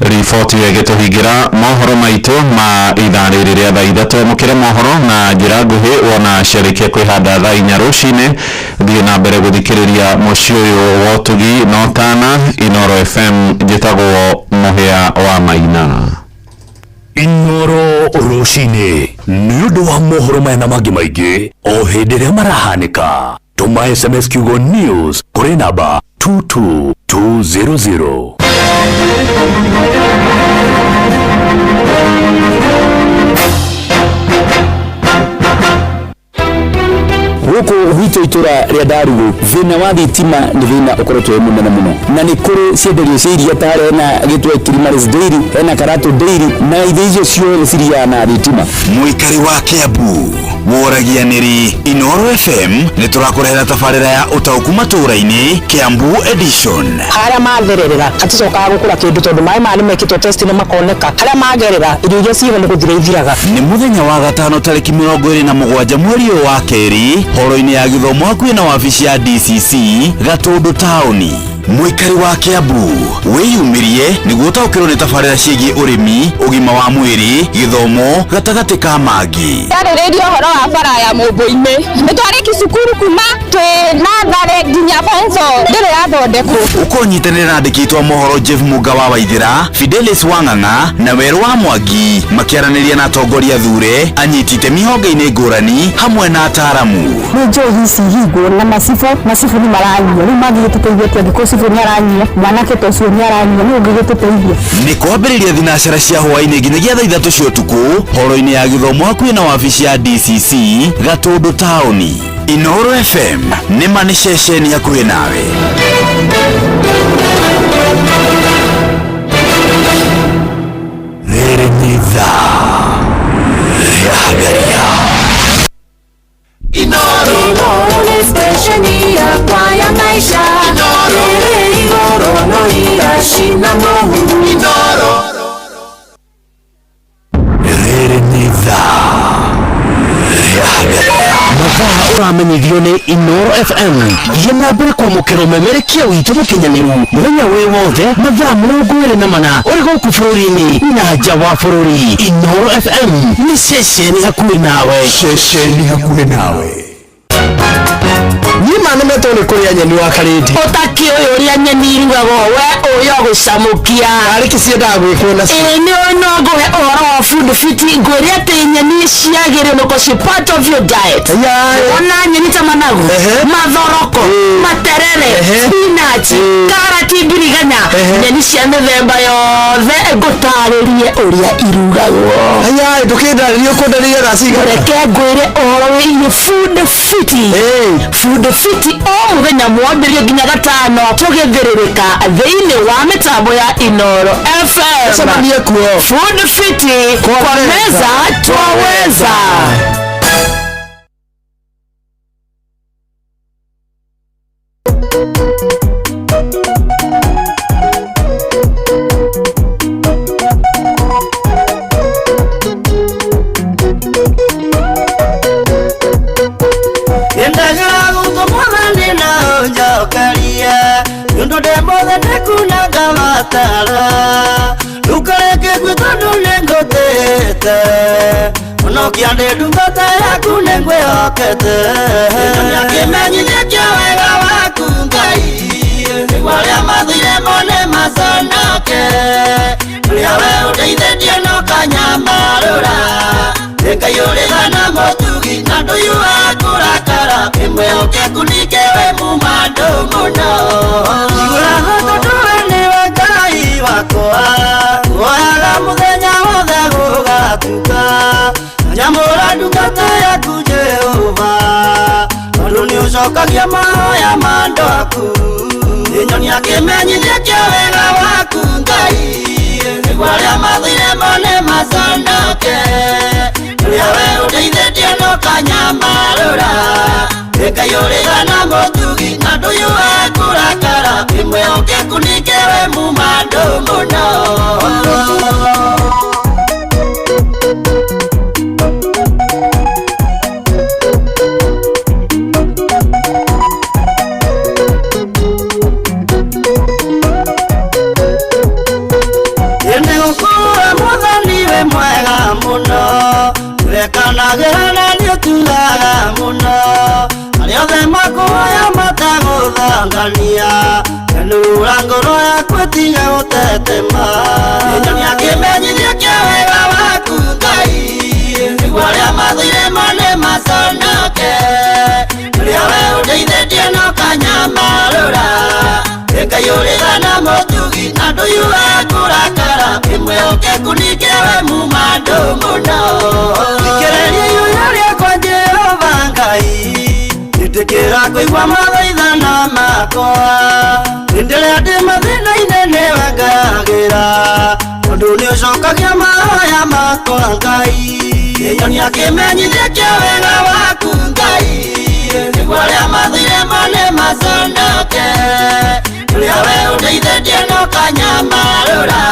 Riboti ĩyo ĩgĩtũhingĩra mohoro maitũ ma ithaa rĩrĩ rĩa thaa 3. Amũkĩre mohoro na njĩra nguhĩ wona ciarĩkia kwĩhanda thaa 4 rũcinĩ. Thiĩ na mbere gũthikĩrĩria mũciĩ ũyũ wa ũtugi na ũtana Inoro FM. Njĩtagwo Mũhĩa wa Maina. Inoro rũcinĩ, nĩ ũndũ wa mohoro maya na mangĩ maingĩ o hĩndĩ ĩrĩa marahanĩka, tũma SMS kiugo news kũrĩ namba 22200. Gũkũ gwitũ itũra rĩa Ndarugũ, thĩna wa thitima nĩ thĩna ũkoretwo wĩ mũnene mũno, na nĩ kũrĩ cienderio cia iria ta harĩa hena gĩtwe Kilimaris Dairy, hena Karatu Dairy, na ithĩ icio ciothe ciriaga na thitima. Mũikari wa Kiambu woragia nĩrĩ Inoro FM nĩ tũrakũrehera tabarĩra ya ũtaũku matũũra-inĩ Kiambu edition. Harĩa mathererera haticokaga gũkũra kĩndũ, tondũ maĩ maya nĩ mekĩtwo test nĩ makoneka. Harĩa magerera irio iria ciho nĩ gũthira ithiraga. Nĩ mũthenya wa gatano tarĩki 27 mweri ũyũ wa kerĩ, horo-inĩ ya gĩthomo hakuhĩ na wabici ya DCC Gatũndũ taũni. Mũikari wa Kiambu wĩyumĩrie nĩguo ũtaũkĩrwo nĩ tabarĩra ciĩgiĩ ũrĩmi, ũgima wa mwĩrĩ, gĩthomo gatagatĩ ka mangĩ. Yarĩrĩirie ũhoro wa bara ya Mũmbũ-inĩ, nĩ twarĩki cukuru kuma twĩ natharĩ nginya form four ndĩrĩ yathondekwo. Ũkonyitanĩra na andĩki a mohoro Jeff Muga wa Waithĩra, Fidelis Wang'ang'a na Werũ wa Mwangi makĩaranĩria na atongoria thure, anyiti itemi honge-inĩ ngũrani hamwe na ataaramu. Nĩ njohi ici hingwo na macibũ, macibũ nĩ maranyua, rĩu mangĩgĩtũteithia atĩa angĩkorwo cibũ nĩ aranyua, mwanake ta ũcio nĩ aranyua, nĩ ũngĩgĩtũteithia? Nĩ kwambĩrĩria thinacara cia hwaĩ-inĩ nginyagia thaa 3 cia ũtukũ, horo-inĩ ya gĩthomo hakuhĩ na wabici ya DCC Gatũndũ taũni. Inoro FM nĩ ma nĩ ceceni hakuhĩ nawe. Rĩrĩ nĩ ithaa rĩa Hagaria. Inoro nĩ stesheni yakwa ya maisha. Inoro ĩrĩ igũrũ no iracina mũhu. Inoro. Rĩrĩ nĩ ithaa rĩa Hagaria. Mathaa ũramenyithio nĩ Inoro FM. Thiĩ na mbere kwamũkĩra ũmemerekia witũ mũkinyanĩru mũthenya wĩ wothe mathaa 24 ũrĩ gũkũ bũrũri-inĩ na nja wa bũrũri. Inoro FM nĩ ceceni hakuhĩ nawe. Ceceni hakuhĩ nawe. Niĩ ma nĩmetwo nĩ kũrĩa nyeni wa Karĩndi. Ũtakĩũĩ ũrĩa nyeni irugagwo, we ũyũ gũcamũkia. Arĩ kĩ ciendaga gwĩkwo nacio? Ĩĩ nĩ ũĩ no ngũhe ũhoro wa food fit, ngwĩre atĩ nyeni ciagĩrĩirwo nĩ gũkorwo part of your diet. Ona nyeni ta managu, mathoroko, materere, spinach, karati, mbiriganya, nyeni cia mĩthemba yothe ngũtarĩrie ũrĩa irugagwo. Ayaĩ, ndũkĩndarĩrie ũkũndarĩria thaa cigana? Reke ngwĩre ũhoro wĩgiĩ food fit. Food fit o mũthenya mwambĩrĩrio nginya gatano tũgĩthĩrĩrĩka thĩinĩ wa mĩtambo ya Inoro FM. Cemanie kuo. Food fit kwa meza twaweza. Unokia ndungata yaku nĩngwĩhokete. Nĩakĩmenyithĩtie wega waku Ngai, nĩguo arĩa mathire mone maconoke. Ũrĩa we ũndeithĩtie no kanyamarũra, Ngai ũrĩ tha na mũtugi na ndũhiũhaga kũrakara, wĩ mwĩhokeku ningĩ wĩ muuma andũ mũno. Njiguaga tondũ we nĩwe Ngai Ndungata yaku Jehova, tondũ nĩ ũcokagia mahoya ma andũ aku. Nyonia kĩmenyithia kĩa wega waku Ngai, nĩguo arĩa mathũire mone maconoke. Ũrĩa we ũndeithĩtie na ũkanyamarũra, Ngai ũrĩ tha na mũtugi na ndũhiũhaga kũrakara, wĩ mwĩhokeku ningĩ wĩ muuma andũ mũno. Ĩndĩ gũkorwo Mwathani wĩ mwega mũno, nĩwekanagĩra na nĩũtugaga mũno, arĩa othe makũhoya matagũthangania, kenũra ngoro yaku ĩtige gũtetema. Nyonia kĩmenyithia kĩa wega waku Ngai, nĩguo arĩa mathũire mone maconoke. Ũrĩa we ũndeithĩtie na ũkanyamarũra, Ngai ũrĩ tha na mũtugi na ndũhiũhaga kũrakara, wĩ mwĩhokeku ningĩ wĩ muuma andũ mũno. Thikĩrĩria ihoya rĩakwa Jehova Ngai, ĩtĩkĩra kũigua mathaithana makwa. Hĩndĩ ĩrĩa ndĩ mathĩna-inĩ nĩwe ngayagĩra, tondũ nĩũcokagia mahoya makwa Ngai. Nyonia kĩmenyithia kĩa wega waku Ngai, nĩguo arĩa mathũire mone maconoke. Ũrĩa we ũndeithĩtie na ũkanyamarũra,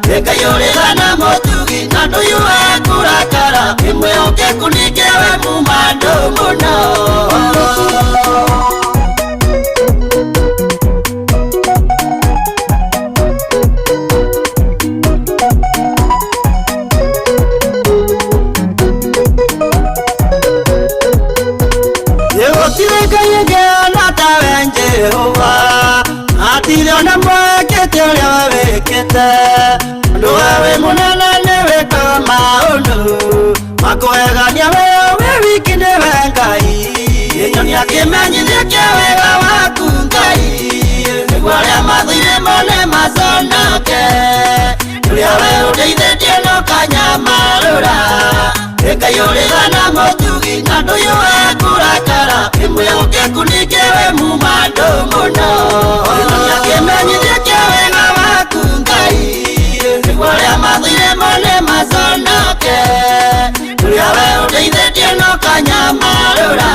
Ngai ũrĩ tha na mũtugi na ndũhiũhaga kũrakara, wĩ mwĩhokeku ningĩ wĩ muuma andũ mũno. Gũtirĩ Ngai ĩngĩ ona tawe Jehova, hatirĩ ona mwekĩte ũrĩa we wĩkĩte. Tondũ we wĩ mũnene nĩ wĩkaga maũndũ makũgegania, we wĩ wiki nĩwe Ngai. Nyonia kĩmenyithia kĩa wega waku Ngai, nĩguo arĩa mathũire mone maconoke. Ũrĩa we ũndeithĩtie na ũkanyamarũra, Ngai ũrĩ tha na mũtugi na ndũhiũhaga kũrakara, wĩ mwĩhokeku ningĩ wĩ muuma andũ mũno. Nyonia kĩmenyithia kĩa wega waku Ngai, nĩguo arĩa mathũire mone maconoke. Ũrĩa we ũndeithĩtie na ũkanyamarũra,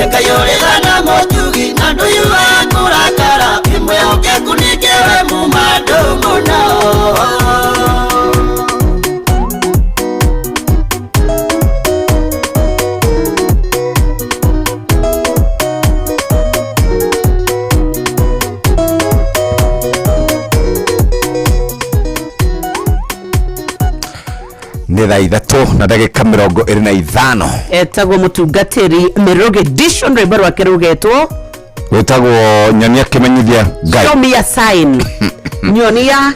Ngai ũrĩ tha na mũtugi na ndũhiũhaga kũrakara, wĩ mwĩhokeku ningĩ wĩ muuma andũ mũno. Nĩ thaa 3 na ndagĩka 25. Etagwo mũtungatĩri Mĩrũgĩ Dishon, rwĩmbo rwake rũgetwo Wĩtagwo nyonia kĩmenyithia Ngai. Show me a sign, nyonia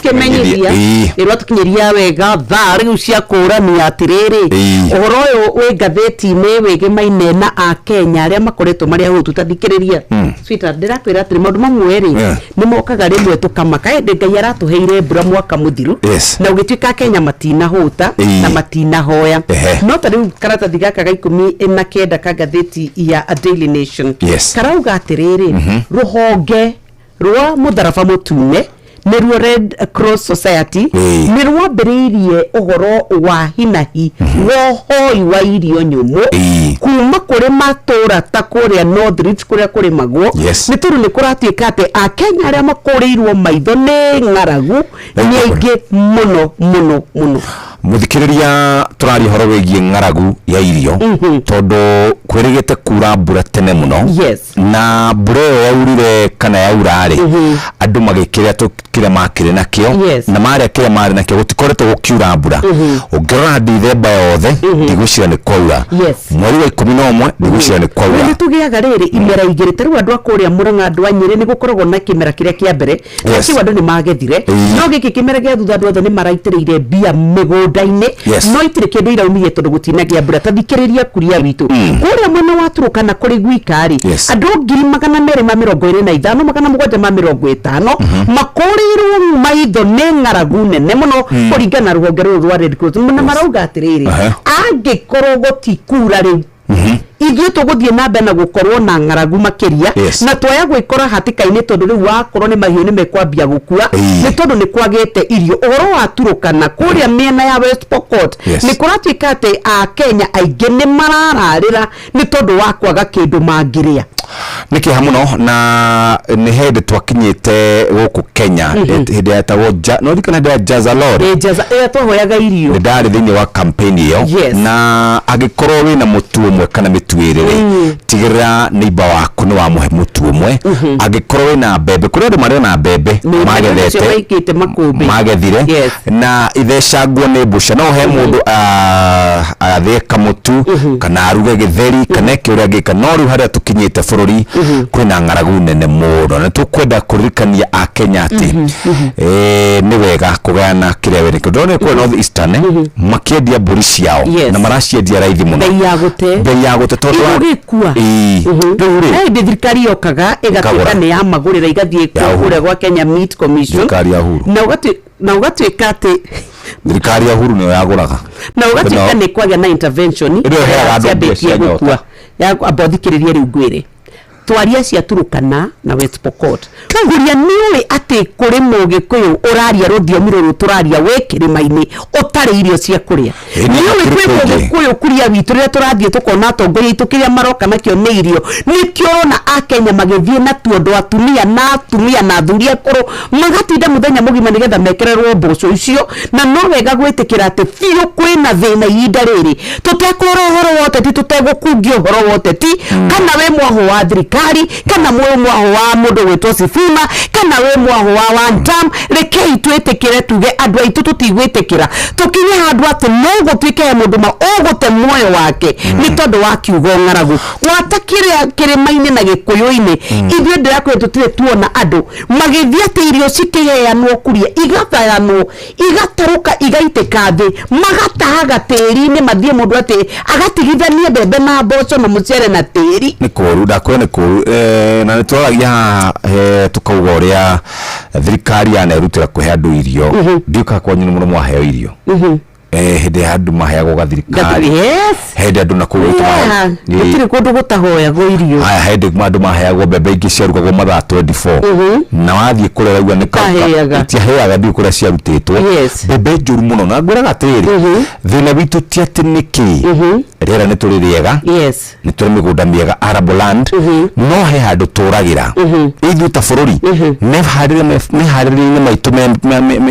kĩmenyithia. Ĩĩ. Ĩrwatũkinyĩria wega thaa rĩu cia kũũrania atĩrĩrĩ, ũhoro ũyũ wĩ ngathĩti-inĩ wĩgĩmaine na akenya arĩa makoretwo marĩ ahũtu. Ta thikĩrĩria, sweetheart, ndĩrakwĩra atĩrĩ, maũndũ mamwe rĩ, nĩ mokaga rĩmwe tũkamaka, ĩndĩ Ngai aratũheire mbura mwaka mũthiru na ũgĩtuĩka akenya matinahũta na matinahoya. No ta rĩu karatathi gaka ga 19 ka ngathĩti ya Daily Nation karauga atĩrĩrĩ, rũhonge rwa mũtharaba mũtune, nĩruo Red Cross Society, nĩ rwambĩrĩirie ũhoro wa hinahi wa ũhoi wa irio nyũmũ kuma kũrĩ matũra ta kũrĩa North Rift kũrĩa kũrĩmagwo. Nĩ tondũ nĩ kũratuĩka atĩ akenya arĩa makũrĩirwo maitho nĩ ng'aragu nĩ aingĩ mũno mũno mũno. Mũthikĩrĩria, tũraria ũhoro wĩgiĩ ng'aragu ya irio tondũ kwĩrĩgĩte kura mbura tene mũno. Na mbura ĩyo yaurire kana yaura rĩ, andũ magĩkĩrĩa kĩrĩa makĩrĩ nakĩo. Na marĩa kĩrĩa marĩ nakĩo, gũtikoretwo gũkiura mbura. Ũngĩrora Ndithemba yothe, ndigwĩciria nĩ kwaura. Mweri wa 11, ndigwĩciria nĩ kwaura. Nĩ tũgĩaga rĩrĩ imera igĩrĩ. Ta rĩu andũ a kũrĩa Mũrang'a, andũ a Nyĩrĩ, nĩ gũkoragwo na kĩmera kĩrĩa kĩa mbere, kĩu andũ nĩ magethire, no gĩkĩ kĩmera gĩa thutha andũ othe nĩ maraitĩrĩire mbia mĩgũnda. mĩgũnda-inĩ Yes. no itirĩ kĩndũ iraumithia tondũ gũtinagĩa mbura ta thikĩrĩria kuria witũ kũrĩa mwena wa Turkana kũrĩ gwika rĩ Yes. andũ 25,750 makũrĩirwo maitho nĩ ng'aragu nene mũno kũringana na rũhonge rũrũ rwa Red Cross na marauga atĩrĩrĩ Aha. angĩkorwo gũtikura rĩu ithuĩ tũgũthiĩ na mbere na gũkorwo na ng'aragu makĩria Yes. na twaya gwĩkora hatĩka-inĩ tondũ rĩu wakorwo nĩ mahiũ nĩ mekwambia gũkua Ĩĩ. nĩ tondũ nĩ kwagĩte irio ũhoro wa Turukana kũrĩa mĩena ya West Pokot Yes. nĩ kũratuĩka atĩ akenya aingĩ nĩ marararĩra nĩ tondũ wa kwaga kĩndũ mangĩrĩa nä kä ha må no na nä hä ndä twakinyä gå kå Kenya hä ndä yetagwo no rikana hä ndä ya Jazalori Ĩ, Jaza- ĩrĩa twahoyaga irio nä ndarä thä inä wa campaign ä yo Yes. na angä korwo wä na må tu å mwe kana mä tu ä rä rä tigä rä ra neighbor waku nä wamũhe må tu å mwe angä korwo wä na mbembe kå rä andå marä ona mbembe Nĩ magethete acio maikĩte makũmbĩ magethire Yes. na ithecangwo nä mbũca no he må ndå athĩe kamũtu kana aruge gĩtheri kana eke ũrĩa angĩka no rĩu harĩa tũkinyĩte bũrũri kwĩna ng'aragu nene mũno na tũkwenda kũririkania akenya atĩ nĩ wega kũgayana kĩrĩa wĩ nakĩo ndĩrona kũrĩa North Eastern makĩendia mbũri ciao Yes. na maraciendia raithi mũno bei ya gũte bei ya gũte tondũ wa- Igũgĩkua. Ĩĩ. Rĩu rĩ He hĩndĩ thirikari yokaga ĩgatuĩka Ĩkagũra. nĩ yamagũrĩra igathiĩ Ya Uhuru. kũrĩa gwa Kenya Meat Commission Thirikari ya Uhuru. na ũgatuĩka atĩ thirikari ya Uhuru nĩyo yagũraga na ũgatuĩka No. nĩ kwagĩa na intervention Ĩno ĩheaga andũ mbia ciambĩtie cia nyota. gũkua amba ũthikĩrĩrie rĩu ngwĩre twaria cia Turukana na West Pokot kuria nĩũĩ atĩ kũrĩ mũgĩkũyũ ũraria rũthiomi rũrũ tũraria wĩ kĩrĩma-inĩ ũtarĩ irio cia kũrĩa Ĩ, nĩ nĩũĩ hakĩrĩ kwĩ kũingĩ. mũgĩkũyũ kuria witũ rĩrĩa tũrathiĩ tũkona atongoria aitũ kĩrĩa maroka nakĩo nĩ irio nĩkĩo ũrona akenya magĩthiĩ na tuondo atumia na atumia na athuri akũrũ magatinda mũthenya mũgima nĩgetha mekererwo mboco icio na no wega gwĩtĩkĩra atĩ biũ kwĩna thĩna ihinda rĩrĩ tũtekũrora ũhoro wa ũteti tũtegũkungia ũhoro wa ũteti kana wĩ mwahũ wa thirikari kana wĩ mwahũ wa mũndũ gwĩtwo Sifuna kana wĩ mwahũ wa one term rekei twĩtĩkĩre tuge andũ aitũ tũtigwĩtĩkĩra tũkinye handũ atĩ no gũtuĩke he mũndũ ma ũgũte muoyo wake nĩ tondũ wa kiugo ng'aragu gwata kĩrĩa kĩrĩma-inĩ na gĩkũyũ-inĩ ithuĩ ndĩrakwĩra tũtirĩ tuona andũ magĩthiĩ atĩ irio cikĩheanwo kuria igathayanwo igatarũka igaitĩka thĩ magatahaga tĩri-inĩ mathiĩ mũndũ atĩ agatigithania mbembe na mboco na mũcere na tĩri nä kå ru ndakwä nä kå ru na nä twaragia haha tũkauga ũrĩa thirikari yanerutĩra kũhe andũ irio ndiũkaga kwanyu nĩ mũno mwaheo irio hĩndĩ ya andũ maheagwo gathirikari Yes. hĩndĩ andũ na kũu Yeah, gũtirĩ kũndũ gũtahoyagwo irio aya hĩndĩ andũ maheagwo mbembe ingĩ ciarugagwo mathaa 24 na wathiĩ kũrĩa raigua nĩ Itahĩaga. itiahĩaga ndiũ kũrĩa ciarutĩtwo Yes. mbembe njũru mũno na ngwĩraga atĩrĩrĩ thĩna witũ ti atĩ nĩkĩ rĩera nĩ tũrĩ rĩega Yes. nĩ tũrĩ mĩgũnda mĩega arable land no he handũ tũragĩra ithuĩ ta bũrũri meharĩrĩrie-inĩ maitũ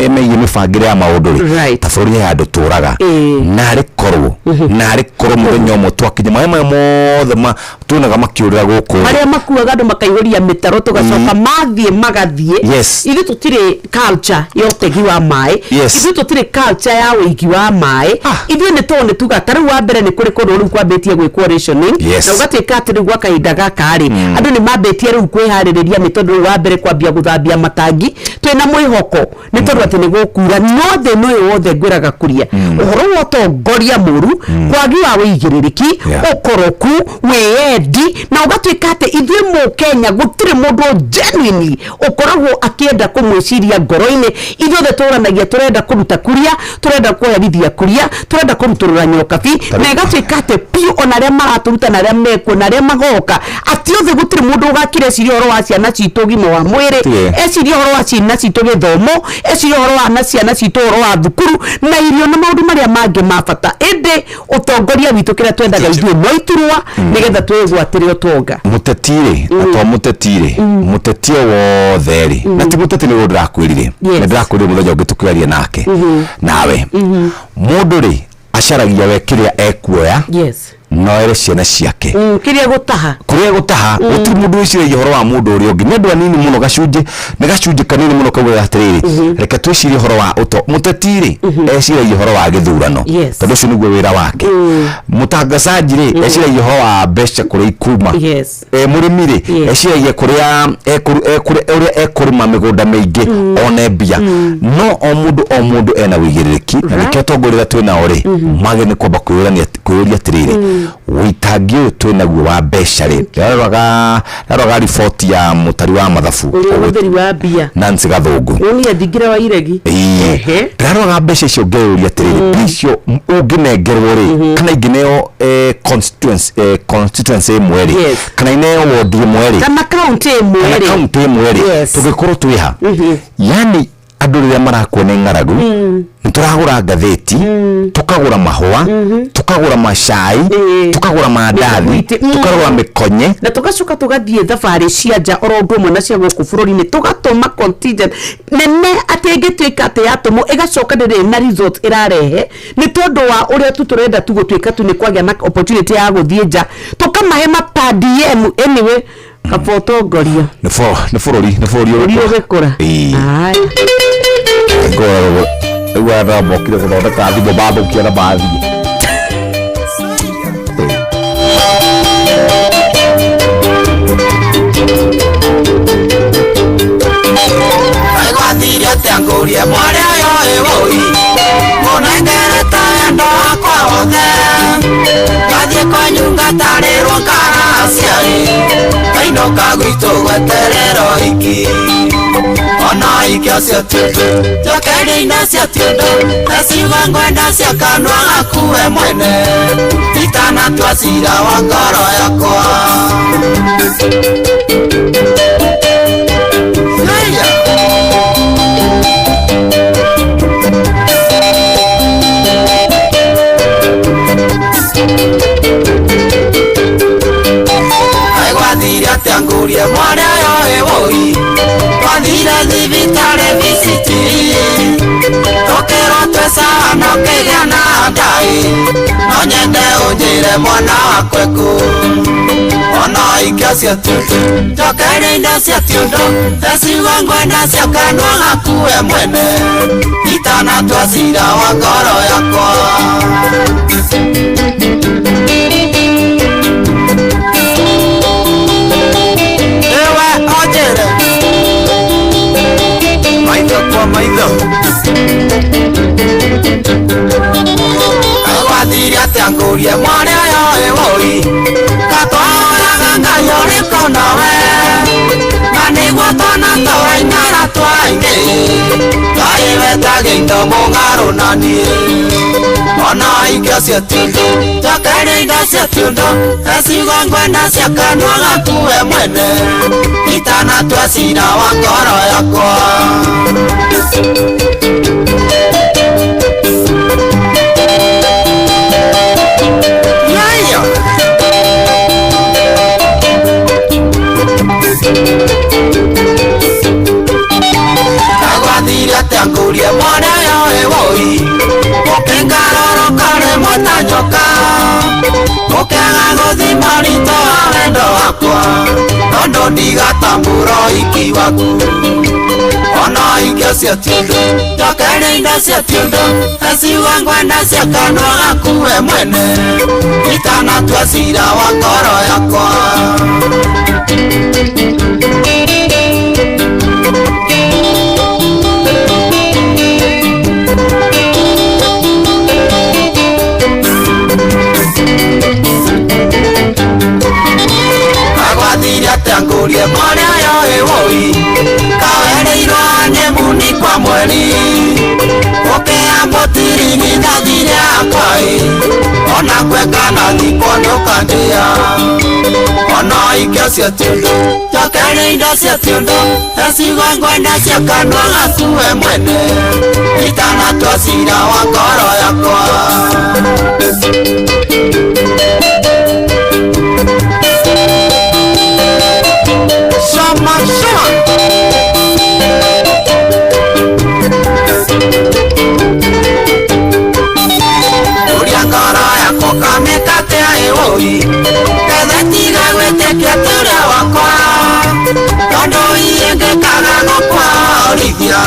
megiĩ mĩbangĩre ya maũndũ rĩ Right. ta bũrũri he handũ tũraga Ĩĩ. narĩ korwo narĩ korwo mũthenya ũmwe twakinya maĩ maya mothe tuonaga makĩũrĩra gũkũ marĩa makuaga andũ makaihũria mĩtaro tũgacoka mathiĩ magathiĩ Yes. ithuĩ tũtirĩ culture ya ũtegi wa maĩ Yes. ithuĩ tũtirĩ culture ya ũigi wa maĩ ithuĩ nĩ tondũ nĩ tuga ta rĩu wa mbere nĩ kũrĩ kũndũ rĩu kwambĩtie gwĩkwo rationing Yes. na ũgatuĩka atĩ rĩu gwa kahinda gaka rĩ andũ nĩ mambĩtie rĩu kwĩharĩrĩria nĩ tondũ rĩu wa mbere kwambia gũthambia matangi twĩna mwĩhoko nĩ tondũ atĩ nĩ gũkura no thĩna ũyũ wothe ngwĩraga kuria ũhoro wa ũtongoria mũru kwagi wa wĩigĩrĩrĩki Yeah. ũkoroku wĩyendi na ũgatuĩka atĩ ithuĩ mũkenya gũtirĩ mũndũ genuinely ũkoragwo akĩenda kũmwĩciria ngoro-inĩ ithuothe tũranagia tũrenda kũruta kuria tũrenda kweherithia kuria tũrenda kũrutũrũra nyokabi na ĩgatuĩka atĩ biũ ona arĩa maratũruta na arĩa mekuo na arĩa magoka atĩ othe gũtirĩ mũndũ ũgakira eciria ũhoro wa ciana citũ ũgima wa mwĩrĩ Tie. eciria ũhoro wa ciana citũ gĩthomo eciria ũhoro wa na ciana citũ ũhoro wa thukuru na irio na maũndũ marĩa mangĩ ma bata ĩndĩ ũtongoria witũ kĩrĩa twendaga ithuĩ no iturwa nĩgetha twĩgwatĩre ũtonga mũteti rĩ na to mũteti rĩ mũteti o wothe rĩ na ti mũteti nĩ ũndũ ndĩrakwĩrire Yes. nĩ ndĩrakwĩrire mũthenya ũngĩ tũkĩaria nake nawe mũndũ rĩ acaragia we kĩrĩa ekuoya yes No ere ciana ciake kiria gutaha kuria gutaha. Gutiri mundu wiciragia uhoro wa mundu uria ungi. Ni andu anini muno, gacunjĩ nĩ gacunjĩ kanini muno kaugaga atiriri, reke twicirie uhoro wa uto muteti rĩ, eciragia uhoro wa gĩthurano, tondũ ũcio nĩguo wĩra wake. Mũtangacaji rĩ, eciragia uhoro wa mbeca kũrĩa ikuma. Mũrĩmi rĩ, eciragia kũrĩa ũrĩa ekũrĩma mĩgũnda mĩingĩ one mbia. No o mũndũ o mũndũ ena wĩigĩrĩrĩki, na nĩkĩo atongoria arĩa twĩnao rĩ, magĩrĩirwo nĩ kwamba kwĩyũria atĩrĩrĩ, wĩitangi ũyũ twĩnaguo wa mbeca rĩ, ndaroraga riboti ya mũtari wa mathabu uria ũhũthĩri wa mbia Nancy Gathũngũ. Unia thingira wa iregi. Ĩĩ, ndaroraga mbeca icio ngeyũria atĩrĩrĩ, mbia icio ũngĩnengerwo rĩ, kana ingĩneo constituency ĩmwe rĩ, kana ineo wodi ĩmwe rĩ, kana kaunti ĩmwe kana rĩ, kaunti ĩmwe rĩ, tũngĩkorwo twĩ ha? Yani andũ rĩrĩa marakua nĩ ng'aragu, nĩ tũragũra ngathĩti, tũkagũra mahũa, tũkagũra macai, tũkagũra mandathi, mĩthiguiti, tũkagũra mĩkonye, na tugacoka tugathiĩ thabarĩ cia nja oro ũndũ ũmwe na cia gũkũ bũrũri-inĩ, tũgatũma contingent nene atĩ ĩngĩtuĩka atĩ yatũmwo ĩgacoka ndĩrĩ na result ĩrarehe, nĩ tondũ wa ũrĩa tu tũrenda tu gũtuĩka tu nĩ kwagĩa na opportunity ya gũthiĩ nja, tũkamahe ma per diem. Anyway, kaba ũtongoria nĩ bũrũri, nĩ bũrũri ũrĩa ũgũkũra. Ũgĩkũra. Ĩĩ. Aya. Ngoragwo rĩu andũ mokire gũthondeka thimũ mathũkia na mathiĩ. Gwathire atĩa ngũrie mwarĩ ũyũ ĩwũi mũnengerete wendo wakwa wothe, ngathiĩ kwanyu ngatarĩrwo ngara aciari, ngainũka gwitũ gwetererwo iki ona ikio cio ti ũndũ, njokeria cio ti ũndũ, na ciugo ngwenda cia kanua gaku we mwene itanatua cira wa ngoro yakwa. Yeah. Gwathire atĩa ngũrie mwarĩ ũyũ ĩwũi, twathire thibitarĩ VCT, tũkĩrwo twĩ sawa na ũkĩgĩa na ndai, no nyende ũnjĩre mwana wakwa ekũ. Ona ikio cio ti ũndũ, njokeria indo cio ti ũndũ, he ciugo ngwenda cia kanua gaku we mwene itanatua cira wa ngoro yakwa. Ewe onjĩre maitho kwa maitho, gwathire atĩa ngũrie mwarĩ ũyũ ĩwũi, gatwahoyaga Ngai ũrĩkũ nawe, na nĩguo twana tũraing'ara twaingĩ, Ngai wetagia indo mũng'arũ na niĩ. Ona ikio cio ti ũndũ, njokeria indo cio ti ũndũ, he ciugo ngwenda cia kanua gaku we mwene itanatua cira wa ngoro yakwa. Yeah. Gwathire atĩa ngũrie mwarĩ ũyũ ĩwũi, ũkĩngarũrũka rĩmwe ta njoka, ũkĩaga gũthima ũritũ wa wendo wakwa, tondũ ndigatambũra ũhiki waku. Ona ikio cio ti ũndũ, njokeria indo cio ti ũndũ, he ciugo ngwenda cia kanua gaku we mwene itanatua cira wa ngoro yakwa. Gwathire atĩa ngũrie mwarĩ ũyũ ĩwũi, kawereirwo nĩ muni kwa mweri, ũkĩambwo tirigithathi rĩakwa ĩ, ona gweka na thikwo nĩũkandĩa. Ona ikio cio ti ũndũ, njokeria indo cio ti ũndũ, he ciugo ngwenda cia kanua gaku we mwene itanatua cira wa ngoro yakwa. Shama, shama. Ũrĩa ngoro yakwa kamĩkate ĩwũi, maitũ Ketha tiga gwĩtĩkia tũrĩa wakwa Tondũ ingĩkaga gũkwarithia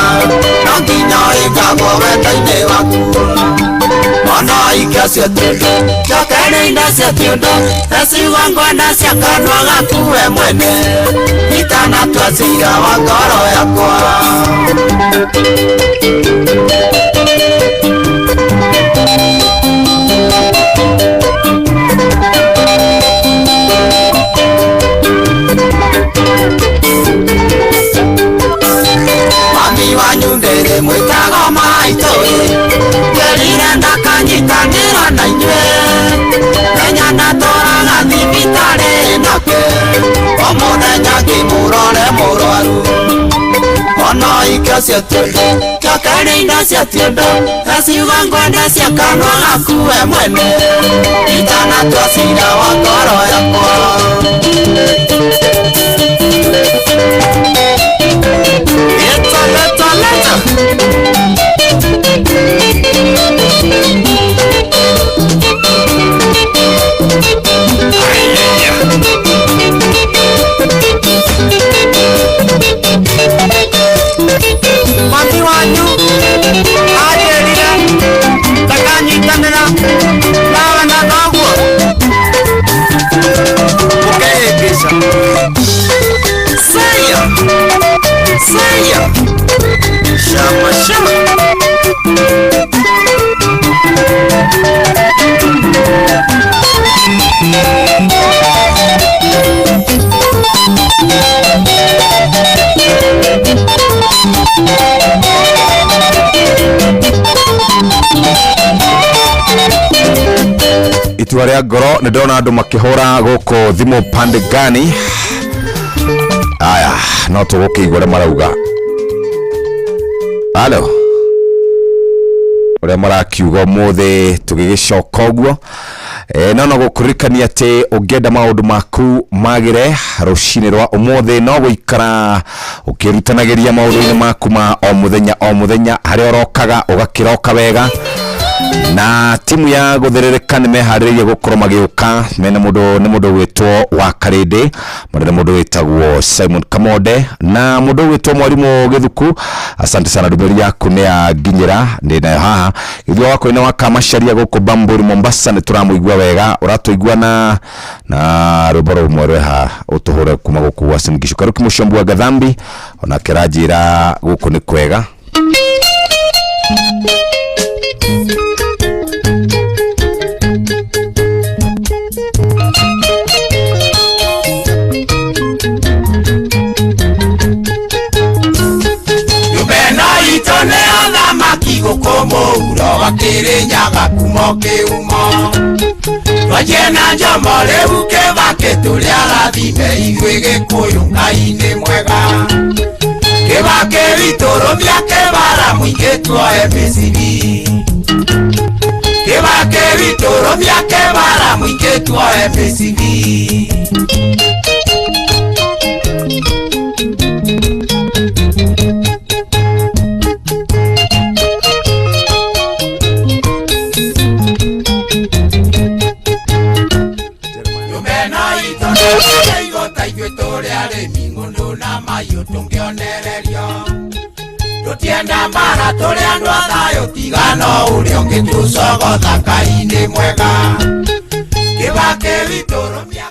No nginya ĩkagwo wendo-inĩ waku Ona ikia cia tũndũ Njokeria indo cia tũndũ Eciugo ngwenda cia kanua gaku we mwene Itanatua cira wa ngoro yakwa. Mami wanyu ndĩrĩ mwĩtago maitũ Ngerire ndakanyitanĩra na inyuĩ Menya ndatũraga thibitarĩ nake O mũthenya ngĩmũrore mũrwaru Ona ikia cia tũndũ Njokeria indo cia tũndũ Eciugo ngwenda cia kanua gaku we mwene Itanatua cira wa ngoro yakwa. Leta, leta, leta. Mami wanyu anjĩrire ndakanyitanĩra nawe na thoguo ũkĩhĩngĩca. Seya, seya, shama shama. Itua rĩa ngoro nĩ ndona andũ makĩhũra gũkũ thimũ pande gani. Aya, no tũgũkĩigua ũrĩa marauga. Halo, ũrĩa marakiuga ũmũthĩ tũgĩgĩcoka ũguo. No no gũkũririkania atĩ ũngĩenda maũndũ maku magĩre rũcinĩ rwa ũmũthĩ no gũikara ũkĩrutanagĩria maũndũ-inĩ maku ma o mũthenya o mũthenya, harĩa ũrokaga ũgakĩroka wega. Na timu ya gũthĩrĩrĩka nĩ meharĩrĩirie gũkorwo magĩũka mena mũndũ nĩ mũndũ ũgwĩtwo wa Karĩndĩ, mũndũ nĩ mũndũ wĩtagwo Simon Kamonde na mũndũ ũgwĩtwo Mwarimũ Gĩthuku. Asante sana, ndũmĩrĩri yaku nĩ ya nginyĩra ndĩ nayo haha. Gĩthua wakwa wa Kamacharia gũkũ Bamburi Mombasa nĩ tũramũigua wega, ũratũigua na rwĩmbo rũmwe rweha ũtũhũre kuma gũkũ gwa Uasin Gishu. Karuki Mũcombu wa Gathambi onake aranjĩra gũkũ nĩ kwega. Nyũmba ĩno itũ nĩ athamaki gũkũ mũhuro wa Kĩrĩnyaga kuma kĩhumo twanjie na Njomo rĩu Kĩbakĩ tũrĩ arathime ithuĩ Gĩkũyũ Ngai nĩ mwega Kĩbakĩ witũ rũmia kĩbara mũingĩ tuoe mĩcibi Kĩbakĩ witũ rũmia kĩbara mũingĩ tuoe mĩcibi. Nyũmba ĩno itũ nĩ igũta ithuĩ tũrĩ arĩmi ng'ũndũ na mahiũ tũngĩonererio tũtienda mbara tũrĩ andũ a thayũ tiga no ũrĩa ũngĩtũcogotha Ngai nĩ mwega Kĩbakĩ witũ rũmia.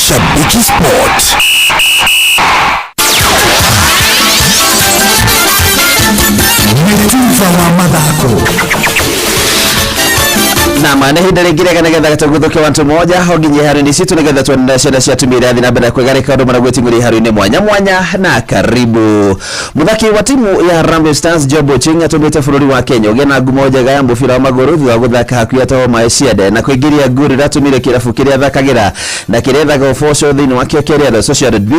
Shabiki Sport. Mĩtuva wa mathako. Nama nĩ ihinda rĩngĩ rĩega nĩgetha tũguthũke wantu moja ho nginya iharo-inĩ citũ nĩgetha tuone ciana cia atumia irathiĩ na mbere na kwĩgarĩka ũndũ maragwĩting'ũria iharo-inĩ mwanya mwanya. Na karibu mũthaki wa timu ya Harambee Stars Job Ocheng atũmĩte bũrũri wa Kenya ũgĩe na ngumo njega ya mũbira wa magũrũ thutha wa gũthaka hakuhĩ atahwo maĩ ciande na kũingĩria ngũri iratũmire kĩrabu kĩrĩa athakagĩra na kĩrĩa ethaga ũboco thĩinĩ wakĩo kĩa Real Sociedad B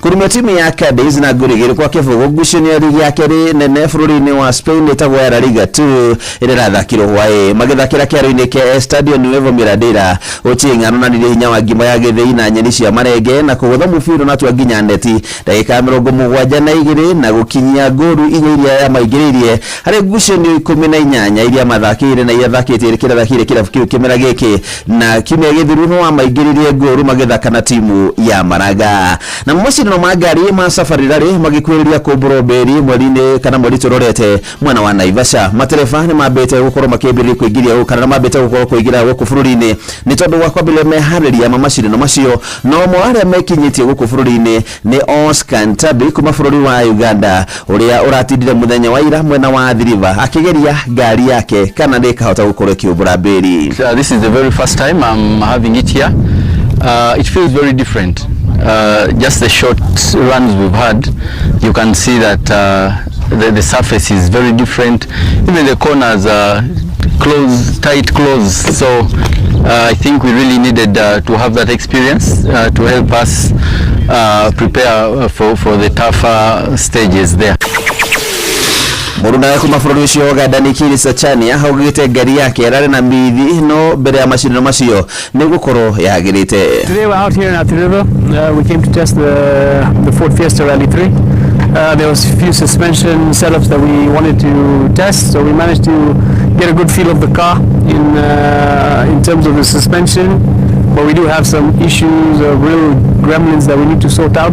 kũrumia timu ya Cadiz na ngũri 2-0 ngucanio ya ligi ya kerĩ nene bũrũri-inĩ wa Spain ĩtagwo ya La Liga 2 ĩrĩa ĩrathakirwo hwaĩ magĩthakĩra kĩharo-inĩ kĩa Estadio Nuevo Miradera. Ochieng aronanirie hinya wa ngima ya gĩthĩi na nyeni cia marenge na kũgũtha mũbira na tua nginya neti ndagĩka ya 72 na gũkinyia ngũru inya iria yamaingĩrĩirie harĩ ngucanio 18 iria mathakĩire na iria thakĩte kĩrathakĩire kĩrabu kĩu kĩmera gĩkĩ na kiumia gĩthiru no amaingĩrĩrie ngũru magĩthaka na timu ya Maraga. Na macindano ma ngari ma Safari Rally magĩkuhĩrĩria kũmbũrwo mbĩri mweri-inĩ kana mweri tũrorete mwena wa Naivasha. Matereba nĩ mambĩte gũkorwo makĩambĩrĩria kũingĩria gũkũ kana mambĩte gũkorwo kũingĩra gũkũ bũrũri-inĩ nĩ tondũ wa kwambĩrĩria meharĩria ma macindano macio, no mo arĩa mekinyĩtie gũkũ bũrũri-inĩ nĩ Oscar Ntabi kuma bũrũri wa Uganda ũrĩa ũratindire mũthenya wa ira mwena wa Athi River akĩgeria ngari yake kana nĩ ĩkahota gũkorwo ĩkĩũmbũra mbĩri. This is the very first time I'm having it here. It feels very different. Just the short runs we've had, you can see that the surface is very different. Even the corners are close, tight, close. So I think we really needed to have that experience to help us prepare for the tougher stages there. Mũrunawe kuma bũrũri ũcio wa Uganda Nikiri Sachania augĩte ngari yake ĩrarĩ na mithi no mbere ya macindano macio nĩ gũkorwo yagĩrĩte. Today we're out here in Athi River. We came to test the Ford Fiesta Rally 3. There was a few suspension setups that we wanted to test, so we managed to get a good feel of the car in terms of the suspension. But we do have some issues, real gremlins that we need to sort out.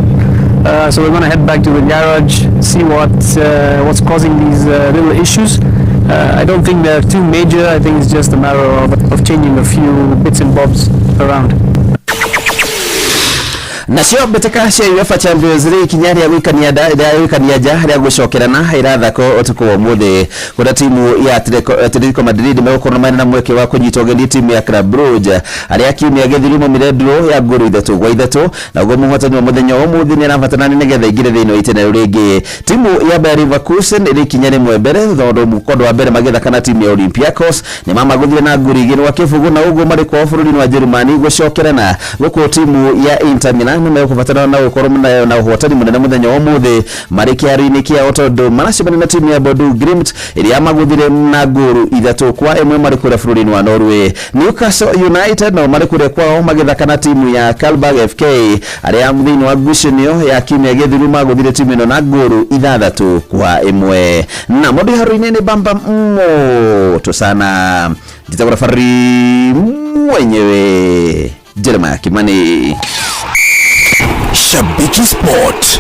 So we're going to head back to the garage, see what's causing these little issues. I don't think they're too major. I think it's just a matter of changing a few bits and bobs around. Nacio mbĩtĩka cia UEFA Champions League ikinya rĩa gwĩkania nja rĩa gũcokerana irathako ũtukũ wa ũmũthĩ kũrĩa timu ya Atletico Madrid megũkorwo marĩ na mweke wa kũnyita ũgeni timu ya Club Brugge arĩa kiumia gĩthiru maumire draw ya ngũru 3-3 naguo mũhotani wa mũthenya wa ũmũthĩ nĩ arabatarana nĩgetha aingĩre thĩinĩ wa itĩna rĩu rĩngĩ. Timu ya Bayer Leverkusen ĩrĩ ikinya rĩmwe mbere tondũ mũkondo wa mbere magĩthaka na timu ya Olympiacos nĩ mamagũthire na ngũru 2-0 na ũguo marĩ kwao bũrũri-inĩ wa Jerumani gũcokerana gũkũ timu ya Inter Milan nĩmegũbatara na gũkorwo na ũhotani mũnene mũthenya wa ũmũthĩ marĩ kĩharo-inĩ kĩao tondũ maracemania na timu ya Bodo Glimt ĩrĩa magũthire na ngũru 3-1 marĩ kũrĩa bũrũri-inĩ wa Norway. Newcastle United nao marĩ kũrĩa kwao magĩthaka na timu ya Karlsberg FK arĩa thĩinĩ wa ngucanio ya kiumia gĩthiru magũthire timu ĩno na ngũru 6-1. Na mũndũ haro-inĩ nĩ bamba moto sana njĩtagwo Rafari mwenyewe Jeremiah Kimani. Shabiki Sport.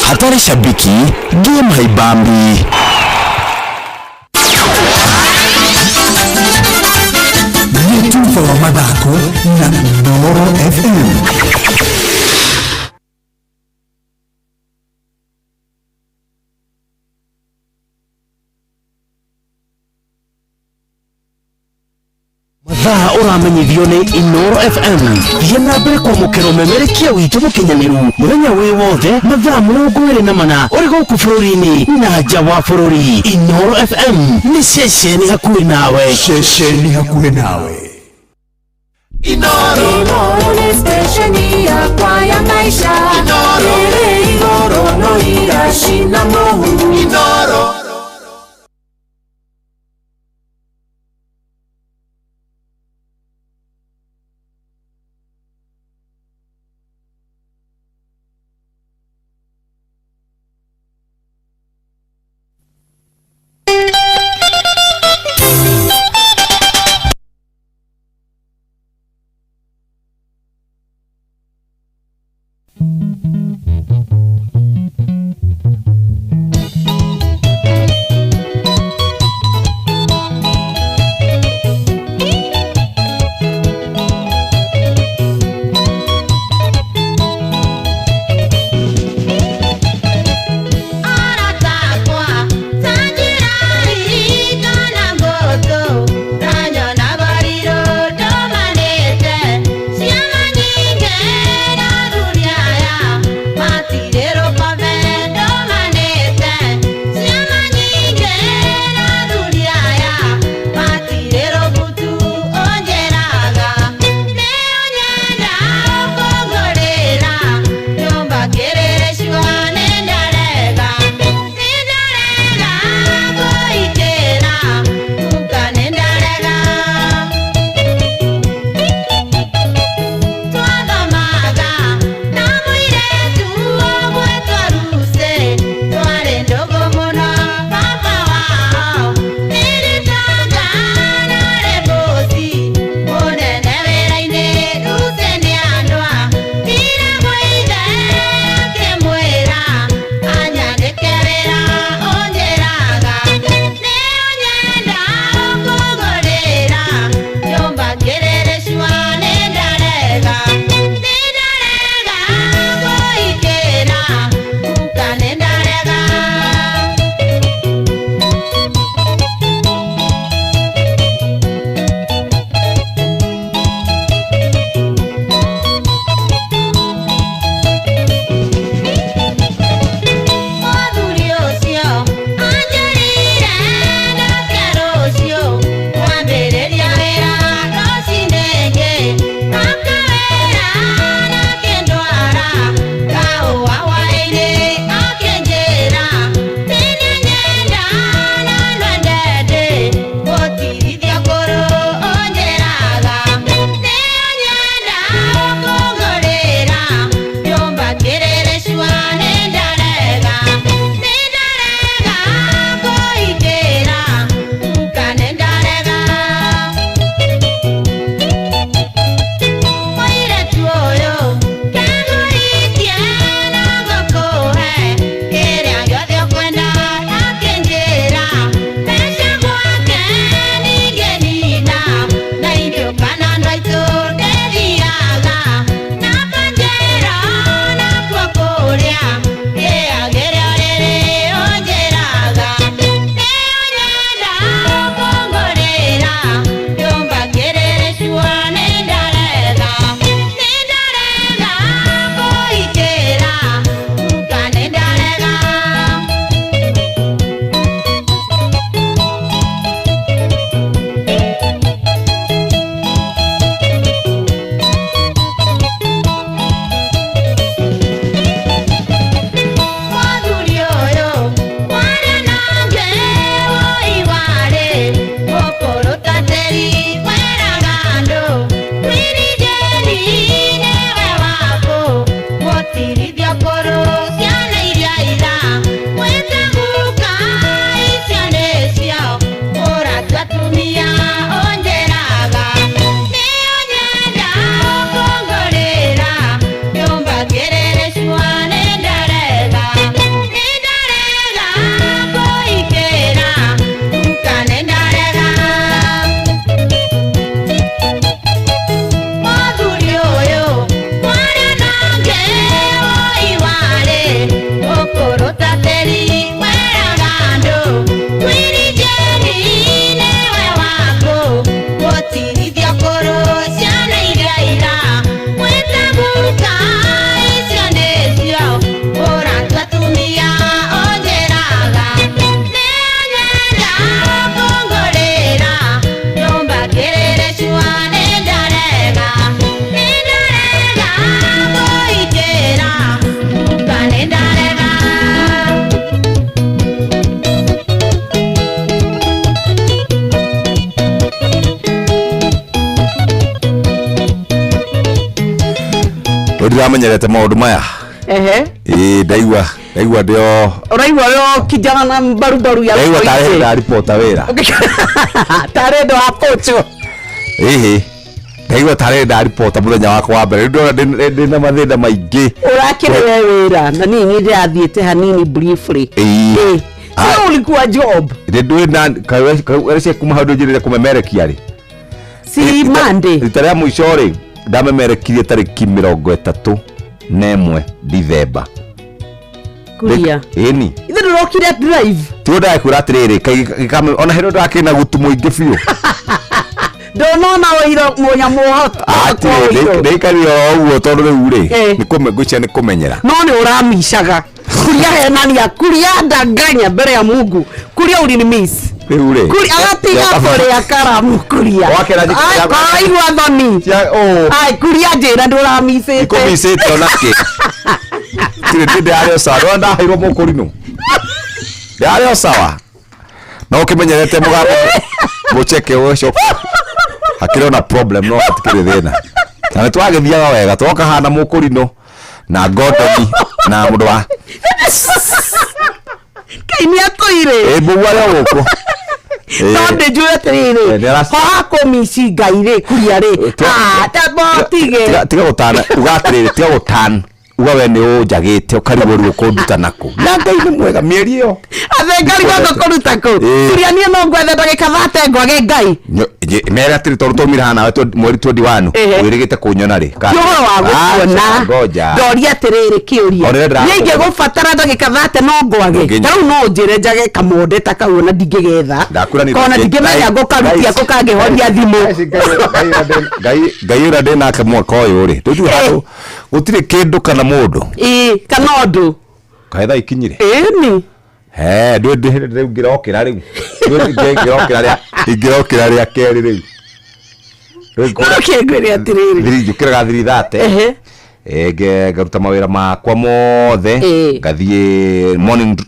Hatari shabiki, game haibambi. Nĩ wa mathako na Inooro FM. Mathaa ũramenyithio nĩ Inooro FM. Thiĩ na mbere kwamũkĩra ũmemerekia witũ mũkinyanĩru mũthenya wĩ wothe mathaa 24 ũrĩ gũkũ bũrũri-inĩ na nja wa bũrũri. Inooro FM nĩ ceceni hakuhĩ nawe. Ceceni hakuhĩ nawe. Inooro nĩ stesheni yakwa ya maisha. Inooro ĩrĩ igũrũ no iracina mũhu. Inooro. Ndiramenyerete maũndũ maya. Ehe. Ĩĩ, ndaigua ndaigua ndĩo. Ũraigua ũrĩa ũkinjaga na mbarubaru ya Ndaigua tarĩ thikũ ici. ndaribota wĩra. Tarĩ ndũ wa kũchwo. Ĩhĩ, ndaigua tarĩ ndaribota mũthenya wakwa wa mbere. Rĩu ndona ndĩna mathĩna maingĩ. Ũrakĩrĩ we wĩra na niĩ niĩ ndĩrathiĩte hanini briefly. Ĩĩ. Ĩĩ. So ulikuwa job. Ndĩ na kawe kuma hau ndũnjĩrĩre kũmemerekia rĩ. Si Monday. Rita rĩa mũico rĩ, ndamemerekirie tarĩki 31 Dithemba. Kuria. Ĩni. Ithe ndũrokire drive. Tiguo ndakwĩra atĩrĩrĩ, ona hĩndĩ ndakĩrĩ na gutu mũingĩ biũ. Ndonona ũiro mũnyamũ ũhota. Atĩrĩ, ndaikarire o ũguo tondũ rĩu rĩ, Eh. ngwĩciria nĩ kũmenyera. No nĩ ũramicaga. Kuria henania, kuria ndanganya mbere ya Mungu. Kuria ulinimiss. Rĩu rĩ. Kuria agatiga kũrĩa karamu kuria. Wakera njikara- Ai, karaigua thoni. Ai, kuria njĩra ndũramicĩte. Ikũmicĩte ona kĩ. Tirĩ ndĩ ndĩrarĩ o sawa. Ndona ndaheirwo mũkũrinũ. Ndĩrarĩ o sawa. No ũkĩmenyerete mũgambo mũcheke ũgĩcoka. Hakĩrĩ ona problem no hatikĩrĩ thĩna. Na nĩ twagĩthiaga wega twoka hana mũkũrinũ na Gordon na mũndũ wa Ngai nĩ atũire. Ĩ mũguo arĩ o gũkũ. Ĩ. Tondũ njũĩ atĩrĩrĩ, Ĩ, nĩ ara- hoha kũmici Ngai rĩ, kuria rĩ. Ah, tambotige. Tiga gũtana uga atĩrĩrĩ, tiga gũtan uga we nĩ ũnjagĩte ũkarigwo rĩu ũkũnduta nakũ. Na Ngai nĩ mwega mĩeri ĩyo. Athe ngarigwo ngũkũruta kũ. Ĩ. Kuria niĩ no ngwethe ndagĩka thate ngwage Ngai. Mere atĩrĩ tondũ twaumire haha nawe mweri 21 Ehe. wĩrĩgĩte kũnyona rĩ. Ti ũhoro wa gũkuona. Aca, ngoja. Ndoria atĩrĩrĩ kĩũria. O rĩrĩa ndĩra- Niĩ ingĩgũbatara ndagĩka thate no ngwage. Ndũngĩnya- Ta rĩu no ũnjĩre njage kamonde ta kau ona ndingĩgetha. Ndakwĩra nĩ- Kona ndingĩmenya Ngai- ngũkarutia Ngai- kũ kangĩhoria thimũ. Ngai Ngai ũrĩa ndĩ nake mwaka ũyũ rĩ tũthiĩ handũ gũtirĩ kĩndũ kana mũndũ. Ĩĩ, kana ũndũ. Kaĩ thaa ikinyire. Ĩni. He, ndũ rĩu ngĩrokĩra rĩu. Ndũ ngĩrokĩra rĩa ingĩrokĩra rĩa kerĩ rĩu. Rĩu No kĩngwĩre atĩrĩrĩ. Thiri njũkĩraga 3:30. Ehe. Eh, ngaruta mawĩra makwa mothe Ĩĩ. ngathiĩ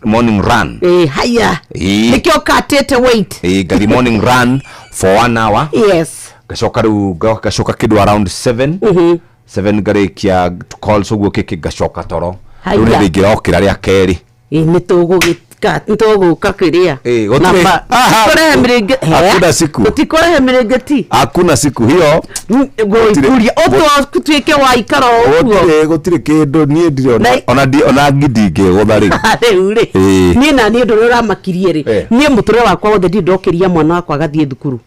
morning run. Ĩĩ, haya. Ĩĩ. Nĩkĩo ũkatĩte weight. Ĩĩ, ngathiĩ morning run for one hour. Yes. Ngacoka rĩu ngacoka kĩndũ around 7. 7 ngarĩkia calls ũguo kĩkĩ ngacoka toro. Haya. Rĩu nĩ ingĩrokĩra rĩa kerĩ. Ĩĩ, nĩ tũgũgĩka nĩ tũgũka kĩrĩa. Ĩĩ, gũtirĩ- Namba- Aha. Tũtikũrehe mĩrĩngĩ- Hakuna siku. Tũtikũrehe mĩrĩngĩti. Hakuna siku hiyo. Gũikuria ũtuĩke waikara o ũguo. Gũtirĩ gũtirĩ kĩndũ niĩ ndirĩ ona Na- ona ndi ona ngi ndingĩgũtha rĩu. Rĩu rĩ, Ĩĩ. niĩ na niĩ ũndũ ũrĩa ũramakirie rĩ, Eh. niĩ mũtũrĩre wakwa wothe ndirĩ ndokĩria mwana wakwa agathiĩ thukuru.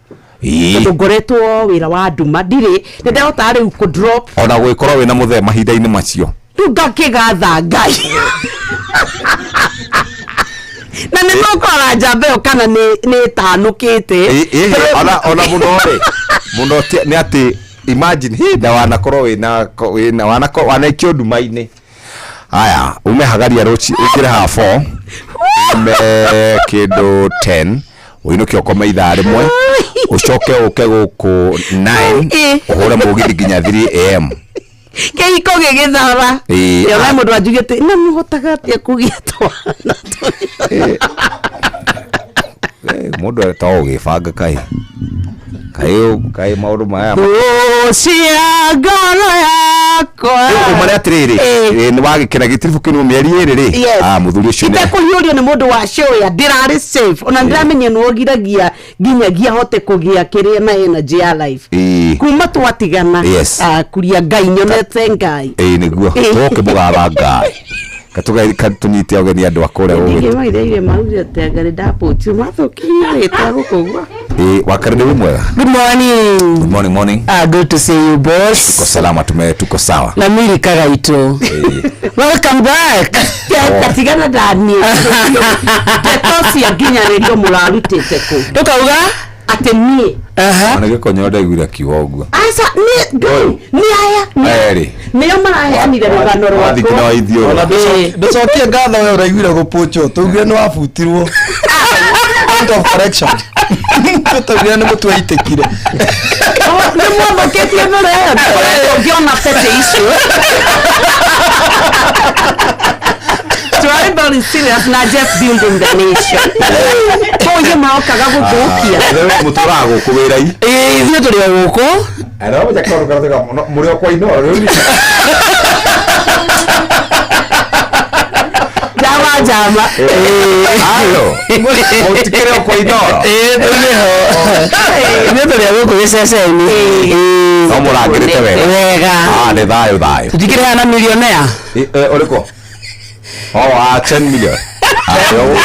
Ĩĩ. Tondũ ngoretwo wĩra wa nduma ndirĩ nĩ ndahotaga rĩu kũ drop Ona gũgĩkorwo wĩna mũthee mahinda-inĩ macio. rĩu ngakĩgatha Ngai. Na nĩ tũkora njamba ĩyo kana nĩ ĩtanũkĩte. Ĩ- ĩ- ona mũno rĩ mũno nĩ atĩ imagine hĩ na wanakorwo wĩna wĩna wanakorwo wanaikio nduma-inĩ. Haya, ume hagaria rũci ũkĩre haha 4 ume kĩndũ 10 ũinũke ũkome ithaa rĩmwe ũcoke ũke gũkũ 9 Ĩ. ũhũre mũgithi nginya 3 am. Kĩhiko gĩgĩthara. Ĩ, Ĩ, ona mũndũ anjugĩte na mũhotaga atĩa kũgĩa twana. Mũndũ to ũgĩbanga kaĩ kaĩ kaĩ maũndũ maya Thũ cia ngoro yakwa. Ũmare atĩrĩrĩ, Ĩ. nĩ wagĩkena gĩtiribũ kĩnu mĩeri ĩrĩ rĩ. Yes. Ah, mũthuri ũcio nĩ Itekũhiũrio nĩ mũndũ wa shoya ndĩrarĩ safe ona ndĩramenya nĩ wogiragia nginyagia hote kũgĩa kĩrĩa na energy ya life. Ĩ. Kuma twatigana. Yes. Ah, kuria Ngai nyonete Ngai. Ĩ nĩguo tũkĩmũgatha Ngai katũga tũnyite ũgeni andũ a kũrĩa gũgĩtũ. Ndingĩmaire maugire atĩ anga nĩ ndapũtio mathũkirie rĩtwa gũkũgua. Ĩ wakari nĩ wĩ mwega. Good morning. Good morning, morning. Ah, good to see you boss. Tuko salama, tume tuko sawa. Na mimi Kagaito. Welcome back. Katigana ndaniĩ. Ndeto cia nginyanĩrio mũrarutĩte kũ? Ndũkauga? Atĩ niĩ. Ona gĩkonyo ndaiguire akiuga ũguo. Aca nĩ Ngai nĩ aya Erĩ. nĩo maraheanire rũgano Wathi nginya rwakwa. waithiũrũra. Ona ndũcokie ngatho we ũraiguire gũpũnjwo tũugire nĩ wabutirwo. Point of correction. Tũtaugire nĩ mũtwe aitĩkire. Nĩ mwathũkĩtie mbere ĩyo ndĩkoretwo ngĩona pete icio. Tribal is serious na just building the nation. Koguo marokaga gũthũkia. Mũtũraga gũkũ wĩra-i. Ĩĩ, ithuĩ tũrĩ o gũkũ. Mũrĩ o kwa Inooro rĩu. njama. Ayo. Mũtikĩrĩ o kwa Inooro. Ĩĩ tũrĩ ho. Ithuĩ tũrĩ a gũkũ gĩceceni. Ĩĩ. No mũrangĩrĩte wega. Wega. Ah, nĩ thayũ thayũ. Tũtikĩrĩ haha na millionaire. Ũrĩkũ? Oh, ah, 10 million.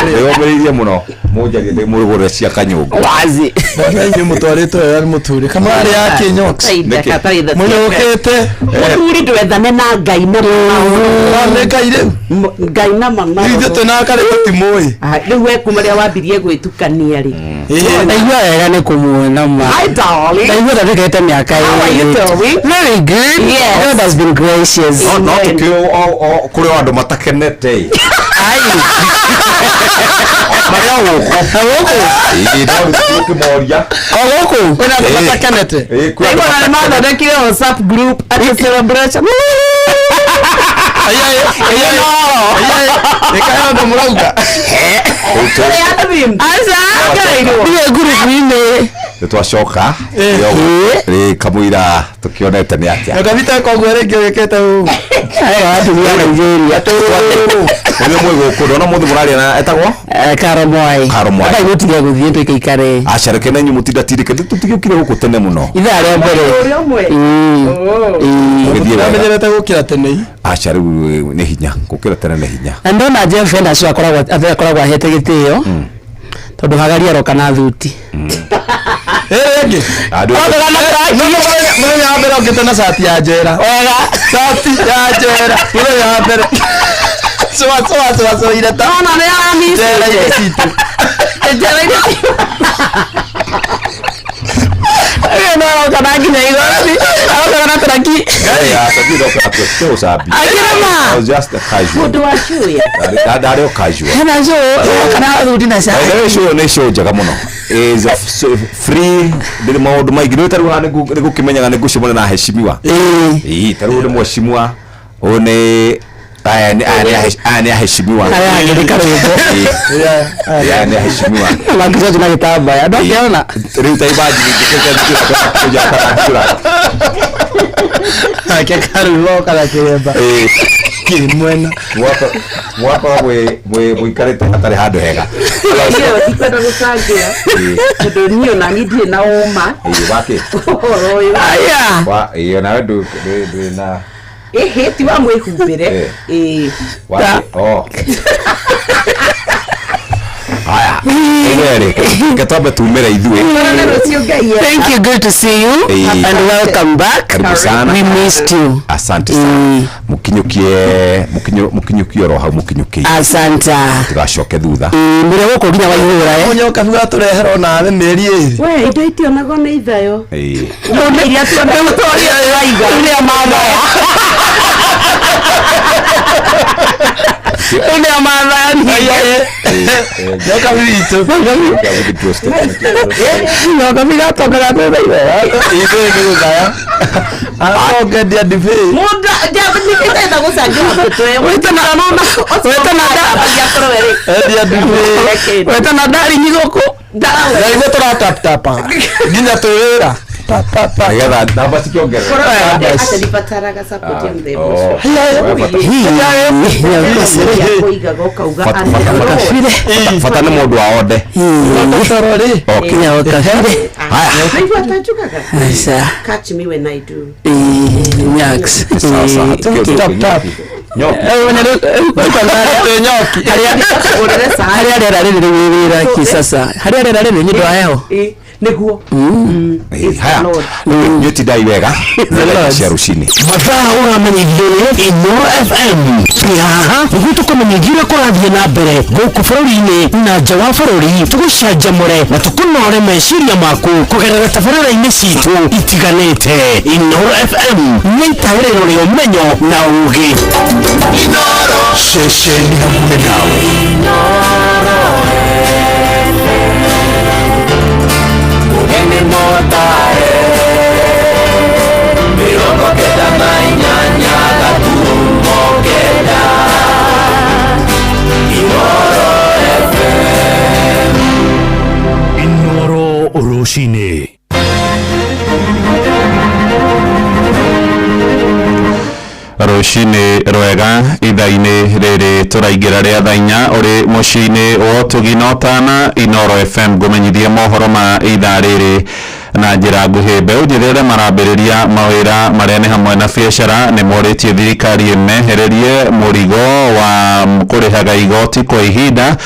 Wĩyũmĩrĩirie mũno mũnjarie ndĩ mũgũre cia kanyũngũ. Wazi. Na inyuĩ mũtwarĩtwo wega nĩ mũturi kamwarĩ ya kĩnyox mũnyũkĩte Mũthuri ndwethane na Ngai na nĩ Ngai rĩu Ngai na mama. Ithuĩ twĩna karĩ tũtimũĩ. Rĩu we kuma rĩrĩa wambirie gwĩtukania rĩ. Ndaigua wega nĩ kũmuona ma. Hi darling. Ndaigua ndathekete mĩaka How are you ĩrĩ. doing? Very good. Yes. God has been gracious. No no tũkĩũĩ kũrĩ o andũ matakenete ĩ. Marĩa o gũkũ. Gũkũ? Ĩ, no rĩu tũkĩmoria. O gũkũ? Kwĩna andũ Ĩ. matakenete. Ĩ, kwĩ andũ Ndaigua na nĩ mathondekire WhatsApp group atĩ celebration. Ĩkahe ũndũ mũrauga. Aca. Ndiwe ngurubu-inĩ. Nĩ twacoka rĩ kamũira tũkĩonete nĩ atĩa. Nyokabita koguo rĩngĩ ũgĩkĩte ũũ. Aya atumia a Nigeria. Ũrĩa mwĩ gũkũ ndona mũthĩ mũraria na etagwo Karo Mwai. Karo Mwai. Aka gũtiga gũthiĩ tũikaikare. Aca reke na inyuĩ mũtindatindĩke tũtigĩũkire gũkũ tene mũno. Ithaa rĩa mbere. Ũrĩa ũmwe. Ũgĩthiĩ wega. Amenyerete gũkĩra tene. Aca rĩu nĩ hinya gũkĩra tene nĩ hinya. Na ndona Jeff Henderson akoragwo ahete gĩtĩo tondũ hagari aroka na thuti. Ĩngĩ. Andũ Mũthenya wa mbere okĩte na cati ya njera. Wega. Cati ya njera. Mũthenya wa mbere. Cũa cũa cũa cũa ire ta. Ona nĩ Njera-inĩ citũ. Njera-inĩ citũ. Ũyũ no aroka na nginya igoti. Aroka na traki. Hey, aca ndirĩ ndoka na tũtikĩrĩ ũcambi. Akĩrĩ ma. I was just a casual. Mũndũ wa cuya. Ndarĩ o casual. Hena show aroka na thuti na By cati. the way, show nĩ show njega mũno. Is a free ndĩrĩ maũndũ maingĩ rĩu tarĩu haha nĩ ngũkĩmenyaga nĩ ngũcemania na heshimiwa. Ĩĩ tarĩu nĩ mheshimiwa ũyũ nĩ aya nĩ aya nĩ aya nĩ aheshimiwa. Aya angĩ nĩ karũmbo. Ĩĩ. Aya nĩ aheshimiwa. Makĩcoki na gĩtambaya. Ndũngĩona. Rĩu ta imagine njĩkĩte njĩkĩte njĩkĩte Nake karũmbo kana kĩremba. Kĩmwena. Mwakora mũikarĩte hatarĩ handũ hega. Niĩ ndikwenda gũcangĩra. Tondũ niĩ ona niĩ ndirĩ na ũma. Ĩĩ wakĩ? Ũhoro ũyũ. Wa ĩĩ onawe ndwĩ na Ĩhĩ ti wa mwĩhumbĩre. Ĩĩ. wakĩ? Oh. Haya. Ĩrĩ reke twambe tumĩre ithuĩ. Tũrane rũciũ Ngai enda. Thank you, good to see you Ĩĩ. and welcome back. Karibu sana. We missed you. Asante sana. Mũkinyũkie mũkinyũkie oro hau mũkinyũkĩire. Asante. Tũgacoke thutha. Mũrĩ gũkũ nginya waihũra eh. Mũnyoka biũ atũrehera onawe mĩeri ĩrĩ. We indo itionagwo nĩ ithayo. Ĩĩ. Nĩ iria tuonaga tũraiga. Rĩu mathaya. Rĩu nĩo mathaya. Nyoka biũ itũ. Nyoka biũ gatongaga thutha Ithuĩ nĩ gũthaya. Akongendia ndibei. Mũndũ nĩndĩrenda gũcangĩra mbũtũ ĩyo. Endia ndibei. Wetana ndari nyigũkũ. Na ithuĩ tũrataptapa. Nginya twĩ wĩra. Pa, pa, pa. Nĩgetha namba cikĩongerereka. Atanibataraga support ya mũthemba Oh. ũcio. Kũigaga ũkauga Bata nĩ mũndũ wa onde. Toro rĩ. Okay. Haya. Naigua atanjugaga. Aca. Catch me when I do. Nyax. Sawa sawa. Tap tap. Nyoki. Harĩa rĩera rĩrĩ rĩu wĩra kisasa. Harĩa rĩera rĩrĩ nĩ ũndũ wa heho. Ĩ, nĩguo. Haya. Inyuĩ tindai wega. Cia rũcinĩ. Mathaa ũramenyithio nĩ Inooro FM. Twĩ haha nĩguo tũkũmenyithie ũrĩa kũrathiĩ na mbere gũkũ bũrũri-inĩ na nja wa bũrũri, tũgũcanjamũre na tũkũnore meciria maku kũgerera tabarĩra-inĩ citũ itiganĩte. Inooro FM nĩ itaĩrĩro rĩa ũmenyo na ũũgĩ. Ceceni hakuhĩ nawe. Mũgeni mũtare mĩrongo kenda na inyanya gaturumo kenda Inooro FM. Inooro rũcinĩ. Rũcinĩ rwega ithaa-inĩ rĩrĩ tũraingĩra rĩa thaa inya ũrĩ mũciĩ-inĩ wa ũtugi na ũtana Inoro FM ngũmenyithie mohoro ma ithaa rĩrĩ na njĩra nguhĩ. Mbeũ njĩthĩ arĩa marambĩrĩria mawĩra marĩa nĩ hamwe na biacara nĩ morĩtie thirikari ĩmehererie mũrigo wa kũrĩhaga igoti kwa ihinda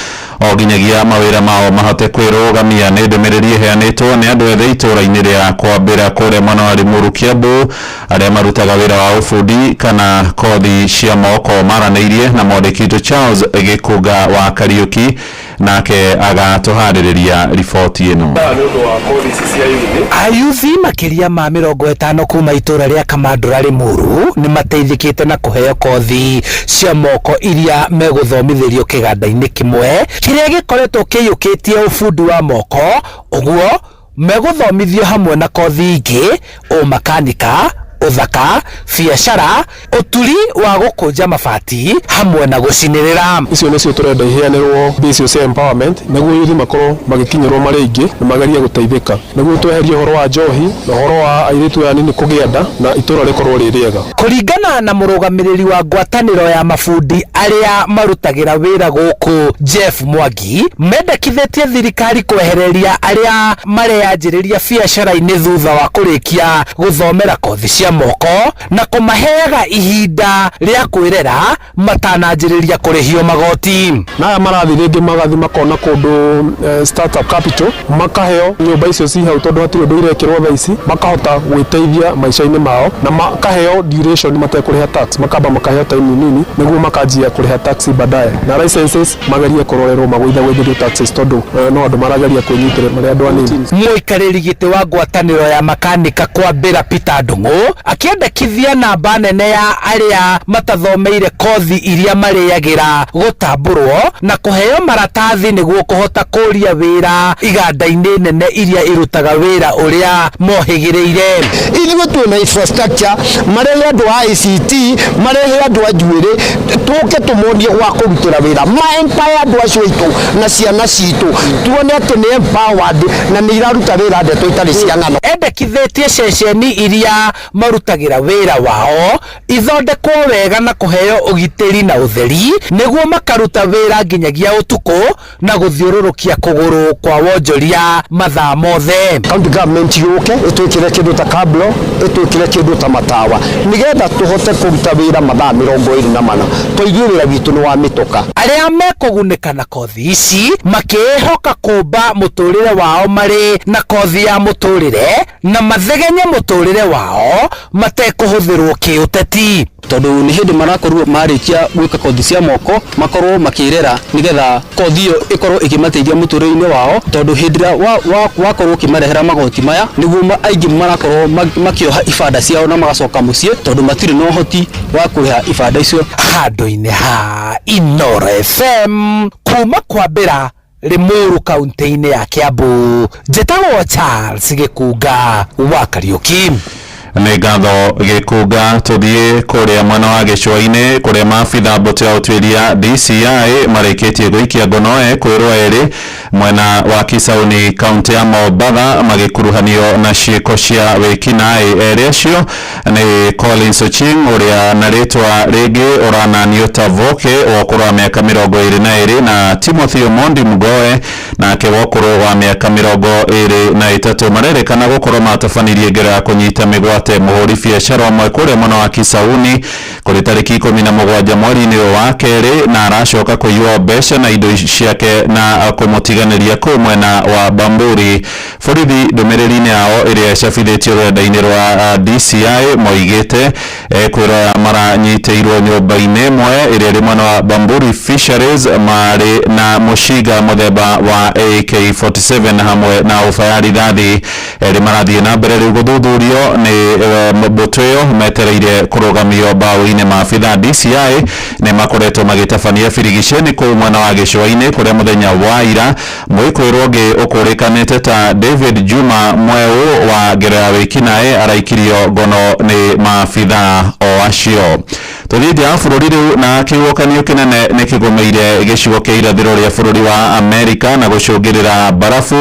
o nginyagia mawĩra mao mahote kwĩrũgamia. Nĩ ndũmĩrĩri ĩheanĩtwo nĩ andũ ethĩ itũũra-inĩ rĩa Kwambĩra kũrĩa mwena wa Limuru Kiambu arĩa marutaga wĩra wa ũbundi kana kothi cia moko. Maranĩirie na mwandĩki witũ Charles Gĩkunga wa Kariũki nake agatũharĩrĩria riboti ĩno. Ayuthi makĩria ma 50 kuma itũra rĩa Kamandũra Limuru nĩ mateithĩkĩte na kũheo kothi cia moko iria megũthomithĩrio kĩganda-inĩ kĩmwe kĩrĩa gĩkoretwo kĩiyũkĩtie ũbundi wa moko, ũguo megũthomithio hamwe na kothi ingĩ ũmakanika, ũthaka, biacara, ũturi wa gũkũnja mabati hamwe na gũcinĩrĩra. Icio nĩcio tũrenda iheanĩrwo mbia icio cia empowerment nĩguo yuthi makorwo magĩkinyĩrwo marĩ aingĩ na magerie gũteithĩka nĩguo tweherie ũhoro wa njohi na ũhoro wa airĩtu aya anini kũgĩa nda na itũra rĩkorwo rĩ rĩega. Kũringana na mũrũgamĩrĩri wa ngwatanĩro ya mabundi arĩa marutagĩra wĩra gũkũ Jeff Mwangi, mendekithĩtie thirikari kwehereria arĩa mareanjĩrĩria biacara-inĩ thutha wa kũrĩkia gũthomera kothi cia moko na kũmaheaga ihinda rĩa kwĩrera matananjĩrĩria kũrĩhio magoti. Na aya marathiĩ rĩngĩ magathiĩ makona kũndũ startup capital makaheo nyũmba icio ci hau tondũ hatirĩ ũndũ irekĩrwo thaa ici, makahota gwĩteithia maica-inĩ mao na makaheo duration matekũrĩha tax, makamba makaheo time nini nĩguo makanjia kũrĩha tax baadaye, na licenses magerie kũrorerwo magũithagũithĩrio taxes tondũ no andũ marageria kwĩnyitĩrĩra marĩ andũ anini. Mũikarĩri gĩtĩ wa ngwatanĩro ya makanika Kwambĩra Peter Ndung'u akĩendekithia namba nene ya arĩa matathomeire kothi iria marĩagĩra gũtambũrwo na kũheo maratathi nĩguo kũhota kũria wĩra iganda-inĩ nene iria irutaga wĩra ũrĩa mohĩgĩrĩire. Ithuĩ twĩna infrastructure, marehe andũ a ICT, marehe andũ a njuĩrĩ, tũke tũmonie gwa kũrutĩra wĩra, ma empower andũ acio aitũ na ciana citũ, tuone atĩ nĩ empowered na nĩ iraruta wĩra ndeto itarĩ cia ng'ano. Endekithĩtie ceceni iria marutagĩra wĩra wao ithondekwo wega na kũheo ũgitĩri na ũtheri nĩguo makaruta wĩra nginyagia ũtukũ na gũthiũrũrũkia kũgũrũ kwa wonjoria mathaa mothe. County government yũke ĩtwĩkĩre kĩndũ ta kablo, ĩtwĩkĩre kĩndũ ta matawa nĩgetha tũhote kũruta wĩra mathaa 24, to ithuĩ wĩra witũ nĩ wa mĩtoka. Arĩa mekũgunĩka na kothi ici makĩĩhoka kũmba mũtũrĩre wao marĩ na kothi ya mũtũrĩre na mathegenye mũtũrĩre wao matekũhũthĩrwo kĩũteti. Tondũ nĩ hĩndĩ marakorwo marĩkia gwĩka kothi cia moko makorwo makĩrera nĩgetha kothi ĩyo ĩkorwo ĩkĩmateithia mũtũrĩre-inĩ wao, tondũ hĩndĩ ĩrĩa wakorwo ũkĩmarehera magoti maya nĩguo aingĩ marakorwo makĩoha ibanda ciao na magacoka mũciĩ tondũ matirĩ na ũhoti wa kũrĩha ibanda icio. Handũ-inĩ ha Inoro FM kuma Kwambĩra Limuru kaunti-inĩ ya Kiambu, njĩtagwo Charles Gĩkunga wa Kariũki. Nĩ ngatho Gĩkunga. Tũthiĩ kũrĩa mwena wa gĩcũa-inĩ kũrĩa maabitha mbũtũ ya ũtuĩria DCI marĩkĩtie gũikia ngonoe kwĩrwo erĩ mwena wa Kisauni kaunti ya Mombatha magĩkuruhanio na ciĩko cia wĩkinaĩ. Erĩ acio nĩ Collins Oching ũrĩa na rĩtwa rĩngĩ ũrananio ta Voke wa ũkũrũ wa mĩaka 22 na Timothy Omondi Mgoe nake wa ũkũrũ wa mĩaka 23. Marerĩkana gũkorwo matabanirie ngero ya kũnyita mĩgwate mũhũri biacara ũmwe kũrĩa mwena wa Kisauni kũrĩ tarĩki 17 mweri-inĩ ũyũ wa kerĩ, na aracoka kũiywo mbeca na indo ciake na kũmũtiganĩria kũu mwena wa Bamburi. Borithi ndũmĩrĩri-inĩ yao ĩrĩa ĩcabithĩtio rũrenda-inĩ rwa DCI moigĩte kwĩrora maranyitĩirwo nyũmba-inĩ ĩmwe ĩrĩa ĩrĩ mwena wa Bamburi Fisheries marĩ na mũcinga mũthemba wa AK47 hamwe na ũba ya rithathi. Erĩ marathiĩ na mbere rĩu gũthuthurio nĩ mbũtũ ĩyo metereire kũrũgamio mbaũ-inĩ. Maabitha DCI nĩ makoretwo magĩtabania birigiceni kũu mwena wa gĩcũa-inĩ kũrĩa mũthenya wa ira mwĩkũĩrwo ũngĩ ũkũrĩkanĩte ta David Juma Mweu wa ngero ya wĩkinaĩ araikirio ngono nĩ maabitha o acio. Tũthiĩ nja ya bũrũri rĩu na kĩhuhũkanio kĩnene nĩ kĩgũmĩire gĩcigo kĩa irathĩro rĩa bũrũri wa Amerika na gũcũngĩrĩra mbarabu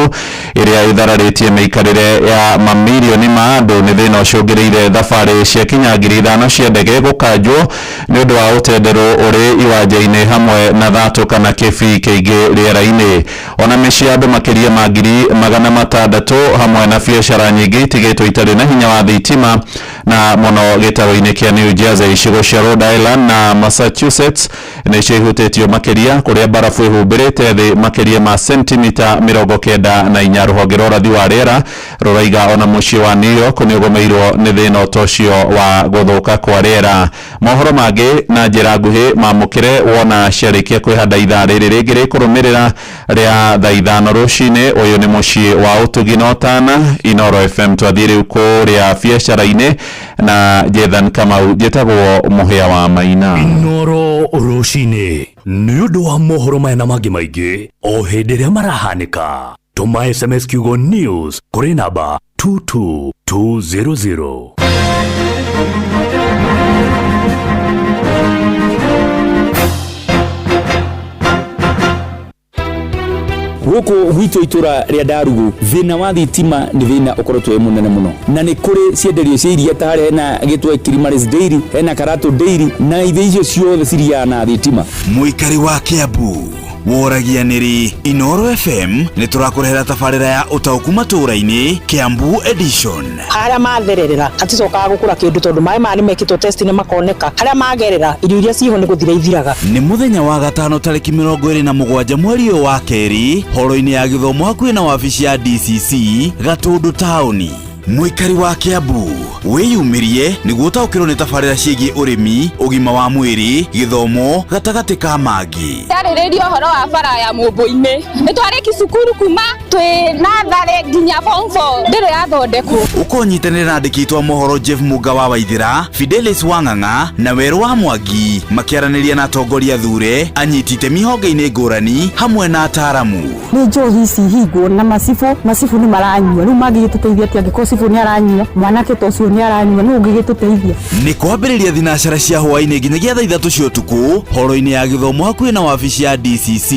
ĩrĩa ĩthararĩtie mĩikarĩre ya mamirioni ma andũ. Nĩ thĩna ũcũngĩrĩire thabarĩ cia kinya 5,000 cia ndege gũkanjwo nĩ ũndũ wa ũtenderũ ũrĩ iwanja-inĩ hamwe na thatũ kana kĩbii kĩingĩ rĩera-inĩ. Ona mĩciĩ ya andũ makĩria ma 600,000 hamwe na biacara nyingĩ itigĩtwo itarĩ na hinya wa thitima na mũno gĩtarũ-inĩ kĩa New Jersey. Icigo cia Rhode Island na Massachusetts nĩcio ihutĩtio makĩria kũrĩa mbarabu ĩhumbĩrĩte thĩ makĩria ma sentimita 94. Rũhonge rwa ũrathi wa rĩera rũraiga ona mũciĩ wa New York nĩ ũgũmĩirwo nĩ thĩna ta ũcio wa gũthũka kwa rĩera. Mohoro mangĩ na njĩra nguhĩ mamũkĩre wona ciarĩkia kwĩhanda ithaa rĩrĩ rĩngĩ rĩkũrũmĩrĩra rĩa thaa 5 rũcinĩ. Ũyũ nĩ mũciĩ wa ũtugi na ũtana Inoro FM. Twathiĩ rĩu kũrĩa biacara-inĩ na Jethan Kamau. Njĩtagwo Mũhĩa wa Maina. Inoro rũcinĩ nĩ ũndũ wa mohoro maya na mangĩ maingĩ o hĩndĩ ĩrĩa marahanĩka, tũma SMS kiugo news kũrĩ namba 22200. Gũkũ gwitũ itũra rĩa Ndarugu, thĩna wa thitima nĩ thĩna ũkoretwo wĩ mũnene mũno, na nĩ kũrĩ cienderio cia iria ta harĩa hena gĩtwe Kilimaris Dairy, hena Karatu Dairy, na ithĩ icio ciothe ciriaga na thitima. Mũikari wa Kiambu woragia nĩrĩ Inoro FM nĩ tũrakũrehera tabarĩra ya ũtaũku matũũra-inĩ Kiambu edition. Harĩa mathererera haticokaga gũkũra kĩndũ tondũ maĩ maya nĩ mekĩtwo test nĩ makoneka harĩa magerera irio iria ciho nĩ gũthira ithiraga. Nĩ mũthenya wa gatano tarĩki 27 mweri ũyũ wa kerĩ horo-inĩ ya gĩthomo hakuhĩ na wabici ya DCC Gatũndũ taũni. Mũikari wa Kiambu wĩyumĩrie nĩguo ũtaũkĩrwo nĩ tabarĩra ciĩgiĩ ũrĩmi, ũgima wa mwĩrĩ, gĩthomo gatagatĩ ka mangĩ. Tarĩrĩria ũhoro wa bara ya Mũmbũ-inĩ. Nĩ twarĩki cukuru kuma twĩ natharĩ nginya form 4 ndĩrĩ yathondekwo. Ũkonyitanĩra na andĩki aitũ a mohoro Jeff Muga wa Waithĩra, Fidelis Wang'ang'a na Werũ wa Mwangi makĩaranĩria na atongoria thure, anyiti itemi honge-inĩ ngũrani hamwe na ataaramu. Nĩ njohi ici hingwo na macibũ, macibũ nĩ maranyua, rĩu mangĩgĩtũteithia atĩa angĩkorwo cibũ nĩ aranyua, mwanake ta ũcio nĩ aranyua, nũ ũngĩgĩtũteithia? Nĩ kwambĩrĩria thinacara cia hwaĩ-inĩ nginyagia thaa 3 cia ũtukũ horo-inĩ ya gĩthomo hakuhĩ na wabici ya DCC.